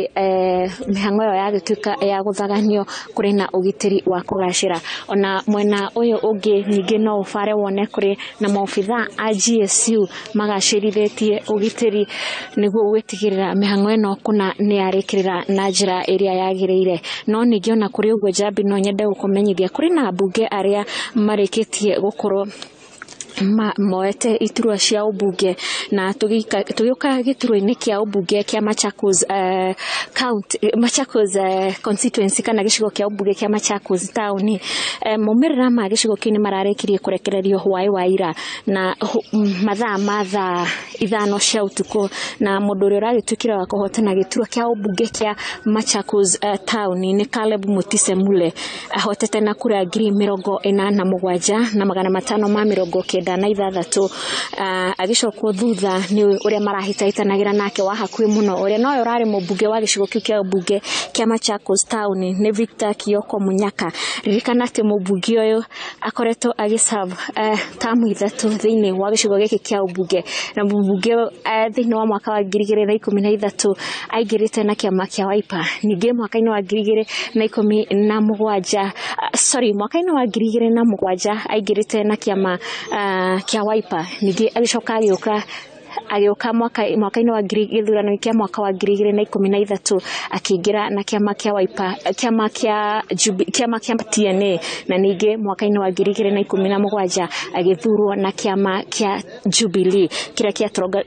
mĩhang'o ĩyo yagĩtuĩka ya gũthaganio kũrĩ na ũgitĩri wa kũgacĩra. Ona mwena ũyũ ũngĩ ningĩ no ũbare wone kũrĩ na maobitha a GSU magacĩrithĩtie ũgitĩri nĩguo gwĩtigĩrĩra mĩhang'o ĩno kũna nĩ yarĩkĩrĩra na njĩra ĩrĩa yagĩrĩire. No ningĩ ona kũrĩ ũguo, Njambi, no nyende gũkũmenyithia kũrĩ na ambunge arĩa marĩkĩtie gũkorwo moete iturwa cia ũmbunge, na tũgĩũka gĩturwa-inĩ kĩa ũmbunge kĩa Machakos county, Machakos constituency, kana gĩcigo kĩa ũmbunge kĩa Machakos town, maumĩrĩra ma gĩcigo kĩu nĩ mararĩkirie kũrekererio hwaĩ wa ira na mathaa ma thaa 5 cia ũtukũ, na mũndũ ũrĩa ũragĩtuĩkire wa kũhotana gĩturwa kĩa ũmbunge kĩa Machakos town nĩ Caleb Mutise Mule, ahotete na kura 87,596, agĩcokwo thutha nĩ ũrĩa marahĩtahĩtanagĩra nake wa hakuhĩ mũno, ũrĩa nowe ũrarĩ mũmbunge wa gĩcigo kĩu kĩa ũmbunge kĩa Machakos town, nĩ Victor Kioko Munyaka. Ririkana atĩ mũmbunge ũyũ akoretwo agĩserve tamu ithatũ thĩinĩ wa gĩcigo gĩkĩ kĩa ũmbunge, na mũmbunge ũyũ thĩinĩ wa mwaka wa 2013 aingĩrĩte na kĩama kĩa Wiper. Ningĩ mwaka-inĩ wa 2017, sorry, mwaka-inĩ wa 2007 aingĩrĩte na kĩama kĩa Wiper, ningĩ agĩcoka agĩũka mwaka-inĩ wa ngiri gĩthurano kĩa mwaka wa 2013 akĩingĩra na kĩama kĩa Wiper, kĩama kĩa kĩama kĩa TNA, na ningĩ mwaka-inĩ wa 2017 agĩthurwo na kĩama kĩa Jubilee kĩrĩa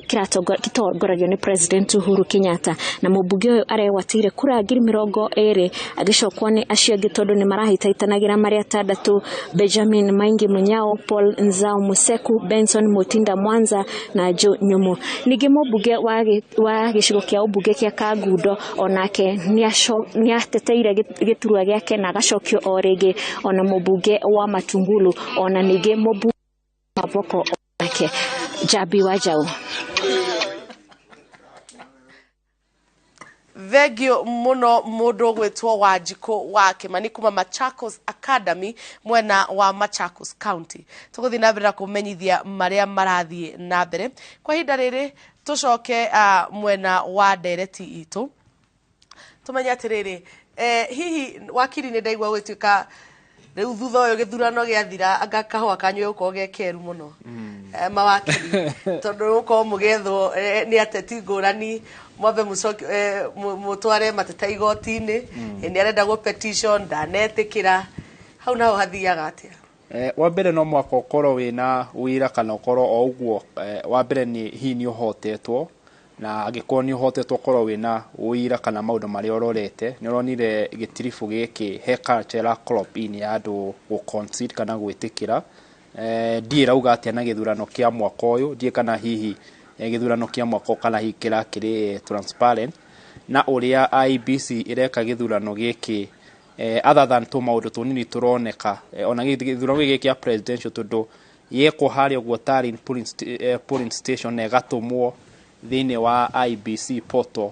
gĩtongoragio nĩ President Uhuru Kenyatta. Na mũmbunge ũyũ aregwatĩire kura 20,000, agĩcokwo nĩ acio angĩ tondũ nĩ marahĩtahĩtanagĩra marĩ atandatũ: Benjamin Maingi Munyao, Paul Nzau Museku, Benson Mutinda Mwanza na Joe Nyumu. Ningĩ mũmbunge wa gĩcigo kĩa ũmbunge kĩa Kangundo onake nĩateteire gĩturwa gĩake na agacokio o rĩngĩ, ona mũmbunge wa Matungulu, ona ningĩ mũmbunge wa Mavoko onake. Njambi wa Njaũ. Thengio muno mundu gwitwo Wanjikũ wa Kimani kuma Machakos Academy mwena wa Machakos County. Tuguthii na mbere na kũmenyithia marĩa marathiĩ na mbere kwa ihinda rĩrĩ. Tũcoke mwena wa ndereti itũ, tumenye atĩrĩrĩ, hihi wakiri, nĩ ndaigua gwĩtuĩka rĩu thutha ũyũ gĩthurano gĩathira, anga kahũa kanyu gũkorwo ge keru mũno, mawakiri, tondũ gũkorwo mũgĩethwo nĩ ateti ngũrani, mwambe mũcoke mũtware mateta igoti-inĩ, nĩ arenda gũ petition, ndanetĩkĩra, hau naho hathiaga atĩa? Wa mbere no mwaka ũkorwo wĩna wĩra kana ũkorwo o ũguo. Wa mbere nĩ hihi nĩ ũhotetwo, na angĩkorwo nĩ ũhotetwo, ũkorwo wĩna ũira kana maũndũ marĩa ũrorete. Nĩ ũronire gĩtiribũ gĩkĩ he culture ĩra crop in ya andũ gũ concede kana gwĩtĩkĩra. Ndiĩ ĩrauga atĩa na gĩthurano kĩa mwaka ũyũ, ndiĩ kana hihi gĩthurano kĩa mwaka ũyũ kana hihi kĩrakĩrĩ transparent na ũrĩa IEBC ĩreka gĩthurano gĩkĩ, other than tũ maũndũ tũnini tũroneka, ona gĩthurano gĩkĩ kĩa presidential, tondũ yekwo harĩa ũguo tarĩ polling station na ĩgatũmwo thĩinĩ wa IEBC portal,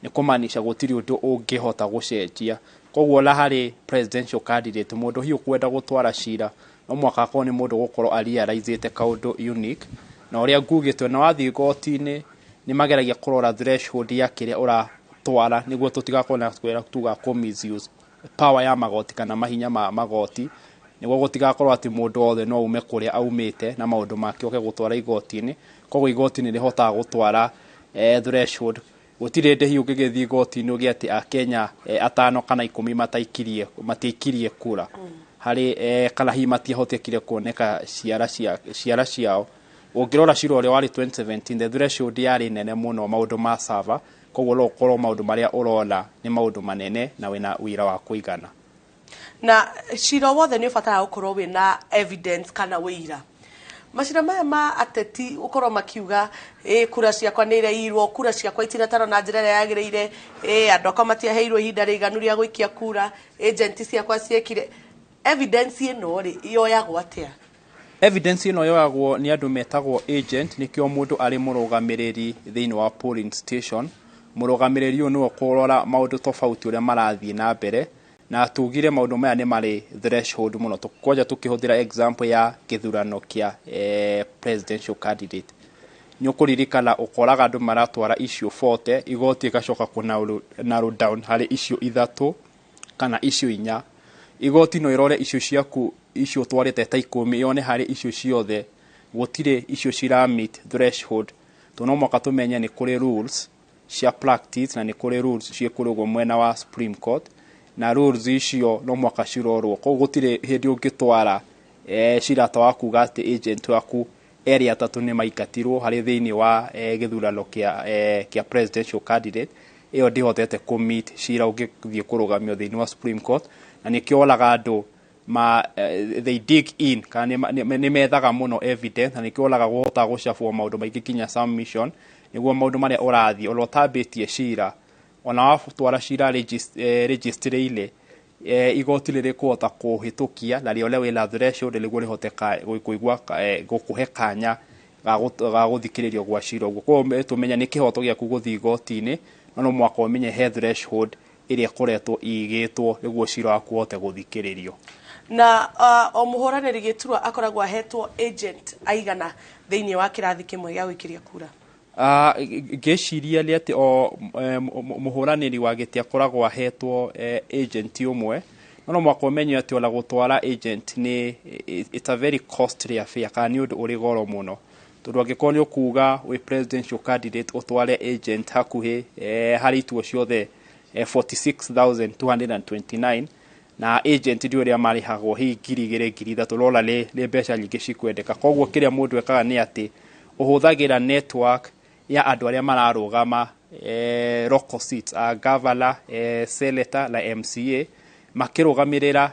nĩ kũmaanisha gũtirĩ ũndũ ũngĩhota gũcenjia. Koguo ona harĩ presidential candidate, mũndũ hihi ũkwenda gũtwara cira, no mũhaka akorwo nĩ mũndũ gũkorwo arealizĩte kaũndũ unique. Na ũrĩa ngugĩte, na wathiĩ igoti-inĩ nĩ mageragia kũrora threshold ya kĩrĩa ũratwara, nĩguo tũtigakorwo na kwĩra tuga kũ misuse power ya magoti kana mahinya ma magoti, nĩguo gũtigakorwo atĩ mũndũ wothe no ume kũrĩa aumĩte na maũndũ make oke gũtwara igoti-inĩ. Koguo igoti nĩ rĩhotaga gũtwara threshold. Gũtirĩ hĩndĩ hihi ũngĩgĩthiĩ igoti-inĩ ũgĩe atĩ akenya 5 kana 10 mataikirie, matiaikirie kura harĩ kana hihi matiahotekire kuoneka ciara ciao. Ũngĩrora cira ũrĩa warĩ 2017, the threshold yarĩ nene mũno maũndũ ma server. Koguo no ũkorwo maũndũ marĩa ũrona nĩ maũndũ manene na wĩna wĩra wa kũigana. Na cira wothe nĩ ũbataraga gũkorwo wĩna evidence kana wĩira. Macira maya ma ateti gũkorwo makiuga ĩ kura ciakwa nĩ ireirwo, kura ciakwa itinatarwo na njĩra ĩrĩa yagĩrĩire, ĩ andũ akwa matiaheirwo ihinda rĩiganu rĩa gũikia kura, agent ciakwa ciekire, evidence ĩno rĩ, yoyagwo atĩa? Evidence ĩno yoyagwo nĩ andũ metagwo agent. Nĩkĩo mũndũ arĩ mũrũgamĩrĩri thĩinĩ wa polling station. Mũrũgamĩrĩri ũyũ nĩwe ũkũrora maũndũ tofauti ũrĩa marathiĩ na mbere, na tugire maũndũ maya nĩ marĩ threshold mũno. Kwanja tũkĩhũthĩra example ya gĩthurano kĩa presidential candidate, nĩ ũkũririkana ũkoraga andũ maratwara icio 40, igoti ĩgacoka kũ narrow down harĩ icio ithatũ kana icio inya. Igoti no ĩrore icio ciaku icio ũtwarĩte ta 10, yone harĩ icio ciothe gũtirĩ icio cira meet threshold, to no mũhaka tũmenye nĩ kũrĩ rules cia practice na nĩ kũrĩ rules ciĩkũrĩ mwena wa Supreme Court, na rules icio no mũhaka cirorwo. Koguo gũtirĩ hĩndĩ ũngĩtwara cira ta wa kuga atĩ agent waku erĩ atatũ nĩ maingatirwo harĩ thĩinĩ wa gĩthurano kĩa presidential candidate. Ĩyo ndĩhotete kũ meet cira ũngĩthiĩ kũrũgamio thĩinĩ wa Supreme Court, na nĩkĩo wonaga andũ ma they dig in kana nĩ methaga mũno evidence, na nĩkĩo wonaga gũhota gũcabwo maũndũ maingĩ nginya submission, nĩguo maũndũ marĩa ũrathiĩ ona ũtambĩtie cira, ona watwara cira registry-inĩ, igoti rĩrĩkũhota kũhĩtũkia na rĩone wĩna threshold nĩguo rĩhote kũigua gũkũhe kanya ga gũthikĩrĩrio gwa cira ũguo. Koguo tũmenya nĩ kĩhoto gĩaku gũthiĩ igoti-inĩ, no no mũhaka ũmenye he threshold ĩrĩa ĩkoretwo ĩigĩtwo nĩguo cira waku ũhote gũthikĩrĩrio. Na o mũhũranĩri gĩturwa akoragwo ahetwo agent aigana thĩinĩ wa kĩrathi kĩmwe gĩa gũikĩria kura? Ngĩciria nĩ atĩ o mũhũranĩri wa gĩtĩ akoragwo ahetwo agent ũmwe, no no mũhaka ũmenye atĩ ona gũtwara agent nĩ it's a very costly affair, kana nĩ ũndũ ũrĩ goro mũno, tondũ angĩkorwo nĩ ũkuga wĩ presidential candidate ũtware agent hakuhĩ harĩ ituo ciothe 46,229, na agent ndio ũrĩa marĩhagwo hihi 2000, 3000, rora nĩ mbeca nyingĩ cikwendeka. Koguo kĩrĩa mũndũ ekaga nĩ atĩ ũhũthagĩra network ya andũ arĩa mararũgama local seats, governor, senator na MCA, makĩrũgamĩrĩra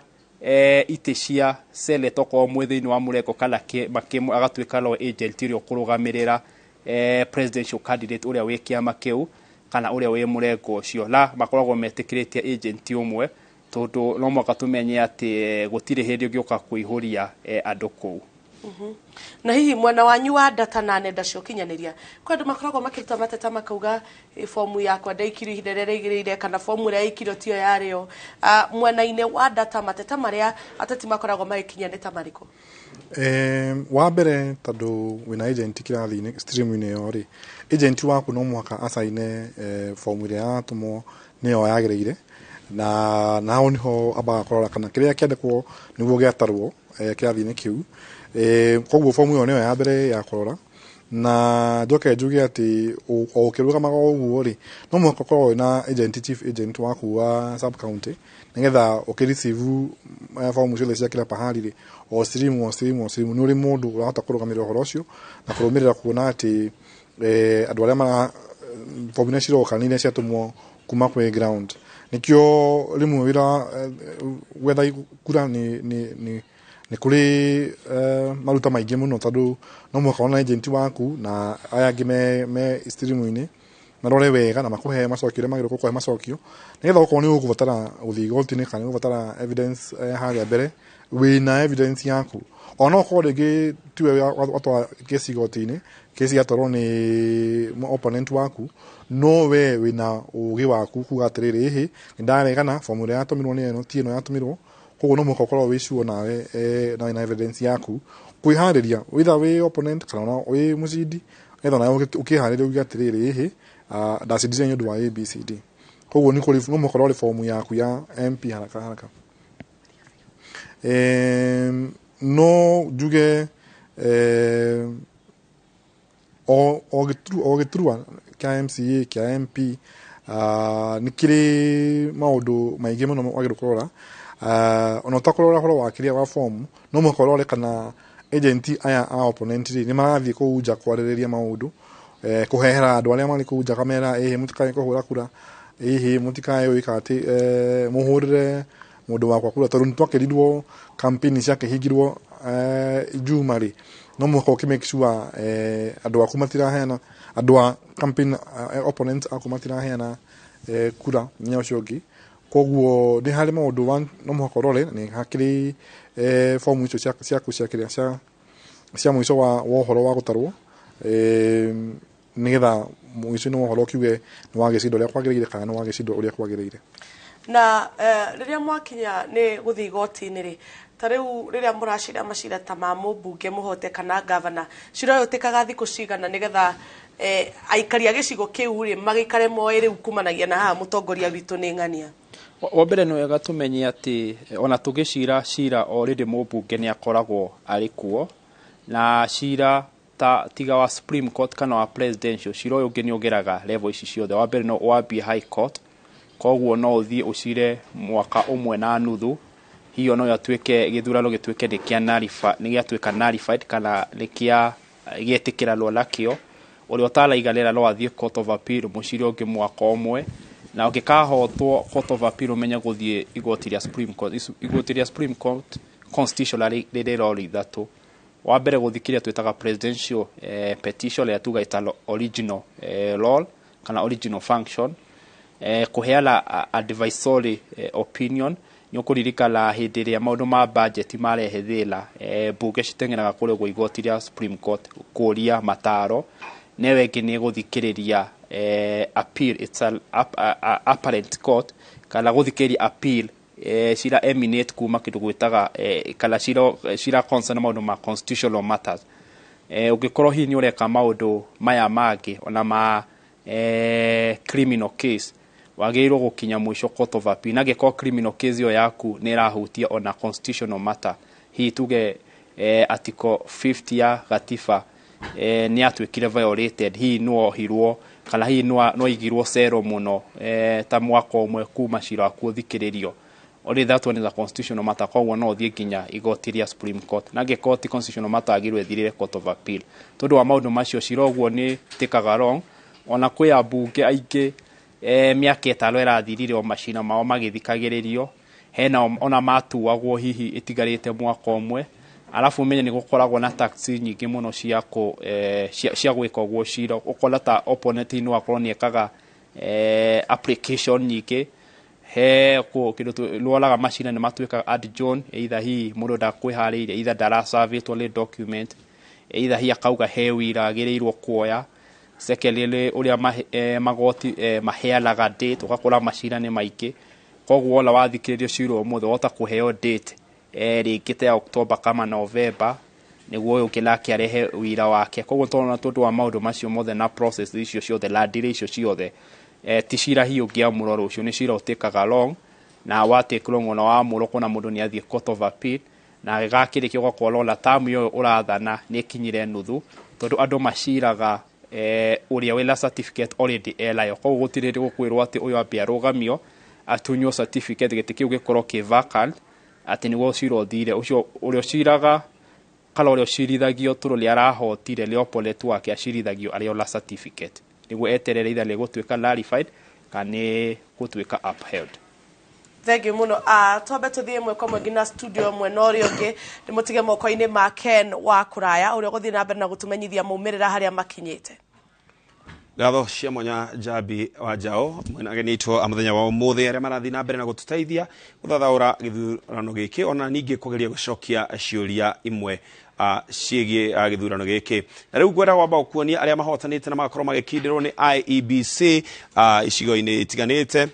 itĩ cia senator, okorwo mwĩ thĩinĩ wa mũrengo kana agatuĩka no agent ũrĩa ũkũrũgamĩrĩra presidential candidate ũrĩa wĩ kĩama kĩu kana ũrĩa wĩ mũrengo ũcio, na makoragwo metĩkĩrĩtie agent ũmwe, tondũ no mũhaka tũmenye atĩ gũtirĩ hĩndĩ ũngĩũka kũihũria andũ kũu. Na hihi mwena wanyu wa data na nenda cia ũkinyanĩria, kwĩ andũ makoragwo makĩruta mateta makauga, "Ĩ, fomu yakwa ndaikirio ihinda rĩrĩa rĩagĩrĩire," kana fomu ĩrĩa ĩikirio tiyo yarĩo. Mwena-inĩ wa data, mateta marĩa ateti makoragwo magĩkinyia nĩ ta marĩkũ? Wa mbere, tondũ wĩna agent kĩrathi-inĩ, stream-inĩ ĩyo rĩ, agent waku no mũhaka acaine fomu ĩrĩa yatũmwo nĩyo yagĩrĩire, na hau nĩho ambaga kũrora kana kĩrĩa kĩandĩkwo nĩguo gĩatarwo kĩrathi-inĩ kĩu. Koguo fomu ĩyo nĩyo ya mbere ya kũrora. Na njoke njuge atĩ o ũkĩrũgamaga o ũguo rĩ, no mũhaka ũkorwo wĩna agent, chief agent waku wa sub county, nĩgetha ũkĩreceive fomu ciothe cia kila pahali rĩ, o stream, o stream, o stream, nĩ ũrĩ mũndũ ũrahota kũrũgamĩrĩra ũhoro ũcio na kũrũmĩrĩra kuona atĩ andũ arĩa mara fomu iria ciroka nĩ iria ciatũmwo kuma kwĩ ground. Nĩkĩo rĩmwe wĩra gwetha kura nĩ kũrĩ maruta maingĩ mũno, tondũ no mũhaka ona agent waku na aya angĩ me stream-inĩ marore wega na makũhe macokio ũrĩa magĩrĩirwo gũkũhe macokio, nĩgetha okorwo nĩ ũgũbatara gũthiĩ igoti-inĩ kana nĩ ũgũbatara evidence harĩa mbere, wĩna evidence yaku. Ona okorwo rĩngĩ tiwe watwara kesi igoti-inĩ, kesi yatwarwo nĩ opponent waku, no we wĩna ũgĩ waku kuga atĩrĩrĩ, ĩhĩ, nĩ ndaregana, fomu ĩrĩa yatũmirwo nĩ ĩno, ti ĩno yatũmirwo. Koguo no mũhaka ũkorwo wĩ sure nawe na wĩna evidence yaku kwĩharĩria, either wĩ opponent kana ona wĩ mũcindi, nĩgetha onawe ũkĩharĩria uge atĩrĩrĩ, ĩhĩ, ndacindire nĩ ũndũ wa ABCD. Koguo nĩ kũrĩ no mũhaka ũrore fomu yaku ya MP haraka haraka. No njuge o gĩturwa kĩa MCA, kĩa MP, nĩ kĩrĩ maũndũ maingĩ mũno wagĩrĩirwo kũrora. Ona ũtakũrora ũhoro wa kĩrĩa wa form, no mũhaka ũrore kana agent aya a opponent rĩ, nĩ marathiĩ kũu nja kwarĩrĩria maũndũ, kũhehera andũ arĩa marĩ kũu nja, kamera, ĩhĩ, mũtikae kũhũra kura, ĩhĩ, mũtikae gwĩka atĩ mũhũrĩre mũndũ wakwa kura, tondũ nĩ twakĩrirwo campaign ciakĩhingirwo Juma rĩ, no mũhaka ũkĩ make sure andũ aku matiraheana, andũ a campaign opponent aku matiraheana kura mũthenya ũcio ũngĩ. Koguo nĩ harĩ maũndũ no mũhaka ũrore nĩ hakĩrĩ fomu icio ciaku cia kĩrĩa cia mũico wa ũhoro wa gũtarwo, nĩgetha mũico-inĩ wa ũhoro ũkiuge nĩ wagĩcinda ũrĩa kwagĩrĩire kana nĩ wagĩcindwo ũrĩa kwagĩrĩire. Na rĩrĩa mwakinya nĩ gũthiĩ igoti-inĩ rĩ, ta rĩu rĩrĩa mũracira macira ta ma mũmbunge mũhote kana gavana, cira ũyũ ũtĩkaga thikũ cigana nĩgetha aikari a gĩcigo kĩu rĩ magĩikare moĩ rĩu kumanagia na haha mũtongoria witũ nĩ ng'ania? Wa mbere, nĩ wega tũmenye atĩ ona tũgĩcira cira, o rĩrĩ mũmbunge nĩ akoragwo arĩ kuo, na cira ta tiga wa Supreme Court kana wa presidential, cira ũyũ ũngĩ nĩ ũgeraga level ici ciothe. Wa mbere no wambie High Court, koguo no ũthiĩ ũcire mwaka ũmwe na nuthu, hiyo no yatuĩke gĩthurano gĩtuĩke nĩ kĩa nĩ gĩatuĩka nullified kana nĩ kĩa gĩetĩkĩranwo nakĩo. Ũrĩa ũtaraiganĩra no athiĩ Court of Appeal, mũcira ũngĩ mwaka ũmwe, na ũngĩkahotwo Court of Appeal, ũmenye gũthiĩ igoti rĩa Supreme Court. Igoti rĩa Supreme Court constitutionally rĩrĩ rori ithatũ. Wa mbere, gũthiĩ kĩrĩa twĩtaga presidential petition, ĩrĩa tuga ĩta original role kana original function, kũheana advisory opinion. Nĩ ũkũririkana hĩndĩ ĩrĩa maũndũ ma budget marehe thĩna, mbunge citeng'eraga kũrĩa ũguo igoti rĩa Supreme Court kũria mataro. Newe ĩngĩ nĩ gũthikĩrĩria appeal, it's an appellate court, kana gũthikĩrĩria appeal, cira emanate kuma kĩndũ gwĩtaga kana cira concern maũndũ ma constitutional matters. Ũngĩkorwo hihi nĩ ũreka maũndũ maya mangĩ ona ma criminal case, wagĩrĩirwo gũkinya mũico Court of Appeal. Na angĩkorwo criminal case ĩyo yaku nĩ ĩrahutia ona constitutional matter, hihi tuge article 50 ya gatiba nĩ yatuĩkire violated, hihi nĩwohirwo kana hihi nĩwaigirwo cero mũno ta mwaka ũmwe kuma cira waku ũthikĩrĩrio, already that one is a constitutional matter, koguo no ũthiĩ nginya igoti rĩa Supreme Court. Na angĩkorwo ti constitutional matter, agĩrĩirwo ĩthirĩre Court of Appeal. Tondũ wa maũndũ macio, cira ũguo nĩ tĩkaga long. Ona kwĩ ambunge aingĩ mĩaka 5 ĩrathirire o macira mao magĩthikagĩrĩrio, hena ona matuagwo hihi ĩtigarĩte mwaka ũmwe. Arabu ũmenye nĩ gũkoragwo na tax nyingĩ mũno cia gwĩka ũguo cira, ũkona ta opponent no akorwo nĩ ekaga application nyingĩ. He kĩndũ rworaga macira nĩ matuĩkaga adjourn, either hihi mũndũ ndakwĩharĩirie, either ndarasavĩtwo nĩ document, either hihi akauga he wĩira agĩrĩirwo kuoya. Secondly, ũrĩa magoti maheanaga date, ũgakora macira nĩ maingĩ, koguo wona wathikĩrĩrio cira ũmũthĩ wahota kũheo date rĩngĩ ta ya October kama November, nĩguo ũyũ ũngĩ nake arehe wĩira wake. Koguo tũrona tondũ wa maũndũ macio mothe na process icio ciothe na delay icio ciothe, ti cira hihi ũngĩamũrwo rũciũ, nĩ cira ũtĩkaga long, na wa take long ona wamũrwo kũna mũndũ nĩ athiĩ court of appeal, na gakĩrĩkia ũgakorwo ona term ĩyo ũrathana nĩ ĩkinyire nuthu, tondũ andũ maciraga ũrĩa wĩna certificate already enayo. Koguo gũtirĩ hĩndĩ gũkwĩrwo atĩ ũyũ ambe arũgamio atunywo certificate, gĩtĩ kĩu gĩkorwo kĩ vacant atĩ nĩguo cira ũthire. Ũcio ũrĩa ũciraga kana ũrĩa ũcirithagio tondũ nĩ arahotire nĩ opponent wake acirithagio arĩ ona certificate, nĩguo eterere either nĩ gũtuĩka nullified kana nĩ gũtuĩka upheld. Thank you muno. Twambe tuthiĩ ĩmwe kwa ĩmwe nginya studio mwena ũrĩa ũngĩ, ndĩmũtige moko-inĩ ma Ken wa Kũraya ũrĩa ũgũthiĩ na mbere na gũtũmenyithia maumĩrĩra harĩa makinyĩte. Ngatho cia mwanya Njambi wa Njao mwena ageni aitũ a mũthenya wa ũmũthĩ arĩa marathiĩ na mbere na gũtũteithia gũthathaũra gĩthurano gĩkĩ, ona ningĩ kũgeria gũcokia ciũria imwe ciĩgiĩ gĩthurano gĩkĩ. Na rĩu ngwenda kwamba gũkuonia arĩa mahotanĩte na magakorwo magĩkindĩrwo nĩ IEBC icigo-inĩ itiganĩte.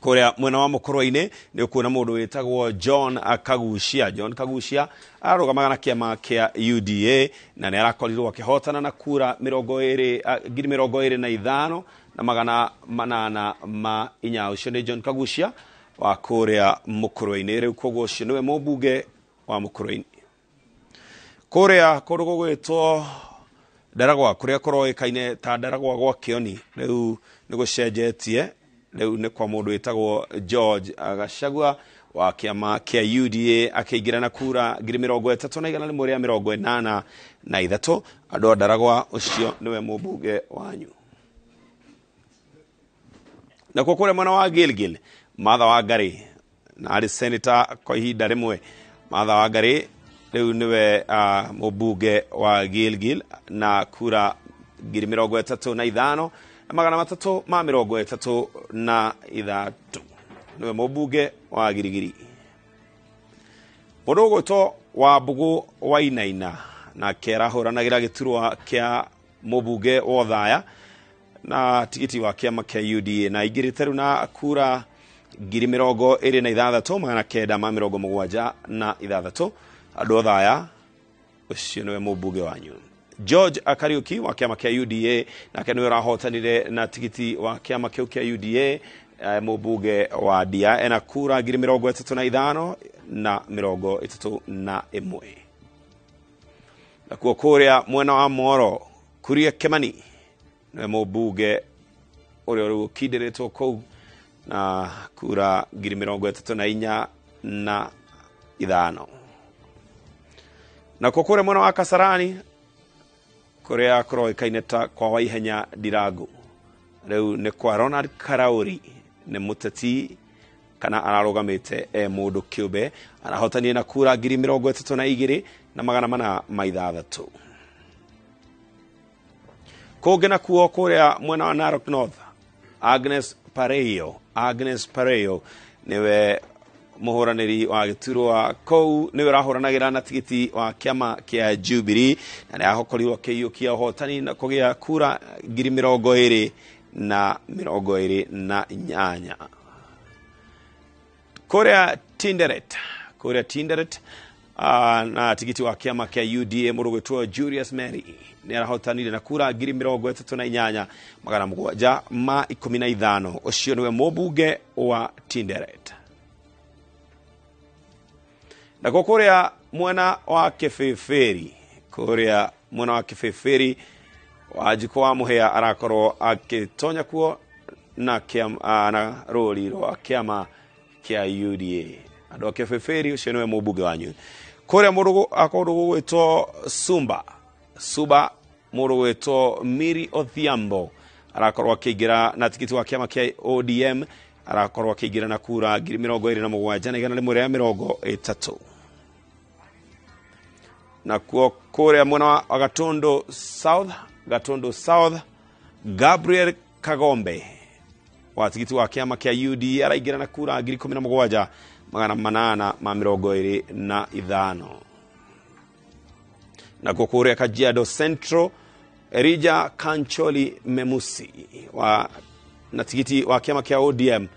Kũrĩa mwena wa Mũkũrwe-inĩ nĩ ũkuona mũndũ wĩtagwo John Kagucia. John Kagucia ararũgamaga na kĩama kĩa UDA na nĩ arakorirwo akĩhotana na kura 25,804. Ũcio nĩ John Kagucia wa kũrĩa Mũkũrwe-inĩ. Rĩu koguo ũcio nĩwe mũmbunge wa Mũkũrwe-inĩ. Kũrĩa kũndũ gũgwĩtwo Ndaragwa, kũrĩa kũroĩkaine ta Ndaragwa gwa Kĩoni, rĩu nĩ gũcenjetie. Rĩu nĩ kwa mũndũ wĩtagwo George Gachagua wa kĩama kĩa UDA akĩingĩra na kura 31,183. Andũ a Ndaragwa, ũcio nĩwe mũmbunge wanyu. Nakuo kũrĩa mwena wa Gilgil, Martha Wangari na arĩ senator kwa ihinda rĩmwe. Martha Wangari rĩu nĩwe mũmbunge wa Gilgil na kura 35,333. Nĩwe mũmbunge wa Girigiri. Mũndũ ũgwĩtwo Wambũgũ Wainaina nake arahũranagĩra gĩturwa kĩa mũmbunge wa Othaya na tigiti wa kĩama kĩa UDA na aingĩrĩte rĩu na kura 26,976. Andũ Othaya, ũcio nĩwe mũmbunge wanyu. George Kariuki wa kĩama kĩa UDA nake nĩwe ũrahotanire na tigiti wa kĩama kĩu kĩa UDA, mũmbunge wa Ndia, ena kura 35,031. Nakuo kũrĩa mwena wa Moro, Kuria Kimani nĩwe mũmbunge ũrĩa rĩu ũkindĩrĩtwo kũu na kura 34,005. Nakuo kũrĩa mwena wa Kasarani, kũrĩa kũroĩkaine ta kwa Waihenya Ndirangu, rĩu nĩ kwa Ronald Karauri, nĩ mũteti kana ararũgamĩte e mũndũ kĩũmbe, arahotanire na kura 32,406. Kũngĩ nakuo kũrĩa mwena wa Narok North, Agnes Pareyo nĩwe mũhũranĩri wa gĩturwa kũu, nĩwe ũrahũranagĩra na tigiti wa kĩama kĩa Jubilee na nĩ akorirwo akĩiyũkia ũhotani na kũgĩa kura 20,028. Kũrĩa Tinderet na tigiti wa kĩama kĩa UDA mũndũ ũgwĩtwo Julius Mary nĩ arahotanire na kura 38,715. Ũcio nĩwe mũmbunge wa Tinderet. Nakuo kũrĩa mwena wa Kĩbĩbĩri, Wanjikũ wa Mũhĩa arakorwo agĩtonya kuo na na rũri rwa kĩama kĩa UDA. Andũ a Kĩbĩbĩri, ũcio nĩwe mũmbunge wanyu. Kũrĩa kũndũ gũgwĩtwo Suba, mũndũ ũgwĩtwo Miri Odhiambo arakorwo akĩingĩra na tigiti wa kĩama kĩa ODM, arakorwo akĩingĩra na kura 27,130. Nakuo kũrĩa mwena wa Gatundu South, Gabriel Kagombe wa tigiti wa kĩama kĩa UDA araingĩra na kura 17,825. Nakuo kũrĩa Kajiado Central, Erija Kancholi Memusi wa na tigiti wa kĩama kĩa ODM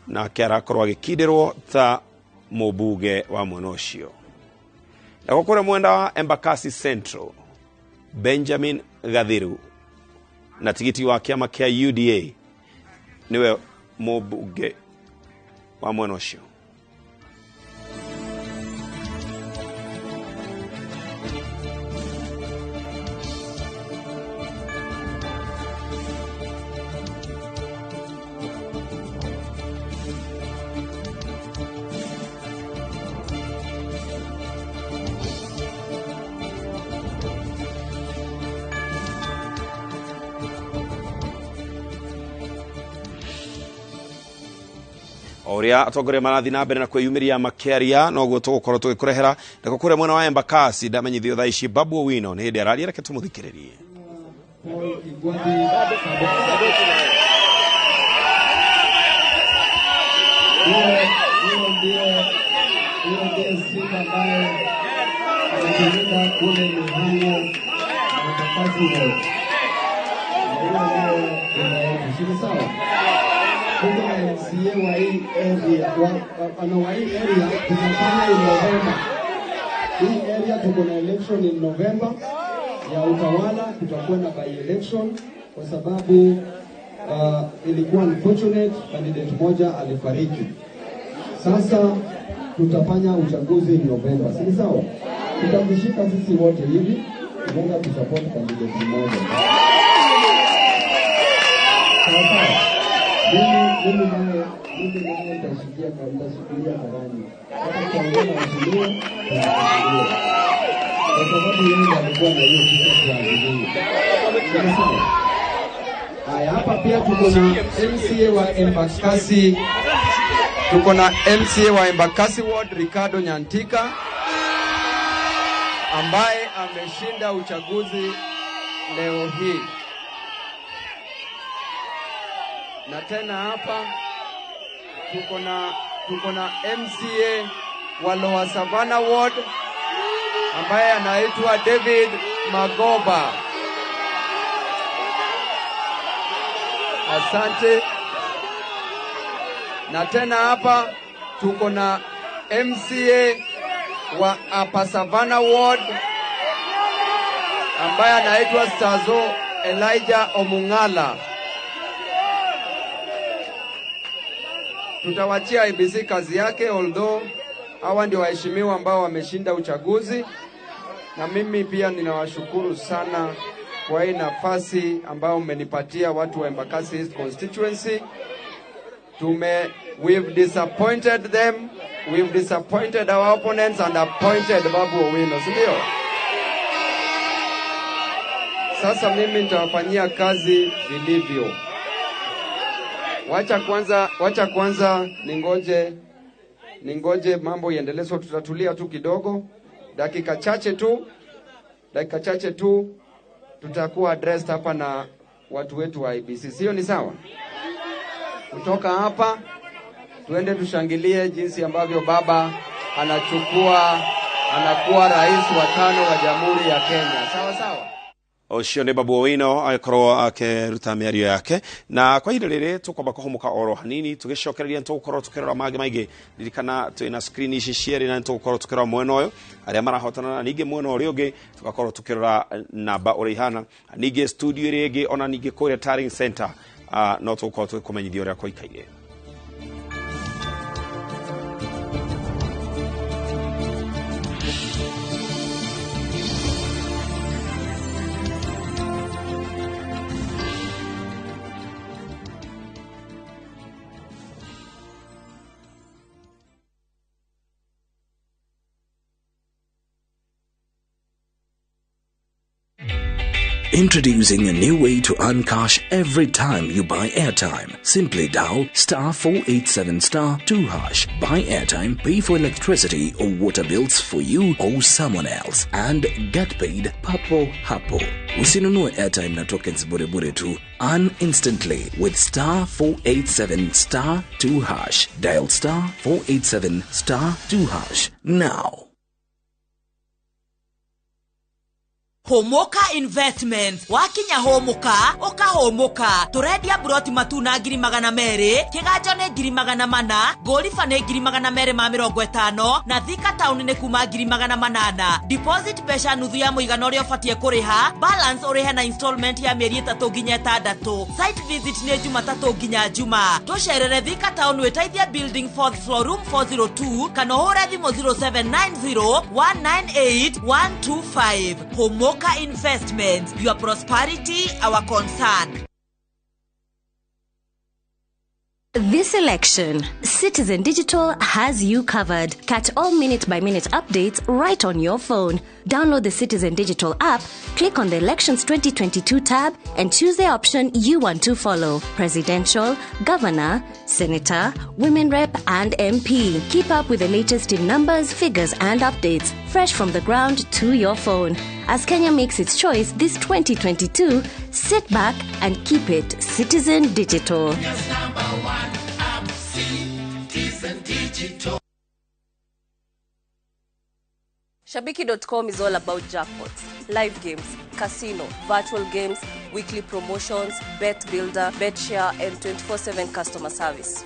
nake arakorwo agĩkindĩrwo ta mũmbunge wa mwena ũcio. Nakuo kũrĩa mwena wa Embakasi Central, Benjamin Gathiru na tigiti wa kĩama kĩa UDA niwe mũmbunge wa mwena ũcio. Oria atongoria marathi na mbere na kwĩyumĩria makĩaria noguo tũgũkorwo tũgĩkũrehera. Nakuo kũrĩa mwena wa Embakasi ndamenyithio thaa ici Babu Owino nĩ hĩndĩ araria, reke tũmũthikĩrĩrie. Huyo ndiye simba ambaye anatumika kule Mihango na Embakasi Ward. Huyo ndiye yetu, si sawa? Tuko na MCA wa hii area, wa hii area tunafanya in November. Hii area tuko na election in November ya utawala, kutakuwa na by election kwa sababu ilikuwa unfortunate candidate moja alifariki. Sasa tutafanya uchaguzi in November, si sawa? Tutamshika sisi wote hivi, tunaenda kusupport candidate mmoja. Sawa. Mimi naye nitashikilia karani. Hata kwa mheshimiwa kwa sababu yeye alikuwa na hiyo kitu ya Azimio. Haya, hapa pia tuko na MCA wa Embakasi. Tuko na MCA wa Embakasi Ward Ricardo Nyantika ambaye ameshinda uchaguzi leo hii. Na tena hapa tuko na MCA wa Lower Savannah Ward ambaye anaitwa David Magoba. Asante. Na tena hapa tuko na MCA wa Upper Savannah Ward ambaye anaitwa Stazo Elijah Omungala. Tutawachia IEBC kazi yake, although hawa ndio waheshimiwa ambao wameshinda uchaguzi. Na mimi pia ninawashukuru sana kwa hii nafasi ambao mmenipatia watu wa Embakasi East Constituency. We've disappointed them, we've disappointed our opponents and appointed Babu Owino, si ndio? Sasa mimi nitawafanyia kazi vilivyo. Wacha kwanza ningoje mambo iendelee, so tutatulia tu kidogo, dakika chache tu tutakuwa addressed hapa na watu wetu wa IEBC. Sio ni sawa? Kutoka hapa tuende tushangilie jinsi ambavyo baba anakuwa rais wa 5 wa Jamhuri ya Kenya. Sawa sawa. Ũcio nĩ Babu Owino agĩkorwo akĩruta mĩario yake. Na kwa ihinda rĩrĩ tũkwamba kũhũmũka oro hanini, tũgĩcokereria nĩtũgũkorwo tũkĩrora mangĩ maingĩ. Ririkana twĩna screen ici cierĩ na nĩtũgũkorwo tũkĩrora mwena ũyũ arĩa marahotana na ningĩ mwena ũrĩa ũngĩ tũgakorwo tũkĩrora namba ũrĩa ihana, ningĩ studio ĩrĩa ĩngĩ ona ningĩ kũrĩa Tallying Center no tũgũkorwo tũgĩkũmenyithia ũrĩa kũikaire. Introducing a new way to earn cash every time you buy airtime. Simply dial star 487 star 2 hash. Buy airtime, pay for electricity or water bills for you or someone else, and get paid papo hapo. Usinunue airtime na tokens bure bure tu. Earn instantly with star 487 star 2 hash. Dial star 487 star 2 hash now. Homoka Investments wakinya homoka ukahomoka turendia buroti matuna 200,000 kiganjo nĩ 400,000 ngoliba nĩ 250,000 na Thika town nĩ kuma 800,000 deposit mbeca nuthu ya mũigana ũrĩa ũbatiĩ kũrĩha balance ũrĩhe na installment ya mĩeri 3 nginya 6 site visit nĩ Jumatatũ nginya Juma tũcerere Thika town wĩteithie building 4th floor room 402 kana ũhũre thimũ 0790 198 125. Homoka Investments, your prosperity, our concern. This election, Citizen Digital has you covered. Catch all minute-by-minute updates right on your phone. Download the Citizen Digital app, click on the Elections 2022 tab, and choose the option you want to follow. Presidential, Governor, Senator, Women Rep, and MP. Keep up with the latest in numbers, figures, and updates, fresh from the ground to your phone. As Kenya makes its choice this 2022, sit back and keep it Citizen Digital. Yes, number one app, Citizen Digital. Shabiki.com is all about jackpots, live games, casino, virtual games, weekly promotions, bet builder, bet share, and 24/7 customer service.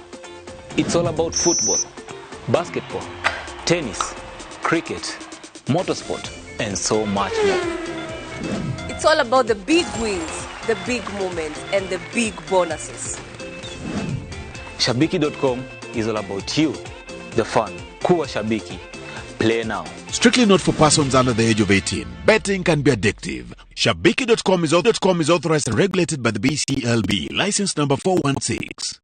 It's all about football, basketball, tennis, cricket, motorsport, and so much more. It's all about the big wins, the big moments, and the big bonuses. Shabiki.com is all about you, the fun. Kuwa Shabiki. Play now. Strictly not for persons under the age of 18. Betting can be addictive. Shabiki.com is authorized and regulated by the BCLB. License number 416.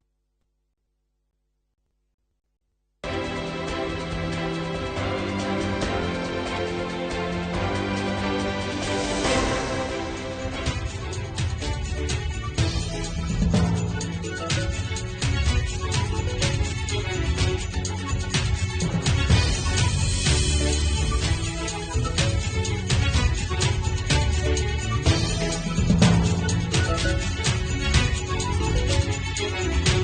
Thank you.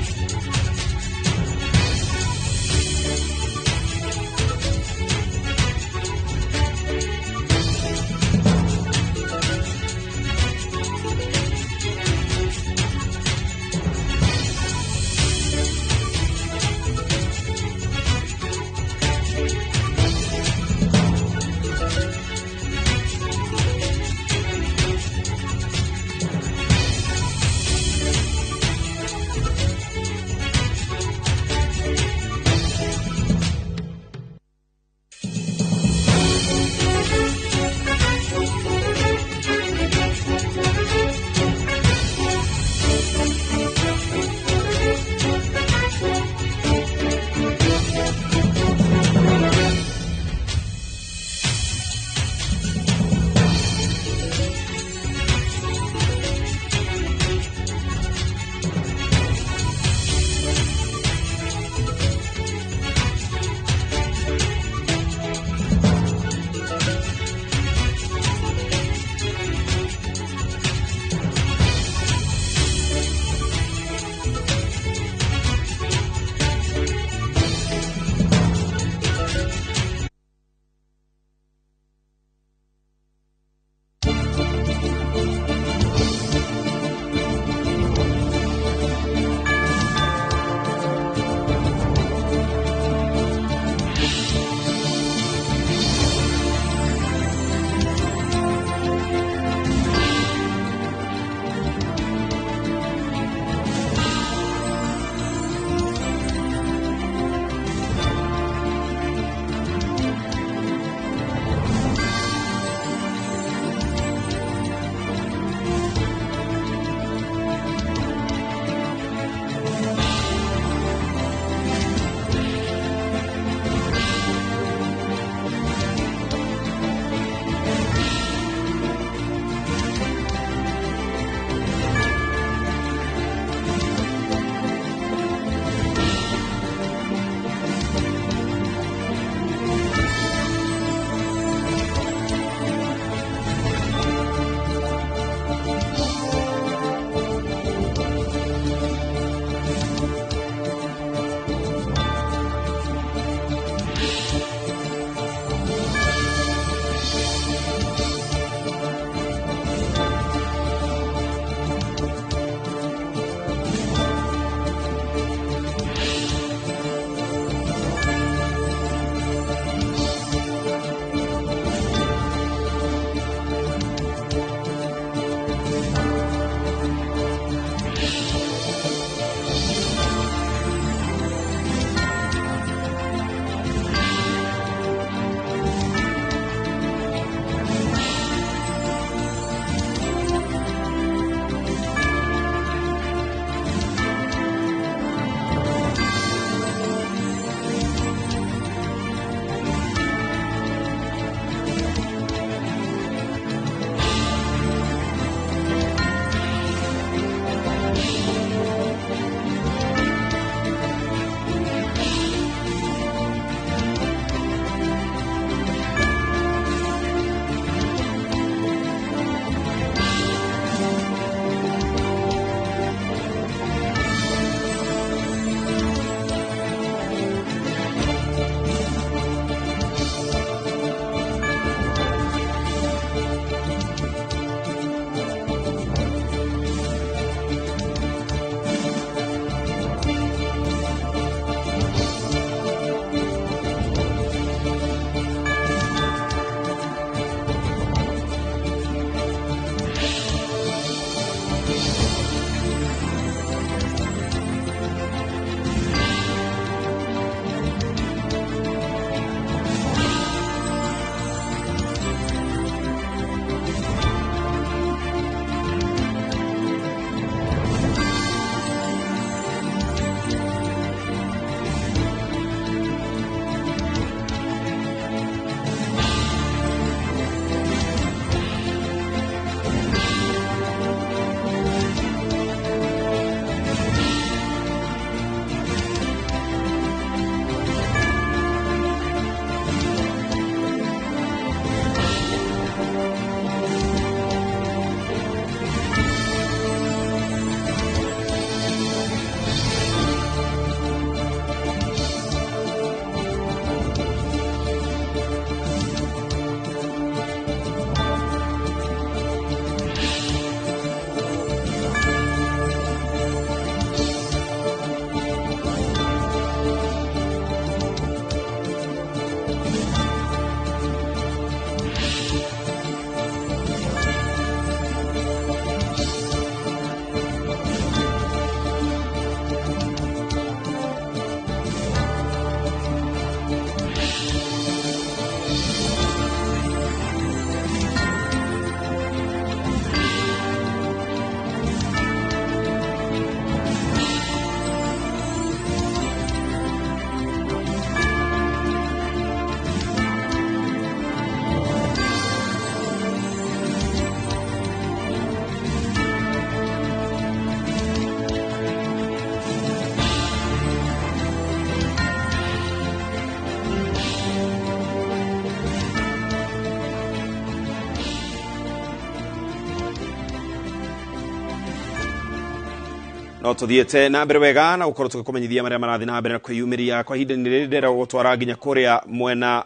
No tuthiete na mbere wega na gukorwo tugikumenyithia maria marathi na mbere na kwiyumiria kwa ihinda rĩrĩ ndĩrenda gũgũtwara nginya kũrĩa mwena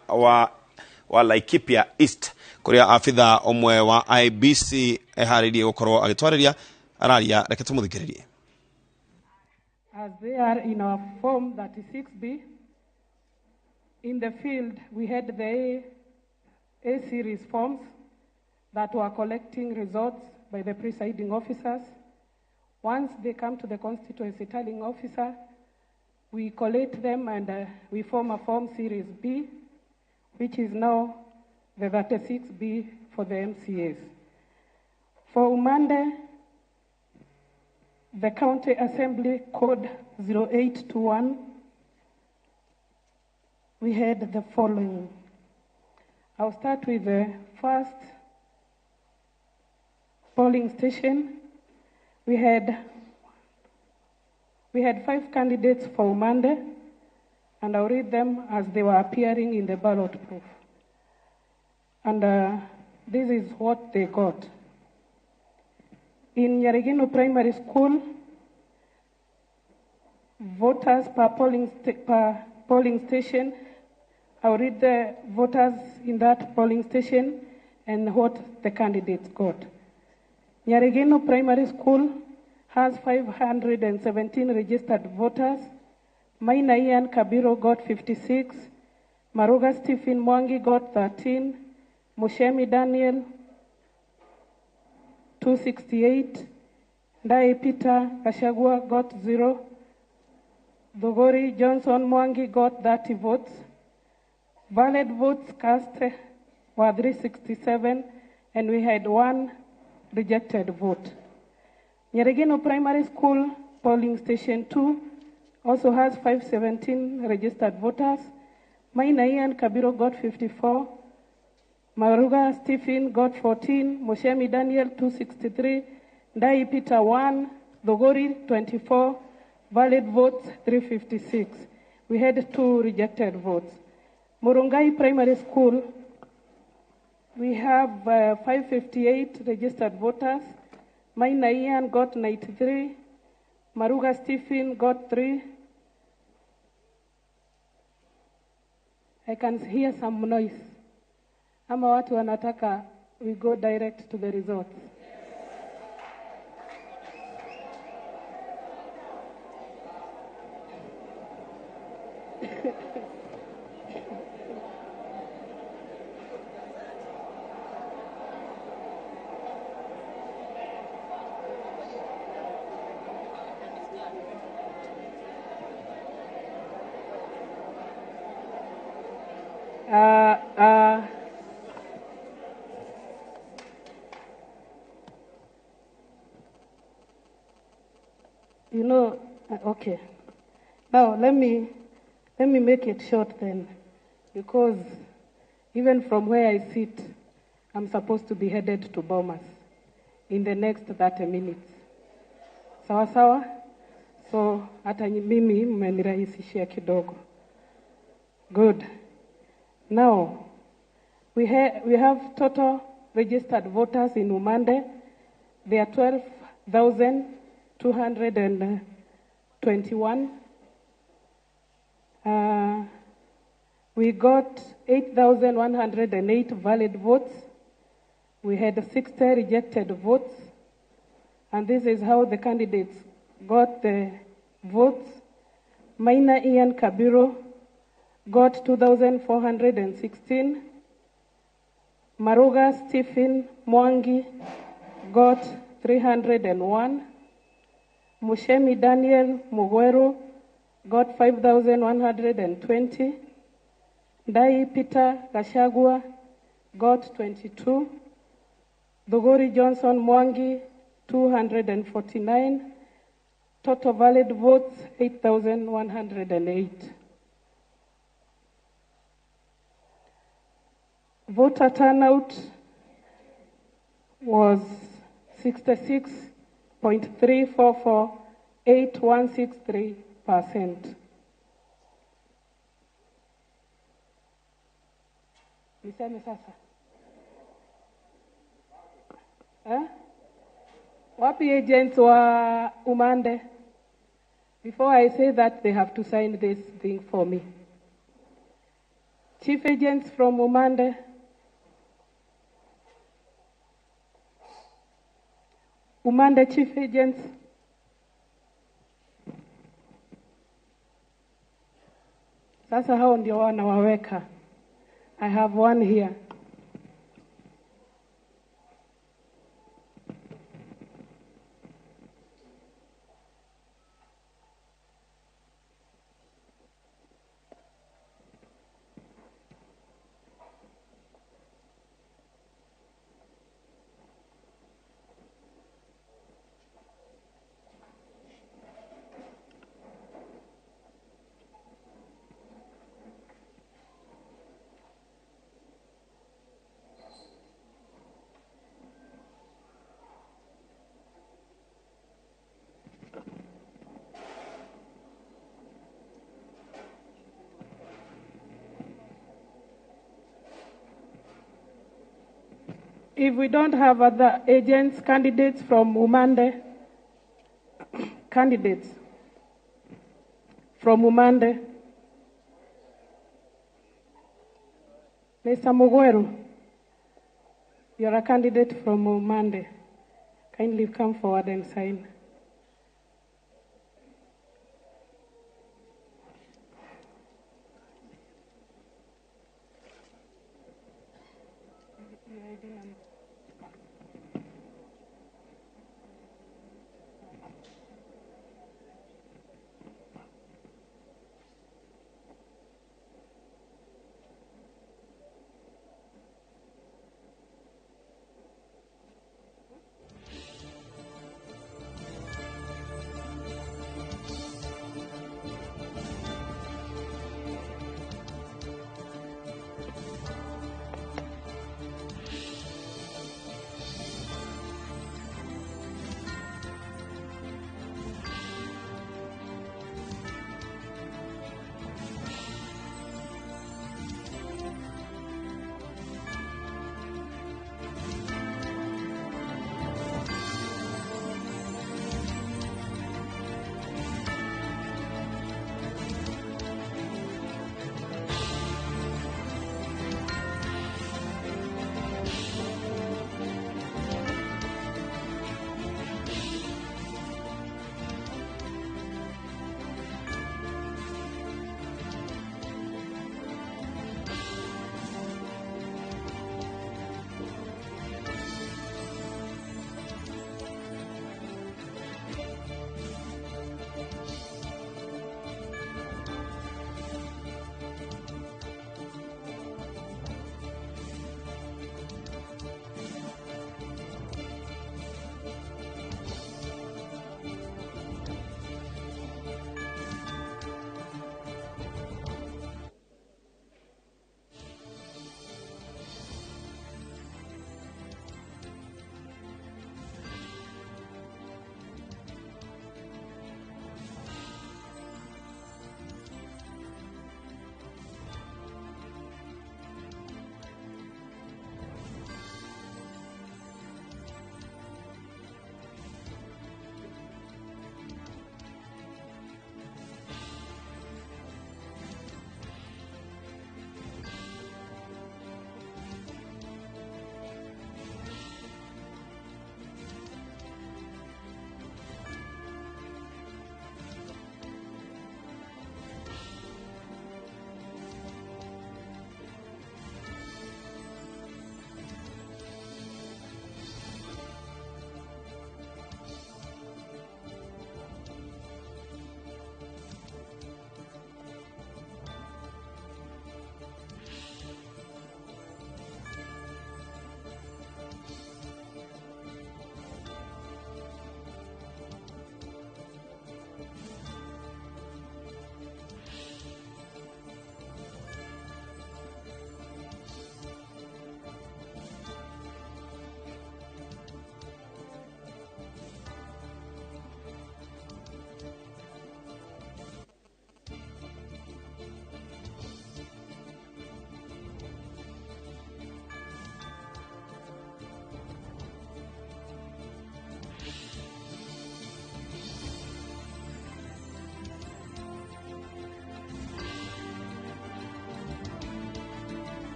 wa Laikipia East kũrĩa abitha ũmwe wa IBC eharĩirie gũkorwo agĩtwarĩria araria. Reke tũmũthikĩrĩrie. As they are in our form 36B, in the field we had the A series forms that were collecting results by the presiding officers. Once they come to the constituency tallying officer, we collate them and we form a form series B, which is now the 36B for the MCAs. For Umande, the County Assembly Code 0821, we had the following. I'll start with the first polling station. We had 5 candidates for Umande, and I'll read them as they were appearing in the ballot proof. And this is what they got. In Nyarigino Primary School, voters per polling station, I'll read the voters in that polling station and what the candidates got. Nyarigino Primary School has 517 registered voters. Maina Ian Kabiro got 56. Maruga Stephen Mwangi got 13. Mushemi Daniel, 268. Ndai Peter Kashagua got 0. Dogori Johnson Mwangi got 30 votes. Valid votes cast were 367, and we had 1 rejected vote. Nyarigino Primary School, polling station 2, also has 517 registered voters. Maina Ian Kabiro got 54. Maruga Stephen got 14. Moshemi Daniel, 263. Ndai Peter, 1. Dogori, 24. Valid votes, 356. We had 2 rejected votes. Murungai Primary School, we have 558 registered voters. Maina Ian got 93. Maruga Stephen got 3. I can hear some noise. Ama watu wanataka we go direct to the results. You know, okay. Now let me make it short then, because even from where I sit, I'm supposed to be headed to Bomas in the next 30 minutes. Sawa sawa? So hata mimi mmenirahisishia kidogo. Good. Now, we have total registered voters in Umande. They are 12,221. We got 8,108 valid votes. We had 60 rejected votes. And this is how the candidates got the votes. Maina Ian Kabiro got 2,416. Maruga Stephen Mwangi got 301. Mushemi Daniel Mugweru got 5,120. Ndai Peter Gachagua got 22. Dogori Johnson Mwangi, 249. Total valid votes, 8,108. Voter turnout was 66.3448163%. Niseme sasa. Eh? Wapi agents wa Umande? Before I say that, they have to sign this thing for me. Chief agents from Umande. Umande chief agents. Sasa hao ndio wanawaweka. I have one here. If we don't have other agents, candidates from Umande, candidates from Umande, Mr. Mugweru, you're a candidate from Umande. Kindly come forward and sign.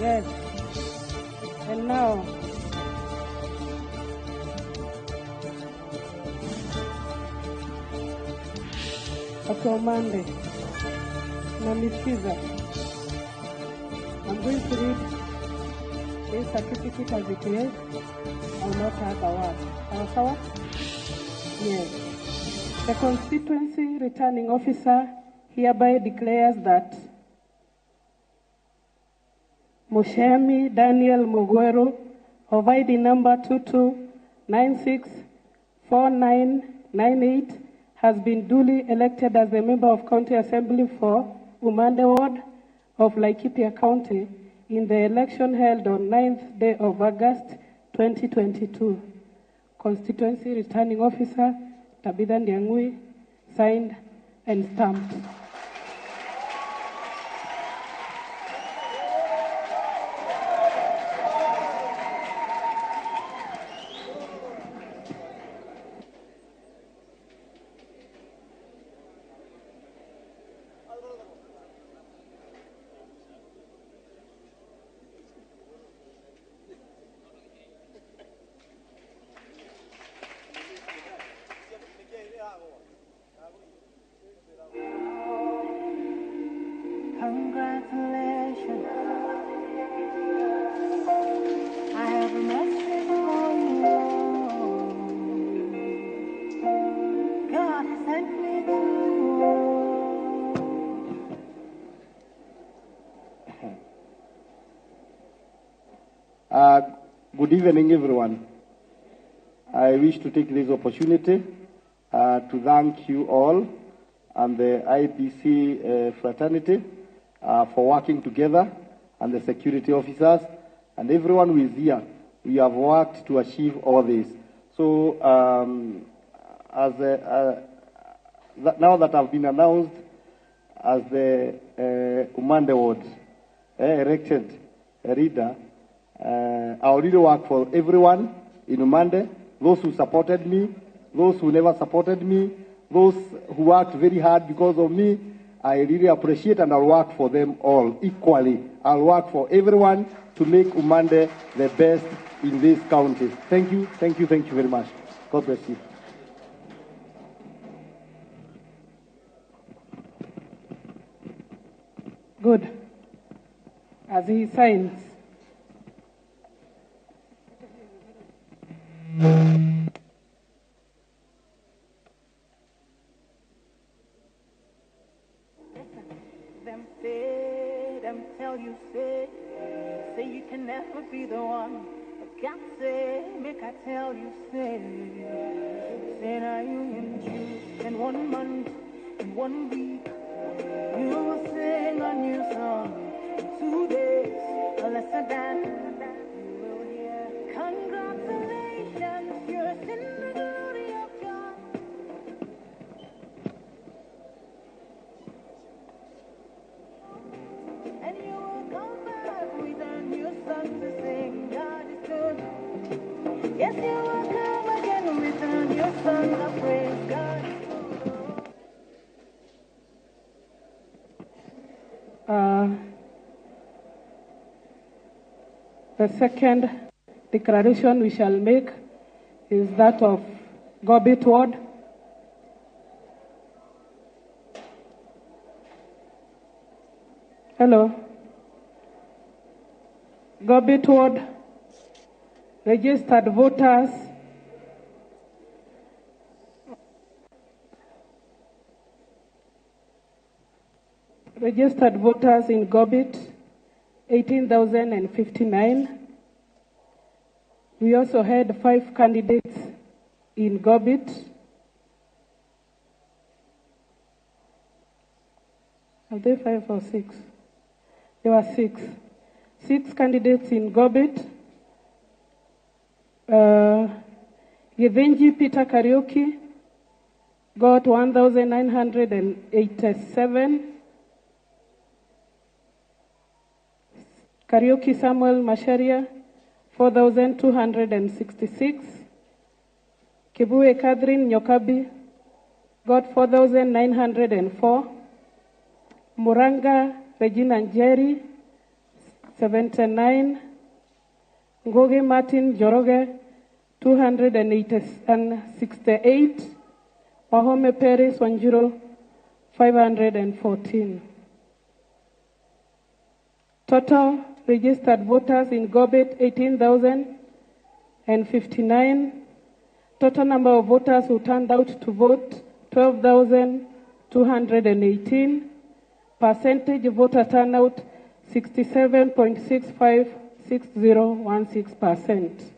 Yes. And now, Dr. Omande, Namisiza, I'm going to read this certificate as it is. I will not add a word. Sawa sawa? Yes. The constituency returning officer hereby declares that Mushemi Daniel Mugweru of ID number 22964998 has been duly elected as a member of County Assembly for Umande Ward of Laikipia County in the election held on 9th day of August 2022. Constituency Returning Officer Tabitha Ndiangui, signed and stamped. Congratulations. I have a message for you. God has sent me to you. Good evening, everyone. I wish to take this opportunity to thank you all and the IPC fraternity for working together, and the security officers and everyone who is here. We have worked to achieve all this. So now that I've been announced as the Umande Ward elected leader, I already work for everyone in Umande, those who supported me, those who never supported me, those who worked very hard because of me. I really appreciate, and I'll work for them all equally. I'll work for everyone to make Umande the best in this county. Thank you, thank you, thank you very much. God bless you. Good. As he signs. Them say, them tell you, say, say you can never be the one. But God say, make I tell you, say, say now you in truth. In 1 month, in 1 week, you will sing a new song. In 2 days, or less than that, you will hear. Congratulations, you're in the glory of God. And you will come back with a new song to sing. God is good. Yes, you will come again with a new song of praise. God is good. The second declaration we shall make is that of Gobit Ward. Hello. Gobit Ward, registered voters in Gobit, 18,059. We also had 5 candidates in Gobit. Are they 5 or 6? There were 6. 6 candidates in Gobit. Yevenji Peter Kariuki got 1,987. Kariuki Samuel Masharia, 4,266. Kibue Catherine Nyokabi got 4,904. Muranga Regina Njeri, 79. Ngugi Martin Njoroge, 268. Wahome Peris Wanjiru, 514. Total registered voters in Ngobit, 18,059. Total number of voters who turned out to vote, 12,218. Percentage voter turnout, 67.656016%.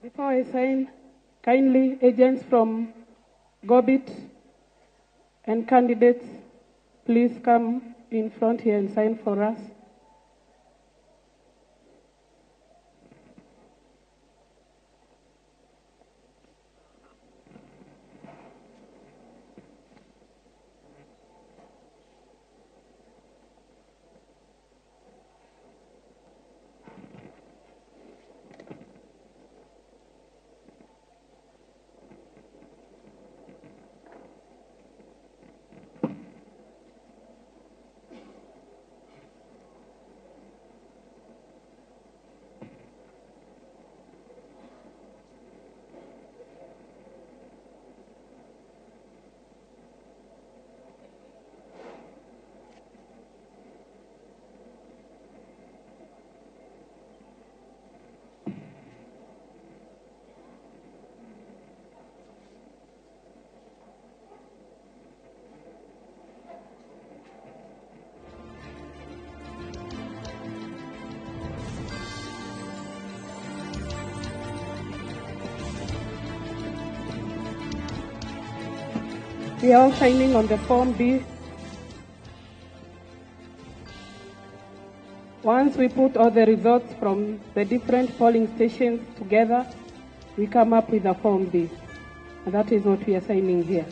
Before I sign, kindly agents from Ngobit and candidates, please come in front here and sign for us. We are all signing on the Form B. Once we put all the results from the different polling stations together, we come up with a Form B. And that is what we are signing here.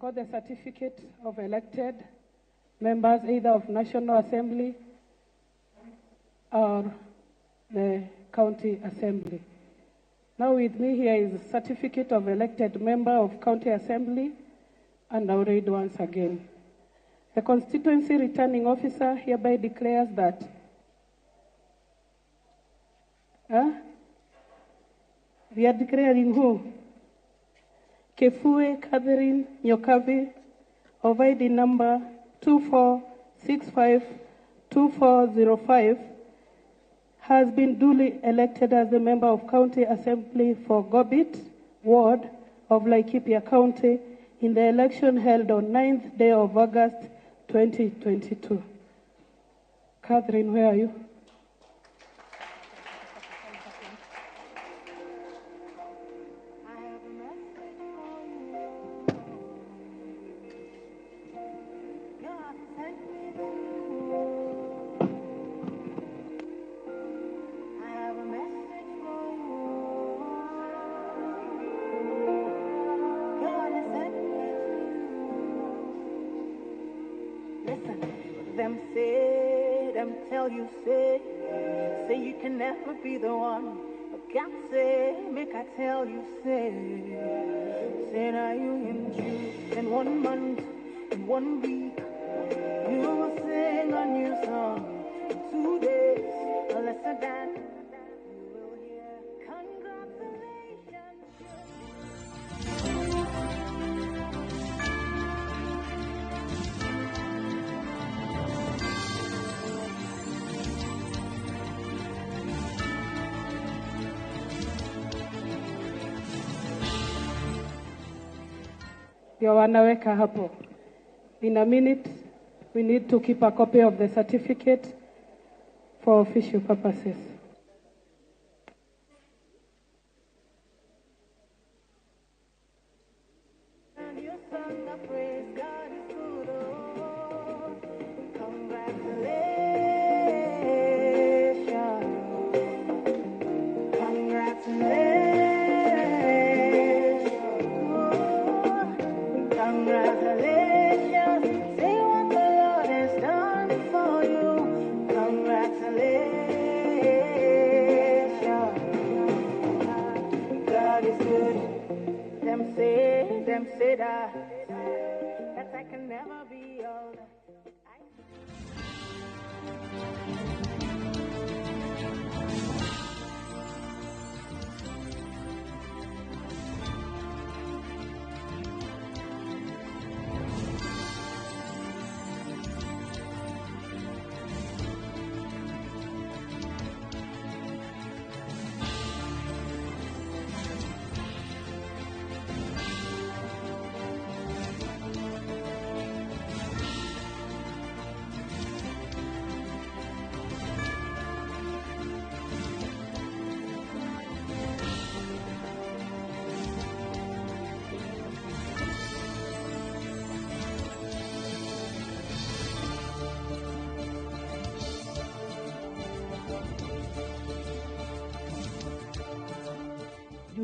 got the certificate of elected members either of National Assembly or the County Assembly. Now with me here is a certificate of elected member of County Assembly, and I'll read once again. The constituency returning officer hereby declares that we are declaring who? Kefue Catherine Nyokabi of ID number 24652405 has been duly elected as a member of County Assembly for Gobit Ward of Laikipia County in the election held on 9th day of August 2022. Catherine, where are you? Say you can never be the one, but God say, make I tell you, say now you in June, in 1 month, in 1 week, you will sing a new song. In 2 days, or less than that, you will hear congratulations. Ndio wanaweka hapo. In a minute, we need to keep a copy of the certificate for official purposes.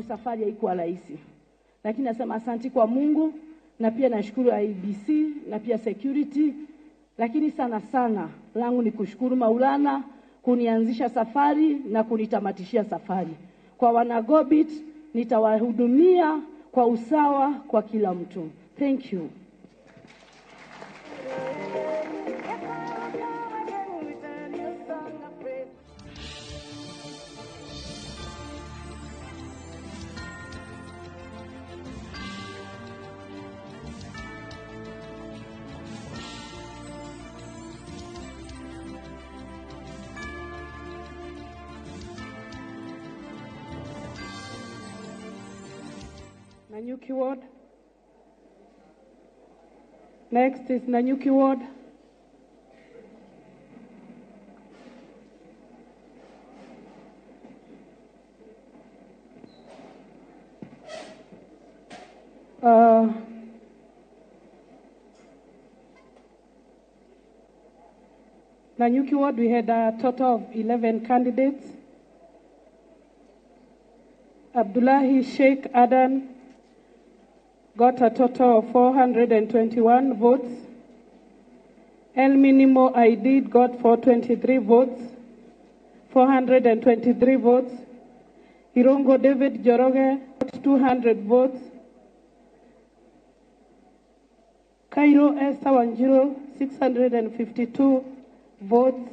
Safari haikuwa rahisi, lakini nasema asanti kwa Mungu, na pia nashukuru IEBC na pia security, lakini sana sana langu ni kushukuru Maulana kunianzisha safari na kunitamatishia safari. Kwa wanagobit nitawahudumia kwa usawa kwa kila mtu. Thank you. Nanyuki Ward. Next is Nanyuki Ward. Nanyuki Ward, we had a total of 11 candidates. Abdullahi Sheikh Adan got a total of 421 votes. El Minimo ID got 423 votes, 423 votes. Irongo David Joroge got 200 votes. Cairo Esther Wanjiru, 652 votes.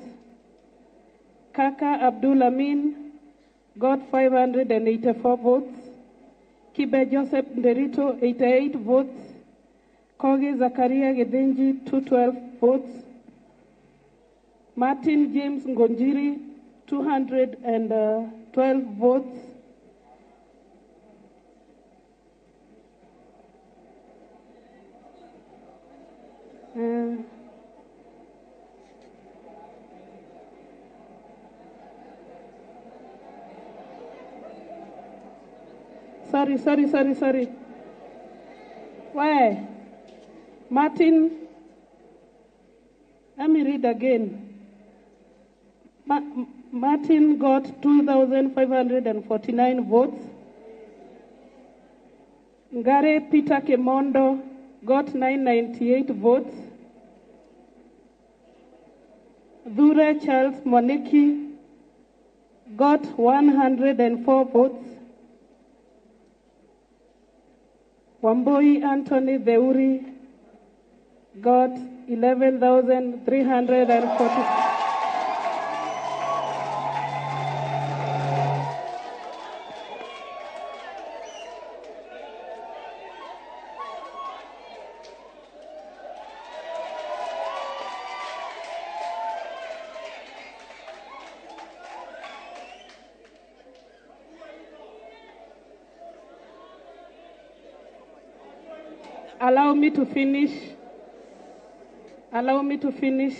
Kaka Abdul Amin got 584 votes. Kibe Joseph Nderito, 88 votes. Kogi Zakaria Gethenji, 212 votes. Martin James Ngonjiri, 212 votes. Sorry. Why? Martin, let me read again. Martin got 2,549 votes. Ngare Peter Kemondo got 998 votes. Dhure Charles Moniki got 104 votes. Wamboi Anthony Theuri got 11,340. Allow me to finish. Allow me to finish.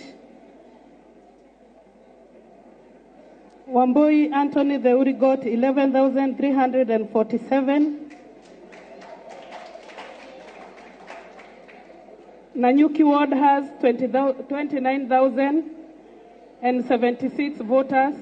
Wamboi Anthony Theuri got 11,347. Nanyuki Ward has 29,076 voters.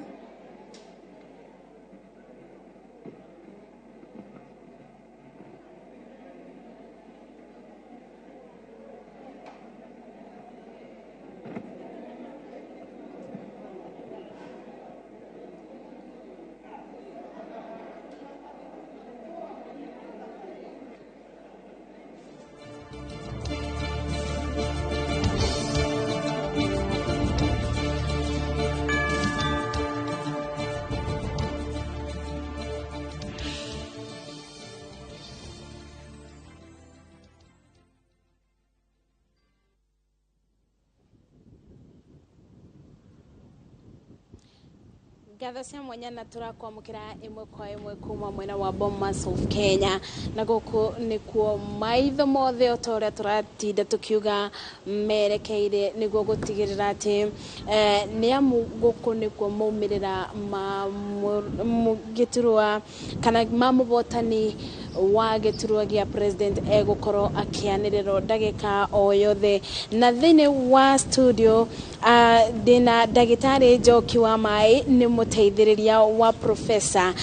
Ngatho cia mwanya na tũrakwamũkĩra ĩmwe kwa ĩmwe kuma mwena wa Bomas of Kenya na gũkũ nĩkuo maitho mothe o ta ũrĩa tũratinda tũkiuga merekeire nĩguo gũtigĩrĩra atĩ nĩ amu gũkũ nĩkuo maumĩrĩra ma gĩturwa kana ma mũhotani wa gĩturwa gĩa president egũkorwo akĩanĩrĩrwo ndagĩka o yothe. Na thĩinĩ wa studio ndĩna ndagĩtarĩ Njoki wa Maĩ, nĩ mũteithĩrĩria wa professor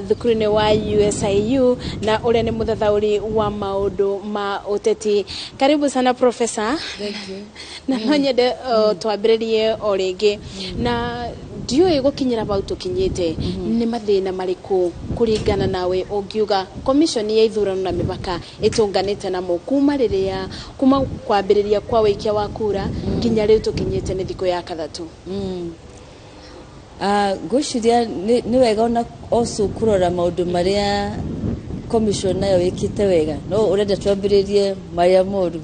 thukuru-inĩ wa USIU na ũrĩa nĩ mũthathaũri wa maũndũ ma ũteti. Karibu sana professor. Thank you. Na no nyende twambĩrĩrie o rĩngĩ na ndiũĩ gũkinyĩra bau tũkinyĩte nĩ mathĩna marĩkũ kũringana nawe ũngiuga commission ya ithurano na mĩbaka ĩtũnganĩte namo kuma rĩrĩa kuma kwambĩrĩria kwa wĩikia wa kura nginya rĩu tũkinyĩte nĩ thikũ ya kathatũ? Ngwĩciria nĩ wega ona also kũrora maũndũ marĩa commission nayo ĩkĩte wega, no ũrenda twambĩrĩrie marĩa moru.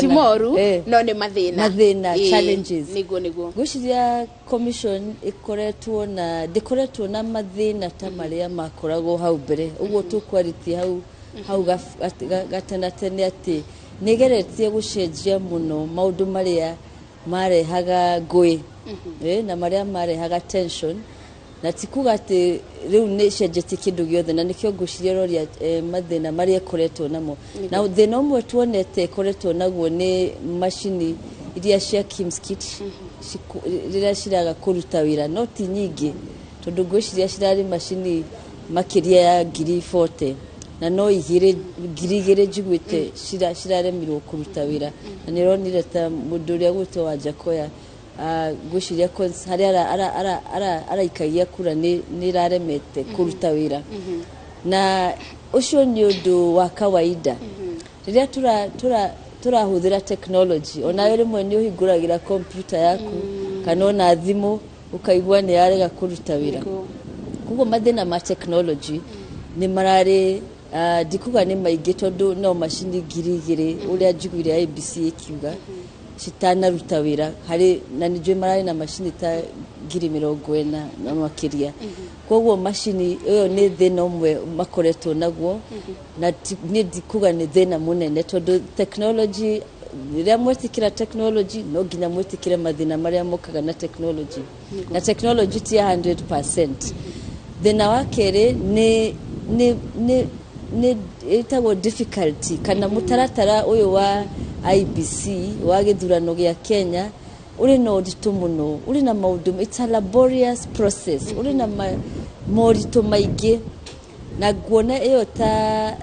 Ti moru no nĩ mathĩna challenges. Nĩguo nĩguo. Ngwĩciria commission ĩkoretwo na ndĩkoretwo na mathĩna ta marĩa makoragwo hau mbere, ũguo tũkwarĩtie hau hau gatenatene atĩ nĩgeretie gũcenjia mũno maũndũ marĩa marehaga ngũĩ na marĩa marehaga tension, na ti kuga atĩ rĩu nĩ cenjetie kĩndũ gĩothe, na nĩkĩo ngwĩciria roria mathĩna marĩa ĩkoretwo namo. Na thĩna ũmwe tuonete ĩkoretwo naguo nĩ macini iria cia KIEMS kit rĩrĩa ciraga kũruta wĩra, no ti nyingĩ tondũ ngwĩciria cirarĩ macini makĩria ya 40,000 Na no igĩrĩ, 2000 njiguĩte ciraremirwo kũruta wĩra. Na nĩ ũronire ta mũndũ ũrĩa gwĩtwo Wanjakoya, ngwĩciria harĩa araikagia kura nĩ ĩraremete kũruta wĩra. Na ũcio nĩ ũndũ wa kawaida rĩrĩa tũrahũthĩra technology. Onawe rĩmwe nĩ ũhingũragĩra kompiuta yaku kana ona thimũ, ũkaigua nĩ yarega kũruta wĩra. Koguo mathĩna ma technology nĩ mararĩ, ndikuga nĩ maingĩ, tondũ no macini 2000 ũrĩa njiguire IEBC ĩkiuga citanaruta wĩra harĩ, na nĩ njũĩ mararĩ na macini ta 40,000 na makĩria. Koguo macini ĩyo nĩ thĩna ũmwe makoretwo naguo, na niĩ ndikuga nĩ thĩna mũnene, tondũ technology, rĩrĩa mwetĩkĩra technology, no nginya mwĩtĩkĩre mathĩna marĩa mokaga na technology, na technology ti ya 100%. Thĩna wa kerĩ nĩ ĩtagwo difficulty kana mũtaratara ũyũ wa IEBC wa gĩthurano gĩa Kenya ũrĩ na ũritũ mũno, ũrĩ na maũndũ, it's a laborious process, ũrĩ na moritũ maingĩ. Na nguona ĩyo ta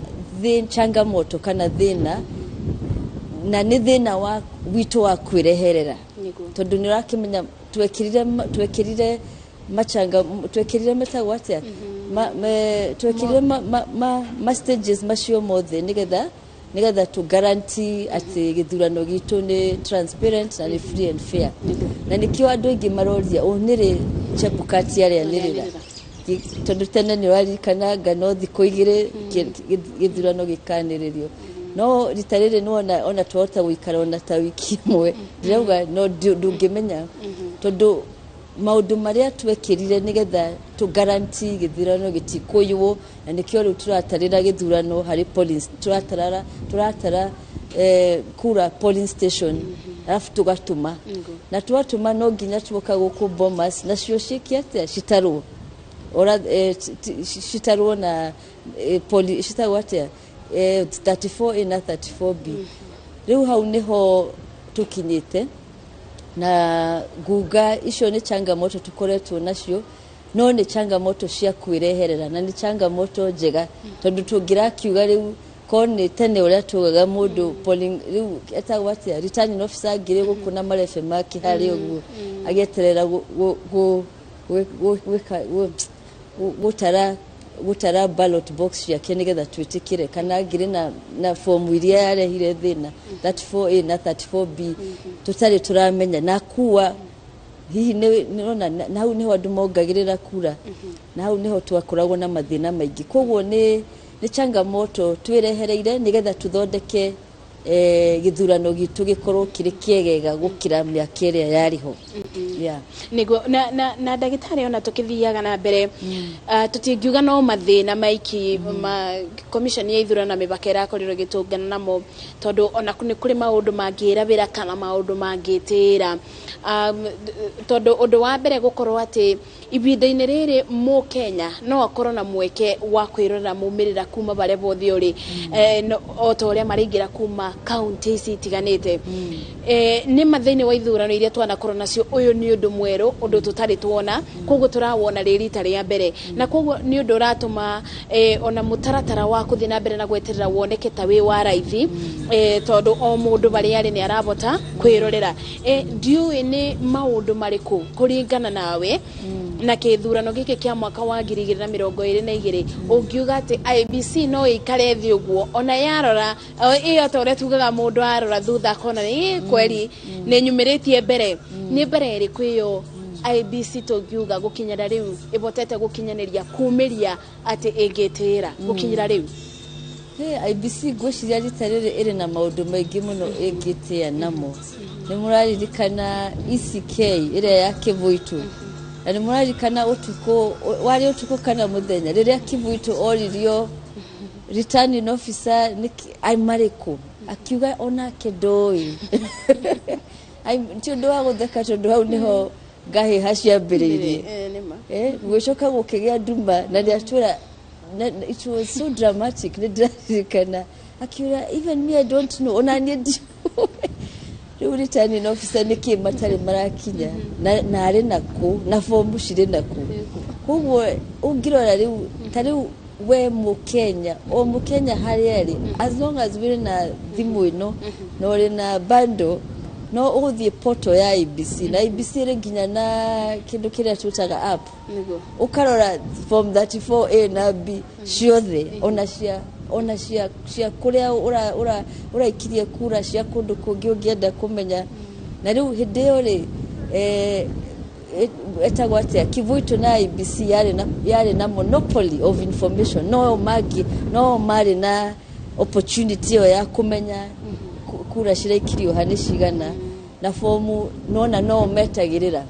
changamoto kana thĩna, na nĩ thĩna wa witũ wa kwĩreherera, tondũ nĩ ũrakĩmenya twekĩrire machanga, twekĩrire, metagwo atĩa, twekĩrire ma stages macio mothe nĩgetha tũ guarantee atĩ gĩthurano gitũ nĩ transparent na nĩ free and fair. Na nĩkĩo andũ aingĩ maroria ũ nĩrĩ Chebukati arĩanĩrĩra, tondũ tene nĩ ũraririkana no thikũ 2 gĩthurano gĩkanĩrĩrio, no rita rĩrĩ nĩwona ona twahota gũikara ona ta wiki ĩmwe. Ndĩrauga no ndũngĩmenya, tondũ maũndũ marĩa twekĩrire nĩgetha tũ guarantee gĩthurano gĩtikũiywo, na nĩkĩo rĩu tũratarĩra gĩthurano harĩ polling, tũratara kura polling station, arabu tũgatũma, na twatũma no nginya tuoka gũkũ Bomas nacio ciĩke atĩa, citarwo ora citarwo na citagwo atĩa, 34A na 34B. Rĩu hau nĩho tũkinyĩte, na nguga icio nĩ changamoto tũkoretwo nacio, no nĩ changamoto cia kwĩreherera na nĩ changamoto njega, tondũ tũngĩrakiuga rĩu ko nĩ tene ũrĩa tugaga mũndũ polling, rĩu etagwo atĩa, returning officer angĩrĩ gũkũ na marebe make harĩa ũguo agĩeterera gũtara ballot box ciake nĩgetha twĩtĩkĩre, kana ngĩrĩ na fomu iria yarehire thĩna 34A na 34B tũtarĩ tũramenya na kuwa hihi nĩrona, na hau nĩho andũ mongagĩrĩra kura, na hau nĩho twakoragwo na mathĩna maingĩ. Koguo nĩ changamoto twĩrehereire nĩgetha tũthondeke gĩthurano gitũ gĩkorwo kĩrĩ kĩegega gũkĩra mĩaka ĩrĩa yarĩ ho. Yeah. Nĩguo. Na ndagĩtarĩ, ona tũkĩthiaga na mbere, tũtingiuga no mathĩna maiki ma commission ya ithurano na mĩbaka ĩrakorirwo ĩgĩtũngana namo, tondũ ona nĩ kũrĩ maũndũ mangĩrabĩra kana maũndũ mangĩtĩra, tondũ ũndũ wa mbere gũkorwo atĩ ihinda-inĩ rĩrĩ mũkenya no akorwo na mweke wa kwĩrorera maumĩrĩra kuma barĩa bothe ũrĩ, o ta ũrĩa maraingĩra kuma kaunti ici itiganĩte. Nĩ ma thĩinĩ wa ithurano iria twanakorwo nacio, ũyũ nĩ ũndũ mwerũ, ũndũ tũtarĩ tuona, koguo tũrawona rĩ rita rĩa mbere, na koguo nĩ ũndũ ũratũma ona mũtaratara wa kũthiĩ na mbere na gweterera woneke ta wĩ wa raithi, tondũ o mũndũ barĩa arĩ nĩ arabota kwĩrorera. Ndiũĩ nĩ maũndũ marĩkũ kũringana nawe na kĩthurano gĩkĩ kĩa mwaka wa 2022 ũngiuga atĩ IEBC no ĩikare thĩ ũguo ona yarora ĩyo, ta ũrĩa tugaga mũndũ arora thutha akona ĩ kweri nĩ nyumĩrĩtie mbere, nĩ mbere ĩrĩkũ ĩyo IEBC tũngiuga gũkinyĩra rĩu ĩbotete gũkinyanĩria kumĩria atĩ ĩngĩtĩra gũkinyĩra rĩu? Hey, IEBC ngwĩciria rita rĩrĩ ĩrĩ na maũndũ maingĩ mũno ĩngĩtĩa namo. Nĩ mũraririkana ECK ĩrĩa ya Kĩbũitũ, na nĩ mũraririkana ũtukũ warĩ ũtukũ kana mũthenya rĩrĩa Kĩbũitũ oririo returning officer nĩ marĩkũ, akiuga onake ndoĩ. Ti ũndũ wa gũtheka, tondũ hau nĩho ngahĩha ciambĩrĩirie. Gũgĩcoka gũkĩgĩa nduma na nĩatwĩra, it was so dramatic. Nĩ ndĩraririkana akiuga, "Even me, I don't know, ona niĩ ndiũĩ rĩu returning officer nĩkĩ matarĩ marakinya na arĩ nakũ na bomu cirĩ nakũ." Koguo ũngĩrora rĩu ta rĩu We Mũkenya, o Mũkenya harĩa arĩ, as long as wĩrĩ na thimũ ĩno na ũrĩ na bundle, no ũgũthiĩ portal ya IEBC, na IEBC ĩrĩ nginya na kĩndũ kĩrĩa twĩtaga app, ũkarora form 34A na B ciothe, ona cia kũrĩa ũraikirie kura, cia kũndũ kũngĩ ũngĩenda kũmenya. Na rĩu hĩndĩ ĩyo rĩ, etagwo atĩa, Kivuitu na IEBC yarĩ na monopoly of information. No mangĩ no marĩ na opportunity ĩyo ya kũmenya kura ciraikirio ha, nĩ cigana, na fomu nona no metagĩrĩra.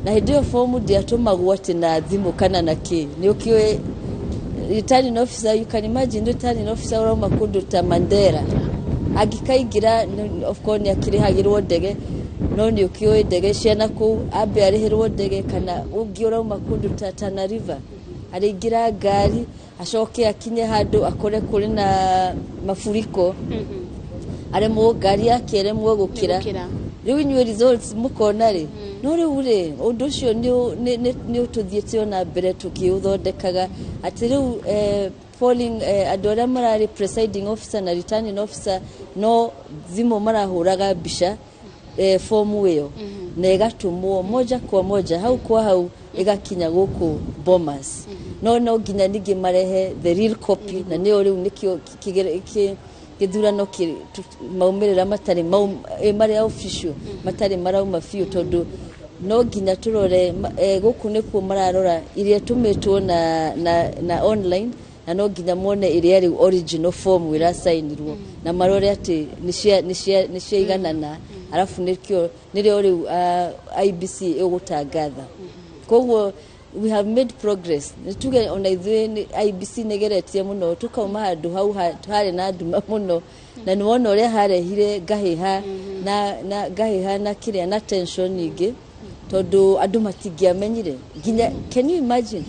Na hĩndĩ ĩyo fomu ndĩatũmagwo atĩ na thimũ kana na kĩ. Nĩ ũkĩũĩ returning officer, you can imagine returning officer ũrauma kũndũ ta Mandera angĩkaingĩra, of course nĩ akĩrĩhagĩrwo ndege, no nĩ ũkĩũĩ ndege ciana kũu, ambe arĩhĩrwo ndege, kana ũngĩ ũrauma kũndũ ta Tana River arĩingĩra ngari, acoke akinye handũ akore kũrĩ na mafuriko, aremwo ngari yake, aremwo gũkĩra. Gũkĩra. Rĩu inyuĩ results mũkona rĩ? No rĩu rĩ, ũndũ ũcio nĩ ũtũthiĩte ona mbere tũkĩũthondekaga, atĩ rĩu polling, andũ arĩa mararĩ presiding officer na returning officer no thimũ marahũraga mbica fomu ĩyo, na ĩgatũmwo moja kwa moja, hau kwa hau ĩgakinya gũkũ Bomas. No nginya ningĩ marehe the real copy, na nĩyo rĩu nĩkĩo gĩthurano maumĩrĩra matarĩ marĩa official matarĩ marauma biũ, tondũ no nginya tũrore gũkũ nĩkuo mararora iria ĩtũmĩtwo na online, na no nginya mone ĩrĩa rĩu original form ĩracainirwo, na marore atĩ nĩ ciaiganana, arabu nĩkĩo nĩrĩo rĩu IEBC ĩgũtangatha. Koguo we have made progress. Nĩ tuge ona ithuĩ IEBC nĩ ĩgeretie mũno tũkauma handũ hau harĩ na nduma mũno, na nĩ wona ũrĩa harehire ngahĩha na ngahĩha na kĩrĩa na tension nyingĩ, tondũ andũ matingĩamenyire. Nginya, can you imagine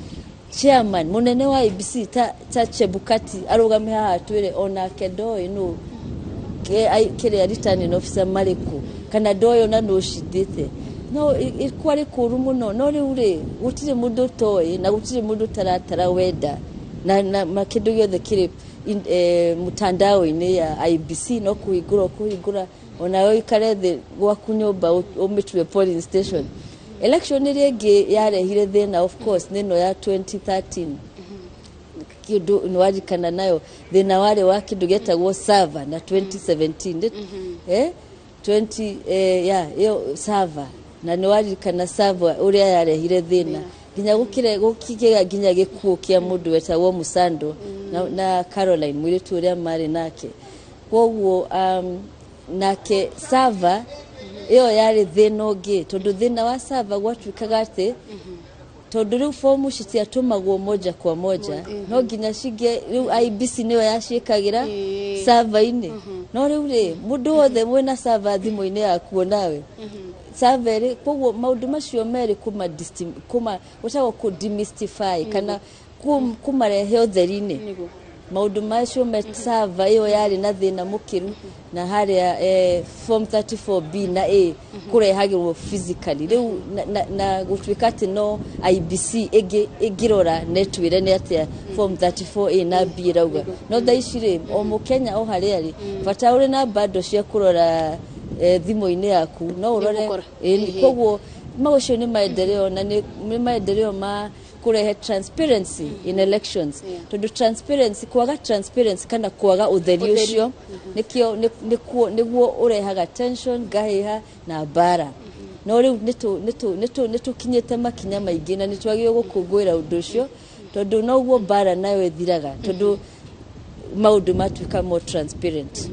chairman mũnene wa IEBC ta Chebukati arũgame haha atwĩre onake ndoĩ nũ kĩrĩa returning officer marĩkũ, kana ndoĩ ona nũ ũcindĩte? No kwarĩ kũũru mũno. No rĩu rĩ, gũtirĩ mũndũ ũtoĩ na gũtirĩ mũndũ ũtaratara wenda na kĩndũ gĩothe kĩrĩ mtandao-inĩ ya IEBC. No kũhingũra ũkũhingũra, onawe ũikare thĩ gwaku nyũmba ũmĩtue polling station. Election ĩrĩa ĩngĩ yarehire thĩna, of course, nĩ ĩno ya 2013. Kĩndũ nĩwarikana nayo, thĩna warĩ wa kĩndũ gĩetagwo server. Na 2017 20 ya ĩyo server, na nĩwaririkana server ũrĩa yarehire thĩna nginya gũkĩre gũkĩgĩa nginya gĩkuũ kĩa mũndũ wetagwo Musando na Caroline, mũirĩtu ũrĩa marĩ nake. Koguo nake server ĩyo yarĩ thĩna ũngĩ, tondũ thĩna wa server gwatuĩkaga atĩ tondũ rĩu fomu citiatũmagwo moja kwa moja, no nginya cingĩ rĩu IEBC nĩyo yaciĩkagĩra server-inĩ. No rĩu rĩ, mũndũ wothe mwĩna server thimũ-inĩ yaku, nawe server ĩrĩ. Koguo maũndũ macio merĩ kuma gwĩtagwo kũ demystify kana kũmarehe ũtheri-inĩ. Maũndũ macio me server ĩyo yarĩ na thĩna mũkĩru, na harĩa form 34B na A kũrehagĩrwo physically rĩu na gũtuĩka atĩ no IEBC ĩngĩ ĩngĩrora na ĩtwĩre nĩ atĩa form 34A na B ĩrauga. No thaa ici rĩ, o mũkenya o harĩa arĩ, bata ũrĩ na bando cia kũrora thimũ-inĩ yaku, no ũrore. Nĩũgũkora. Koguo maũcio nĩ maendeleo, na nĩ maendeleo ma kũrehe transparency in elections, tondũ transparency, kwaga transparency kana kwaga ũtheri Ũtheri. ũcio nĩkĩo nĩguo ũrehaga tension, ngahĩha na mbara. No rĩu nĩtũkinyĩte makinya maingĩ, na nĩtwagĩrĩirwo gũkũngũĩra ũndũ ũcio, tondũ noguo mbara nayo ĩthiraga, tondũ maũndũ matuĩka more transparent.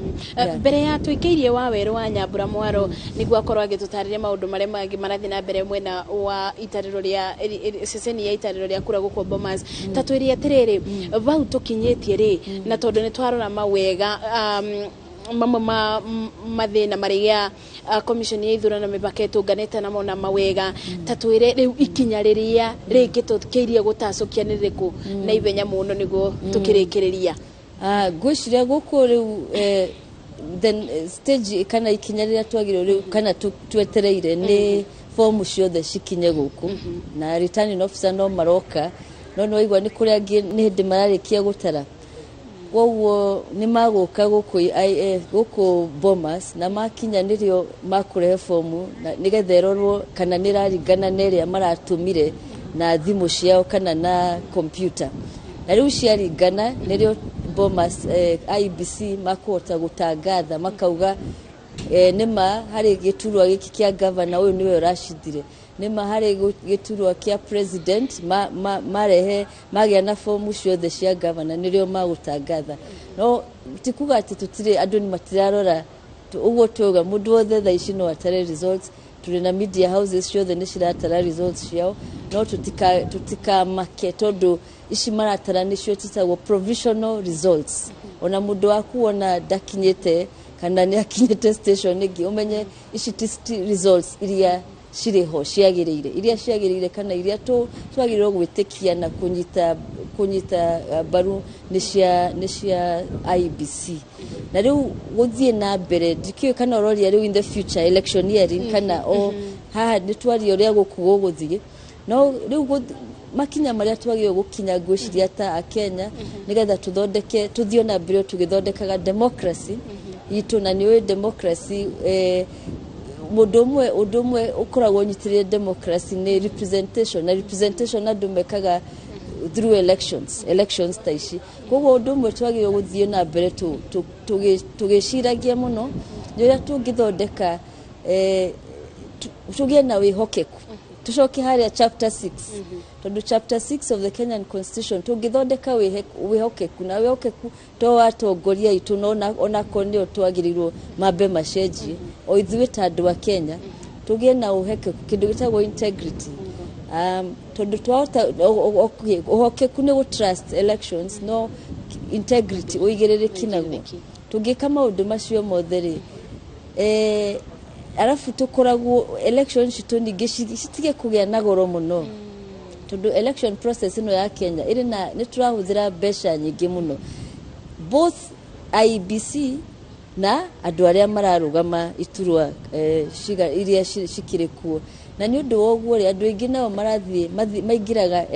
Mbere ya tũikĩirie wa werũ wa Nyambura Mwaro nĩguo akorwo agĩtũtarĩria maũndũ marĩa mangĩ marathiĩ na mbere mwena wa itarĩro rĩa ceceni ya itarĩro rĩa kura gũkũ Bomas, ta twĩre atĩrĩrĩ, vau tũkinyĩtie rĩ, na tondũ nĩ twarora mawega mamwe ma mathĩna marĩa commission ya ithurano na mĩhaka ĩtũnganĩte namo na mawega, ta twĩre rĩu ikinya rĩrĩa rĩngĩ tũkĩirie gũtacũkia nĩ rĩrĩkũ na ihenya mũno nĩguo tũkĩrĩkĩrĩria? Ngwĩciria gũkũ rĩu then stage kana ikinya rĩrĩa twagĩrĩirwo rĩu kana twetereire nĩ fomu ciothe cikinye gũkũ, na returning officer no maroka. No nĩ waigua nĩ kũrĩ angĩ nĩ hĩndĩ mararĩkia gũtara. Koguo nĩ magũka gũkũ gũkũ Bomas, na makinya nĩrĩo makũrehe fomu na nĩgetha ĩrorwo kana nĩ ĩraringana na ĩrĩa maratũmire na thimũ ciao kana na kompyuta. Na rĩu ciaringana nĩrĩo Bomas IEBC makũhota gũtangatha makauga nĩma harĩ gĩturwa gĩkĩ kĩa gavana ũyũ nĩwe ũracindire, nĩma harĩ gĩturwa kĩa president marehe magĩa na fomu ciothe cia gavana nĩrĩo magũtangatha. No ti kuga atĩ tũtirĩ andũ nĩ matirarora ũguo twauga mũndũ wothe thaa ici no atare results. Tũrĩ na media houses ciothe nĩ ciratara results ciao, no tũtikamake tondũ ici maratara nĩcio citagwo provisional results. Ona mũndũ waku wona ndakinyĩte kana nĩ akinyĩte station ĩngĩ, ũmenye ici ti results iria cirĩ ho ciagĩrĩire, iria ciagĩrĩire kana iria twagĩrĩirwo gwĩtĩkia na kũnyita mbaru nĩ cia IEBC. Na rĩu gũthiĩ na mbere ndikĩũĩ kana ũroria rĩu in the future electioneering kana o haha nĩ twaria ũrĩa gũkũ gũgũthiĩ. No rĩu makinya marĩa twagĩrĩirwo gũkinya ngwĩciria ta Akenya nĩgetha tũthondeke tũthiĩ na mbere tũgĩthondekaga democracy itũ. Na nĩ ũĩ democracy mũndũ ũmwe ũndũ ũmwe ũkoragwo ũnyitĩrĩire democracy nĩ representation, na representation andũ mekaga through elections ta ici. Koguo ũndũ ũmwe twagĩrĩirwo gũthiĩ na mbere tũgĩciragia mũno nĩ ũrĩa tũngĩthondeka tũgĩe na wĩhokeku. Tũcoke harĩa chapter 6, tondũ chapter 6 of the Kenyan Constitution tũngĩthondeka wĩhokeku, na wĩhokeku to wa atongoria aitũ no onakorwo nĩo twagĩrĩirwo mambe macenjie, o ithuĩ ta andũ a Kenya tũgĩe na ũhokeku, kĩndũ gĩtagwo integrity. Tondũ twahota ũhokeku nĩ gũ trust elections, no integrity ũigĩrĩrĩki naguo. Tũngĩka maũndũ macio mothe rĩ, arabu tũkoragwo election citũ ningĩ citige kũgĩa na goro mũno, tondũ election process ĩno ya Kenya ĩrĩ na nĩ tũrahũthĩra mbeca nyingĩ mũno, both IEBC na andũ arĩa mararũgama iturwa iria cikĩrĩ kuo. Na nĩ ũndũ wa ũguo rĩ, andũ aingĩ nao marathiĩ maingĩraga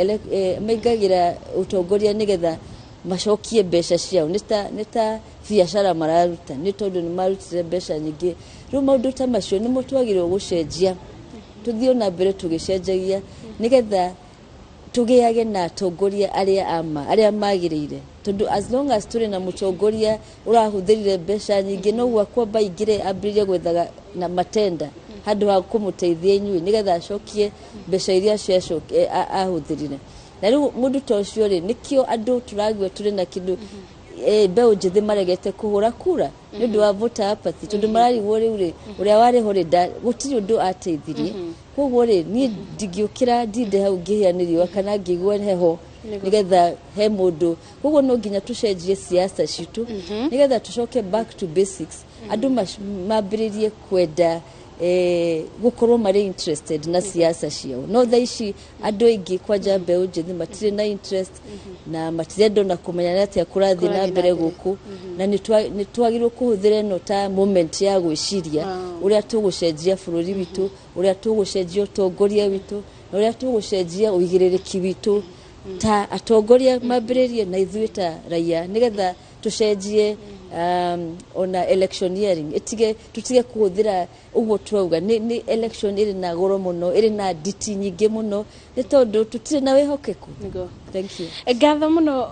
maingagĩra ũtongoria nĩgetha macokie mbeca ciao, nĩ ta biacara mararuta, nĩ tondũ nĩ marutire mbeca nyingĩ. Rĩu maũndũ ta macio nĩmo twagĩrĩirwo gũcenjia, tũthiĩ na mbere tũgĩcenjagia nĩgetha tũgĩage na atongoria arĩa ama arĩa magĩrĩire, tondũ as long as tũrĩ na mũtongoria ũrahũthĩrire mbeca nyingĩ noguo akwamba aingĩre ambĩrĩrie gwethaga na matenda handũ ha kũmũteithia inyuĩ nĩgetha acokie mbeca iria ahũthĩrire. Na rĩu mũndũ ta ũcio rĩ, nĩkĩo andũ tũragua tũrĩ na kĩndũ mbeũ njĩthĩ maregete kũhũra kura nĩ ũndũ wa voter apathy, tondũ mararigwo rĩu rĩ ũrĩa warĩ ho rĩ gũtirĩ ũndũ ateithirie. Koguo rĩ niĩ ndingĩũkĩra ndinde hau ngĩhĩa nĩ riũa kana ngĩigua heho nĩgetha he mũndũ. Koguo no nginya tũcenjie siasa citũ nĩgetha tũcoke back to basics, andũ mambĩrĩrie kwenda gũkorwo marĩ interested na siasa ciao. No thaa ici andũ aingĩ kwanja mbeũ njĩthĩ matirĩ na interest na matirenda ona kũmenya nĩ atĩa kũrathiĩ na mbere gũkũ, na nĩ twagĩrĩirwo kũhũthĩra ĩno ta moment ya gwĩciria ũrĩa tũgũcenjia bũrũri witũ, ũrĩa tũgũcenjia ũtongoria witũ, na ũrĩa tũgũcenjia ũigĩrĩrĩki witũ ta atongoria mambĩrĩrie na ithuĩ ta raia, nĩgetha tũcenjie ona electioneering ĩtige tutige kũhũthĩra ũguo twauga nĩ election ĩrĩ na goro mũno, ĩrĩ na nditi nyingĩ mũno, nĩ tondũ tũtirĩ na wĩhokeku. Thank you. Ngatho mũno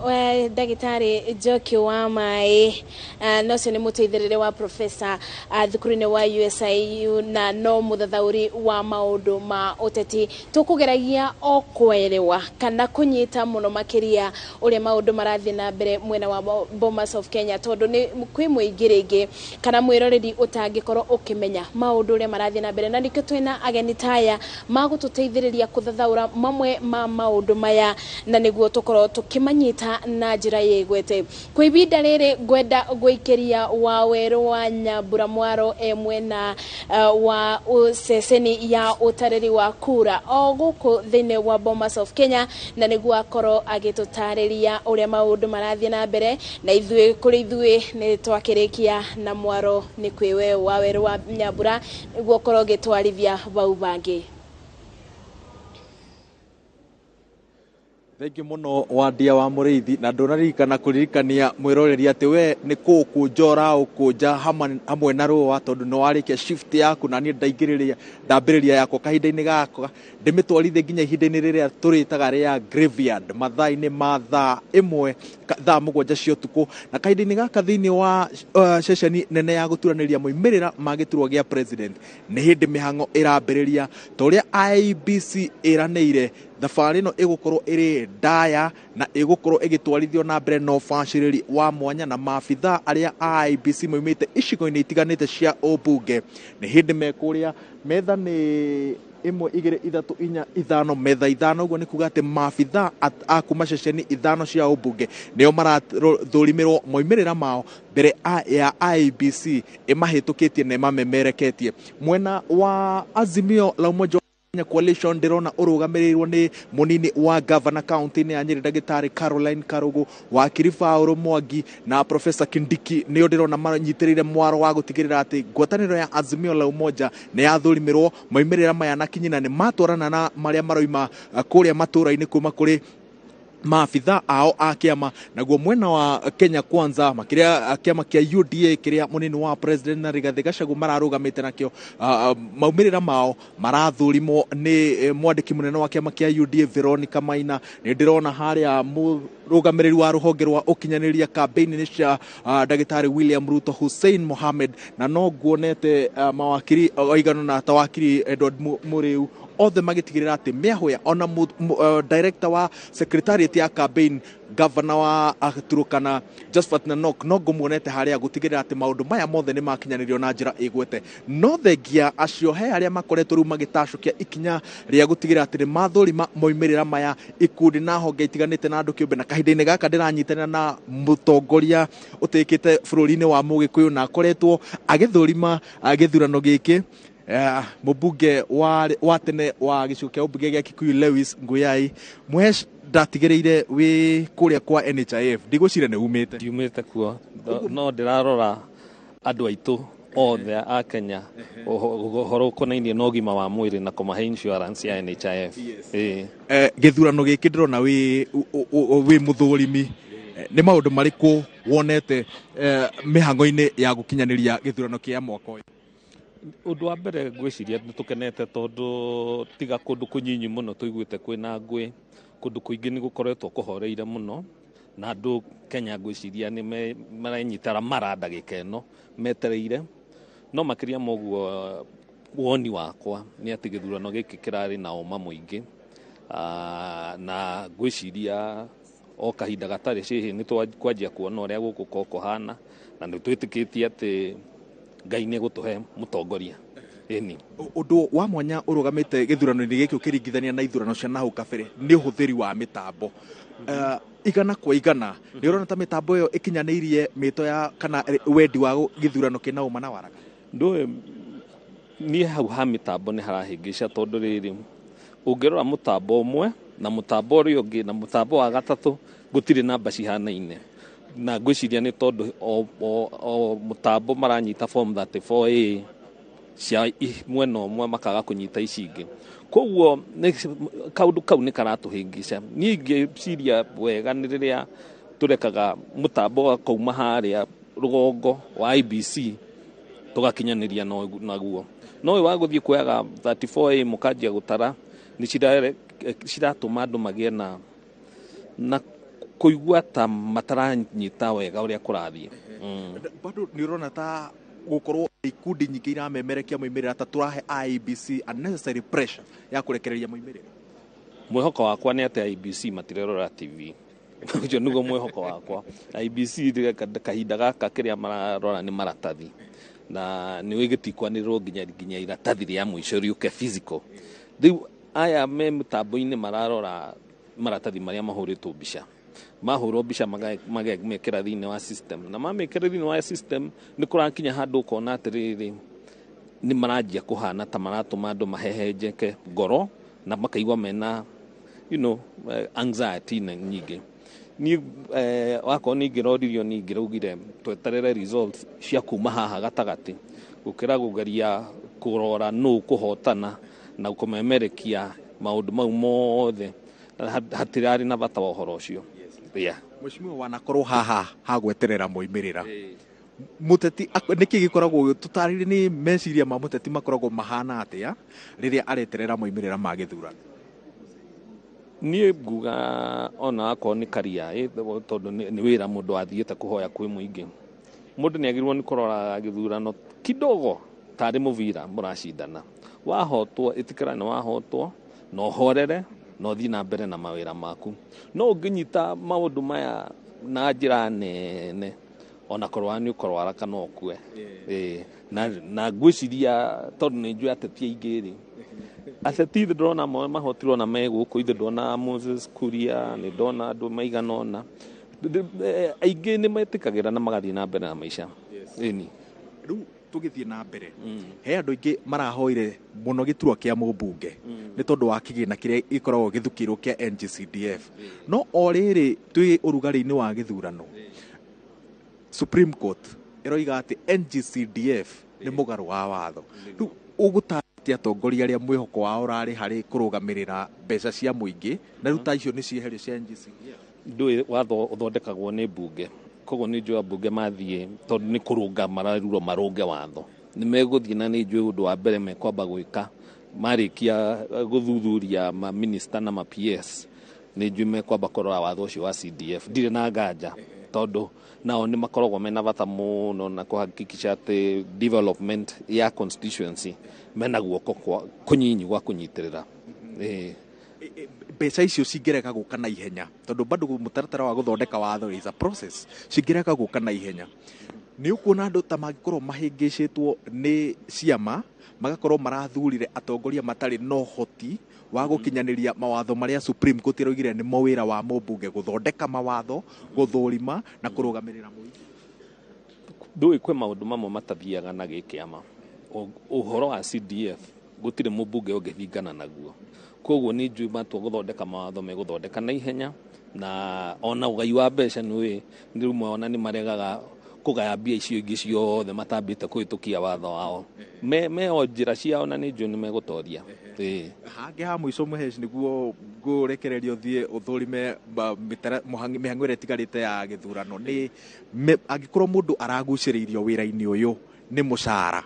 ndagĩtarĩ Njoki wa Maĩ, na ũcio nĩ mũteithĩrĩria wa professor thukuru-inĩ wa USIU na no mũthathaũri wa maũndũ ma ũteti. Tũkũgeragia o kwerewa kana kũnyita mũno makĩria ũrĩa maũndũ marathiĩ na mbere mwena wa Bomas of Kenya, tondũ nĩ kwĩ mũingĩ rĩngĩ kana mwĩroreri ũtangĩkorwo ũkĩmenya maũndũ ũrĩa marathiĩ na mbere, na nĩkĩo twĩna ageni taya magũtũteithĩrĩria kũthathaũra mamwe ma maũndũ maya na nĩguo tũkorwo tũkĩmanyita na njĩra ĩgwete. Kwa ibinda rĩrĩ ngwenda gwĩkĩria wa werũ wa Nyambura Mwaro e mwena wa ceceni ya ũtarĩri wa kura o gũkũ thĩinĩ wa Bomas of Kenya, na nĩguo akorwo agĩtũtarĩria ũrĩa maũndũ marathiĩ na mbere, na ithuĩ kũrĩ ithuĩ nĩ twakĩrĩkia na Mwaro nĩ kwĩwe wa werũ wa Nyambura nĩguo ũkorwo ũgĩtwarithia bau bangĩ. Thengiũ mũno Wandia wa Mũrĩithi, na ndũnaririkana kũririkania mwĩroreri atĩ we nĩ kũũkũnja ũraũkũnja hamwe na rũa, tondũ nĩ warĩkia shift yaku na niĩ ndaingĩrĩria ndambĩrĩria yakwa kahinda-inĩ gakwa ndĩmĩtwarithie nginya ihinda-inĩ rĩrĩa tũrĩtaga rĩa graveyard mathaa-inĩ ma thaa ĩmwe thaa 7 cia ũtukũ. Na kahinda-inĩ gaka thĩinĩ wa ceceni nene ya gũturanĩria moimĩrĩra ma gĩturwa gĩa president nĩ hĩndĩ mĩhang'o ĩrambĩrĩria ta ũrĩa IEBC ĩranĩire. Thabarĩ ĩno ĩgũkorwo ĩrĩ ndaya na ĩgũkorwo ĩgĩtwarithio na mbere na ũbacĩrĩri wa mwanya, na maabithaa arĩa a IEBC maumĩte icigo-inĩ itiganĩte cia ũmbunge nĩ hĩndĩ mekũrĩa. Metha nĩ 1 2 3 4 5, metha 5, ũguo nĩ kuga atĩ maabithaa a kuma ceceni 5 cia ũmbunge nĩo marathũrimĩrwo moimĩrĩra mao mbere ya IEBC ĩmahĩtũkĩtie na ĩmamemereketie. Mwena wa Azimio la Umoja Kenya Coalition ndĩrona ũrũgamĩrĩirwo nĩ mũnini wa gavana kaunti-inĩ ya Nyĩrĩ ndagĩtarĩ Caroline Karugu, wakiri Paul Mwangi na Professor Kindiki nĩo ndĩrona manyitĩrĩire mwaro wa gũtigĩrĩra atĩ ngwatanĩro ya Azimio la Umoja nĩ yathũrimĩrwo moimĩrĩra maya na kinyi na nĩ matwarana na marĩa maroima kũrĩa matũũra-inĩ kuma kũrĩ maabitha ao a kĩama. Naguo mwena wa Kenya Kwanza makĩria kĩama kĩa UDA kĩrĩa mũnini wa president na Rigathĩ Gachagua mararũgamĩte nakĩo, maumĩrĩra mao marathurimwo nĩ mwandĩki mũnene wa kĩama kĩa UDA Veronica Maina. Nĩ ndĩrona harĩa mũrũgamĩrĩri wa rũhonge rwa ũkinyanĩria campaign-inĩ cia ndagĩtarĩ William Ruto Hussein Mohamed, na no nguonete mawakiri aigana na ta wakiri Edward Mũrĩu othe magĩtigĩrĩra atĩ mĩahũya ona director wa secretariat ya campaign governor wa Turkana Josphat Nanok no ngũmuonete harĩa gũtigĩrĩra atĩ maũndũ maya mothe nĩ makinyanĩrio na njĩra ĩgwete. No thengia acio he arĩa makoretwo rĩu magĩtacũkia ikinya rĩa gũtigĩrĩra atĩ nĩ mathũrima moimĩrĩra maya ikundi na honge itiganĩte na andũ kĩũmbe. Na kahinda-inĩ gaka ndĩranyitanĩra na mũtongoria ũtĩkĩte bũrũri-inĩ wa Mũgĩkũyũ na akoretwo agĩthũrima gĩthurano gĩkĩ, mũmbunge wa tene wa gĩcigo kĩa ũmbunge gĩa Kikuyu Lewis Nguyai. Mwesh, ndatigĩrĩire wĩ kũrĩa kwa NHIF, ndigwĩciria nĩ umĩte. Ndiumĩte kuo, no ndĩrarora andũ aitũ othe a Kenya ũhoro ũkonainie na ũgima wa mwĩrĩ na kũmahe insurance ya NHIF. Gĩthurano gĩkĩ ndĩrona wĩ mũthũrimi, nĩ maũndũ marĩkũ wonete mĩhang'o-inĩ ya gũkinyanĩria gĩthurano kĩa mwaka ũyũ? Ũndũ wa mbere ngwĩciria nĩ tũkenete tondũ tiga kũndũ kũnyinyi mũno tũiguĩte kwĩna ngũĩ, kũndũ kũingĩ nĩ gũkoretwo kũhoreire mũno na andũ Kenya ngwĩciria nĩ marenyitara mara ndagĩka ĩno metereire. No makĩria ma ũguo woni wakwa nĩ atĩ gĩthurano gĩkĩ kĩrarĩ na ũma mũingĩ, na ngwĩciria o kahinda gatarĩ cĩhĩ nĩ twanjia kuona ũrĩa gũkũ kũhana, na nĩ twĩtĩkĩtie atĩ Ngai nĩ egũtũhe mũtongoria. Ĩni ũndũ wa mwanya ũrũgamĩte gĩthurano-inĩ gĩkĩ ũkĩringithania na ithurano cia nahau kabere nĩ ũhũthĩri wa mĩtambo. 100 kwa 100 nĩ ũrona ta mĩtambo ĩyo ĩkinyanĩirie mĩto ya kana wendi wa gĩthurano kĩna ũma na waraga? Ndũĩ niĩ hau ha mĩtambo nĩ harahĩngĩca tondũ rĩrĩ ũngĩrora mũtambo ũmwe na mũtambo ũrĩa ũngĩ na mũtambo wa gatatũ gũtirĩ namba cihanaine, na ngwĩciria nĩ tondũ o mũtambo maranyita form 34A cia mwena ũmwe makaga kũnyita ici ingĩ, koguo kaũndũ kau nĩ karatũhĩngĩca. Niĩ ingĩciria wega nĩ rĩrĩa tũrekaga mũtambo wakauma harĩa rũgongo wa IBC tũgakinyanĩria naguo, no ũyũ wa gũthiĩ kuoyaga 34A mũkanjia gũtara nĩ ciratũma andũ magĩe na kũigua ta mataranyita wega ũrĩa kũrathiĩ. Bado nĩ ũrona ta gũkorwo ikundi nyingĩ iramemerekia moimĩrĩra ta tũrahe IEBC unnecessary pressure ya kũrekereria moimĩrĩra? Mwĩhoko wakwa nĩ atĩ IEBC matirerora TV. Ũcio nĩguo mwĩhoko wakwa. IEBC kahinda gaka kĩrĩa mararora nĩ maratathi, na nĩ gĩtikwanĩrĩrwo nginya iratathi rĩa mũico rĩũke physical. Rĩu aya me mĩtambo-inĩ mararora maratathi marĩa mahũrĩtwo mbica, mahũrwo mbica magemekĩra thĩinĩ wa system, na mamĩkĩra thĩinĩ wa system nĩ kũrakinya handũ ũkona atĩrĩrĩ nĩ maranjia kũhana ta maratũma andũ mahehenjeke ngoro na makaigua mena anxiety nyingĩ. Niĩ wakorwo nĩ ingĩroririo nĩ ingĩraugire tweterere results cia kuma haha gatagatĩ gũkĩra kũgeria kũrora nũ kũhotana na kũmemerekia maũndũ mau mothe Hatirarĩ na bata wa ũhoro ũcio. Yeah. Mheshimiwa, wanakorwo haha hagweterera moimĩrĩra mũteti, nĩkĩ gĩkoragwo tũtarĩrie nĩ meciria ma mũteti makoragwo mahana atĩa rĩrĩa areterera moimĩrĩra ma gĩthurano? Niĩ nguga ona akorwo nĩ karia, tondũ nĩ wĩra mũndũ athiĩte kũhoya kwĩ mũingĩ, mũndũ nĩ agĩrĩirwo nĩ kũrora gĩthurano kidogo tarĩ mũbira mũracindana. Wahotwo, ĩtĩkĩra nĩ wahotwo na ũhorere na ũthiĩ na mbere na mawĩra maku. No ũngĩnyita maũndũ maya na njĩra nene, ona kũrwara nĩ ũkũrwara kana ũkue. Ĩĩ, na ngwĩciria tondũ nĩ njũĩ ateti aingĩ rĩ, ateti ithe ndĩrona mahotirwo na me gũkũ, ithe ndona Moses Kuria, nĩ ndona andũ maigana ũna aingĩ nĩ metĩkagĩra na magathiĩ na mbere na maica. Ĩni. Rĩu tũgĩthiĩ na mbere, he andũ aingĩ marahoire mũno gĩturwa kĩa mũmbunge nĩ tondũ wa kĩgĩna kĩrĩa gĩkoragwo gĩthukĩirwo kĩa NGCDF, no o rĩrĩ twĩ ũrugarĩ-inĩ wa gĩthurano, Supreme Court ĩroiga atĩ NGCDF nĩ mũgarũ wa watho. Rĩu ũgũtarĩria atongoria arĩa mwĩhoko wao ũrarĩ harĩ kũrũgamĩrĩra mbeca cia mũingĩ, na rĩu ta icio nĩ cieherio cia NGCDF? Ndũĩ watho ũthondekagwo nĩ mbunge, koguo nĩ njũĩ ambunge mathiĩ, tondũ nĩ kũrũnga mararurwo marũnge watho, nĩ megũthiĩ, na nĩ njũĩ ũndũ wa mbere mekwamba gwĩka marĩkia gũthuthuria ma minister na ma PS, nĩ njũĩ mekwamba kũrora watho ũcio wa CDF. Ndirĩ na nganja, tondũ nao nĩ makoragwo mena bata mũno na kũhakikisha atĩ development ya constituency mena guoko kwa kũnyinyi gwa kũnyitĩrĩra. Ĩĩ. Mbeca icio cingĩrega gũka na ihenya, tondũ bado mũtaratara wa gũthondeka watho is a process, cingĩrega gũka na ihenya, nĩ ũkuona andũ ta mangĩkorwo mahĩngĩcĩtwo nĩ ciama, magakorwo marathurire atongoria matarĩ na ũhoti wa gũkinyanĩria mawatho marĩa Supreme Court ĩroigire nĩmo wĩra wa mũmbunge gũthondeka mawatho, gũthũrima na kũrũgamĩrĩra mũingĩ? Ndũĩ kwĩ maũndũ mamwe matathiaga na gĩkĩama. Ũhoro wa CDF gũtirĩ mũmbunge ũngĩthingana naguo, koguo nĩ njũĩ matua gũthondeka mawatho megũthondeka na ihenya, na ona ũgai wa mbeca nĩ rĩmwe ona nĩ maregaga kũgaya mbia icio ingĩ ciothe matambĩte kũhĩtũkia watho wao me o njĩra ciao, na nĩ njũĩ nĩ megũtoria. Ĩĩ. Hangĩ ha mũico, Mũhesh, nĩguo ngũrekererio ũthiĩ ũthũrime mĩhang'o ĩrĩa ĩtigarĩte ya gĩthurano, nĩ angĩkorwo mũndũ aragucĩrĩirio wĩra-inĩ ũyũ nĩ mũcara,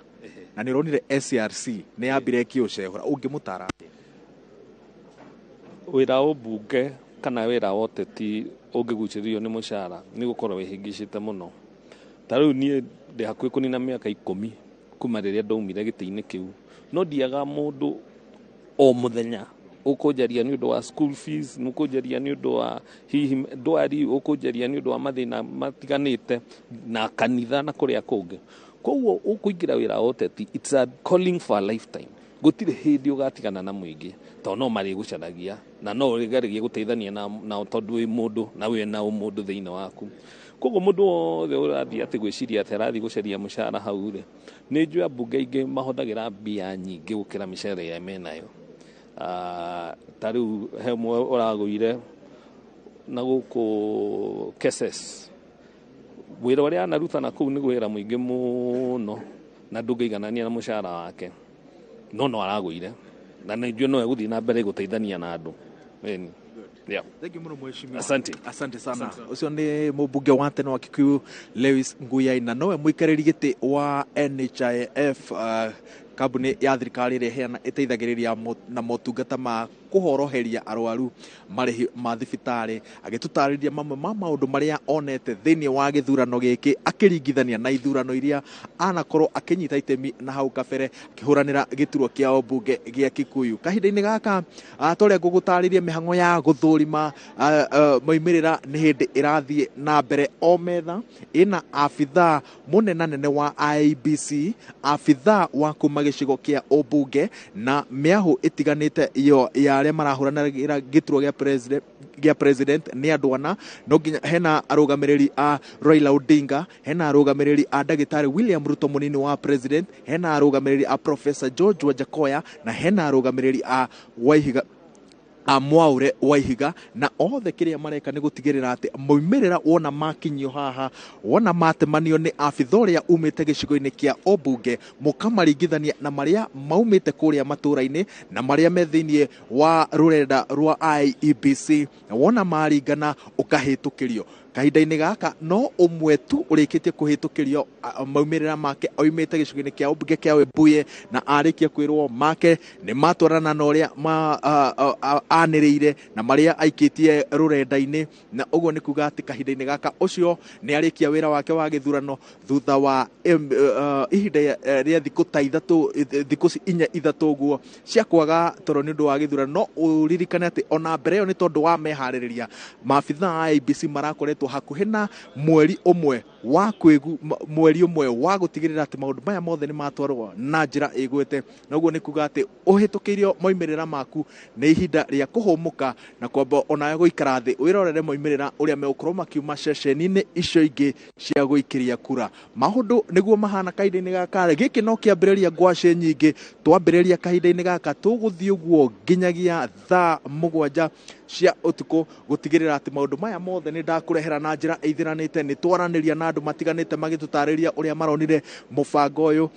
na nĩ ũronire SCRC nĩ yambire ĩkĩũcehũra, ũngĩmũtara atĩa? Wĩra wa ũmbunge kana wĩra wa ũteti ũngĩgucĩrĩrio nĩ mũcara, nĩ gũkorwo wĩhĩngĩcĩte mũno. Ta rĩu niĩ ndĩ hakuhĩ kũnina mĩaka 10 kuma rĩrĩa ndaumire gĩtĩ-inĩ kĩu, no ndiaga mũndũ o mũthenya ũkũnjaria nĩ ũndũ wa school fees, nĩ ũkũnjaria nĩ ũndũ wa hihi ndwari, ũkũnjaria nĩ ũndũ wa mathĩna matiganĩte na kanitha na kũrĩa kũngĩ. Koguo ũkũingĩra wĩra wa ũteti, it's a calling for a lifetime. Gũtirĩ hĩndĩ ũgatigana na mũingĩ, tondũ no marĩgũcaragia na no ũgeragie gũteithania nao, tondũ wĩ mũndũ na wĩ na ũmũndũ thĩinĩ waku. Koguo mũndũ wothe ũrathiĩ atĩ gwĩciria atĩ arathiĩ gũcaria mũcara hau rĩ, nĩ njũĩ ambunge aingĩ mahũthagĩra mbia nyingĩ gũkĩra mĩcara ĩrĩa menayo. Ta rĩu he ũmwe ũragũire na gũkũ Keses, wĩra ũrĩa anaruta na kũu nĩ wĩra mũingĩ mũno na ndũngĩiganania na mũcara wake, no aragũire na nĩ njũĩ no egũthiĩ na mbere gũteithania na andũ. Ĩni. Yeah. Thank you mũno, mheshimiwa. Asante. Asante sana. Ũcio nĩ mũmbunge wa tene wa Kikuyu Lewis Nguyai, na nowe mũikarĩri gĩtĩ wa NHIF, kambuni ya thirikari ĩrĩa ĩheana ĩteithagĩrĩria na motungata ma kũhoroheria arwaru marĩhi ma thibitarĩ, agĩtũtarĩria mamwe ma maũndũ marĩa onete thĩinĩ wa gĩthurano gĩkĩ akĩringithania na ithurano iria anakorwo akĩnyita itemi na hau kabere akĩhũranĩra gĩturwa kĩa ũmbunge gĩa Kikuyu. Kahinda-inĩ gaka, torĩa ngũgũtarĩria, mĩhang'o ya gũthũrima moimĩrĩra nĩ hĩndĩ ĩrathiĩ na mbere. O metha ĩna abithaa mũnenanene wa IEBC, abithaa wa kuma gĩcigo kĩa ũmbunge, na mĩahũ ĩtiganĩte yo ya arĩa marahũranĩra gĩturwa gĩa president nĩ andũ ana. No nginya hena arũgamĩrĩri a Raila Odinga, hena arũgamĩrĩri a ndagĩtarĩ William Ruto mũnini wa president, hena arũgamĩrĩri a Professor George Wajackoyah, na hena arũgamĩrĩri a Waihiga. Mwaure Waihiga, na othe kĩrĩa mareka nĩ gũtigĩrĩra atĩ maumĩrĩra wona makinyio haha, wona matemanio nĩ abitha ũrĩa umĩte gĩcigo-inĩ kĩa ũmbunge, mũkamaringithania na marĩa maumĩte kũrĩa matũra-inĩ na marĩa me thĩinĩ wa rũrenda rwa IEBC, na wona maringana ũkahĩtũkĩrio. Kahinda-inĩ gaka no ũmwe tu ũrĩkĩtie kũhĩtũkĩrio maumĩrĩra make oimĩte gĩcigo-inĩ kĩa ũmbunge kĩa Webuye, na arĩkia kwĩrwo make nĩ matwarana na ũrĩa anĩrĩire na marĩa aikĩtie rũrenda-inĩ, na ũguo nĩ kuga atĩ kahinda-inĩ gaka ũcio nĩ arĩkia wĩra wake wa gĩthurano thutha wa ihinda rĩa thikũ ta ithatũ, thikũ inya ithatũ ũguo cia kwaga toro nĩ ũndũ wa gĩthurano. No ũririkane atĩ ona mbere ĩyo nĩ tondũ wa meharĩrĩria, maabitha a IEBC marakoretwo hakuhĩ na mweri ũmwe wa mweri ũmwe wa gũtigĩrĩra atĩ maũndũ maya mothe nĩ matwarwo na njĩra ĩgwĩte, na ũguo nĩ kuga atĩ ũhĩtũkĩirio maumĩrĩra maku nĩ ihinda rĩa kũhũmũka na kwamba onawe gũikara thĩ wĩrorere maumĩrĩra ũrĩa megũkorwo makiuma ceceni-inĩ icio ingĩ cia gũikĩria kura. Maũndũ nĩguo mahana kahinda-inĩ gaka. Gĩkĩ no kĩambĩrĩria ngwacĩ nyingĩ, twambĩrĩria kahinda-inĩ gaka tũgũthiĩ ũguo nginyagia thaa 7 cia ũtukũ gũtigĩrĩra atĩ maũndũ maya mothe nĩ ndakũrehera na njĩra ĩithiranĩte. Nĩ twaranĩria na andũ matiganĩte magĩtũtarĩria ũrĩa maronire mũbango ũyũ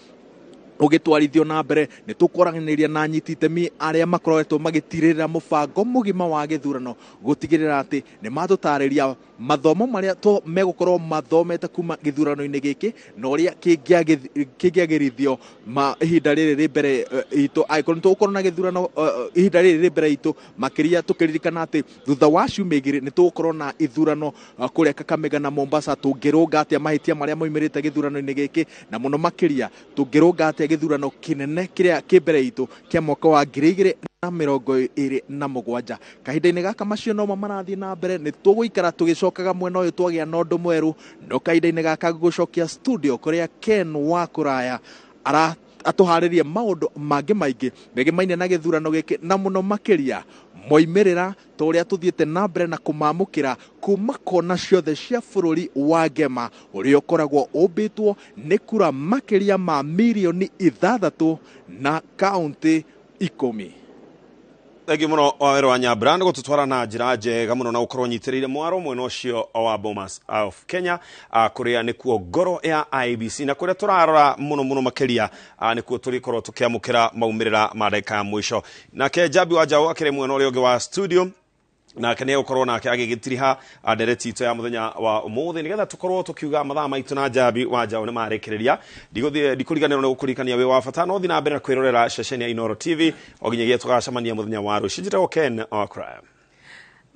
ũgĩtwarithio na mbere. Nĩ tũkwaranĩria na anyiti itemi arĩa makoretwo magĩtirĩrĩra mũbango mũgima wa gĩthurano gũtigĩrĩra atĩ nĩ matũtarĩria mathomo marĩa megũkorwo mathomete kuma gĩthurano-inĩ gĩkĩ na ũrĩa kĩngĩagĩrithio ihinda rĩrĩ rĩ mbere itũ, angĩkorwo nĩ tũgũkorwo na gĩthurano ihinda rĩrĩ rĩ mbere itũ, makĩria tũkĩririkana atĩ thutha wa ciumia igĩrĩ nĩ tũgũkorwo na ithurano kũrĩa Kakamega na Mombasa. Tũngĩrũnga atĩa mahĩtia marĩa maumĩrĩte gĩthurano-inĩ gĩkĩ, na mũno makĩria tũngĩrũnga atĩa gĩthurano kĩnene kĩrĩa kĩ mbere itũ kĩa mwaka wa 2027. Kahinda-inĩ gaka macio nomo marathiĩ na mbere, nĩ tũgũikara tũgĩcokaga mwena ũyũ twagĩa na ũndũ mwerũ, no kahinda-inĩ gaka gũcokia studio kũrĩa Ken wa Kũraya atũharĩrie maũndũ mangĩ maingĩ megemaine na gĩthurano gĩkĩ, na mũno makĩria moimĩrĩra ta ũrĩa tũthiĩte na mbere na kũmamũkĩra kuma kona ciothe cia bũrũri wa Ngema ũrĩa ũkoragwo ũmbĩtwo nĩ kura makĩria ma mirioni 6 na kaũntĩ 10. Thengiũ mũno Wawero wa Nyambura nĩ gũtũtwara na njĩra njega mũno na gũkorwo nyitĩrĩire mwaro mwena ũcio wa Bomas of Kenya, kũrĩa nĩkuo ngoro ya IEBC na kũrĩa tũrarora mũno mũno makĩria nĩkuo tũrĩkorwo tũkĩamũkĩra maumĩrĩra ma ndagĩka ya mũico. Nake Njambi wa Njaũ akĩrĩ mwena ũrĩa ũngĩ wa studio, nake nĩ egũkorwo nake agĩgĩtiriha ndereti itũ ya mũthenya wa ũmũthĩ nĩgetha tũkorwo tũkiuga mathaa maitũ na Njambi wa Njaũ nĩ marĩkĩrĩria. Ndikũriganĩrwo nĩ gũkũririkania wĩ wa bata, no thiĩ na mbere na kwĩrorera ceceni ya Inooro TV o nginyagia tũgacemania mũthenya wa rũciũ. Njĩtagwo Ken wa Kũraya.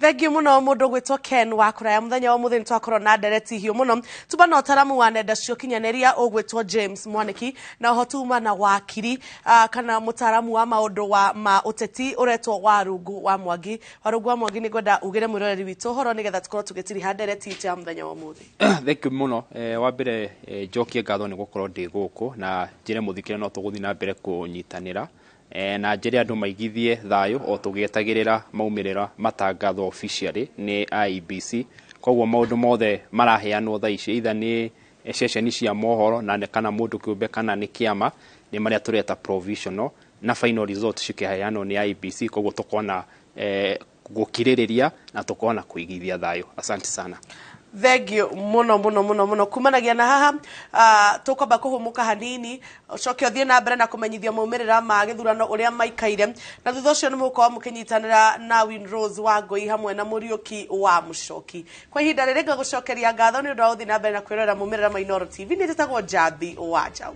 Thengiũ mũno mũndũ ũgwĩtwo Ken wa Kũraya. Mũthenya wa ũmũthĩ nĩ twakorwo na ndereti hiũ mũno, tuma na ũtaramu wa nenda cia ũkinyanĩria ũgwĩtwo James Mwaniki, na oho tuma na wakiri kana mũtaramu wa maũndũ wa ma ũteti ũretwo Warungu wa Mwangi. Warungu wa Mwangi, nĩ ngwenda ugĩre mwĩroreri witũ ũhoro nĩgetha tũkorwo tũgĩtiriha ndereti itũ ya mũthenya wa ũmũthĩ. Thank you mũno. Wa mbere njokie ngatho nĩ gũkorwo ndĩ gũkũ na njĩre mũthikĩre no tũgũthiĩ na mbere kũnyitanĩra na njĩre andũ maigithie thayũ o tũgĩetagĩrĩra maumĩrĩra matangathwo officially nĩ IEBC. Koguo maũndũ mothe maraheanwo thaa ici either nĩ ceceni cia mohoro na kana mũndũ kĩũmbe kana nĩ kĩama nĩ marĩa tũreta provisional, na final result cikĩheanwo nĩ IEBC. Koguo tũkona gũkirĩrĩria na tũkona kũigithia thayũ. Asante sana. Thengiũ mũno mũno mũno mũno. Kumanagia na haha tũkwamba kũhũmũka hanini, ũcoke ũthiĩ na mbere na kũmenyithio maumĩrĩra ma gĩthurano ũrĩa maikaire, na thutha ũcio nĩ mũgũkorwo mũkĩnyitanĩra na Winrose wa Ngũi hamwe na Mũriũki wa Mũcoki. Kwa ihinda rĩrĩ ngagũcokeria ngatho nĩ ũndũ wa gũthiĩ na mbere na kwĩrorera maumĩrĩra ma Inooro TV. Nĩ njĩtagwo Njambi wa Njaũ.